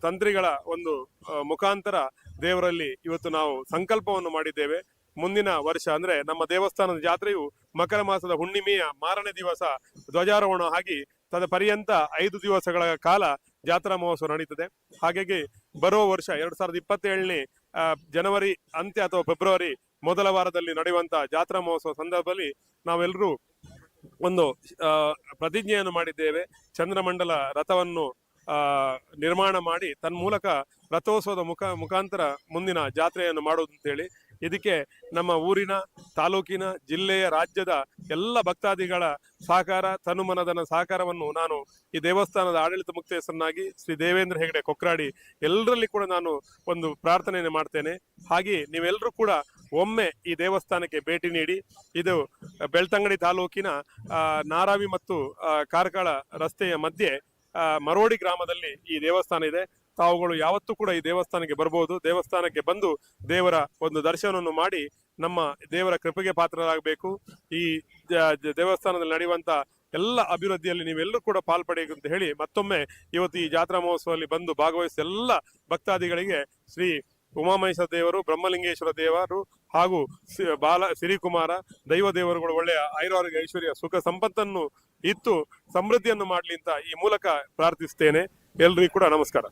ತಂತ್ರಿಗಳ ಒಂದು ಮುಖಾಂತರ ದೇವರಲ್ಲಿ ಇವತ್ತು ನಾವು ಸಂಕಲ್ಪವನ್ನು ಮಾಡಿದ್ದೇವೆ. ಮುಂದಿನ ವರ್ಷ ಅಂದ್ರೆ ನಮ್ಮ ದೇವಸ್ಥಾನದ ಜಾತ್ರೆಯು ಮಕರ ಮಾಸದ ಹುಣ್ಣಿಮೆಯ ಮಾರನೇ ದಿವಸ ಧ್ವಜಾರೋಹಣ ಆಗಿ ತದ ಪರ್ಯಂತ 5 ದಿವಸಗಳ ಕಾಲ ಜಾತ್ರಾ ಮಹೋತ್ಸವ ನಡೀತದೆ. ಹಾಗಾಗಿ ಬರುವ ವರ್ಷ 2027ನೇ ಜನವರಿ ಅಂತ್ಯ ಅಥವಾ ಫೆಬ್ರವರಿ ಮೊದಲ ವಾರದಲ್ಲಿ ನಡೆಯುವಂತಹ ಜಾತ್ರಾ ಮಹೋತ್ಸವ ಸಂದರ್ಭದಲ್ಲಿ ನಾವೆಲ್ಲರೂ ಒಂದು ಪ್ರತಿಜ್ಞೆಯನ್ನು ಮಾಡಿದ್ದೇವೆ. ಚಂದ್ರಮಂಡಲ ರಥವನ್ನು ನಿರ್ಮಾಣ ಮಾಡಿ ತನ್ಮೂಲಕ ರಥೋತ್ಸವದ ಮುಖಾಂತರ ಮುಂದಿನ ಜಾತ್ರೆಯನ್ನು ಮಾಡುವುದು ಅಂತೇಳಿ. ಇದಕ್ಕೆ ನಮ್ಮ ಊರಿನ, ತಾಲೂಕಿನ, ಜಿಲ್ಲೆಯ, ರಾಜ್ಯದ ಎಲ್ಲ ಭಕ್ತಾದಿಗಳ ಸಹಕಾರ, ತನುಮನದನ ಸಹಕಾರವನ್ನು ನಾನು ಈ ದೇವಸ್ಥಾನದ ಆಡಳಿತ ಮುಕ್ತೇಸರನಾಗಿ ಶ್ರೀ ದೇವೇಂದ್ರ ಹೆಗಡೆ ಕೊಕ್ರಾಡಿ ಎಲ್ಲರಲ್ಲಿ ಕೂಡ ನಾನು ಒಂದು ಪ್ರಾರ್ಥನೆಯನ್ನು ಮಾಡ್ತೇನೆ. ಹಾಗೆ ನೀವೆಲ್ಲರೂ ಕೂಡ ಒಮ್ಮೆ ಈ ದೇವಸ್ಥಾನಕ್ಕೆ ಭೇಟಿ ನೀಡಿ. ಇದು ಬೆಳ್ತಂಗಡಿ ತಾಲೂಕಿನ ನಾರಾವಿ ಮತ್ತು ಕಾರ್ಕಳ ರಸ್ತೆಯ ಮಧ್ಯೆ ಮರೋಡಿ ಗ್ರಾಮದಲ್ಲಿ ಈ ದೇವಸ್ಥಾನ ಇದೆ. ತಾವುಗಳು ಯಾವತ್ತೂ ಕೂಡ ಈ ದೇವಸ್ಥಾನಕ್ಕೆ ಬರ್ಬೋದು. ದೇವಸ್ಥಾನಕ್ಕೆ ಬಂದು ದೇವರ ಒಂದು ದರ್ಶನವನ್ನು ಮಾಡಿ ನಮ್ಮ ದೇವರ ಕೃಪೆಗೆ ಪಾತ್ರರಾಗಬೇಕು. ಈ ದೇವಸ್ಥಾನದಲ್ಲಿ ನಡೆಯುವಂತ ಎಲ್ಲ ಅಭಿವೃದ್ಧಿಯಲ್ಲಿ ನೀವೆಲ್ಲರೂ ಕೂಡ ಪಾಲ್ಪಡೆಯಬೇಕು ಅಂತ ಹೇಳಿ ಮತ್ತೊಮ್ಮೆ ಇವತ್ತು ಈ ಜಾತ್ರಾ ಮಹೋತ್ಸವದಲ್ಲಿ ಬಂದು ಭಾಗವಹಿಸಿದ ಎಲ್ಲ ಭಕ್ತಾದಿಗಳಿಗೆ ಶ್ರೀ ಉಮಾಮಹೇಶ್ವರ ದೇವರು, ಬ್ರಹ್ಮಲಿಂಗೇಶ್ವರ ದೇವರು ಹಾಗೂ ಬಾಲ ಸಿರಿಕುಮಾರ ದೈವ ದೇವರುಗಳು ಒಳ್ಳೆಯ ಆಯುರಾರೋಗ್ಯ ಐಶ್ವರ್ಯ ಸುಖ ಸಂಪತ್ತನ್ನು ಇತ್ತು ಸಮೃದ್ಧಿಯನ್ನು ಮಾಡಲಿ ಅಂತ ಈ ಮೂಲಕ ಪ್ರಾರ್ಥಿಸ್ತೇನೆ. ಎಲ್ರಿಗೂ ಕೂಡ ನಮಸ್ಕಾರ.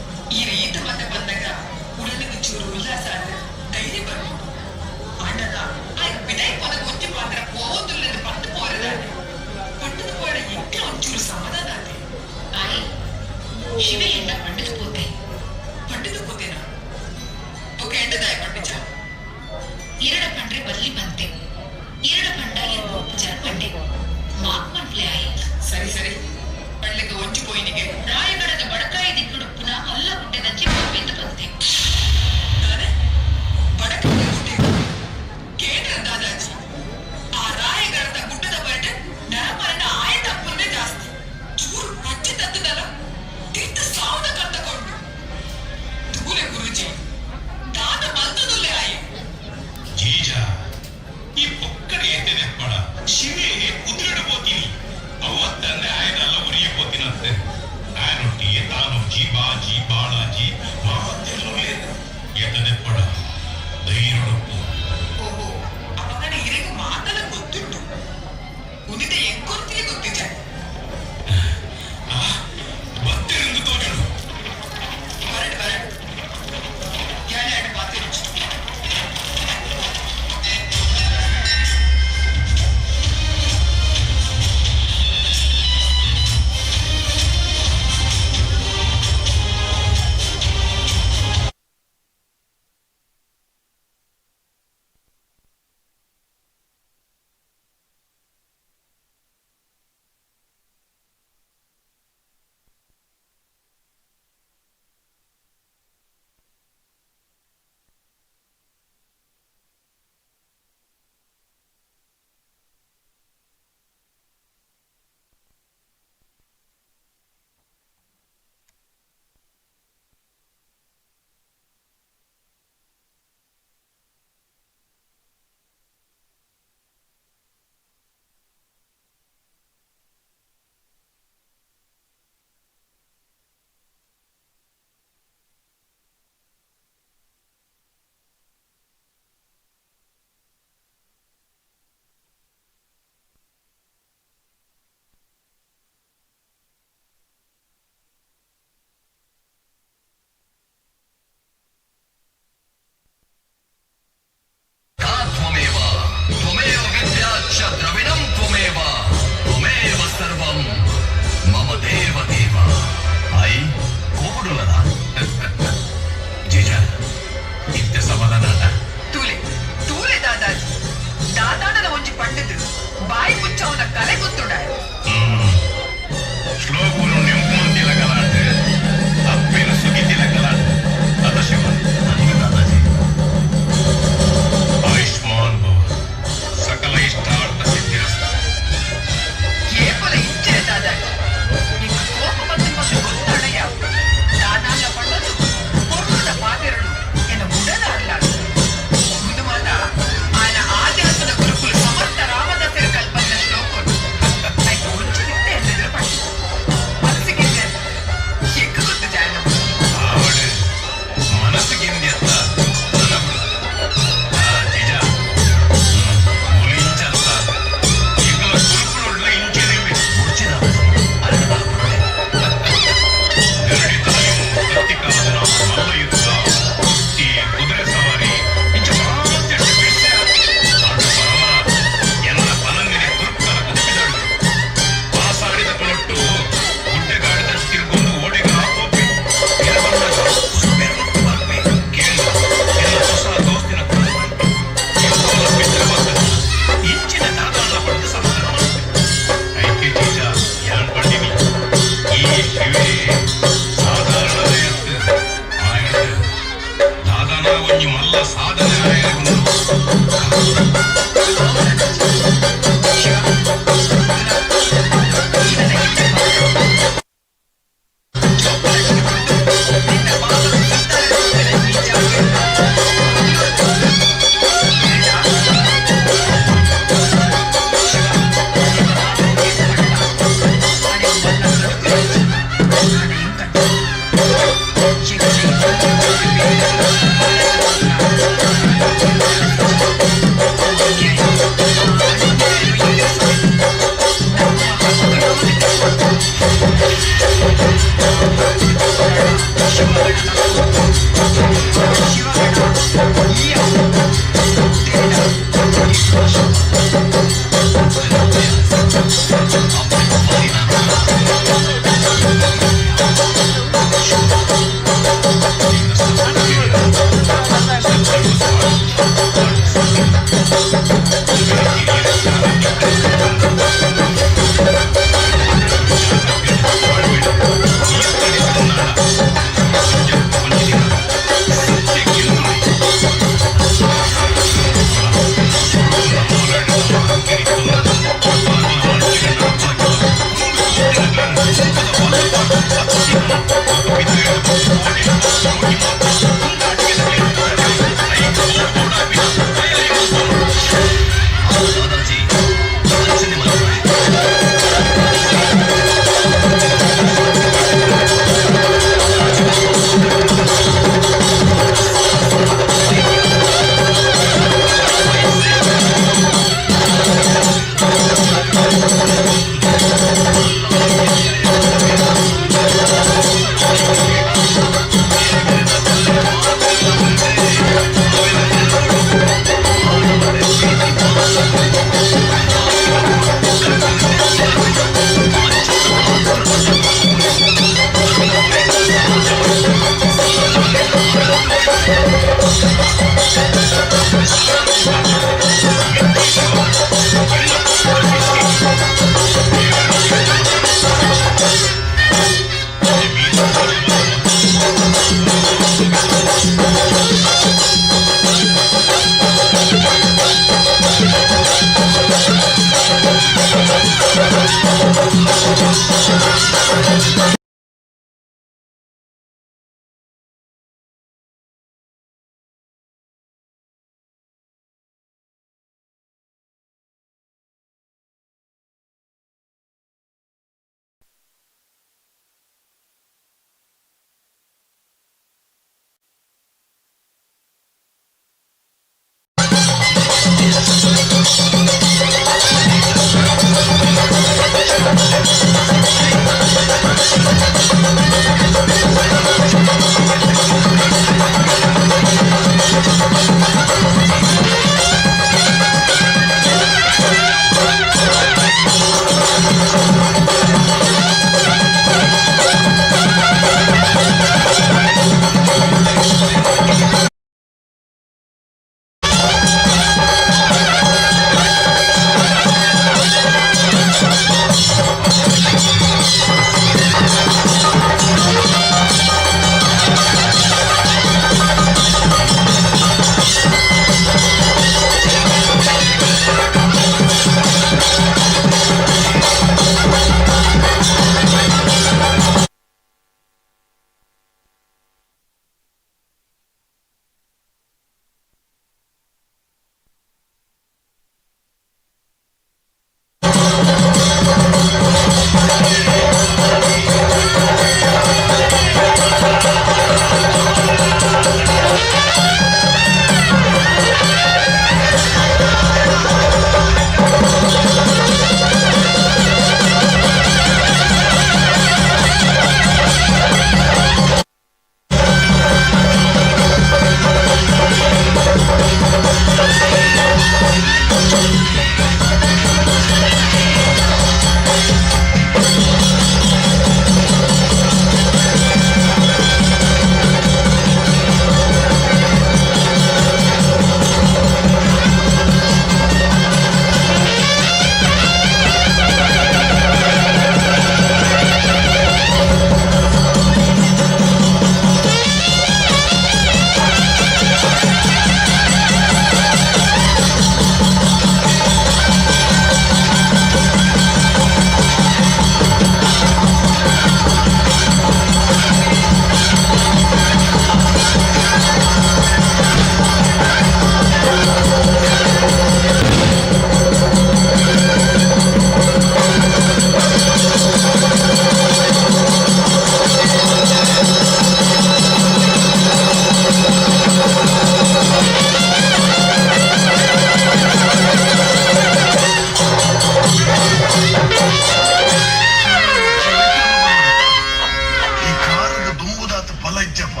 ಎಂಚಪ್ಪ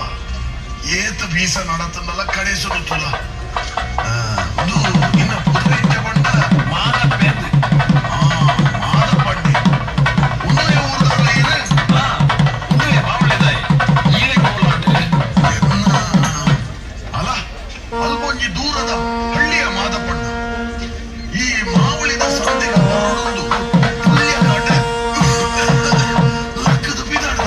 ಏತ್ ಬೀಸ ನಡತನಲ್ಲ ಕಡೆಸುನು ತುಲ ಒಂದು ನಿನ್ನ ಪುತ್ರ ಎಂಚ ಪಂಡ ಮಾದಪ್ಪೆ ಮಾದಪ್ಪಂಡೆ ಉಂದುವೆ ಊರ್ದಲ್ಲ ಇರು ಉಂದುವೆ ಮಾವಳಿದಾಯಿ ಈರೆ ಕೋಲಾಂಡೆ ಅಲ ಅಲ್ಪೊಂಜಿ ದೂರದ ಹಳ್ಳಿಯ ಮಾದಪ್ಪಣ್ಣ ಈ ಮಾವಳಿದ ಸಂತೆಗೆ ಬರೋಡೊಂದು ಪುಲ್ಯ ಕಾಟೆ ಲಕ್ಕದ ಬಿದಾಡ್ದ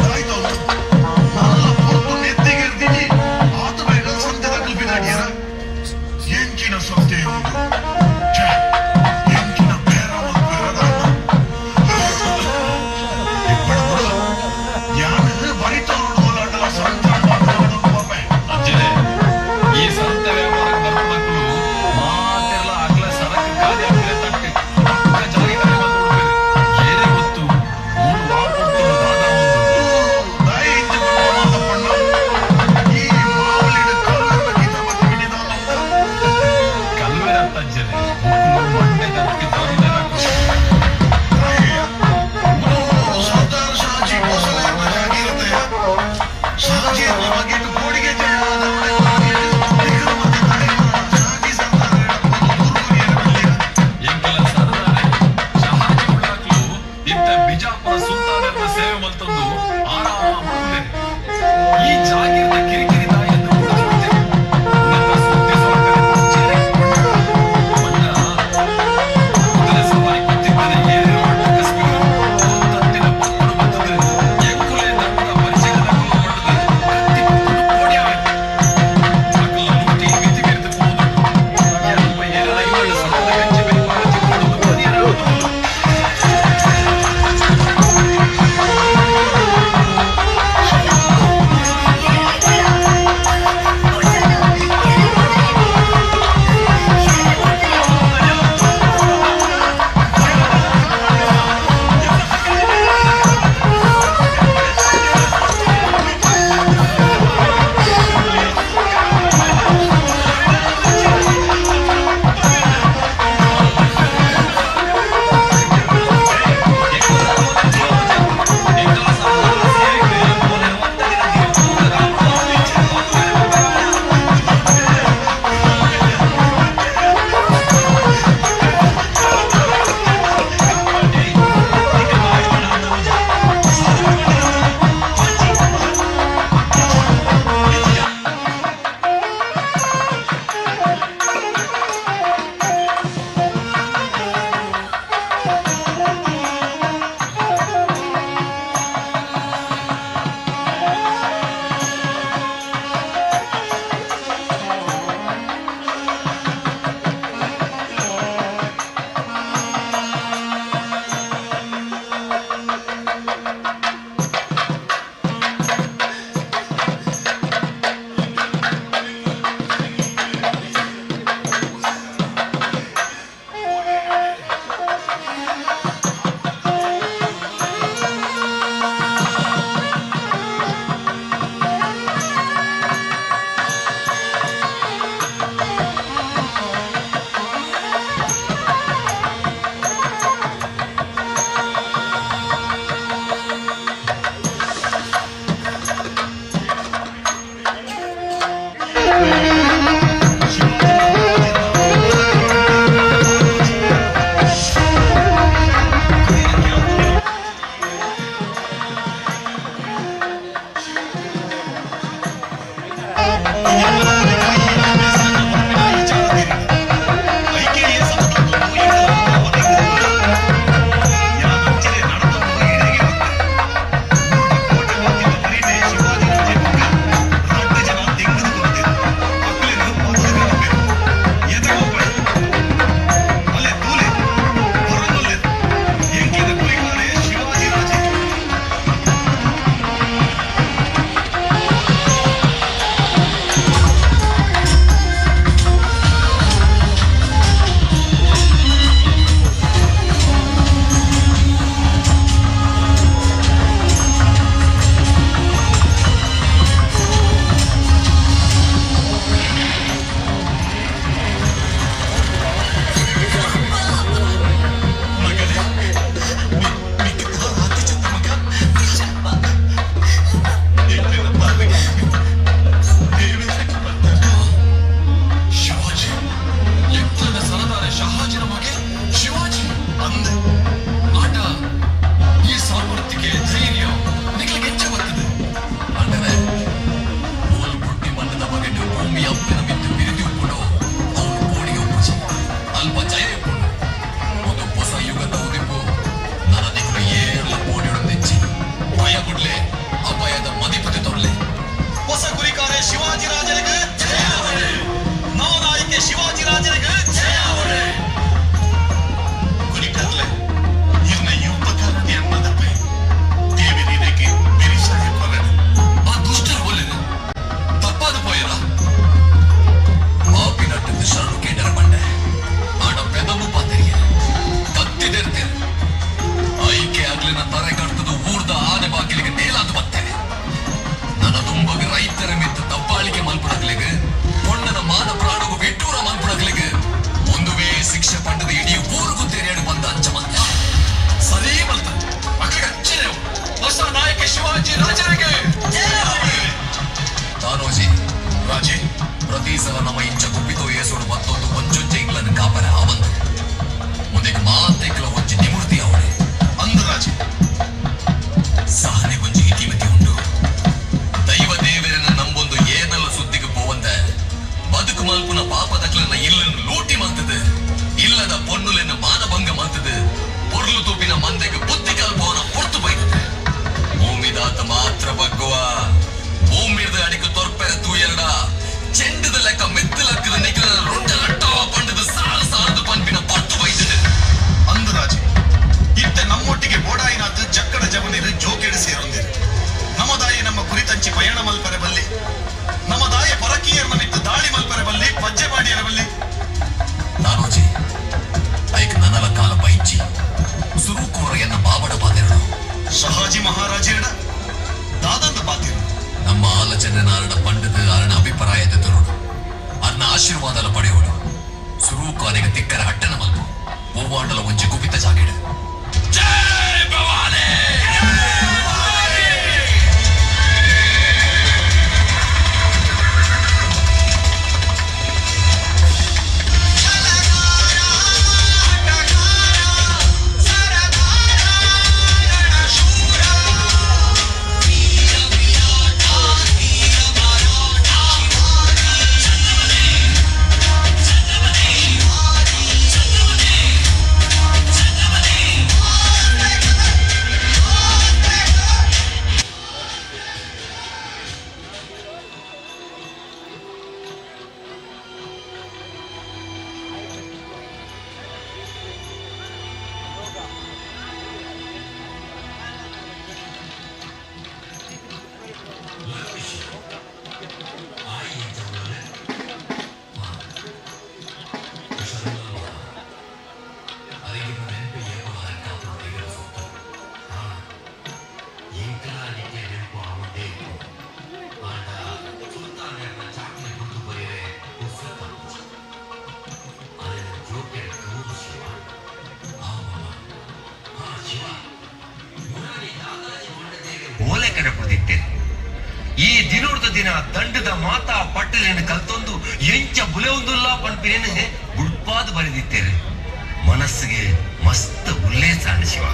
ಆಯ್ತು ನಾನೆಲ್ಲ ಪೊರ್ತು ನೆತ್ತಿಗೆ ಇರ್ತೀನಿ ಆತ ಬೇಗ ಸಂತೆದ ಕಲ್ಪಿದಾಡ್ಯಾರ ಎಂಚಿನ ಸಂತೆ ಉಂಟು ಛೆ, ಎಂಚಿನ ಬೇರ ಮಲ್ಪೆರದ ಇಪ್ಪಡ ಬಿಡು ಯಾನು ಬರಿತವರುಡು ಓಲಾಟಲ ಸಂತ ಪಾಪೆ ಅಜ್ಜನೆ ಈ ಸಂತೆ ವ್ಯಾಪಾರಕ್ಕೆ ಬರ್ಪುನಕುಲು ಮಾತೆರ್ಲ ಅಗ್ಲ ಸರಕು ಖಾಲಿ ಆಗ್ಲೇ ತಟ್ಟೆ ಪಕ್ಕ ಜಾಗಿಗಾರಿ ಬಂದು ಉಡ್ಪೇರು ಏರೇ ಗೊತ್ತು ಮೂರು ವಾರ ಕೊಡ್ತುಂಡು ದಾದ ಒಂದು ದಾಯಿ ಇಂಚ ಪಂಡ ಮಾದಪ್ಪಣ್ಣ ಈ ಮಾವಳಿಡ ಕಲ್ಲನ್ನ ಗೀತ ಬತ್ತಿ ಕಲ್ವೆರತ್ತ ಅಜ್ಜನೆ ಮುಕ್ಕುಲು ಮಂಡೆ ತಟ್ಟಿ ದಾರಿದಾರಕು ಸರ್ದಾರ್ ಶಹಾಜಿ ಭೋಸಲೆ ಜಾಗೀರತೆಯ ಶಹಾಜಿಯ ಬಗೆಟ್ ಕೋಡಿಗೆ ಎಂಕಲ ಸರದಾರೆ ಶಹಾಜಿ ಉಳ್ಳಾಕ್ಲು ಇತ್ತ ಬಿಜಾಪುರ ಸುಲ್ತಾನರ ಸೇವೆ ಮಲ್ತೊಂದು ಆರಾಮ ಉಳ್ಳೇನೆ ಈ ಜಾಗೀರ್ನ ಕಿರಿಕಿರಿ ತಾಯಿಯನ್ನು ಕುಡಿದು ಬಿಡ್ತೇನೆ ನನ್ನ ಸುದ್ದಿ ಸೊಕ್ಕನೆ ಪಂಚೆರೆ ಪಂಡ ಕುದುರೆ ಸವಾರಿ ಗೊತ್ತಿದ್ದರೆ ಏರಿರುವ ಕಸ್ಬಿಗಳು ತಟ್ಟಿನ ಪಕ್ಕಡು ಬರ್ತದೆ ಎಂಕುಲೆ ಧರ್ಮದ ಪರಿಚಯದ ಪಟ್ಟದು ಕತ್ತಿ ಪಕ್ಕಡು ಕೋಡಿಯಾವೆ ಅಕಲ ಲೂಟಿ ಮಿತಿ ಮೀರಿದ ಹೋದು ಎಲ್ಪ ಏರನ ಇವಳ ಸರದ ಗಂಜಿ ಬೆರಿಪಾಡ ತಿಕ್ಕೊಡೋದು ಬದಿಯರಾಗುವುದು. ಶಿವಾಜಿ ರಾಜೇ. ಆತ್ ಮಾತ್ರ ಬಗ್ಗುವ ಭೂಮಿರ್ದ ಅಡಿಕು ತೊರ್ಪೆರೆ ತೂಯರ್ಡ ಚೆಂಡದ ಲೆಕ್ಕ ಮಿತ್ತು ಲಕ್ಕದ ನಿಖಲ ರುಂಡ ರಟ್ಟವ ಪಂಡದ ಸಾರು ಸಾರದು ಪನ್ಪಿನ ಪೊರ್ತು ಬೈತದೆ. ಅಂದು ರಾಜೆ, ಇತ್ತೆ ನಮ್ಮೊಟ್ಟಿಗೆ ಬೋಡಾಯಿನಾಥ್ ಜಕ್ಕಡ ಜವನಿರು ಜೋಕೆಡು ಸೇರೊಂದಿರು. ನಮದಾಯಿ ನಮ್ಮ ಕುರಿತಂಚಿ ಪಯಣ ಮಲ್ಪರೆ ಬಲ್ಲಿ, ನಮದಾಯ ಪರಕೀಯರ್ನ ಮಿತ್ತು ದಾಳಿ ಮಲ್ಪರೆ ಬಲ್ಲಿ, ಪಜ್ಜೆ ಪಾಡಿಯರ ಬಲ್ಲಿ. ನಾನೋಜಿ ಐಕ್ ನನಲ ಕಾಲ ಬೈಚಿ ಸುರುಕೋರ ಎನ್ನ ಬಾಬಡ ಪಾತೆರಡು. ಶಹಾಜಿ ಮಹಾರಾಜೇರಡ ದಾದಂದ ಪಾತಿರು? ನಮ್ಮ ಆಲೋಚನೆ ನಾರಡ ಪಂಡದ ಅರಣ ಅಭಿಪ್ರಾಯದ ತರುಡು ಅರ್ನ ಆಶೀರ್ವಾದಲ ಪಡೆಯೋಡು. ಸುರೂಕು ಅನೆಗ ತಿಕ್ಕರ ಹಟ್ಟನ ಮಲ್ಪು ಒವ್ವಾಂಡಲ ಒಂಜಿ ಗುಪಿತ ಜಾಗೆಡು. ಜೈ ಭವಾನಿ! ಓಲೆ ಕಡಪುದಿತ್ತೇನೆ. ಈ ದಿನೋರ್ದ ದಿನ ದಂಡದ ಮಾತಾ ಪಟ್ಟಲೇನು ಕಲ್ತೊಂದು ಎಂಚ ಬುಲೆ ಒಂದುಲ್ಲ ಪನ್ಪಿನೇನು ಬುಡ್ಪಾದ ಬರೆದಿತ್ತೇನೆ. ಮನಸ್ಸಿಗೆ ಮಸ್ತ್ ಉಲ್ಲೇಸ ಶಿವ.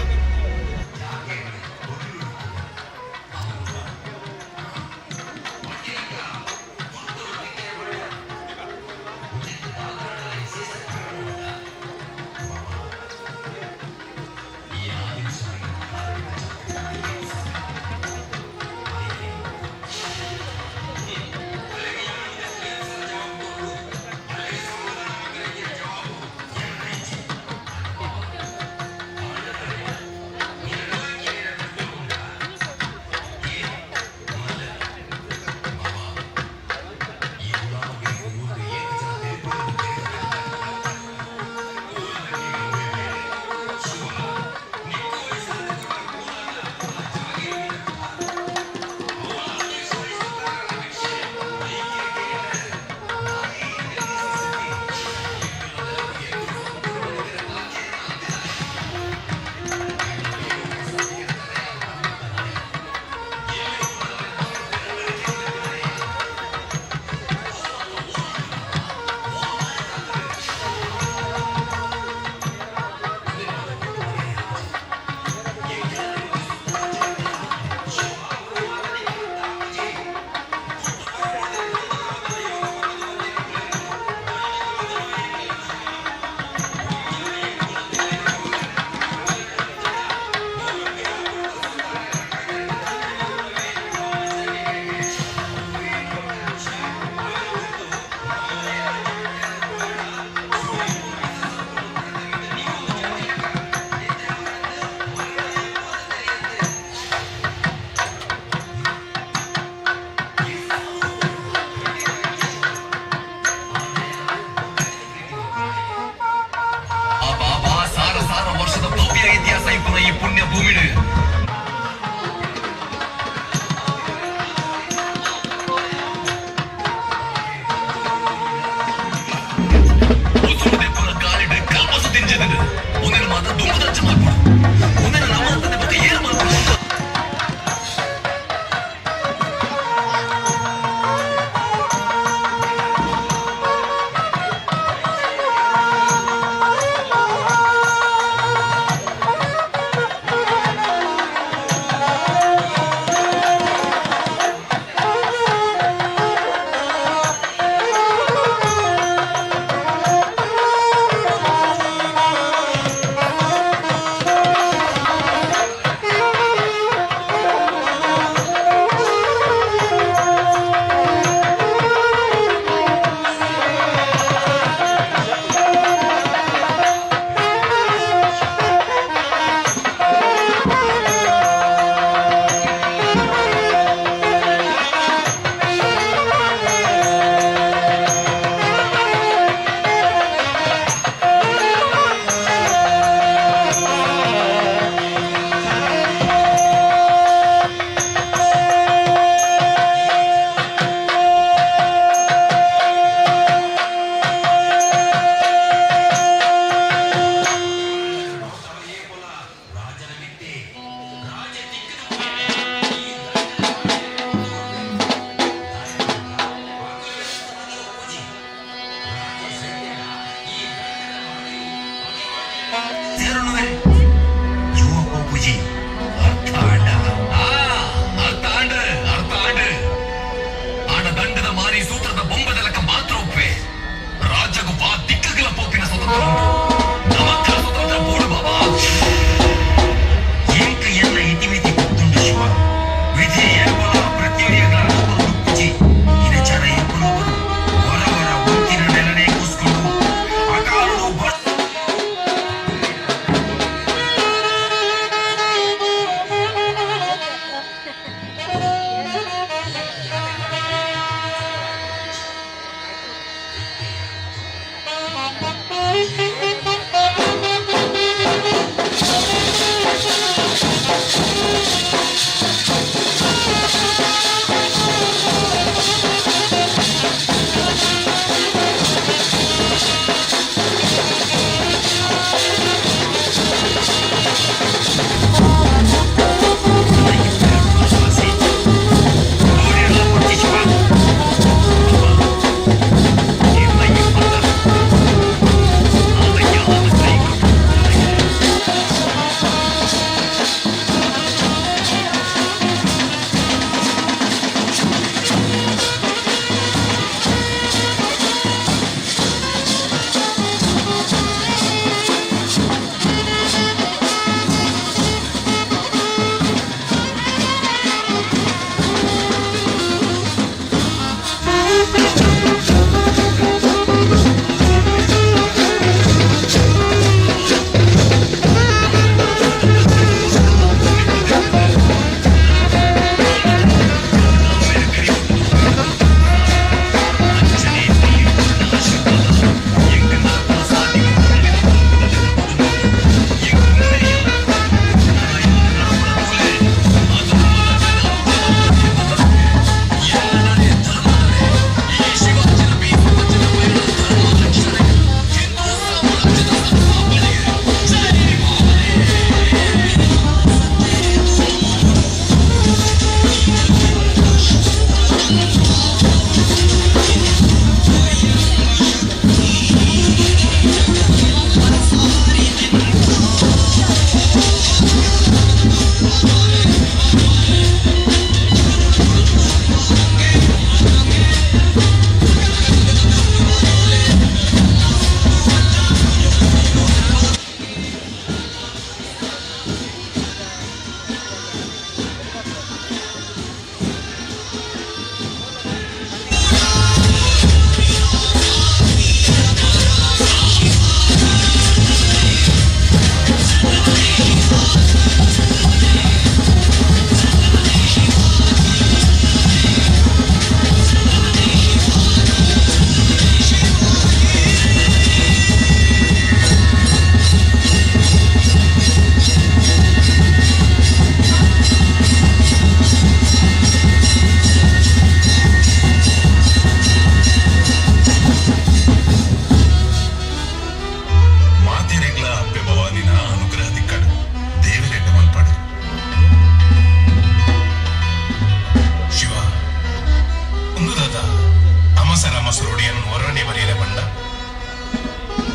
ಏನು ವರ್ಣನೆ ಬರೆಯಲೆ ಬಂಡ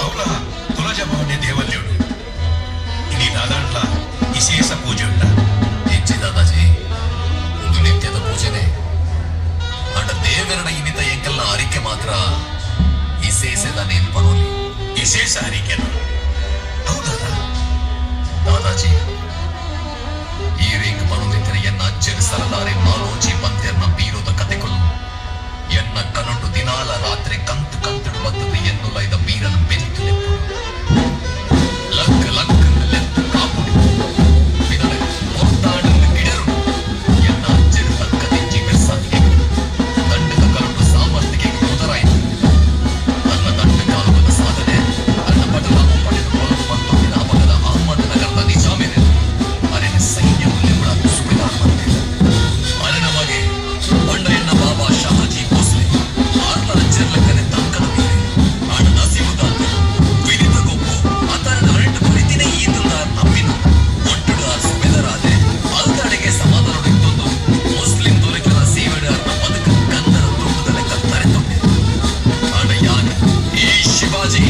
ಅವಳ ತುಳಜಾಭವಾನಿ ದೇವಲ್ಯುಡು ಇನಿ ದಾದಾಂಡ್ಲ ವಿಶೇಷ ಪೂಜೆ ಉಂಡ. ಹೆಚ್ಚಿ ದಾದಾಜಿ, ಒಂದು ನಿತ್ಯದ ಪೂಜೆನೆ. ಅಂಡ ದೇವರಡ ಇನ್ನಿತ ಎಂಕಲ್ನ ಅರಿಕೆ ಮಾತ್ರ ವಿಶೇಷದ ನೇನ್ಪಣೋಲಿ. ವಿಶೇಷ ಅರಿಕೆನ? ಹೌದಾ ದಾದಾಜಿ, ಈ ರೇಂಗ್ ಪಣೋಲಿತ್ತಿನ ಎನ್ನ ಅಜ್ಜರ ಸರದಾರೆ ಮಾಲೋಜಿ ಪಂತೆರ್ನ ಬೀರೋದ ಕತೆಗಳು ಎನ್ನ ಕನೊಂಡು ದಿನಾಲ ರಾತ್ರಿ ಕಂತು ಕಂತುಡು ಬತ್ತದ ಎನ್ನುಲೈದ ಬೀರನ ಬೆಂತು ಲೆಪ್ಪುಡು ಲಕ್ ಲಕ್ ಲೆತ್ತು ಕಾಪುಡು ಬಿದಡೆ ಒತ್ತಾಡು ಗಿಡರು ಎನ್ನ ಅಜ್ಜರು ತಕ್ಕ ತಿಂಚಿ ಬಿರ್ಸಾತಿಗೆ ದಂಡದ ಕರುಂಡು ಸಾಮರ್ಥ್ಯಕ್ಕೆ ಮುದರಾಯಿತು. ತನ್ನ ದಂಡ ಕಾಲುವದ ಸಾಧನೆ ತನ್ನ ಬದಲಾವ ಪಡೆದು ಕೊಲವು ಮತ್ತು ಅಪಗದ ಅಹಮದ್ ನಗರದ ನಿಜಾಮಿನ ಅರೆನ ಸೈನ್ಯ ಮೂಲ್ಯಗಳ ಸುಬೇದಾರ್ ಬಂದೆ. ಅರೆನ ಮಗೆ ಬಂಡ ಎನ್ನ ಬಾಬಾ ಶಹಾಜಿ ಭೋಸ್ಲೆ ಆರ್ಲ ಅಜ್ಜರ್ಲಕ್ಕನೆ ತಂಕದ ಮೇಲೆ ಆಡ ನಸೀಬುದಾಂತ ವಿನಿತ ಗೊಪ್ಪು ಆತನ ಅರೆಂಟು ಬರಿತಿನೇ ಈತುಂದ ನಂಬಿನ ಒಟ್ಟುಡು ಆ ಸುಬೇದಾರಾದೆ ಅಲ್ದಾಡೆಗೆ ಸಮಾಧಾನ ಇತ್ತೊಂದು ಮುಸ್ಲಿಂ ದೊರೆಕಲ ಸೇವೆಡ ಬದುಕ ಗಂಧದ ತುಂಡುದ ಲೆಕ್ಕ ತರೆತೊಂಡೆ. ಆಡ ಯಾನ್ ಈ ಶಿವಾಜಿ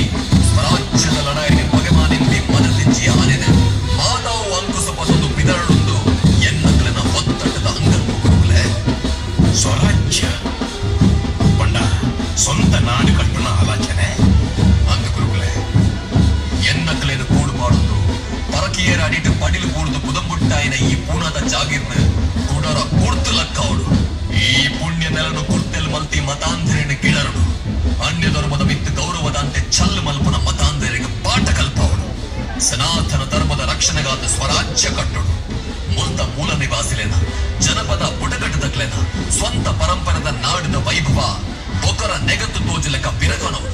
ಸ್ವರಾಜ್ಯದ ಲಡಾಯಿని ಪಗೆಮಾನಿಂಬಿ ಮನದಿಂಚಿ ಆನೆದೆ ಮಾತಾವು ಅಂಕುಶ ಪದೊಂದು ಬಿದರಡೊಂದು ಎನ್ನಕ್ಲೆನ ಒತ್ತಟ್ಟದ ಅಂಗಲ್ಪು ಗುರುಕುಲೆ. ಸ್ವರಾಜ್ಯ ಪಂಡ ಸ್ವಂತ ನಾಡು ಕಟ್ಟುನ ಆಲೋಚನೆ. ಅಂದು ಗುರುಕುಲೆ, ಎನ್ನಕ್ಲೇನು ಕೂಡು ಮಾಡುದು ಪರಕೀಯರ ಅಡಿಟು ಪಡಿಲು ಕೂಡುದು ಬುದಂಬುಟ್ಟಾಯಿನ ಈ ಪೂನಾದ ಜಾಗಿರ್ನ ಕುಡರ ಕುರ್ತು ಲಕ್ಕವಡು. ಈ ಪುಣ್ಯ ನೆಲನು ಕುರ್ತೆಲ್ ಮಲ್ತಿ ಮತಾಂಧರೇನು ಗಿಡರುಡು ಅನ್ಯ ಧರ್ಮದ ಮಿತ್ತು ಗೌರವದಂತೆ ಚಲ್ಲು ಮಲ್ಪನ ಮತಾಂಧರಿಗೆ ಪಾಠ ಕಲ್ಪವಡು. ಸನಾತನ ಧರ್ಮದ ರಕ್ಷಣೆಗಾದ ಸ್ವರಾಜ್ಯ ಕಟ್ಟುಡು. ಮುಲ್ತ ಮೂಲ ನಿವಾಸಿಲೇನ ಜನಪದ ಬುಡಕಟ್ಟದಕ್ಲೇನ ಸ್ವಂತ ಪರಂಪರೆದ ನಾಡಿನ ವೈಭವ ಬೊಕರ ನೆಗತ್ತು ತೋಜಲೆಕ್ಕ ಬಿರಗನವು.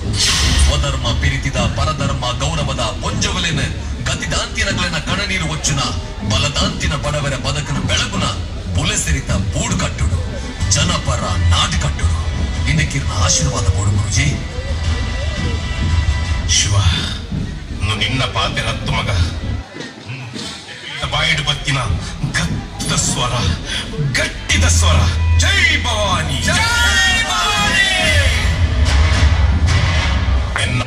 ಸ್ವಧರ್ಮ ಪಿರಿತಿದ ಪರಧರ್ಮ ಗೌರವದ ಪೊಂಜವಲೇನ ಗತಿದಾಂತಿನಗ್ಲೆನ ಕಣನೀರು ಒಚ್ಚುನ ಬಲದಾಂತಿನ ಬಡವರ ಬದಕನ ಬೆಳಗುನ ಬುಲೆಸೆರಿತ ಬೂಡು ಕಟ್ಟುಡು ಜನಪರ ನಾಡು ಕಟ್ಟುಡು. ಇನ್ನಕ್ಕಿರ್ನ ಆಶೀರ್ವಾದ ಬೋಡು ಗುರುಜಿ. ಶಿವ, ನಿನ್ನ ಪಾತೆ ಹತ್ತು ಮಗ ಬಾಯಿಡು ಬತ್ತಿನ ಗತ್ತದ ಸ್ವರ, ಗಟ್ಟಿದ ಸ್ವರ. ಜೈ ಭವಾನಿ, ಜೈ ಭವಾನಿ. ಎನ್ನ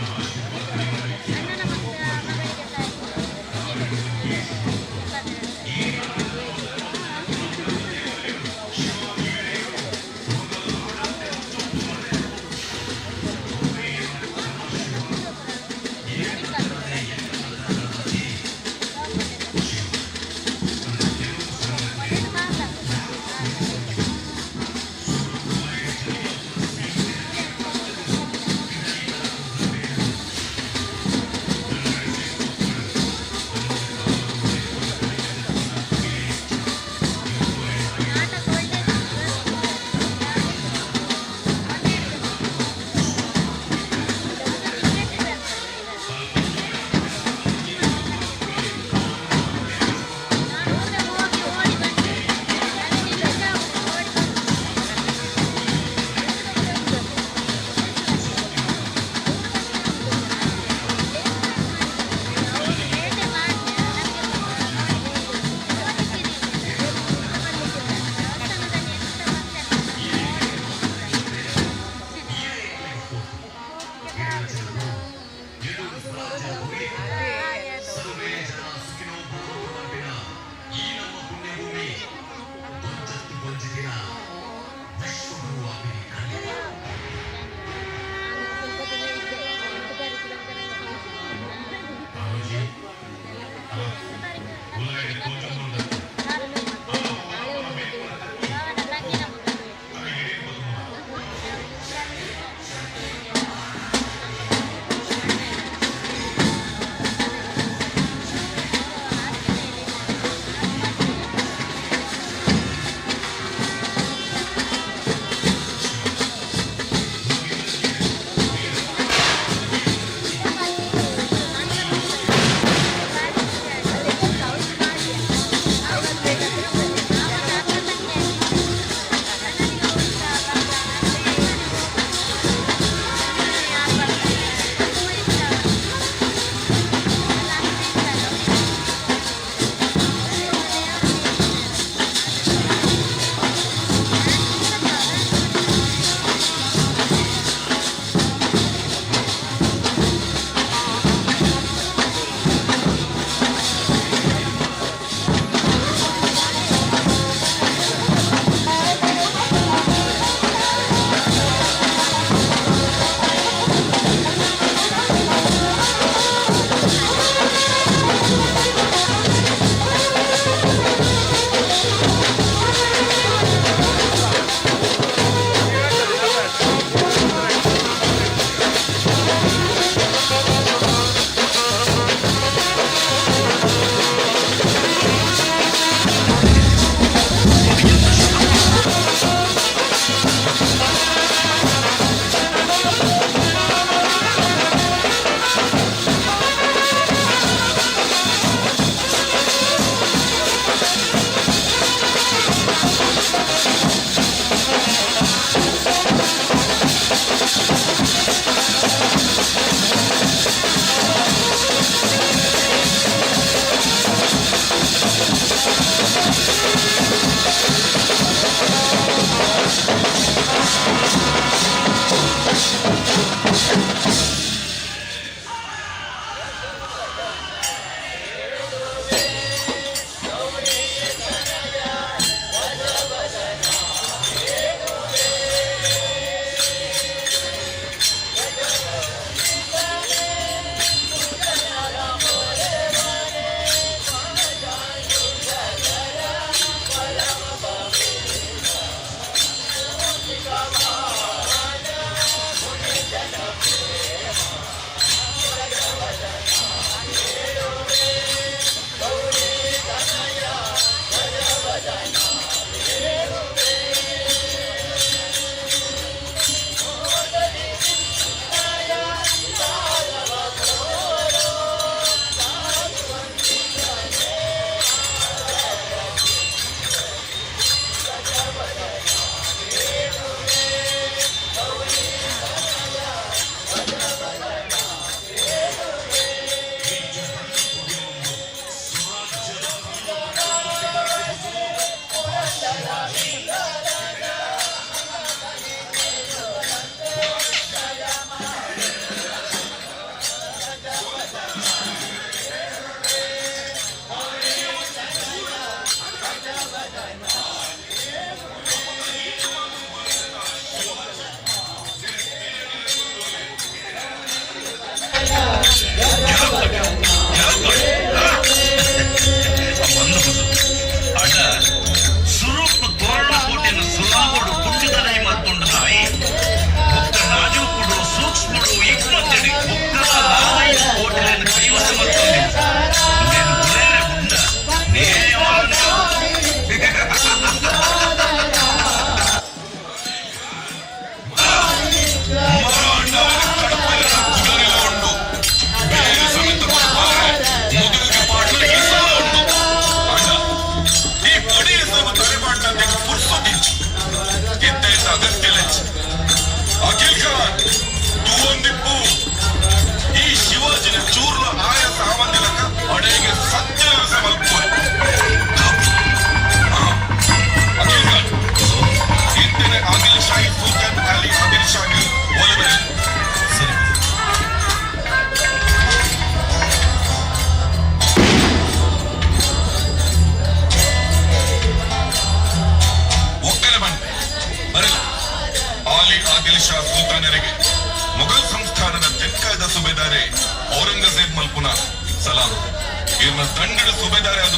ಇರ್ನ ದಂಡದ ಸುಬೇದಾರ ಆದ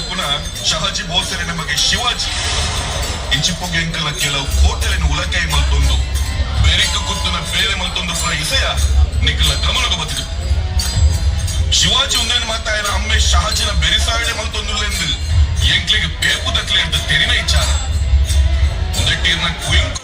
ಶಹಾಜಿ ಭೋಸಲೆ ನಮಗೆ ಶಿವಾಜಿ ಇಂಚಿಪೊಗೆ ಎಂಕಲ ಕೆಲವು ಕೋಟೆలను ಉಲಕೈ ಮಲ್ತೊಂದು ಬೆರಿಕು ಕುತ್ತುನ ಬೇರೆ ಮಲ್ತೊಂದು ಪುನ ಇಸಯ ನಿಕಲ ಗಮನದ ಬತ್ತಿದು ಶಿವಾಜಿ ಒಂದೇನು ಮಾತಾಯನ ಅಮ್ಮೆ ಶಹಾಜಿನ ಬೆರಿಸಾಯಡೆ ಮಲ್ತೊಂದುಲ್ಲೆಂದು ಎಂಕ್ಲಿಗೆ ಪೇಪು ದಕ್ಲೆ ಅಂತ ತೆರಿನ ಇಚ್ಚಾರ ಉಂದೆಟ್ಟಿರ್ನ ಕುಯಿಂಕು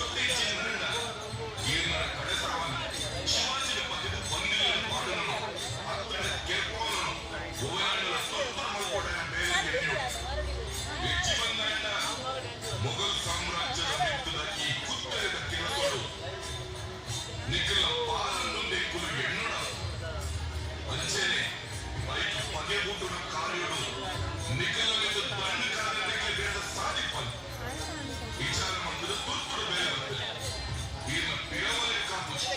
ಮೊಘಲ್ ಸಾಮ್ರಾಜ್ಯದ ಮಿತ್ತದ ಈ ಕುತ್ತರದ ಕೆಲಸಗಳು ನಿಖಲ ಪಾಲನ್ನೊಂದೇ ಕುಲು ಎಣ್ಣೊಡ ಅಂಚೆನೆ ಐಕ್ ಪಗೆ ಬೂಟುನ ಕಾರ್ಯಡು ನಿಖಲ ಮಿತ್ತ ದಂಡ ಕಾರ್ಯಕ್ಕೆ ಬೇಡ ಸಾಧಿಪನ್ ವಿಚಾರ ಮಂದಿರ ತುರ್ತುಡು ಬೇರೆ ಬರ್ತದೆ ಈರ್ನ ಪಿರವಲೆ ಕಾಪುಜಿ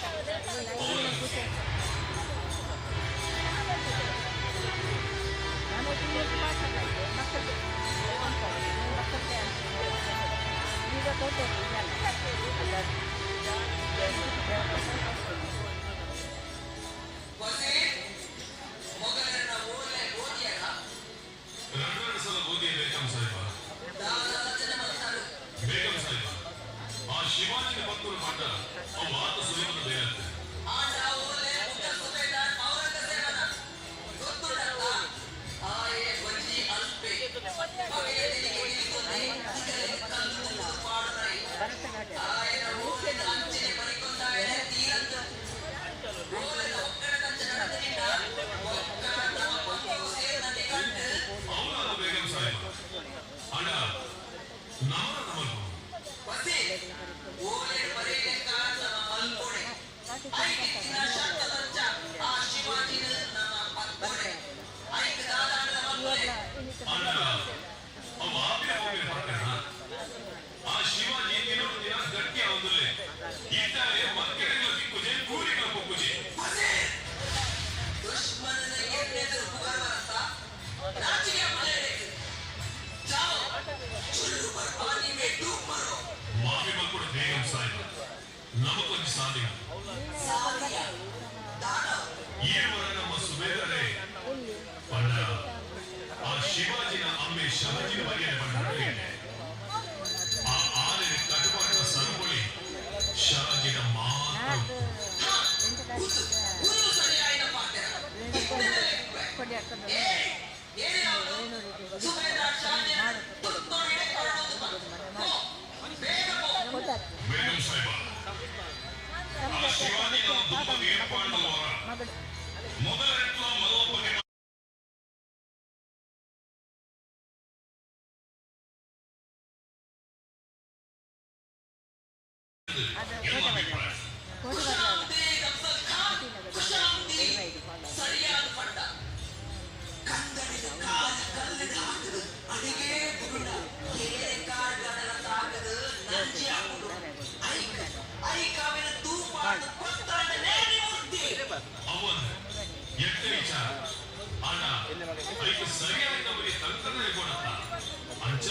ಎರಡು ಸಲ ಓದಿಯ ಬೇಗಂ ಸಾಹಿಬ ಬೇಗಂ ಸಾಹಿಬ ಆ ಶಿವಾಜಿನ ಭಕ್ತರು ಮಾಡ ಅವು ಆತ ಸುಲಭದ ಬೇರೆ. ಅವನಾದ ಬೇಗಂ ಸಾಹಿಬ ಅಣ್ಣ ನಾನ ನಮಗೂ ಅಣ್ಣ ಅವ ಆಪಿನ ಹೋಗಿ ಪಕ್ಕನ ಆ ಶಿವಾಜಿ ದಿನೋ ದಿನ ಗಟ್ಟಿ ಆವಂದುಲ್ಲೆ ಇತ್ತಾರೆ ಮಕ್ಕೆರೆಗಳ ತಿಕ್ಕುಜೆ ಕೂರಿಗಳ ಪೊಕ್ಕುಜೆ. ಮಾಫಿ ಮಲ್ಕೊಡು ಬೇಗಂ ಸಾಹಿಬ ನಮಕೊಂಜಿ ಸಾಧ್ಯ ಈವರ ನಮ್ಮ ಸುಬೇದರೇ ಪಂಡ ಆ ಶಿವಾಜಿನ ಅಮ್ಮೆ ಶಹಾಜಿನ ಬಗೆಯ ಪಂಡ ಆ ಆನೆ ಕಟುಪಾಟಿನ ಸರಪಳಿ ಶಹಾಜಿನ ಮಾತ್ರ. ಬೇಗಂ ಸಾಹಿಬ ಆ ಶಿವಾಜಿನ ದುಪ್ಪದ ಏರ್ಪಾಡುವವರ ಮೊದಲ ಮಲ್ಲಪ್ಪಗೆ ಎಲ್ಲ ಅಭಿಪ್ರಾಯ. ಅವನ್ ಎಟ್ಟ ವಿಚಾರ ಅಣ್ಣ ಐಕ್ ಸರಿಯಾಗಿ ನಮಗೆ ತಂತ್ರನೇ ಕೊಡತ್ತ ಅಂಚ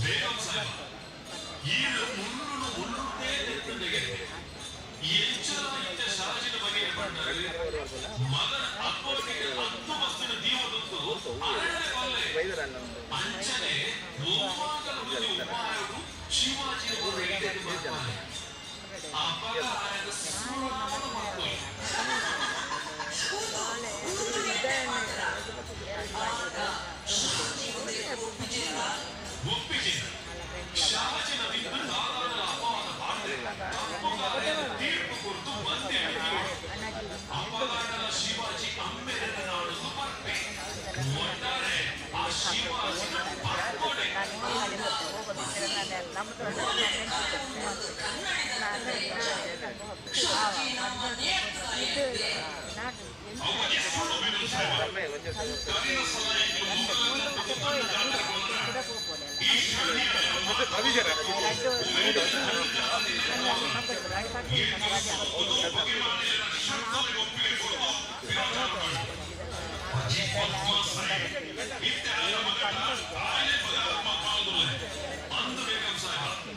ಬೇಗಂ ಸಾಹಿಬ ಈಳು ಮುಳ್ಳುನು ಮುಳ್ಳುತ್ತೇ ನೆತ್ತಂದೆಗೆ ಎಂಚಲ ಇತ್ತ ಶಾಜಿನ ಬಗೆಯ ಪಂಡರೆ ಮಗನ ಅಪ್ಪನಿಗೆ ಹತ್ತು ಬಸ್ತಿನ ದೀವದಂತು ಅರಣ್ಯ ಕೊಲ್ಲೆ ಅಂಚನೆ ಒವ್ವಾಗಲ ಒಂದು ಉಪಾಯಡು ಶಿವಾಜಿಯ ಎಡೆದು ಬರ್ತಾನೆ ಆ ಪಗ ಆಯನ ಸುಮಾರು ಮಕ್ಕಳು. ಒಪ್ಪಿಜಿನ ಶಾಜಿನ ಬಿದ್ದು ದಾದಾನ ಅಪವಾದ ಪಾಡ್ದೆ ತಪ್ಪುಗಾರನ ತೀರ್ಪು ಕುರಿತು ಬಂದೆ ಅಪಗಾಡನ ಶಿವಾಜಿ ಅಮ್ಮೆರನ ನಾಡುದು ಬರ್ಪೆ ಒಟ್ಟಾರೆ ಆ ಶಿವಾಜಿನ ಪಕ್ಕೊಡೆ. ಅಂದು ಬೇಗಂ ಸಾಹೇಬ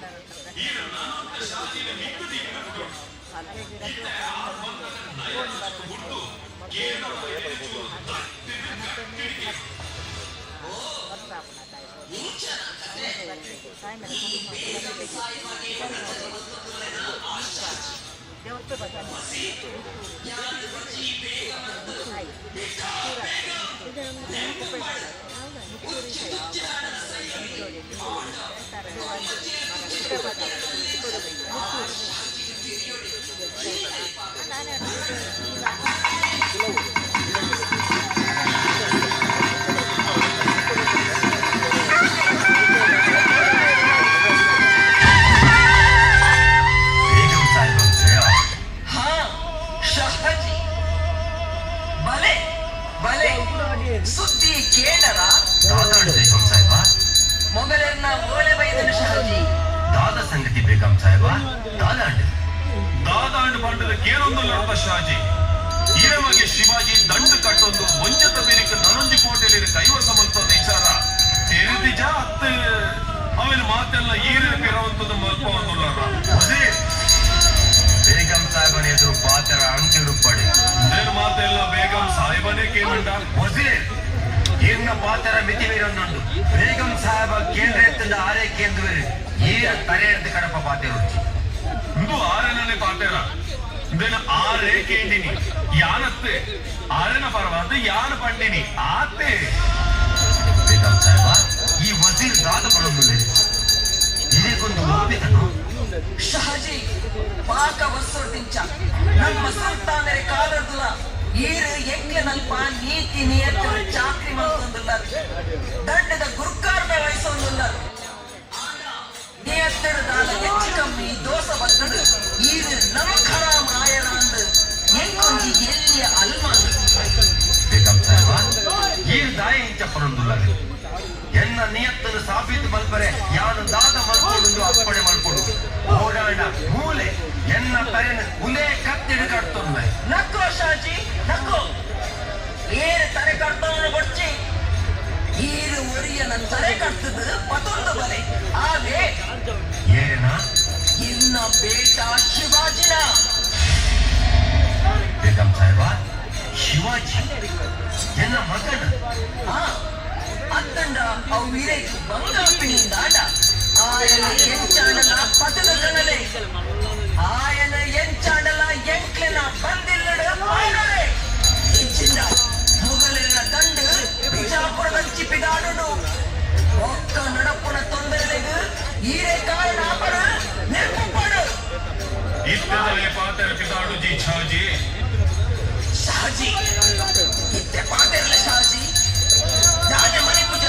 ಬೇಗಂ ಸಾಹೇಬ್ ಜಯ. ಹಾ ಶಹಜಿ, ಬಲೆ ಬಲೆ, ಸುದ್ದಿ ಕೇಳರ? ದಾದಾಡು ಬೇಗಂ ಸಾಹೇಬ. ಮೊಘಲರ್ನ ಓಲೆ ಬೈದನು ಶಹಜಿ. ದಾದ ಸಂಗತಿ ಬೇಗಂ ಸಾಹೇಬ, ದಾದಾಂಡು? ದಾದಾಂಡು ಪಂಡದ ಕೇರೊಂದು ಲಡತ ಶಾಜಿ. ಇರಮಗೆ ಶಿವಾಜಿ ದಂಡು ಕಟ್ಟೊಂದು ಒಂಜತ ಬೇರಿಕ ನನೊಂಜಿ ಕೋಟೆಯಲ್ಲಿ ಕೈವಸ ಮಲ್ತೊಂದು ವಿಚಾರ ತೆರೆದಿಜ ಅತ್ತ ಅವನ ಮಾತೆಲ್ಲ ಈರಿನ ಪಿರವಂತದ್ದು ಮಲ್ಪವಂದುಲ್ಲಾರ. ವಜೀರ್, ಬೇಗಂ ಸಾಹೇಬನ ಎದುರು ಪಾತ್ರ ಅಂಕಿಡುಪ್ಪಡೆ. ನೇನು ಮಾತೆಲ್ಲ ಬೇಗಂ ಸಾಹೇಬನೇ ಕೇಳುಂಟ. ವಜೀರ್, ಈರ್ನ ಪಾತ್ರ ಮಿತಿ ಮೀರೊಂದುಂಡು. ಬೇಗಂ ಸಾಹೇಬ ಕೇಂದ್ರ ಎತ್ತಂದ ಆರೇ ಕೇಂದ್ರವೇರು ಈರ ತರೆ ಎಡ್ದು ಕಡಪ ಪಾತೆರುಚ್ಚಿ. ಇಂದು ಆರನೇ ಪಾತೆರ ಇಂದೇನು ಆರೇ ಕೇಂದಿನಿ ಯಾನತ್ತೆ ಆರನ ಪರವಾದ ಯಾನ ಪಂಡಿನಿ ಆತೆ. ಬೇಗಂ ಸಾಹೇಬ, ಈ ವಜೀರ್ ದಾದ ಪಡೊಂದುಲ್ಲೆ ಇದೇಗೊಂದು ಒಪ್ಪಿತನು. ಶಹಜಿ, ಪಾಕ ವಸ್ತುರ್ದಿಂಚ ನಮ್ಮ ಸುಲ್ತಾನರೆ ಕಾಲರ್ದುಲ ಈರು ಎಂಕ್ಲೆನಲ್ಪ ನೀತಿ ನಿಯತ್ತಿನ ಚಾಕ್ರಿ ಮಲ್ತೊಂದುಲ್ಲ, ದಂಡದ ಗುರುಕಾರ್ಮ ವಹಿಸೊಂದುಲ್ಲ. ನಿಯತ್ತಡು ದಾಲ ಹೆಚ್ಚು ಕಮ್ಮಿ ದೋಸ ಬದ್ದಡು ಈರು ನಮ್ಮ ಖರಾಮ್ ಆಯರಾಂದು ಎಂಕೊಂಜಿ ಎಲ್ಲಿಯ ಅಲ್ಮಾನ್. ಬೇಗಂ ಸಾಹೇಬ, ಈರ್ ದಾಯ ಇಂಚ ಪಡೊಂದುಲ್ಲಾಗ ಎನ್ನ ನಿಯತ್ತನ್ನು ಸಾಬೀತು ಮಲ್ಪರೆ ಯಾನು ದಾದ ಮಲ್ಪೊಡುಂದು ಅಪ್ಪಣೆ ಮಲ್ಪೊಡು. ಓಡಾಡ ಮೂಲೆ ಎನ್ನ ತರೆನ ಉಲೇ ಕತ್ತಿಡು ಕಟ್ತೊಂದ. ನಕ್ಕೋ ಶಾಜಿ ನಕ್ಕೋ, ಏರು ತರೆ ಕಟ್ತವನು ಬಡ್ಚಿ ಈರು ಒರಿಯನ ತರೆ ಕಟ್ತದು ಪತೊಂದು ಬಲೆ ಆವೇ. ಏರೇನಾ? ಇನ್ನ ಬೇಟ ಶಿವಾಜಿನ. ಬೇಗಂ ಸಾಹೇಬ, ಶಿವಾಜಿ ಎನ್ನ ಮಗನ? ಆ ಅತ್ತಂಡ ಅವು ವೀರೇಗ್ ಬಂಗಾಪಿನಿಂದಾಡ ಆಯನ ಎಂಚಾಡಲ ಪತದ ಕನಲೆ, ಆಯನ ಎಂಚಾಡಲ ಎಂಕ್ಲೆನ ಬಂದಿಲ್ಲಡ ಪಾಡರೆ. ಇಚ್ಚಿಂದ ಮೊಘಲರ ದಂಡು ಬಿಜಾಪುರದಂಚಿ ಪಿದಾಡುಡು. ಒಕ್ಕ ನಡಪುನ ತೊಂದರೆಲೆಗ್ ಈರೇ ಕಾರಣ ಆಪಡು ನೆನಪು. ಇತ್ತದಲೇ ಪಾತೆರ ಪಿದಾಡು ಜಿ ಛಾಜಿ. ಶಹಜಿ, ಇತ್ತೆ ಪಾತೆರ್ಲ ಶಹಜಿ, ದಾನೆ ಮನೆ ಪೂಜ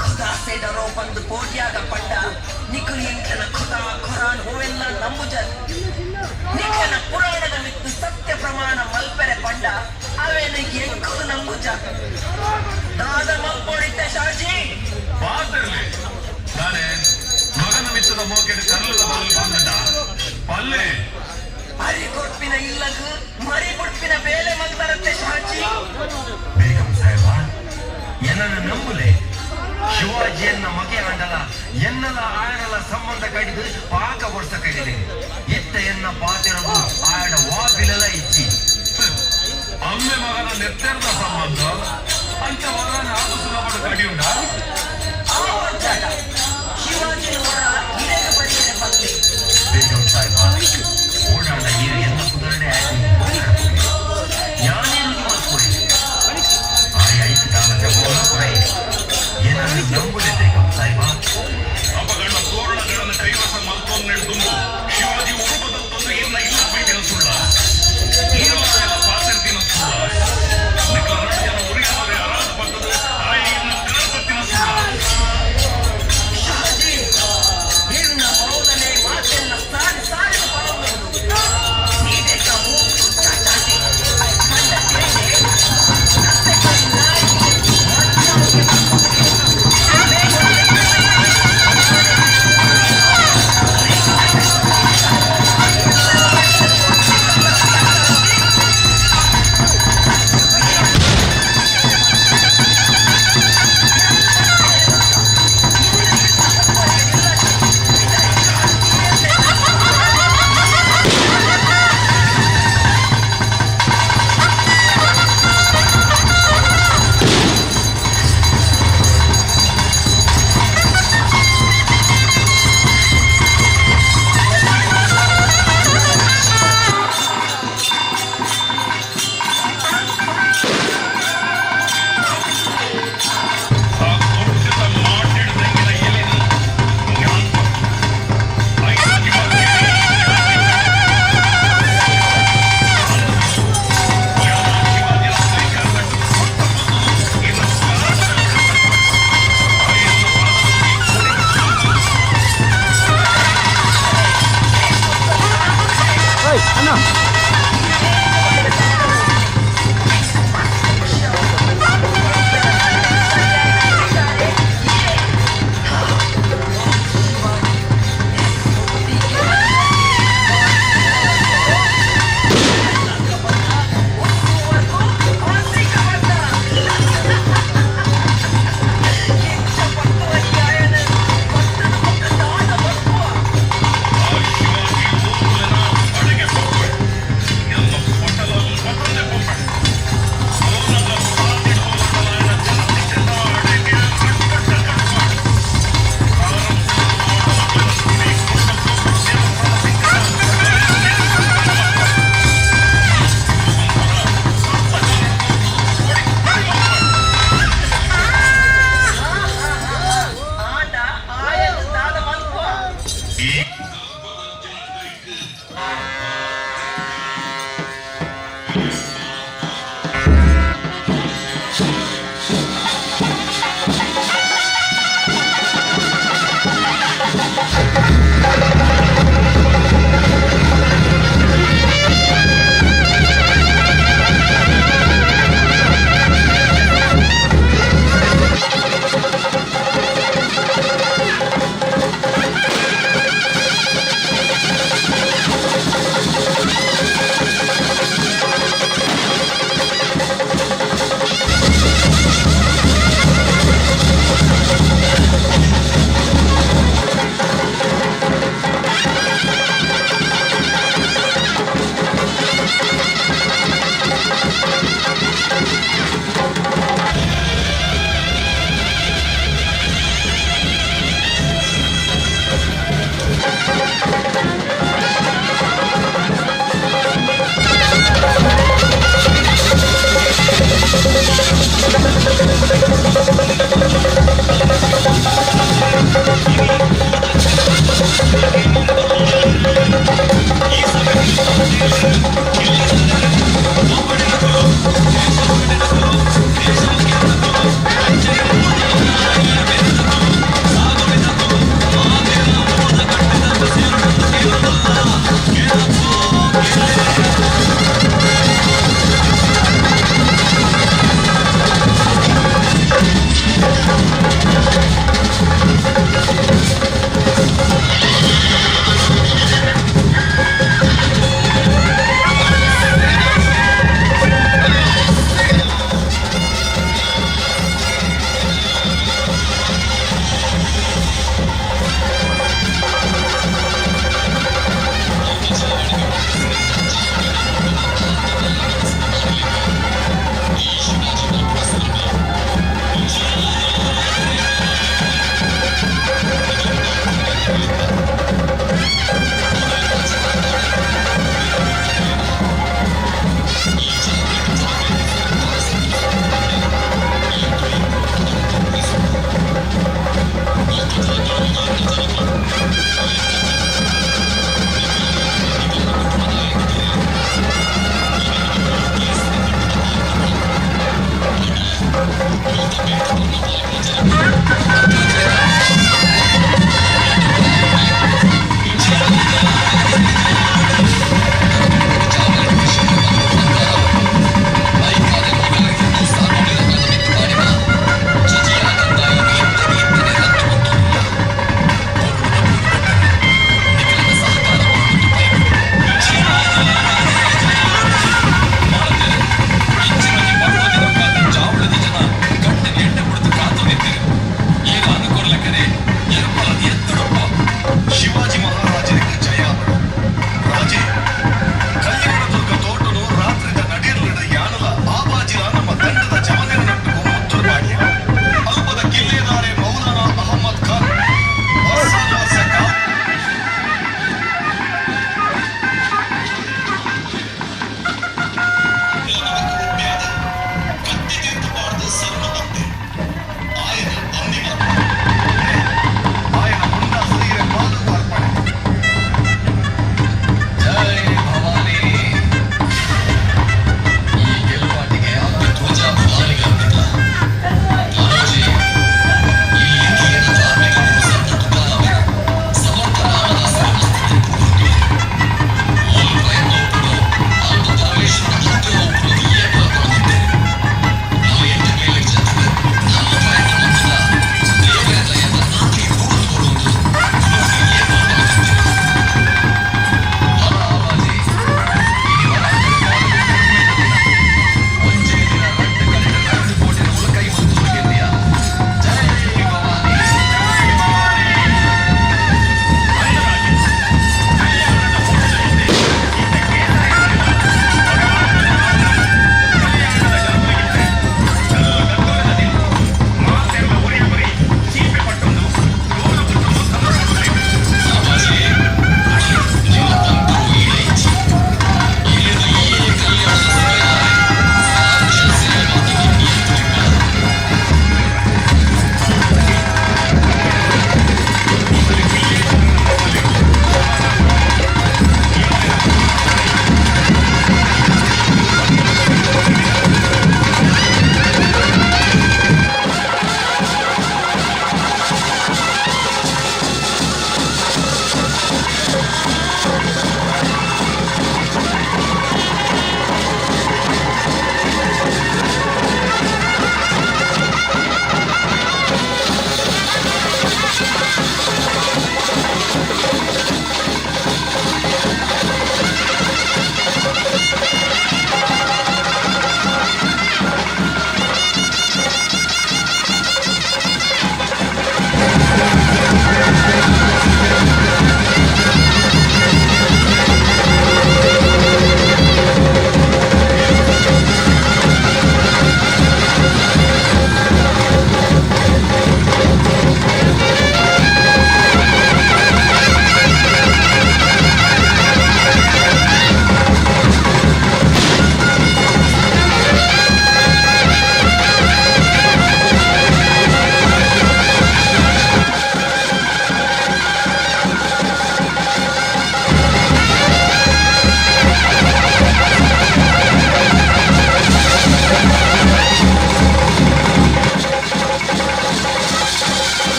ಖುದಾ ಸೆ ಡರೋ ಬಂದು ಕೋಟ್ಯಾಗ ಪಂಡ ನಿಖುಲ್ ಎಂಕ್ಲನ ಖುದಾ ಖುರಾನ್ ಹೂವೆಲ್ಲ ನಂಬುಜರ್. ನಿಖನ ಪುರಾಣದ ಮಿತ್ತು ಸತ್ಯ ಪ್ರಮಾಣ ಮಲ್ಪೆರೆ ಪಂಡ ಅವೇನ ಎಂಕುಲು ನಂಬುಜ. ದಾದ ಮಲ್ಪೊಡಿತ್ತೆ ಶಹಜಿ. ಪಾತೆರ್ಲೆ ನಾನೇ ಮಗನ ಮಿತ್ತದ ಮೋಕೆಡ್ ಕರ್ಲದ ಬದಲು ಬಂದದ ಪಲ್ಲೆ. ಅರಿ ಕೊಡ್ಪಿನ ಇಲ್ಲಗು ಮರಿ ಬುಡ್ಪಿನ ಬೇಲೆ ಮಲ್ತರತ್ತೆ ಶಹಜಿ. ಬೇಗಂ ಸಾಹೇಬ, ಎನ್ನನ್ನು ನಂಬುಲೆ. ಶಿವಾಜಿಯನ್ನ ಮಗೆ ಆಂಡಲ ಎನ್ನಲ ಆಯನಲ ಸಂಬಂಧ ಕಡಿದು ಪಾಕ ವರ್ಷ ಕಡಿದೆ. ಇತ್ತ ಎನ್ನ ಪಾತಿರಗು ಆಯಡ ವಾಬಿಲಲ ಇಚ್ಚಿ. ಅಮ್ಮೆ ಮಗನ ನೆತ್ತೆರ್ದ ಸಂಬಂಧ ಅಂಚ ವರನ ಆತು ಸುಲಭದ ಕಡಿಯುಂಡ. ಆ ಒಂಚಾಟ ಶಿವಾಜಿನ ವರ ಇರೇಗ ಬರಿಯರೆ ಪಲ್ಲೆ. ಬೇಗಂ ಸಾಹೇಬ, ಓಡಾಡ ಈರು ಎನ್ನ ಕುದುರೆ ಯಾನೇ ರುಜು ಮಲ್ಪೊಡಿ. ಆಯ ಐಕ್ ದಾಲ ಜಬೋಲ ಕುರೈ ಏನನ್ನು ನಂಬುಲೆ ಬೇಗಂ ಸಾಹೇಬ. ಅಪಗಣ್ಣ ತೋರಣಗಳನ್ನು ಕೈವಸ ಮಲ್ತೊಂದು ತುಂಬು ಶಿವಾಜಿ ಉರುಪದ ಇನ್ನ ಇಲ್ಲ ಬೈದಿನ ಸುಳ್ಳ ಪಾತಿರ್ತಿನ ಸುಳ್ಳ. ನಿಖಲ ಜನ ಉರಿಯಾದರೆ ಅರಾಧ ಪಟ್ಟದು ಆಯ ಇನ್ನ ಕಾಲ್ಪತ್ತಿನ ಸುಳ್ಳ.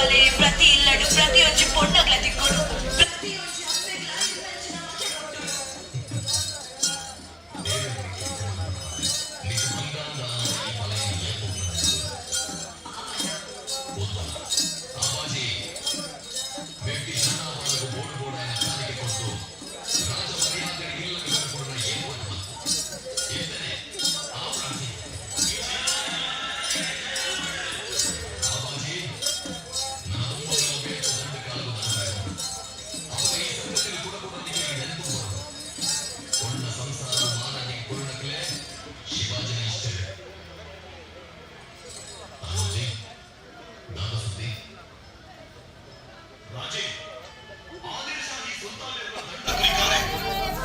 ಬಲೆ ಪ್ರತಿ ಇಲ್ಲಡು ಪ್ರತಿಯೊಂಜಿ ಪೊಣ್ಣಗ್ಲ ತಿಕ್ಕೊಡು ಪ್ರತಿಯೊಂಜಿ ಅಪ್ಪೆಗ್ಲ ಇಂಚಿನ ಮಕ್ಕೆ ಕೊಟ್ಟುಡು.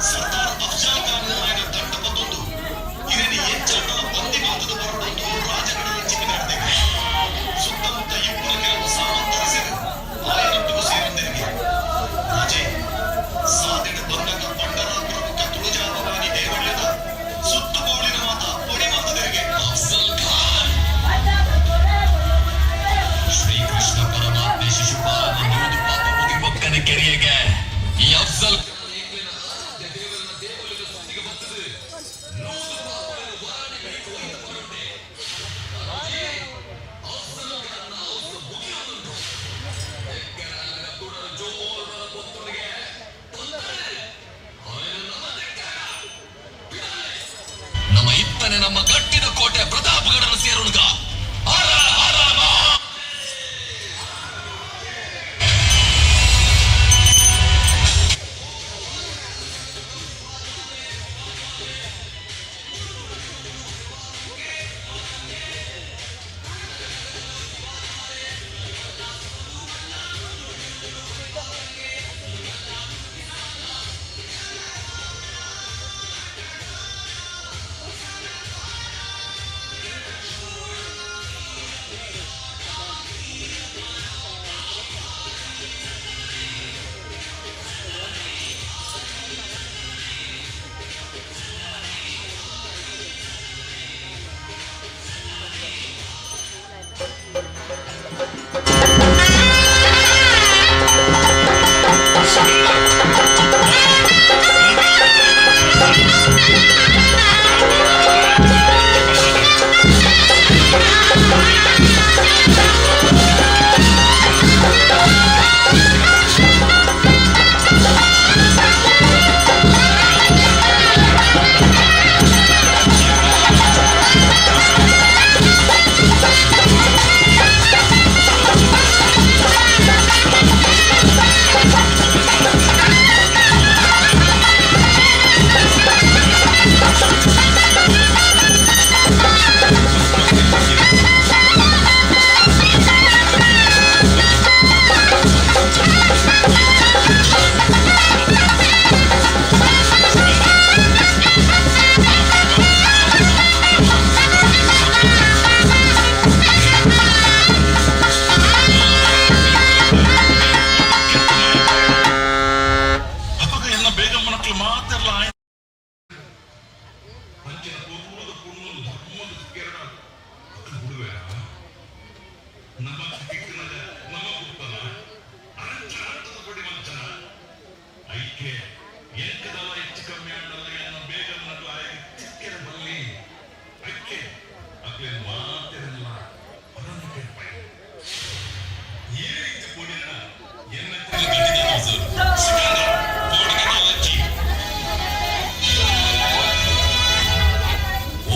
ಸರ್ದಾರ್ ಅಫ್ಜಲ್ ಖಾನ್ ఆయన ದಂಡ ಪತ್ತೊಂದು ಇರನಿ ಎಂಚಂಡಲ ಬಂದಿ ಮಾತದ ಬರಡೊಂದು ರಾಜಗಡದ ಚಿಕ್ಕಿನಾಡ್ದೆ ಸುತ್ತಮುತ್ತ ಇಬ್ಬರು ಕೆಲವು ಸಾಮಂತರಸರು ಆಯನೊಟ್ಟಿಗೂ ಸೇರೊಂದಿರಿಗೆ. ರಾಜೇ, ಸಾದೆಡು ಬಂದಾಗ ಪಂಡರಾಪುರ ಬೊಕ್ಕ ತುಳಜಾಭವಾನಿ ದೇವಳ್ಯದ ಸುತ್ತುಗೋಳಿನ ಮಾತ ಪೊಡಿ ಮಾತದೆರಿಗೆ. ಅಫ್ಜಲ್ ಖಾನ್, ಶ್ರೀಕೃಷ್ಣ ಪರಮಾತ್ಮೆ ಶಿಶುಪಾಲನ 100 ಪಾಪ ಮುಗಿ ಬೊಕ್ಕನೆ ಕೆರಿಯಗೆ ಈ ಅಫ್ಜಲ್ ನಮ್ಮ ಇತ್ತನೆ ನಮ್ಮ ಗಟ್ಟಿದ ಕೋಟೆ ಪ್ರತಾಪಗಢನ ಸೇರುಣಗ. ಅಪಗ ಎನ್ನ ಬೇಗ ಮನಕ್ಲು ಮಾತೆರ್ಲ ಆಯ್ ಐಕೆ ಎಂಕದಲ್ಲ ಹೆಚ್ಚು ಕಮ್ಮಿ ಆಂಡಲ್ಲ ಎನ್ನ ಬೇಗ ಮನಕ್ಲು ಆಯ್ ಚಿಕ್ಕೆರ ಬಲ್ಲಿ ಐಕೆ ಅಕ್ಲೆ ಮಾತೆರಲ್ಲ ಪರನಕ್ಕೆ ಪೈ ಈ ರೀತಿ ಪೋಡಿನ ಎನ್ನ ಸಿಕಂದರ್ ಪೋಡಿಗೆ ನಾಲಜ್ಜಿ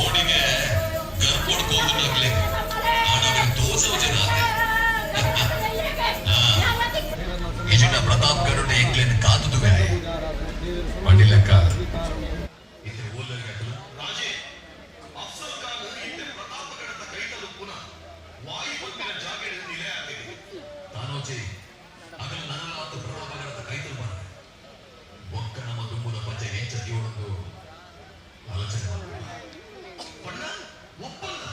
ಓಡಿಗೆ ಗರ್ಭೋಡ್ ಕೋಗುಲಾಗ್ಲೆ ಆಡೋಗಿನ ದೋಸೆ ಜನ ಇಜಿನ ಪ್ರತಾಪ್ ಗರುಡ ಎಂಗ್ಲೇನ್ ಕಾದುದುವೆ ಪಂಡಿಲಕ್ಕ. ರಾಜೇ, ಅಫ್ಜಲ್ ಖಾನ್ ಇತ್ತೆ ಪ್ರತಾಪಗಢದ ಕೈತಲುಪ್ಪುನ ವಾಯು ಪಂಪಿನ ಜಾಗೆಡ್ ನಿಲೆ ಆತಿದೆ. ತಾನೋಜಿ ಅಗಲ ನನಲಾತ ಪ್ರತಾಪಗಢದ ಕೈತಲ್ ಬರ ಬೊಕ್ಕ ನಮ್ಮ ದುಂಬುದ ಪಂಚ ಎಂಚ ಜೀವನೊಂದು ಆಲೋಚನೆ ಮಾಡ್ಬೇಕು. ಪಣ್ಣ ಒಪ್ಪಲ್ಲ,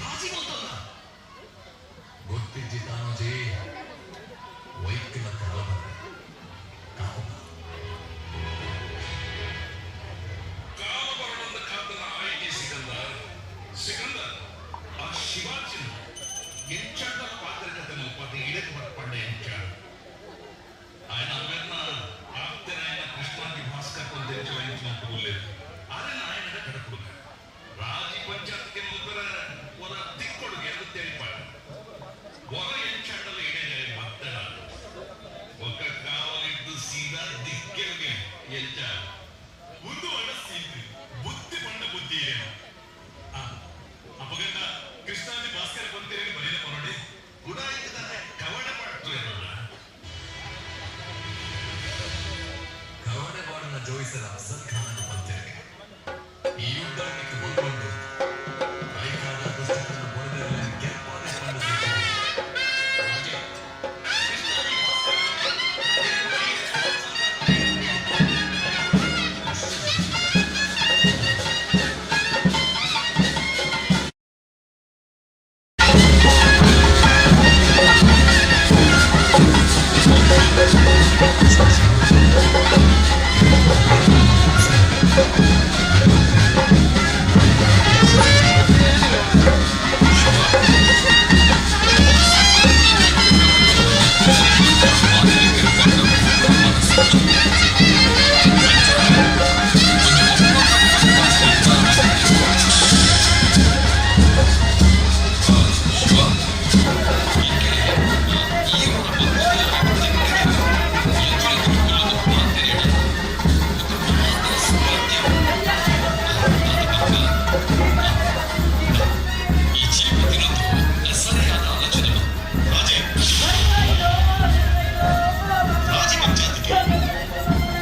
ರಾಜಿ ಮಲ್ತಲ್ಲ. ಗೊತ್ತಿಜ್ಜಿ ತಾನೋಜಿ, ವೈಕ್ತಿನ ಕಾಲ ಬಂದೆ. ಕಾವು. ಎಂಚ ಒಂದು ಅಣಸೀತು ಬುದ್ಧಿ ಪಂಡ ಬುದ್ಧಿ ಇರೇನು ಅಪಗಂಡ ಕೃಷ್ಣಾಜಿ ಭಾಸ್ಕರ ಪಂತೇರಿ ಬರೆದ ಪರೋಡಿ ಗುಡಾಯಿತದಾನೆ ಕವಣ ಪಟ್ಟು ಏನಲ್ಲ ಕವಣ ಬಾಡನ ಜೋಯಿಸರ ಅಫ್ಜಲ್ ಖಾನನ ಪಂತೇರಿಗೆ ಈ ಯುದ್ಧಕ್ಕೆ ಬಲ್ಕೊಂಡು ಐಕಾದ ದುಷ್ಟರನ್ನು ಬೊಡೆದರಲ್ಲಿ ಗೆಲ್ಪಾದೆ ಪಂಡು.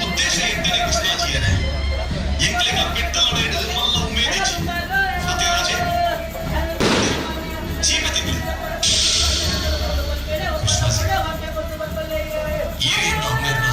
ಉದ್ದೇಶ ಎತ್ತನೆ ಕೃಷ್ಣಾಜಿಯನೆ ಎಂಕ್ಲೆಗ ಪೆಟ್ಟಲೊಡೆಡ್ ಮಲ್ಲ ಉಮೇದಿಜಿ ಅತೆ ರಾಜೆ ಚೀಪೆ ತಿಂಗಳು ಕೃಷ್ಣಾಜಿ ಈರೇನು ಅಮ್ಮೇರ್ನ.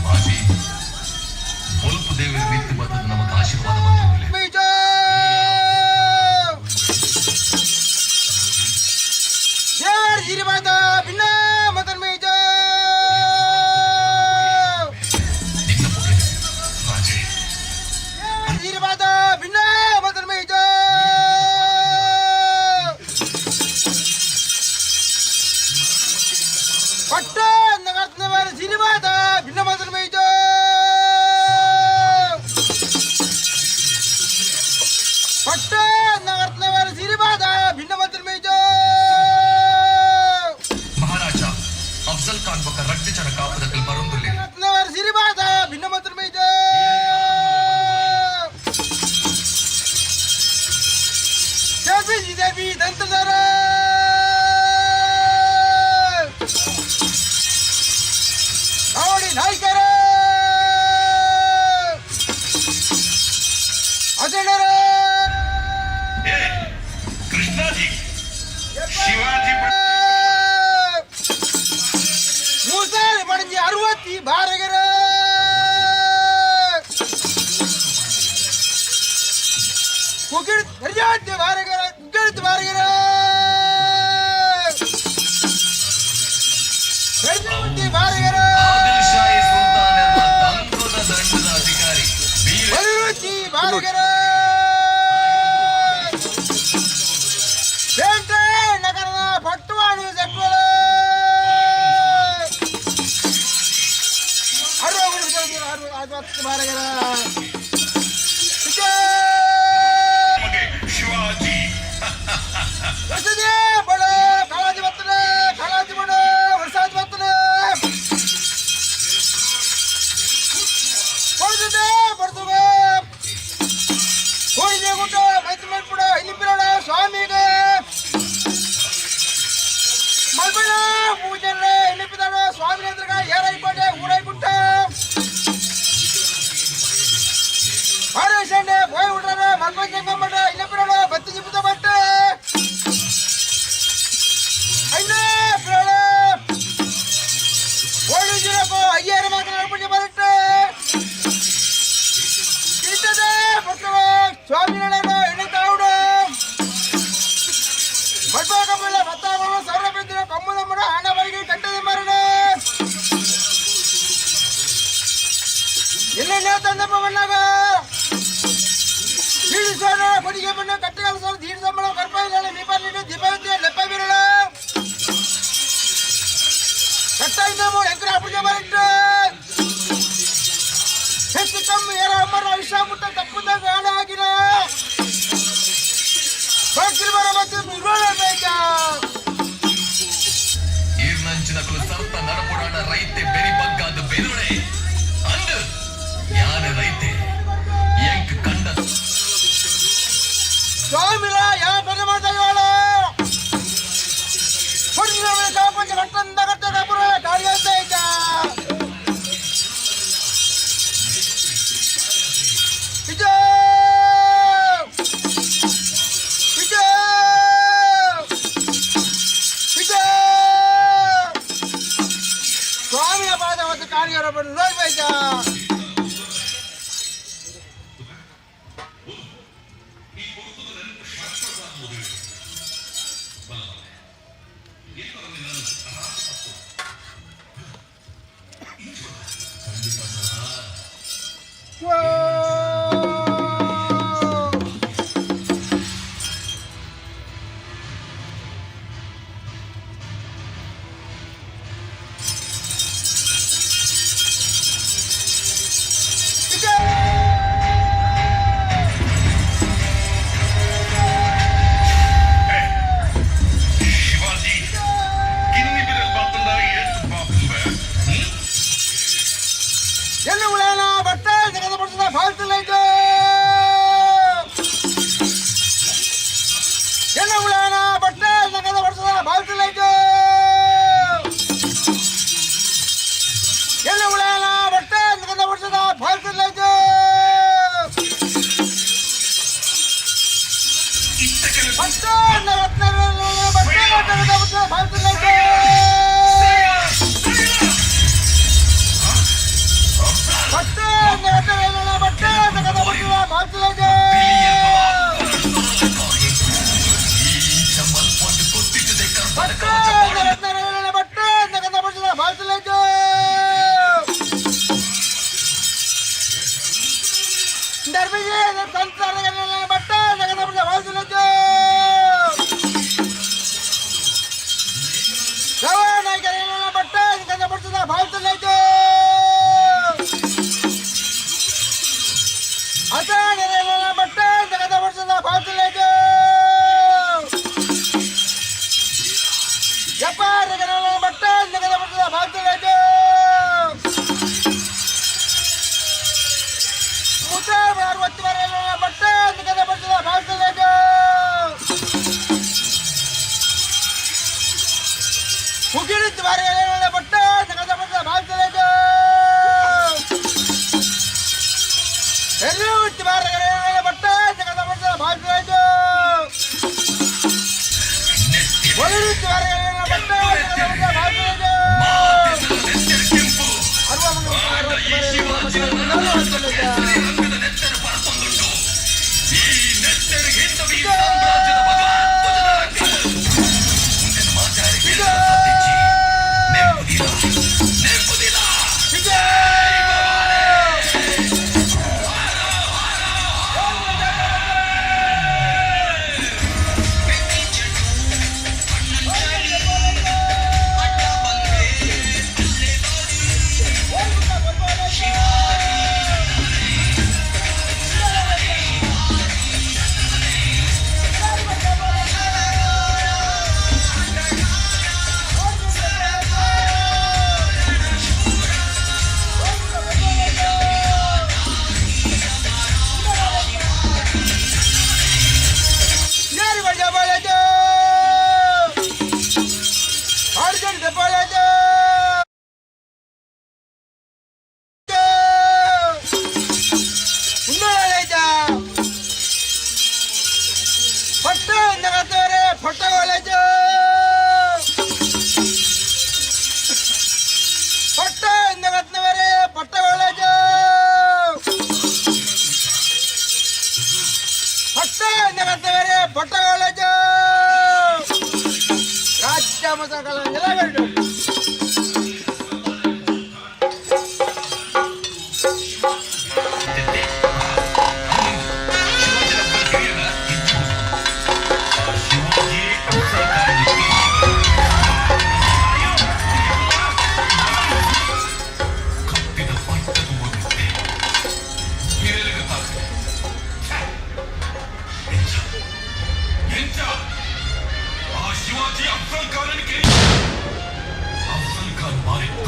ಬಾಜಿ ಬೊಲ್ಪು ದೇವರ ಮಿತ್ತು ಬತ್ತದ ನಮಕ್ ಆಶೀರ್ವಾದ ಬಂದಿರಲಿ. ನಿನ್ನ ಪುಗೆಲೆ ರಾಜೇ. ಮಹಾರಾಜ ಅಫ್ಜಲ್ ಖಾನ್ ಬೊಕ್ಕ ರಡ್ಡು ಜನ ಕಾಪುದಕಲ್ ಬರೊಂದುಲ್ಲೆ. ಕೃಷ್ಣಾಜಿ ಶಿವಾಜಿ. 60. ಬರುತ್ತಿ ಬಾರಗರ ಕುಗಿಡ್ ಹರಿಯಾತಿ ಬಾರಗರ ಕುಗಿಡ್ತು ಬಾರಗರ ಹರಿಯಾತಿ ಬಾರಗರ ಆದಿಲ್ಶಾಹಿ ಸುಲ್ತಾನರ ತಂತ್ರದ ದಂಡದ ಅಧಿಕಾರಿ ಬರುತ್ತಿ ಬಾರಗರ ಪೇಟೆ ನಗರದ ಪಟ್ಟುವಾಣಿ ಸೆಟ್ವಲ ಶಿವಾಜಿ ಕಾಳಾಜಿ ಬರ್ತದೆ ಕಾಳಾಜಿ ಬಡ ವರ್ಷಾಜಿ ಬರ್ತದೆ ಕೊಡ್ತದೆ ಬರ್ತದೆ ಕೋಳಿಗೆ ಗುಡ್ಡ ಮೈತ್ ಮೇಲ್ಪುಡ ಇಲ್ಲಿ ಬಿರೋಣ ಸ್ವಾಮಿಗೆ ಮಲ್ಬಣ ಪೂಜೆ ಇಲ್ಲಿ ಬಿದ್ದಾಡ ಸ್ವಾಮಿ ಎದುರುಗ ಏರೈಕೋಟೆ ಊರೈಗುಟ್ಟ ಪಾರೇಶಂಡೆ போய் விடுறாரு மல்பன் செங்கம்பட்ட இல்ல பிரோட பத்து ஜிப்புத்த பட்டு ஐயா பிரோட ஓடு ஜீரோ ஐயாயிரம் மாத்திரம் பட்டு கிட்டதே பத்து சுவாமி என்ன தாவுடு மட்பாக்கம்பில்ல பத்தாயிரம் சௌரபேந்திர கம்முதம்மட ஆனவர்கள் கண்டது மரண என்ன தந்தப்ப பண்ணாங்க ಈಡು ಕೊಡಿಗೆ ಬಣ್ಣ ಕಟ್ಟೆಗಳ ಸರ್ ದೀಡ್ ಸಂಬಳ ಕರ್ಪಾಯಿಲ್ಲ ಮೀಪಾಲಿಟ್ಟು ದೀಪಾವತಿ ಲೆಪ್ಪ ಬೀರಳ ಕಟ್ಟಾಯಿಂದ ಎಂಕರ ಅಪ್ಪುಜ ಬರಿಟ್ಟು ಹೆಚ್ಚು ಕಮ್ಮಿ ಏರ ಅಮ್ಮರ ವಿಷ ಮುಟ್ಟ ತಪ್ಪುದ ಗಾಣ ಆಗಿನ ಬಾಕಿಲ್ ಬರ ಮತ್ತು ನಿರ್ವಹಣೆ ಬೇಕಾ ಈರ್ನಂಚಿನಕುಲು ಸರ್ತ ನಡಪುಡಾಣ ರೈತೆ ಬೆರಿ ಬಗ್ಗಾದ ಬೆನುಡೆ ಅಂದು ಯಾರ ರೈತೆ ಎಂಕ್ ಕಂಡ ಸ್ವಾಮಿಲ ಯಾವ ಪದ ಮಾಡ್ತಾ ಹೊಡಿದ ಕಾಪಂಚ ಕಟ್ಟಂದ ಕಟ್ಟ ಕಪುರ ಕಾರ್ಯ ಇದ್ದ ಸ್ವಾಮಿಯ ಪಾದ ಮತ್ತು ಕಾರ್ಯ ನೋಡ್ಬೇಕ ಶಿವಾಜಿ ಕಿನ್ನಿ ಬಿರಲ್ ಬಾತಂದ ಏತ್ ಬಾಪುಂಬೆ ಎಲ್ಲ ಉಳೇನ ಬಟ್ಟೆ ಜಗದ ಪಡಿಸಿದ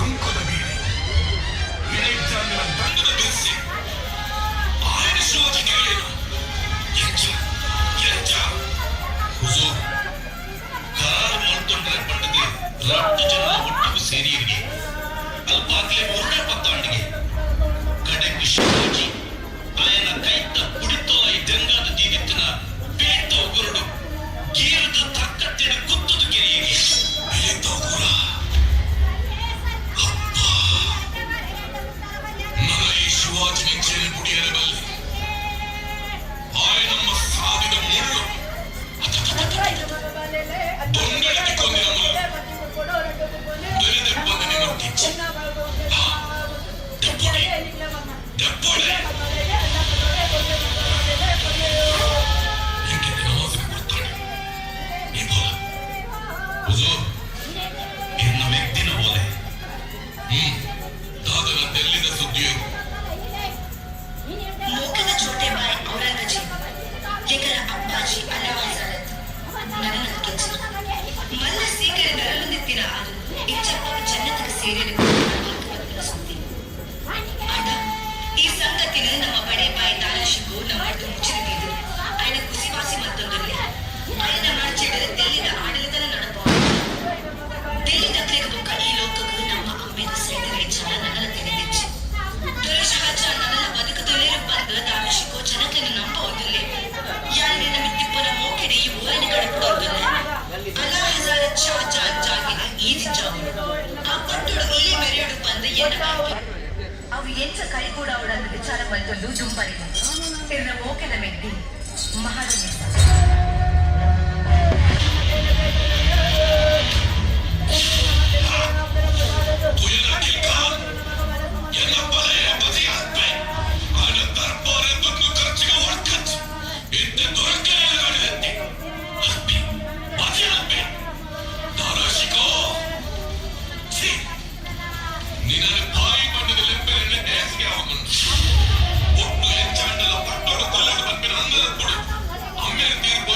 ಕಂಕದ ಬೀಡಿ ಇಳೆಜ್ಜಾಂದಿನ ದಂಡದ ಬಿರ್ಸೆ ಆಯನ ಶಿವಾಜಿ ಕೇಳೇನು ಎಂಚ ಎಂಚ ಹುಜೂರ್ ಕಾರ್ ಮಲ್ತೊಂಡ್ರೆ ಪಂಡದೆ ರಟ್ಟು ಜನ ಒಟ್ಟಿಗೆ ಸೇರಿಯರಿಗೆ ಅಲ್ಪಾಗ್ಲೇ ಮೂರನೇ ಪತ್ತಾಂಡಿಗೆ ಕಡೆಗೆ ಶಿವಾಜಿ ಆಯನ ಕೈತ ಪುಡಿತೊಲ ದೆಂಗಾದ ದೀದಿತ್ತಿನ ಪೇತ ಉಗುರುಡು ಗೀರದ ತಕ್ಕತ್ತಿನ ಕುತ್ತದು ಕೆರೆಯಿಗೆ ಪೇತ ಉಗುರ ಅಪ್ಪ ನನ ಈ ಶಿವಾಜಿ ನೆಂಚೇನೆ ಬುಡಿಯರ ಬಲ್ಲೆ ಆಯ ನಮ್ಮ ಸಾದಿದ ಮುಳ್ಳು ದೊಂಡೆಳೆದಿ ಕೊಂದಿನ ಮುಳ್ಳು ದೊರೆದೆಪ್ಪಂದ ನಿಮಟ್ಟಿಚ್ಚಿ ದೆಪ್ಪೊಡೆ ದೆಪ್ಪೊಡೆ ಎಂಕಿಂತ ನಮಾಜಿಗೆ ಕೊಡ್ತಾನೆ ನೀ ಬೋಲ ಹುಜೂರ್ ಇನ್ನ ವ್ಯಕ್ತಿನ ಬೋಲೆ ದಾದನ ತೆಲ್ಲಿದ ಸುದ್ದಿಯು ಮೋಕದ ಛೋಟೆ ಬಾಯ್ ಔರಂಗಜೇಬ್ ಎಕರ ಅಪ್ಪಾಜಿ ಅಲ್ಲಾ ಹಜರತ್ ನನನಕ್ಕೆಚ್ಚ ಮಲ್ಲ ಸೀಕರೆ ನರಳುಂದಿತ್ತಿನ ಆರು ಇಚ್ಚಪ್ಪ ಜನ್ನತಕ ಸೇರಿದ ಸುದ್ದಿ ಆಂಡ ಈ ಸಂಗತಿನ ನಮ್ಮ ಬಡೆ ಬಾಯಿ ದಾರಾಶಿಗೂ ನಮ್ಮ ಮುಚ್ಚಿದ ఆయన ಕುಸಿವಾಸಿ ಮತ್ತೊಂದರಲ್ಲಿ ఆయన ಮರ್ಜಿಡ್ ದೆಲ್ಲಿದ ಆಡಳಿತನ ನಡಪ ದೆಲ್ಲಿ ದಕ್ಲೆಗ ಬೊಕ್ಕ ಈ ಲೋಕకు ನಮ್ಮ ಅಮ್ಮೆದ ಸೈತರ ವಿಚಾರ ನನ್ನಲ ತೆರೆದಿಚ್ಚಿ ದೊರೆ ಶಹಜಾನ್ ನನ್ನಲ ಬದುಕುದೊಲೇರು ಬಂದು ದಾರಾಶಿಕೋ ಜನಕ್ಲೆನ ನಂಬ ಒಂದುಲ್ಲೆ ಯಾನ್ ನಿನ್ನ ಮಿತ್ತಿಪ್ಪನ ಮೋಕೆಡೆ ಈ ಊರని ಗಡಪುಡೊಂದುಲ್ಲೆ ಅಲ್ಲಾ ಹಜಾರತ್ ಶಹಜಾನ್ ಜಾಗಿನ ಈ ದಿಂಜಾವುಡು ಆ ಪಟ್ಟೊಡು ಈ ಮೆರೆಯೊಡು ಬಂದು ಎನ್ನ ಬಾಕಿ ಅವು ಎಂಚ ಕೈಗೂಡವಡನ್ನು ವಿಚಾರ ಮಲ್ತೊಂದು ದುಂಬರಿದ ಇರ್ನ ಮೋಕೆದ ಮೆದ್ದಿ ಮಹಾರಣ್ಯ. ಒಟ್ಟು ಎಂಚಾಂಡಲ ಪಟ್ಟೋಡು ಕೊಲ್ಲಡು ಪನ್ಪಿನ ಅಂಗದ ಕೊಡು ಅಮ್ಮೆರ ತೀರ್ಪು.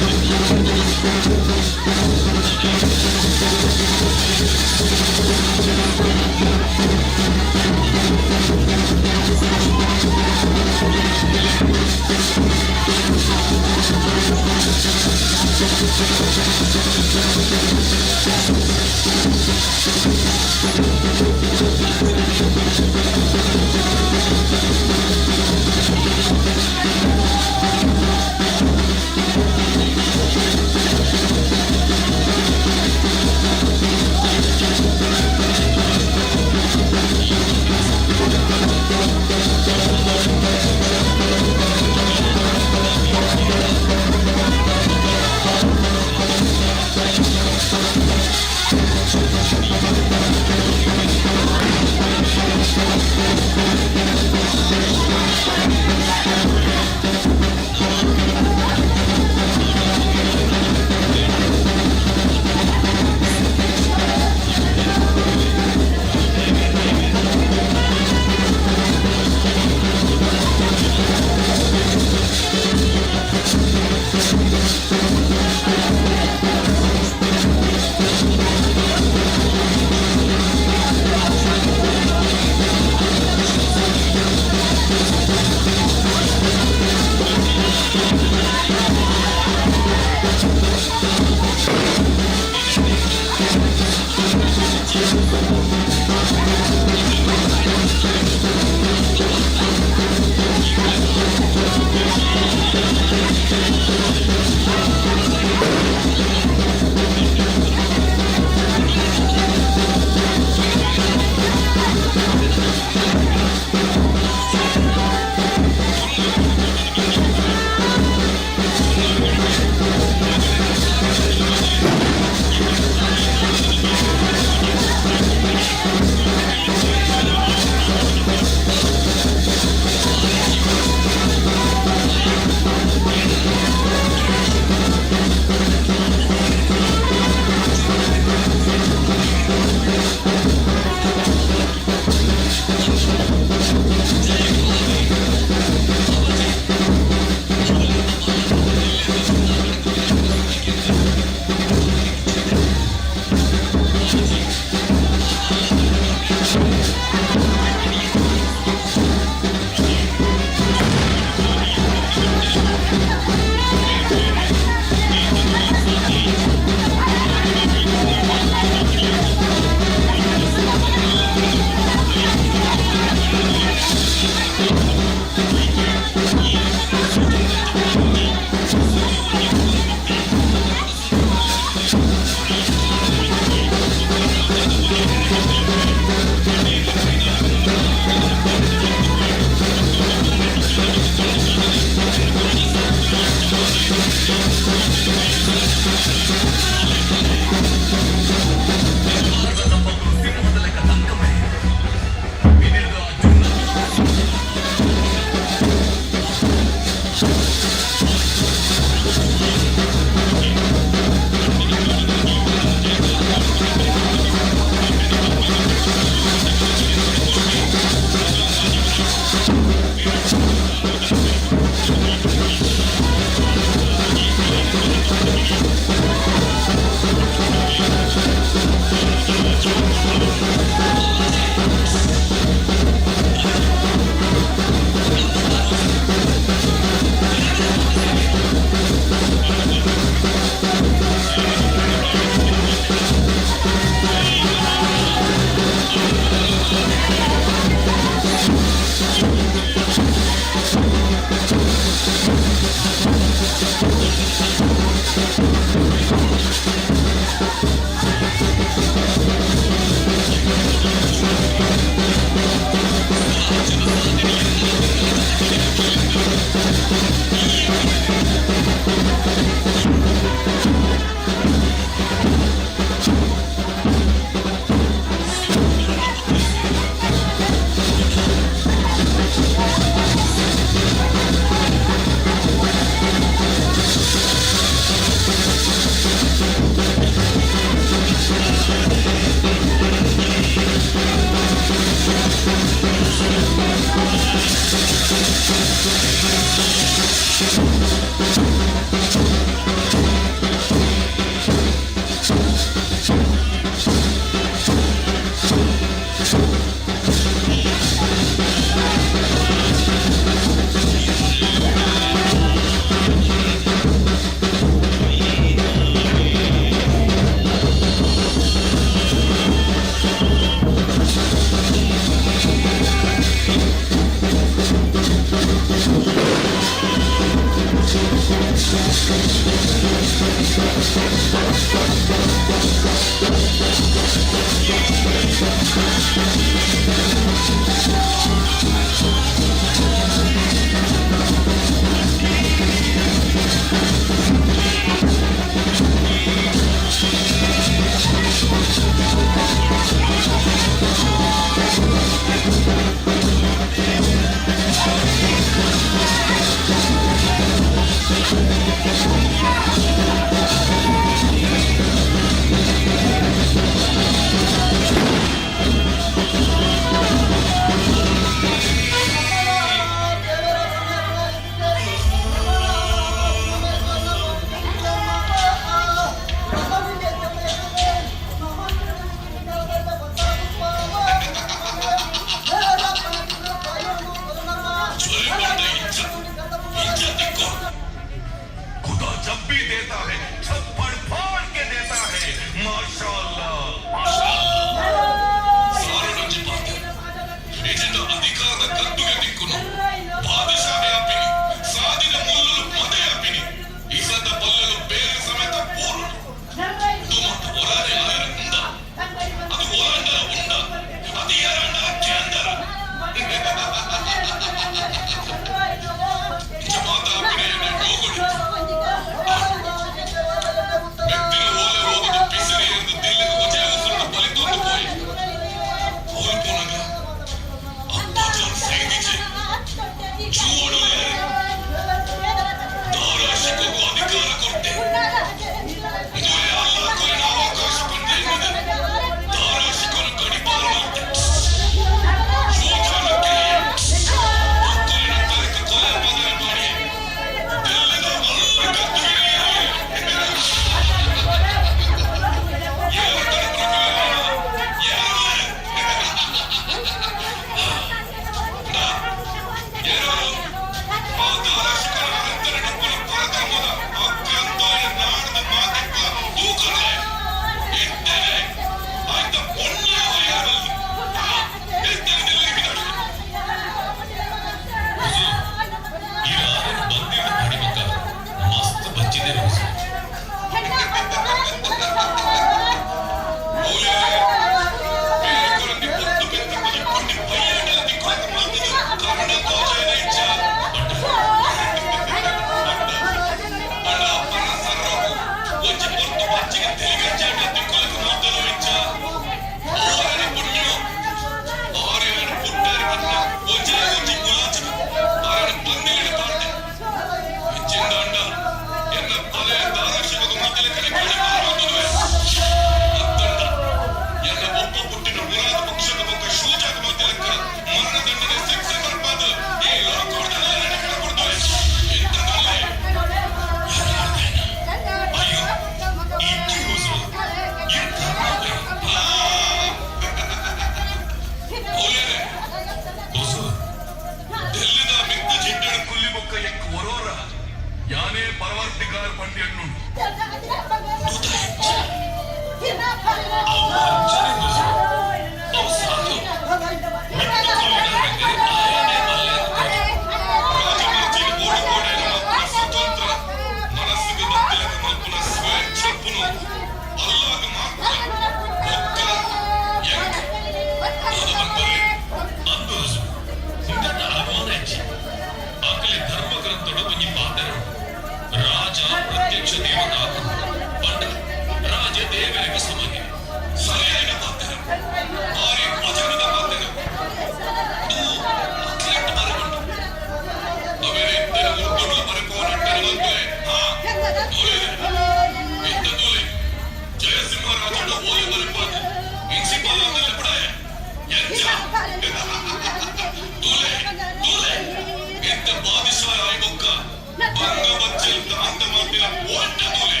ಬಂಗ ಬಚ್ಚಲ್ ದಾಂತ ಮಲ್ತಿನ ಓಟ ತೂಲೆ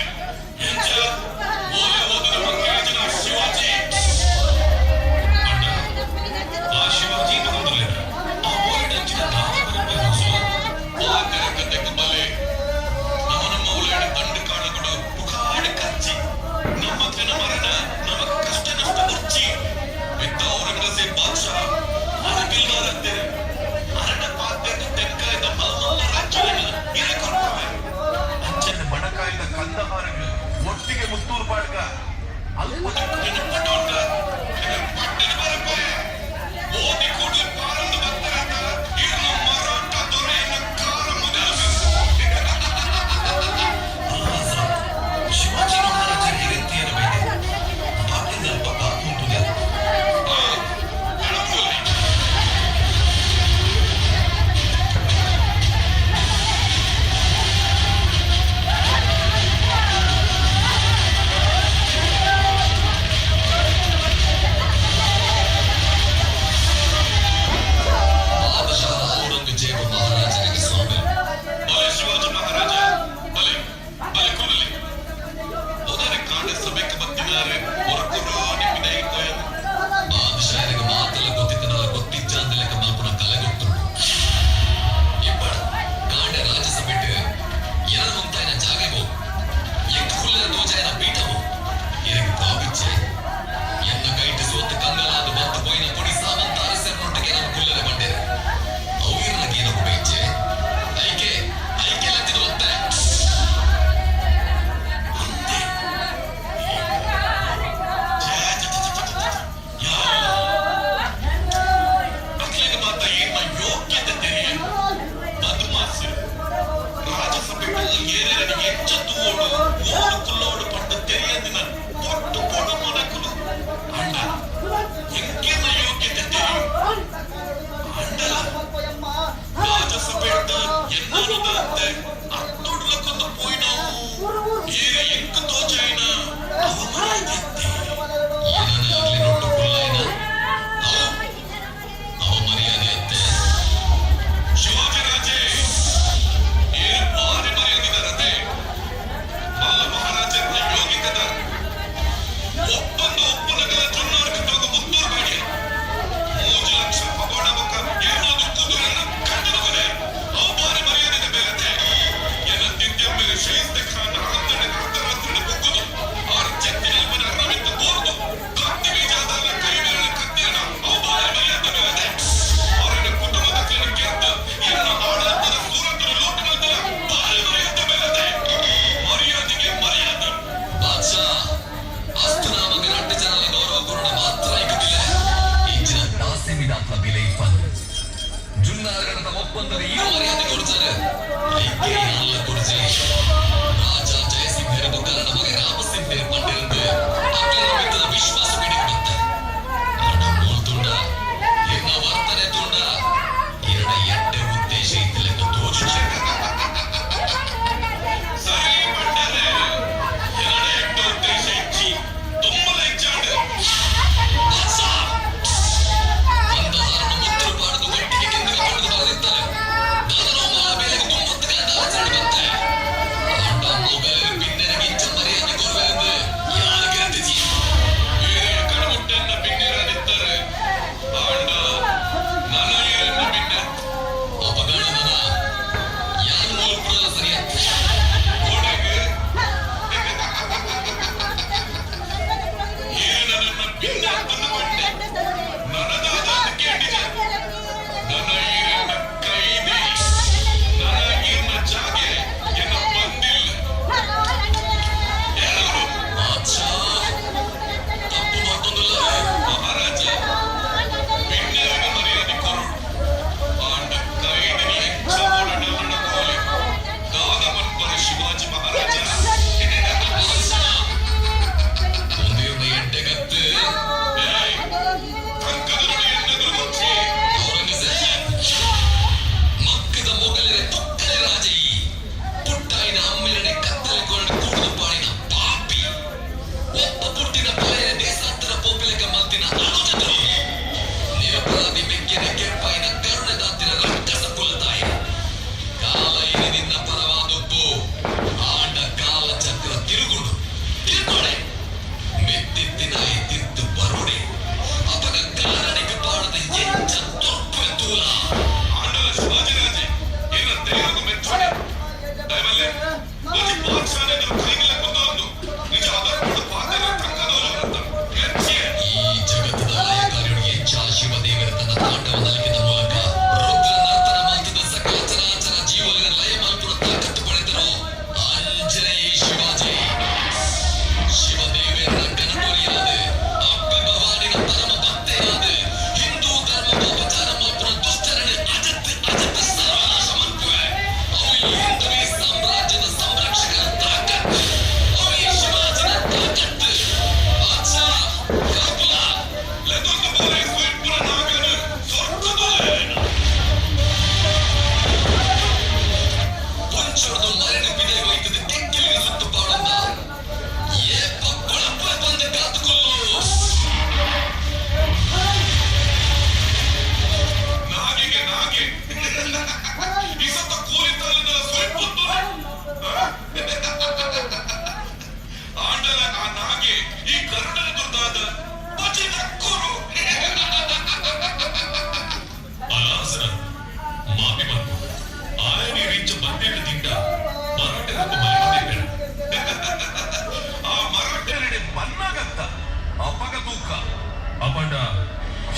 ಎಂಚ ಓಲೆ ಓದಿನ ಮಂಕರಾಜನ ಶಿವಾಜಿ. ಅಂಡ ಆ ಶಿವಾಜಿ ತಗೊಂಡ್ರಲ್ಲ ಆ ಓಲೆಡಂಚಿನ ದಾದ ಬರಪೆ ಆ ಕರಕತೆಗೆ ಬಲೆ. ನಮ್ಮ ನಮ್ಮ ಉಲೇಡ ದಂಡು ಕಾಣಗಳು ಪುಕಾಡು ಕಚ್ಚಿ ನಮ್ಮಕ್ಕಿನ ಮರಣ ನಮಕ್ ಕಷ್ಟ ನಷ್ಟ ಮುರ್ಚಿ ಇತ್ತ ಔರಂಗಜೇಬ್ ಬಾದ್ಶಾ ಅರಗಿಲ್ದಾರಂತೆ ಅರಡ ಪಾತ್ರದ ತೆಂಕಾಯ್ದ ಮಲ್ಲ ರಾಜ್ಯವನ್ನು ಇರೆ ಕೊಡ್ತವೆ. ಅಂಚನೆ ಮಣಕಾಯ್ದ ಕಂದಹಾರಗ ಒಟ್ಟಿಗೆ ಮುತ್ತೂರು ಪಾಡ್ಗ ಅಲ್ಪ ಪಟೋಟ ಪಟ್ಟಿನ ಬರಪೆ ಓದಿ ಕೂಡಲೇ ಪಾರಂದು ಬರ್ತಾರಂತ ಇನ್ನು ಮರಾಠ ದೊರೆಯನ್ನು ಕಾರ ಮೊದಲು. ಶಿವಾಜಿ ಮಹಾರಾಜ ಹಿರಿಯಂತಿಯರ ಮೇಲೆ ಬಾಕಿನಲ್ಪ ಕಾಪುಂಟುದೆ.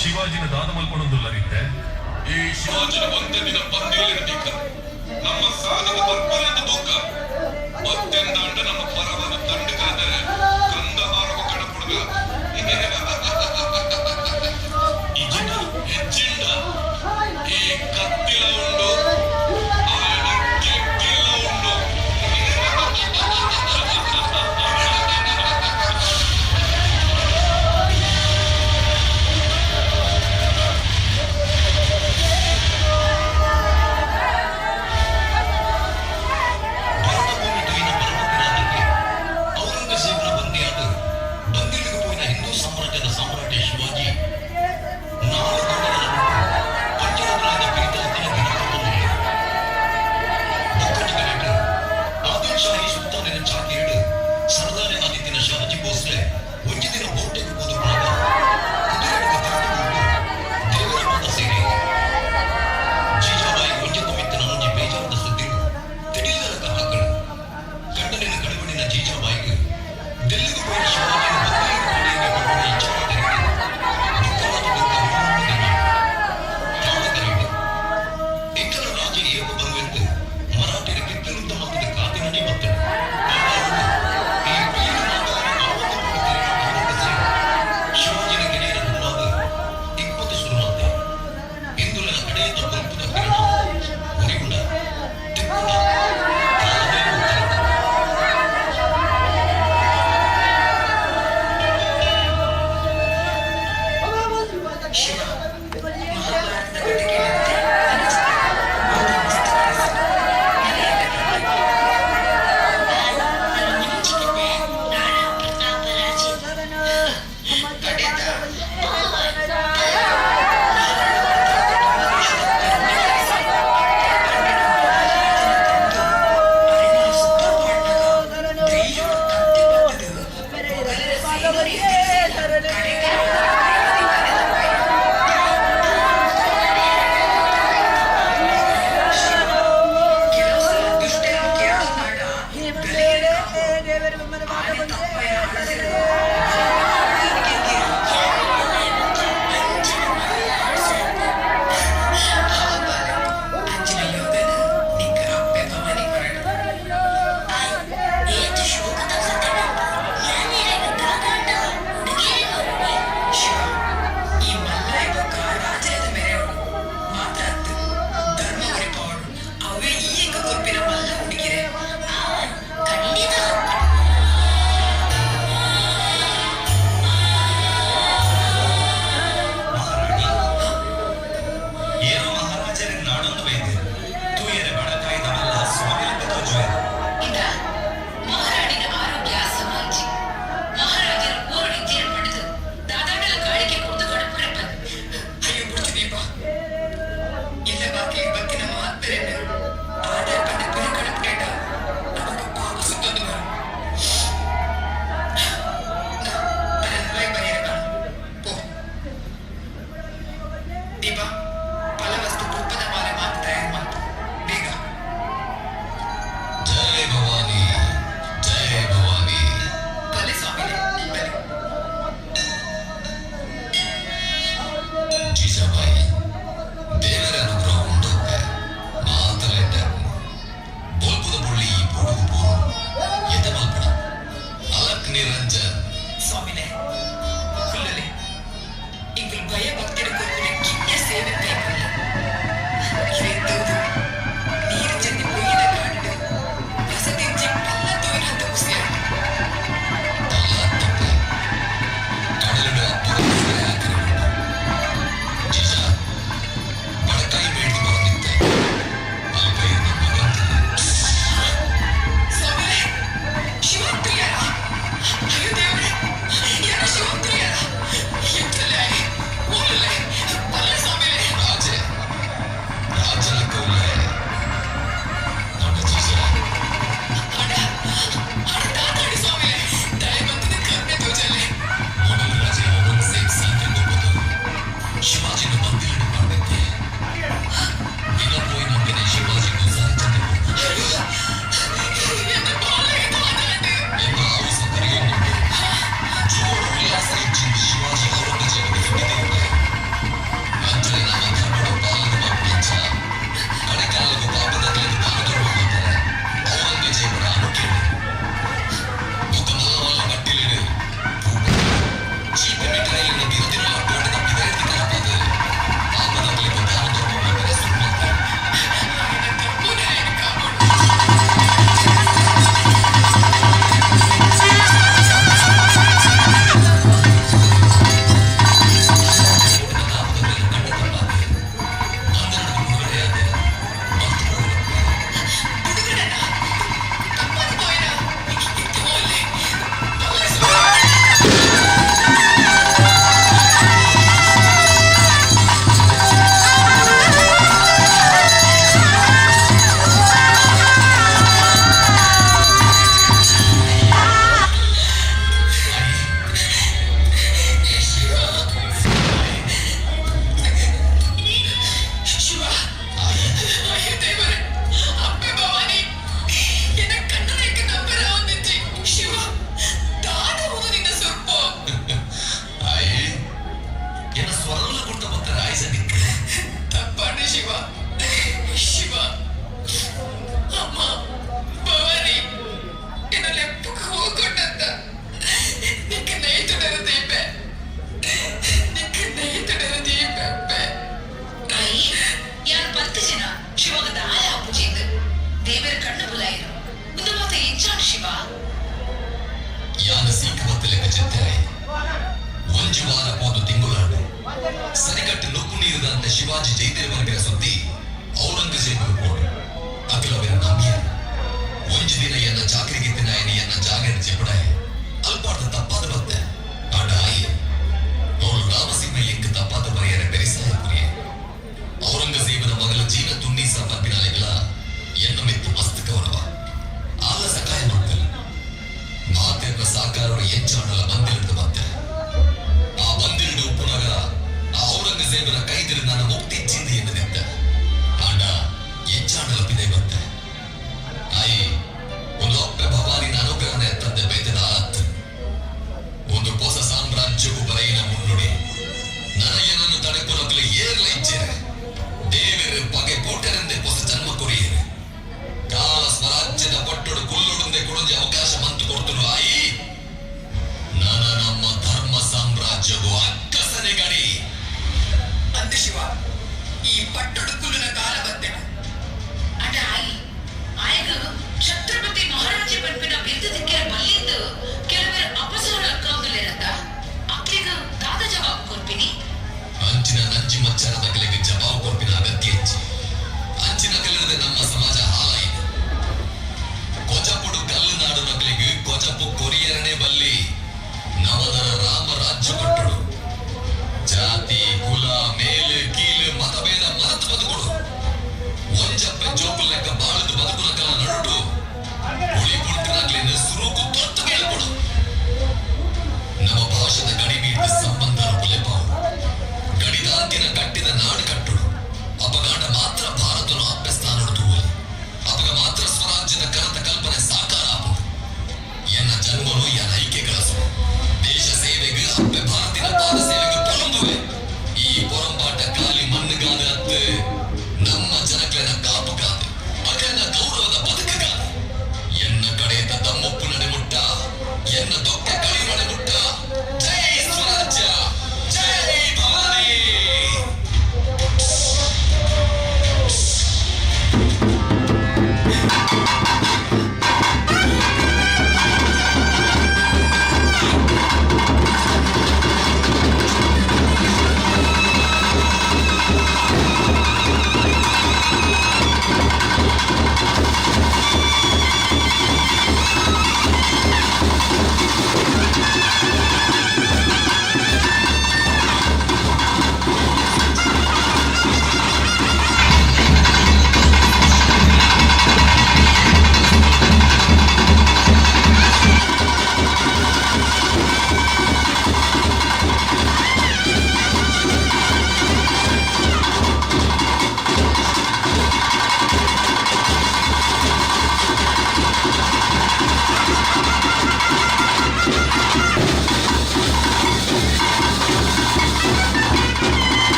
ಶಿವಾಜಿನ ದಾದ ಮಲ್ಪೊಂದುಲ್ಲರಿತ್ತೆ. ಈ ಶಿವಾಜಿನ ಒಂದೇ ದಿನ ಬಂದಿರಲಿರಬೇಕ ನಮ್ಮ ಸಾಧಕ ಬರ್ಪರೆಂದು ತೂಕ ಮತ್ತೆಂದಾಂಡ ನಮ್ಮ ಪರವಾದ ತಂಡ ಕರೆದರೆ ಕಂದಹಾರವ ಕಡಪುಡುಗ. ಇಜಿಂಡ ಹೆಚ್ಚಿಂಡ ಈ ಕತ್ತಿಲ ಉಂಡು, ಆಯನ ಕೆಕ್ಕಿಲ್ಲ ಉಂಡು. ಶಿವ. ಯಾನ ಸೀಕ್ ಬತ್ತಲೆಕ್ಕ ಚೆತ್ತೆರೆ ಒಂಜಿ ವಾರ ಪೋದು ತಿಂಗುಳಾಂಡು ಸರಿಗಟ್ಟು ನುಗ್ಗು ನೀರದಂತೆ ಶಿವಾಜಿ ಜೈದೇವರ್ಗರ ಸುದ್ದಿ ಔರಂಗಜೇಬರು ಪೋಡು ಅಖಿಲವೆರ ನಂಬಿಯರು. ಒಂಜಿ ದಿನ ಎನ್ನ ಚಾಕರಿಗೆ ತಿನಾಯನಿ ಎನ್ನ ಜಾಗರ ಜೆಪಡಾಯ ಅಲ್ಪಾರ್ದ ತಪ್ಪಾದ ಬತ್ತೆ. ಆಂಡ ಆಯಿ ಅವಳು ರಾಮಸಿಂಹ ಎಂಕ್ ತಪ್ಪಾದ ಬರೆಯರೆ ಬೆರಿಸಾಯ ಕುರಿಯೆ. ಔರಂಗಜೇಬನ ಮಗಳ ಜೀವ ತುನ್ನೀಸ ಪನ್ಪಿನಾಲೆಗಳ ಎನ್ನ ಮಿತ್ತು ಮಸ್ತ್ ಗೌರವ. ಆಲ ಸಕಾಯ ಮಾಡ್ತಲ್ಲ ಮಾತೆರ್ನ ಸಾಕಾರರು ಎಂಚಾಣಲ ಬಂದಿರದು ಬತ್ತೆ. ಆ ಬಂದಿರಡು ಉಪ್ಪುನಗ ಆ ಔರಂಗಜೇಬನ ಕೈದಿರು ನನ್ನ ಮುಕ್ತಿ ಚಿಂದಿ ಎನ್ನದಿತ್ತ. ಆಂಡ ಎಂಚಾಣಲ ಪಿದೆ ಬತ್ತೆ. ಆಯಿ ಒಂದು ಅಪ್ಪೆ ಭವಾನಿನ ಅನುಗ್ರಹನ ಎತ್ತಂದೆ ಬೇತದ.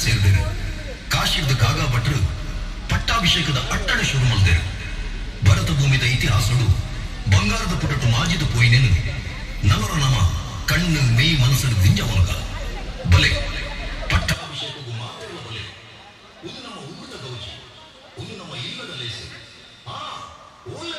ಸೇರ್ದೇರು. ಕಾಶಿರ್ದ ಕಾಗಾ ಭಟ್ರು ಪಟ್ಟಾಭಿಷೇಕದ ಅಟ್ಟಣೆ ಶುರು ಮಲ್ದೇರು. ಭರತ ಭೂಮಿದ ಇತಿಹಾಸಡು ಬಂಗಾರದ ಪುಟಟು ಮಾಜಿದ ಪೋಯಿನೇನು ನಲರ ನಮ ಕಣ್ಣು ಮೇಯ್ ಮನಸ್ಸು ದಿಂಜವನಗ ಬಲೆ ಪಟ್ಟಾಭಿಷೇಕಗೂ ಮಾತ್ರ ಬಲೆ. ಒಂದು ನಮ್ಮ ಊರದ ಗೌಜಿ, ಒಂದು ನಮ್ಮ ಇಲ್ಲದ ಲೇಸು. ಆ ಓಲ್ಲ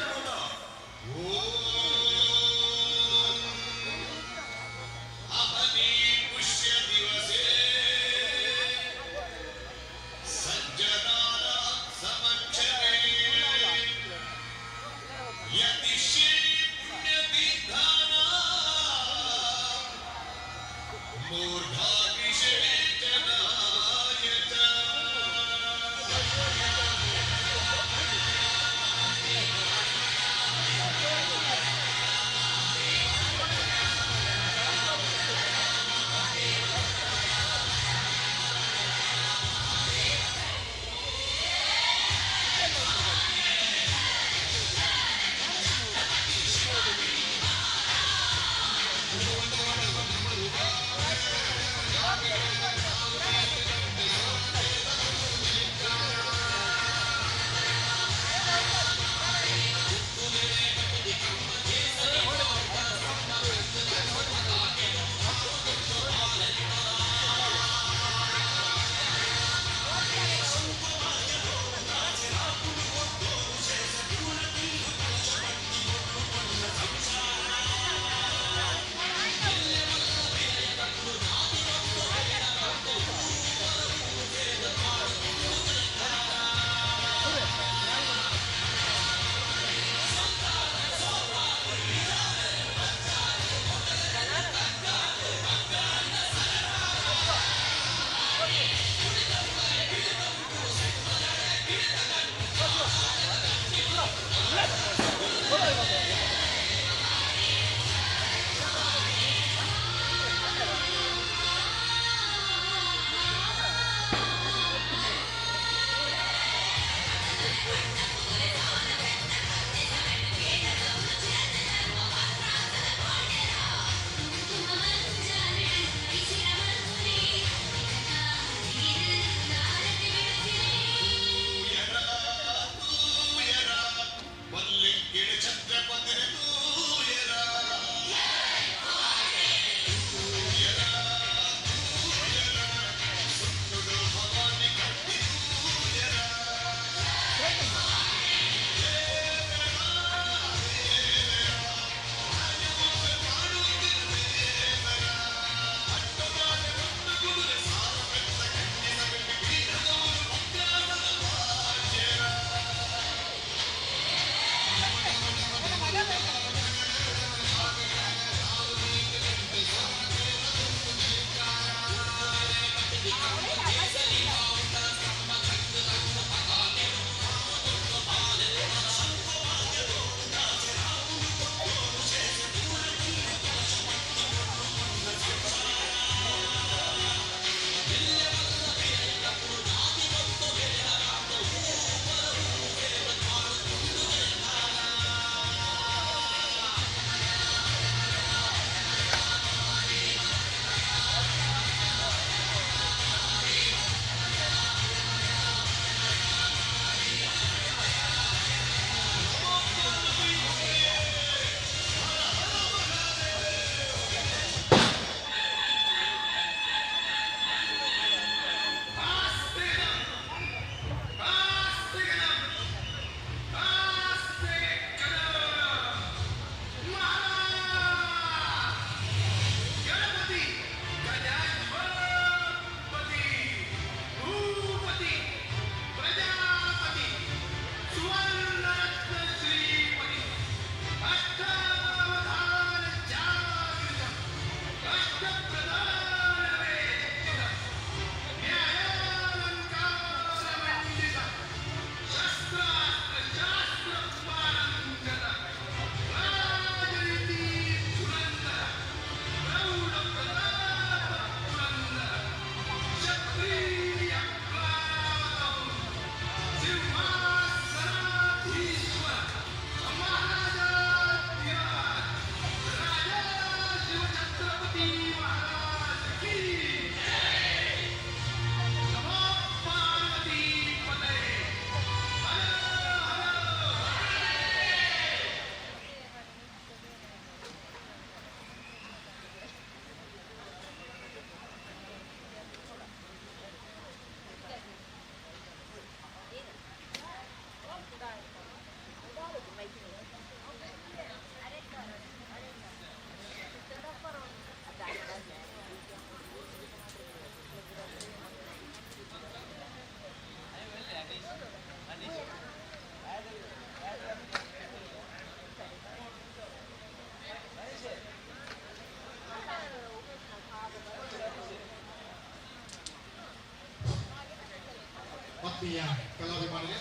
ಆತ್ಮೀಯ ಕಲಾಭಿಮಾನಿಗಳೇ,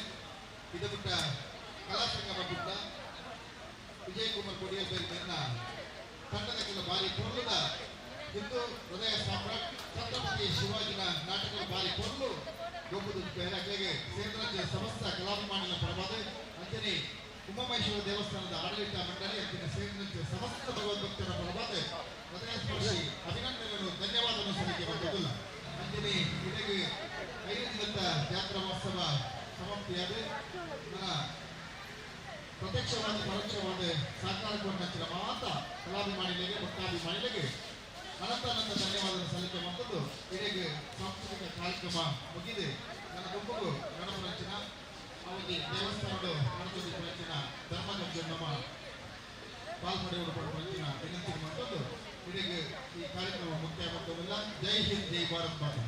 ಇದಮುಟ್ಟ ಕಲಾ ಸಂಗಮ ಪುಟ್ಟ ವಿಜಯಕುಮಾರ್ ಕೊಡಿಯಲ್ ಮೇರ್ನ ತಂಡದ ಕೆಲ ಬಾರಿ ಪೊರ್ಲುದ ಹಿಂದೂ ಹೃದಯ ಸಾಮ್ರಾಟ್ ಛತ್ರಪತಿ ಶಿವಾಜಿನ ನಾಟಕದ ಬಾರಿ ಪೊರ್ಲು ಗೊಬ್ಬುದು ಅಕ್ಲೆಗೆ ಸೇರಿದಂತೆ ಸಮಸ್ತ ಕಲಾಭಿಮಾನಿಗಳ ಪರವಾದ ಅಂಚನೆ ಉಮಾಮಹೇಶ್ವರ ದೇವಸ್ಥಾನದ ಆಡಳಿತ ಮಂಡಳಿ ಅಂಚಿನ ಸೇರಿದಂತೆ ಸಮಸ್ತ ಭಗವದ್ಭಕ್ತರ ಪರವಾದ ಹೃದಯ ಸ್ಪರ್ಶಿ ಅಭಿನಂದನೆಗಳು ಧನ್ಯವಾದವನ್ನು ಸಲ್ಲಿಕೆ ಬಂದಿಲ್ಲ. ಅಂಚನೆ ಇದಕ್ಕೆ 5 ದಿನದ ಜಾತ್ರಾ ಮಹೋತ್ಸವ ಸಮಾಪ್ತಿಯಾದ ನನ್ನ ಪ್ರತ್ಯಕ್ಷವಾದ ಪರೋಕ್ಷವಾದ ಸಹಕಾರ ಮಾತ ಕಲಾಭಿಮಾನಿಗಳಿಗೆ ಭಕ್ತಾಭಿಮಾನಿಗಳಿಗೆ ಅನಂತ ಅನಂತ ಧನ್ಯವಾದ ಸಲ್ಲಿಕೆ ಮಾಡ್ತದ್ದು. ಇದಕ್ಕೆ ಸಾಂಸ್ಕೃತಿಕ ಕಾರ್ಯಕ್ರಮ ಮುಗಿದೆ. ನನ್ನ ಗುಂಪುಗೂ ಗಣಪರಂಚಿನ ಅವರಿಗೆ ದೇವಸ್ಥಾನದ ಗಣಪತಿ ಪರಂಚಿನ ಧರ್ಮದ ನಮ್ಮ ಪಾಲ್ಪಡೆಯವರು ಪರಂಚಿನ ವಿನಂತಿ ಮಾಡ್ತದ್ದು. ಇದಕ್ಕೆ ಈ ಕಾರ್ಯಕ್ರಮ ಮುಕ್ತಾಯ. ಜೈ ಹಿಂದ್, ಜೈ ಭಾರತ್ ಮಾತಾ.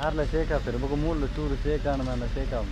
ಆರ್ಲ ಶೇಕ್ ಆಪೇರು ಬೊಕ ಮೂಲು ಚೂರು ಶೇಕ್ ಆನಂದ ಶೇಕ್ ಆವು.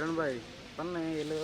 ಕಿರಣ್ ಬಾಯ್ ಪನ್ನೆ ಎಲ್ಲಿ.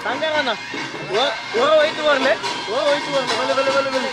ಸಂಜಾನ ಓ ಹೋಯ್ತು ಬರ್ಲೆ, ಓ ಹೋಯ್ತು ಬರ್ಲೆ, ಬಲೆ ಬಲೆ ಬಲೆ ಬಲೆ.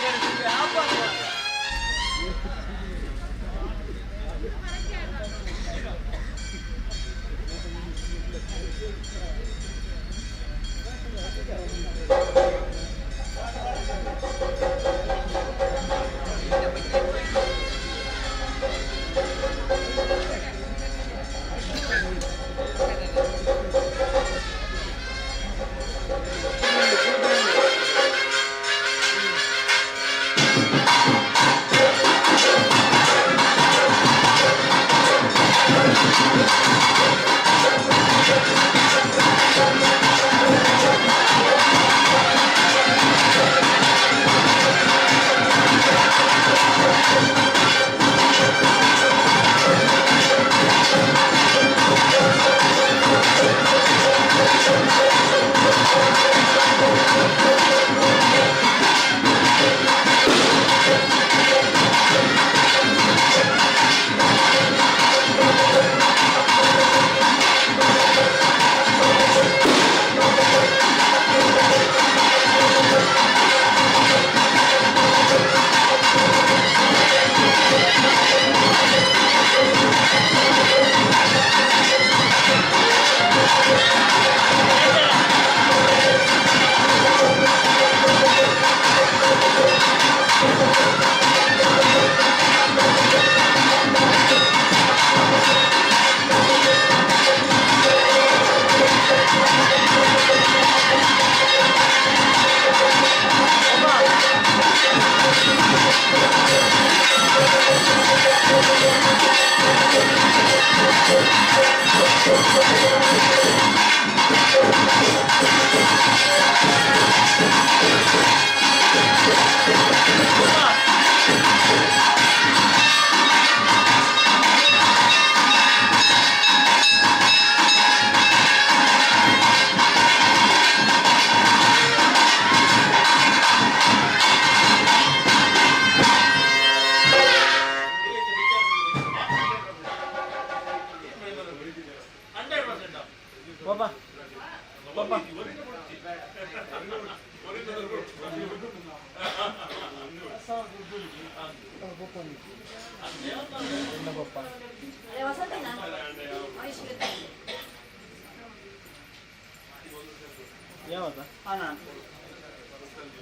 ಯಾವಾಗ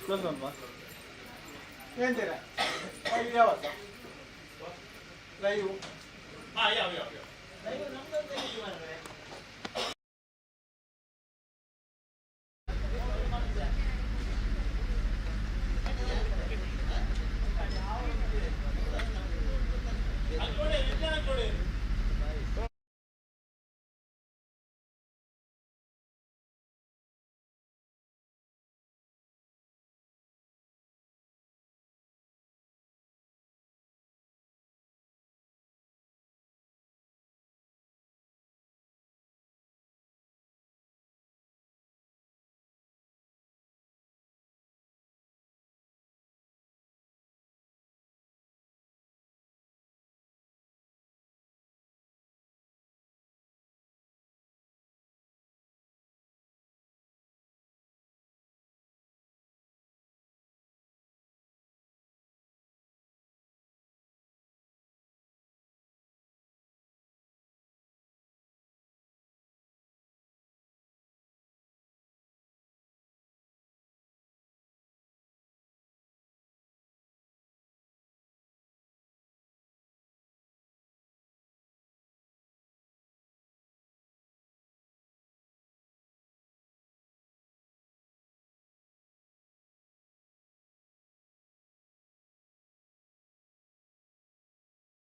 ಕ್ಲೋಸ್ ಅಲ್ವಾ? ಯಾವತ್ತ ಲೈವ್? ಯಾವ ಯಾವ ಲೈವ್ ನಮ್ದು.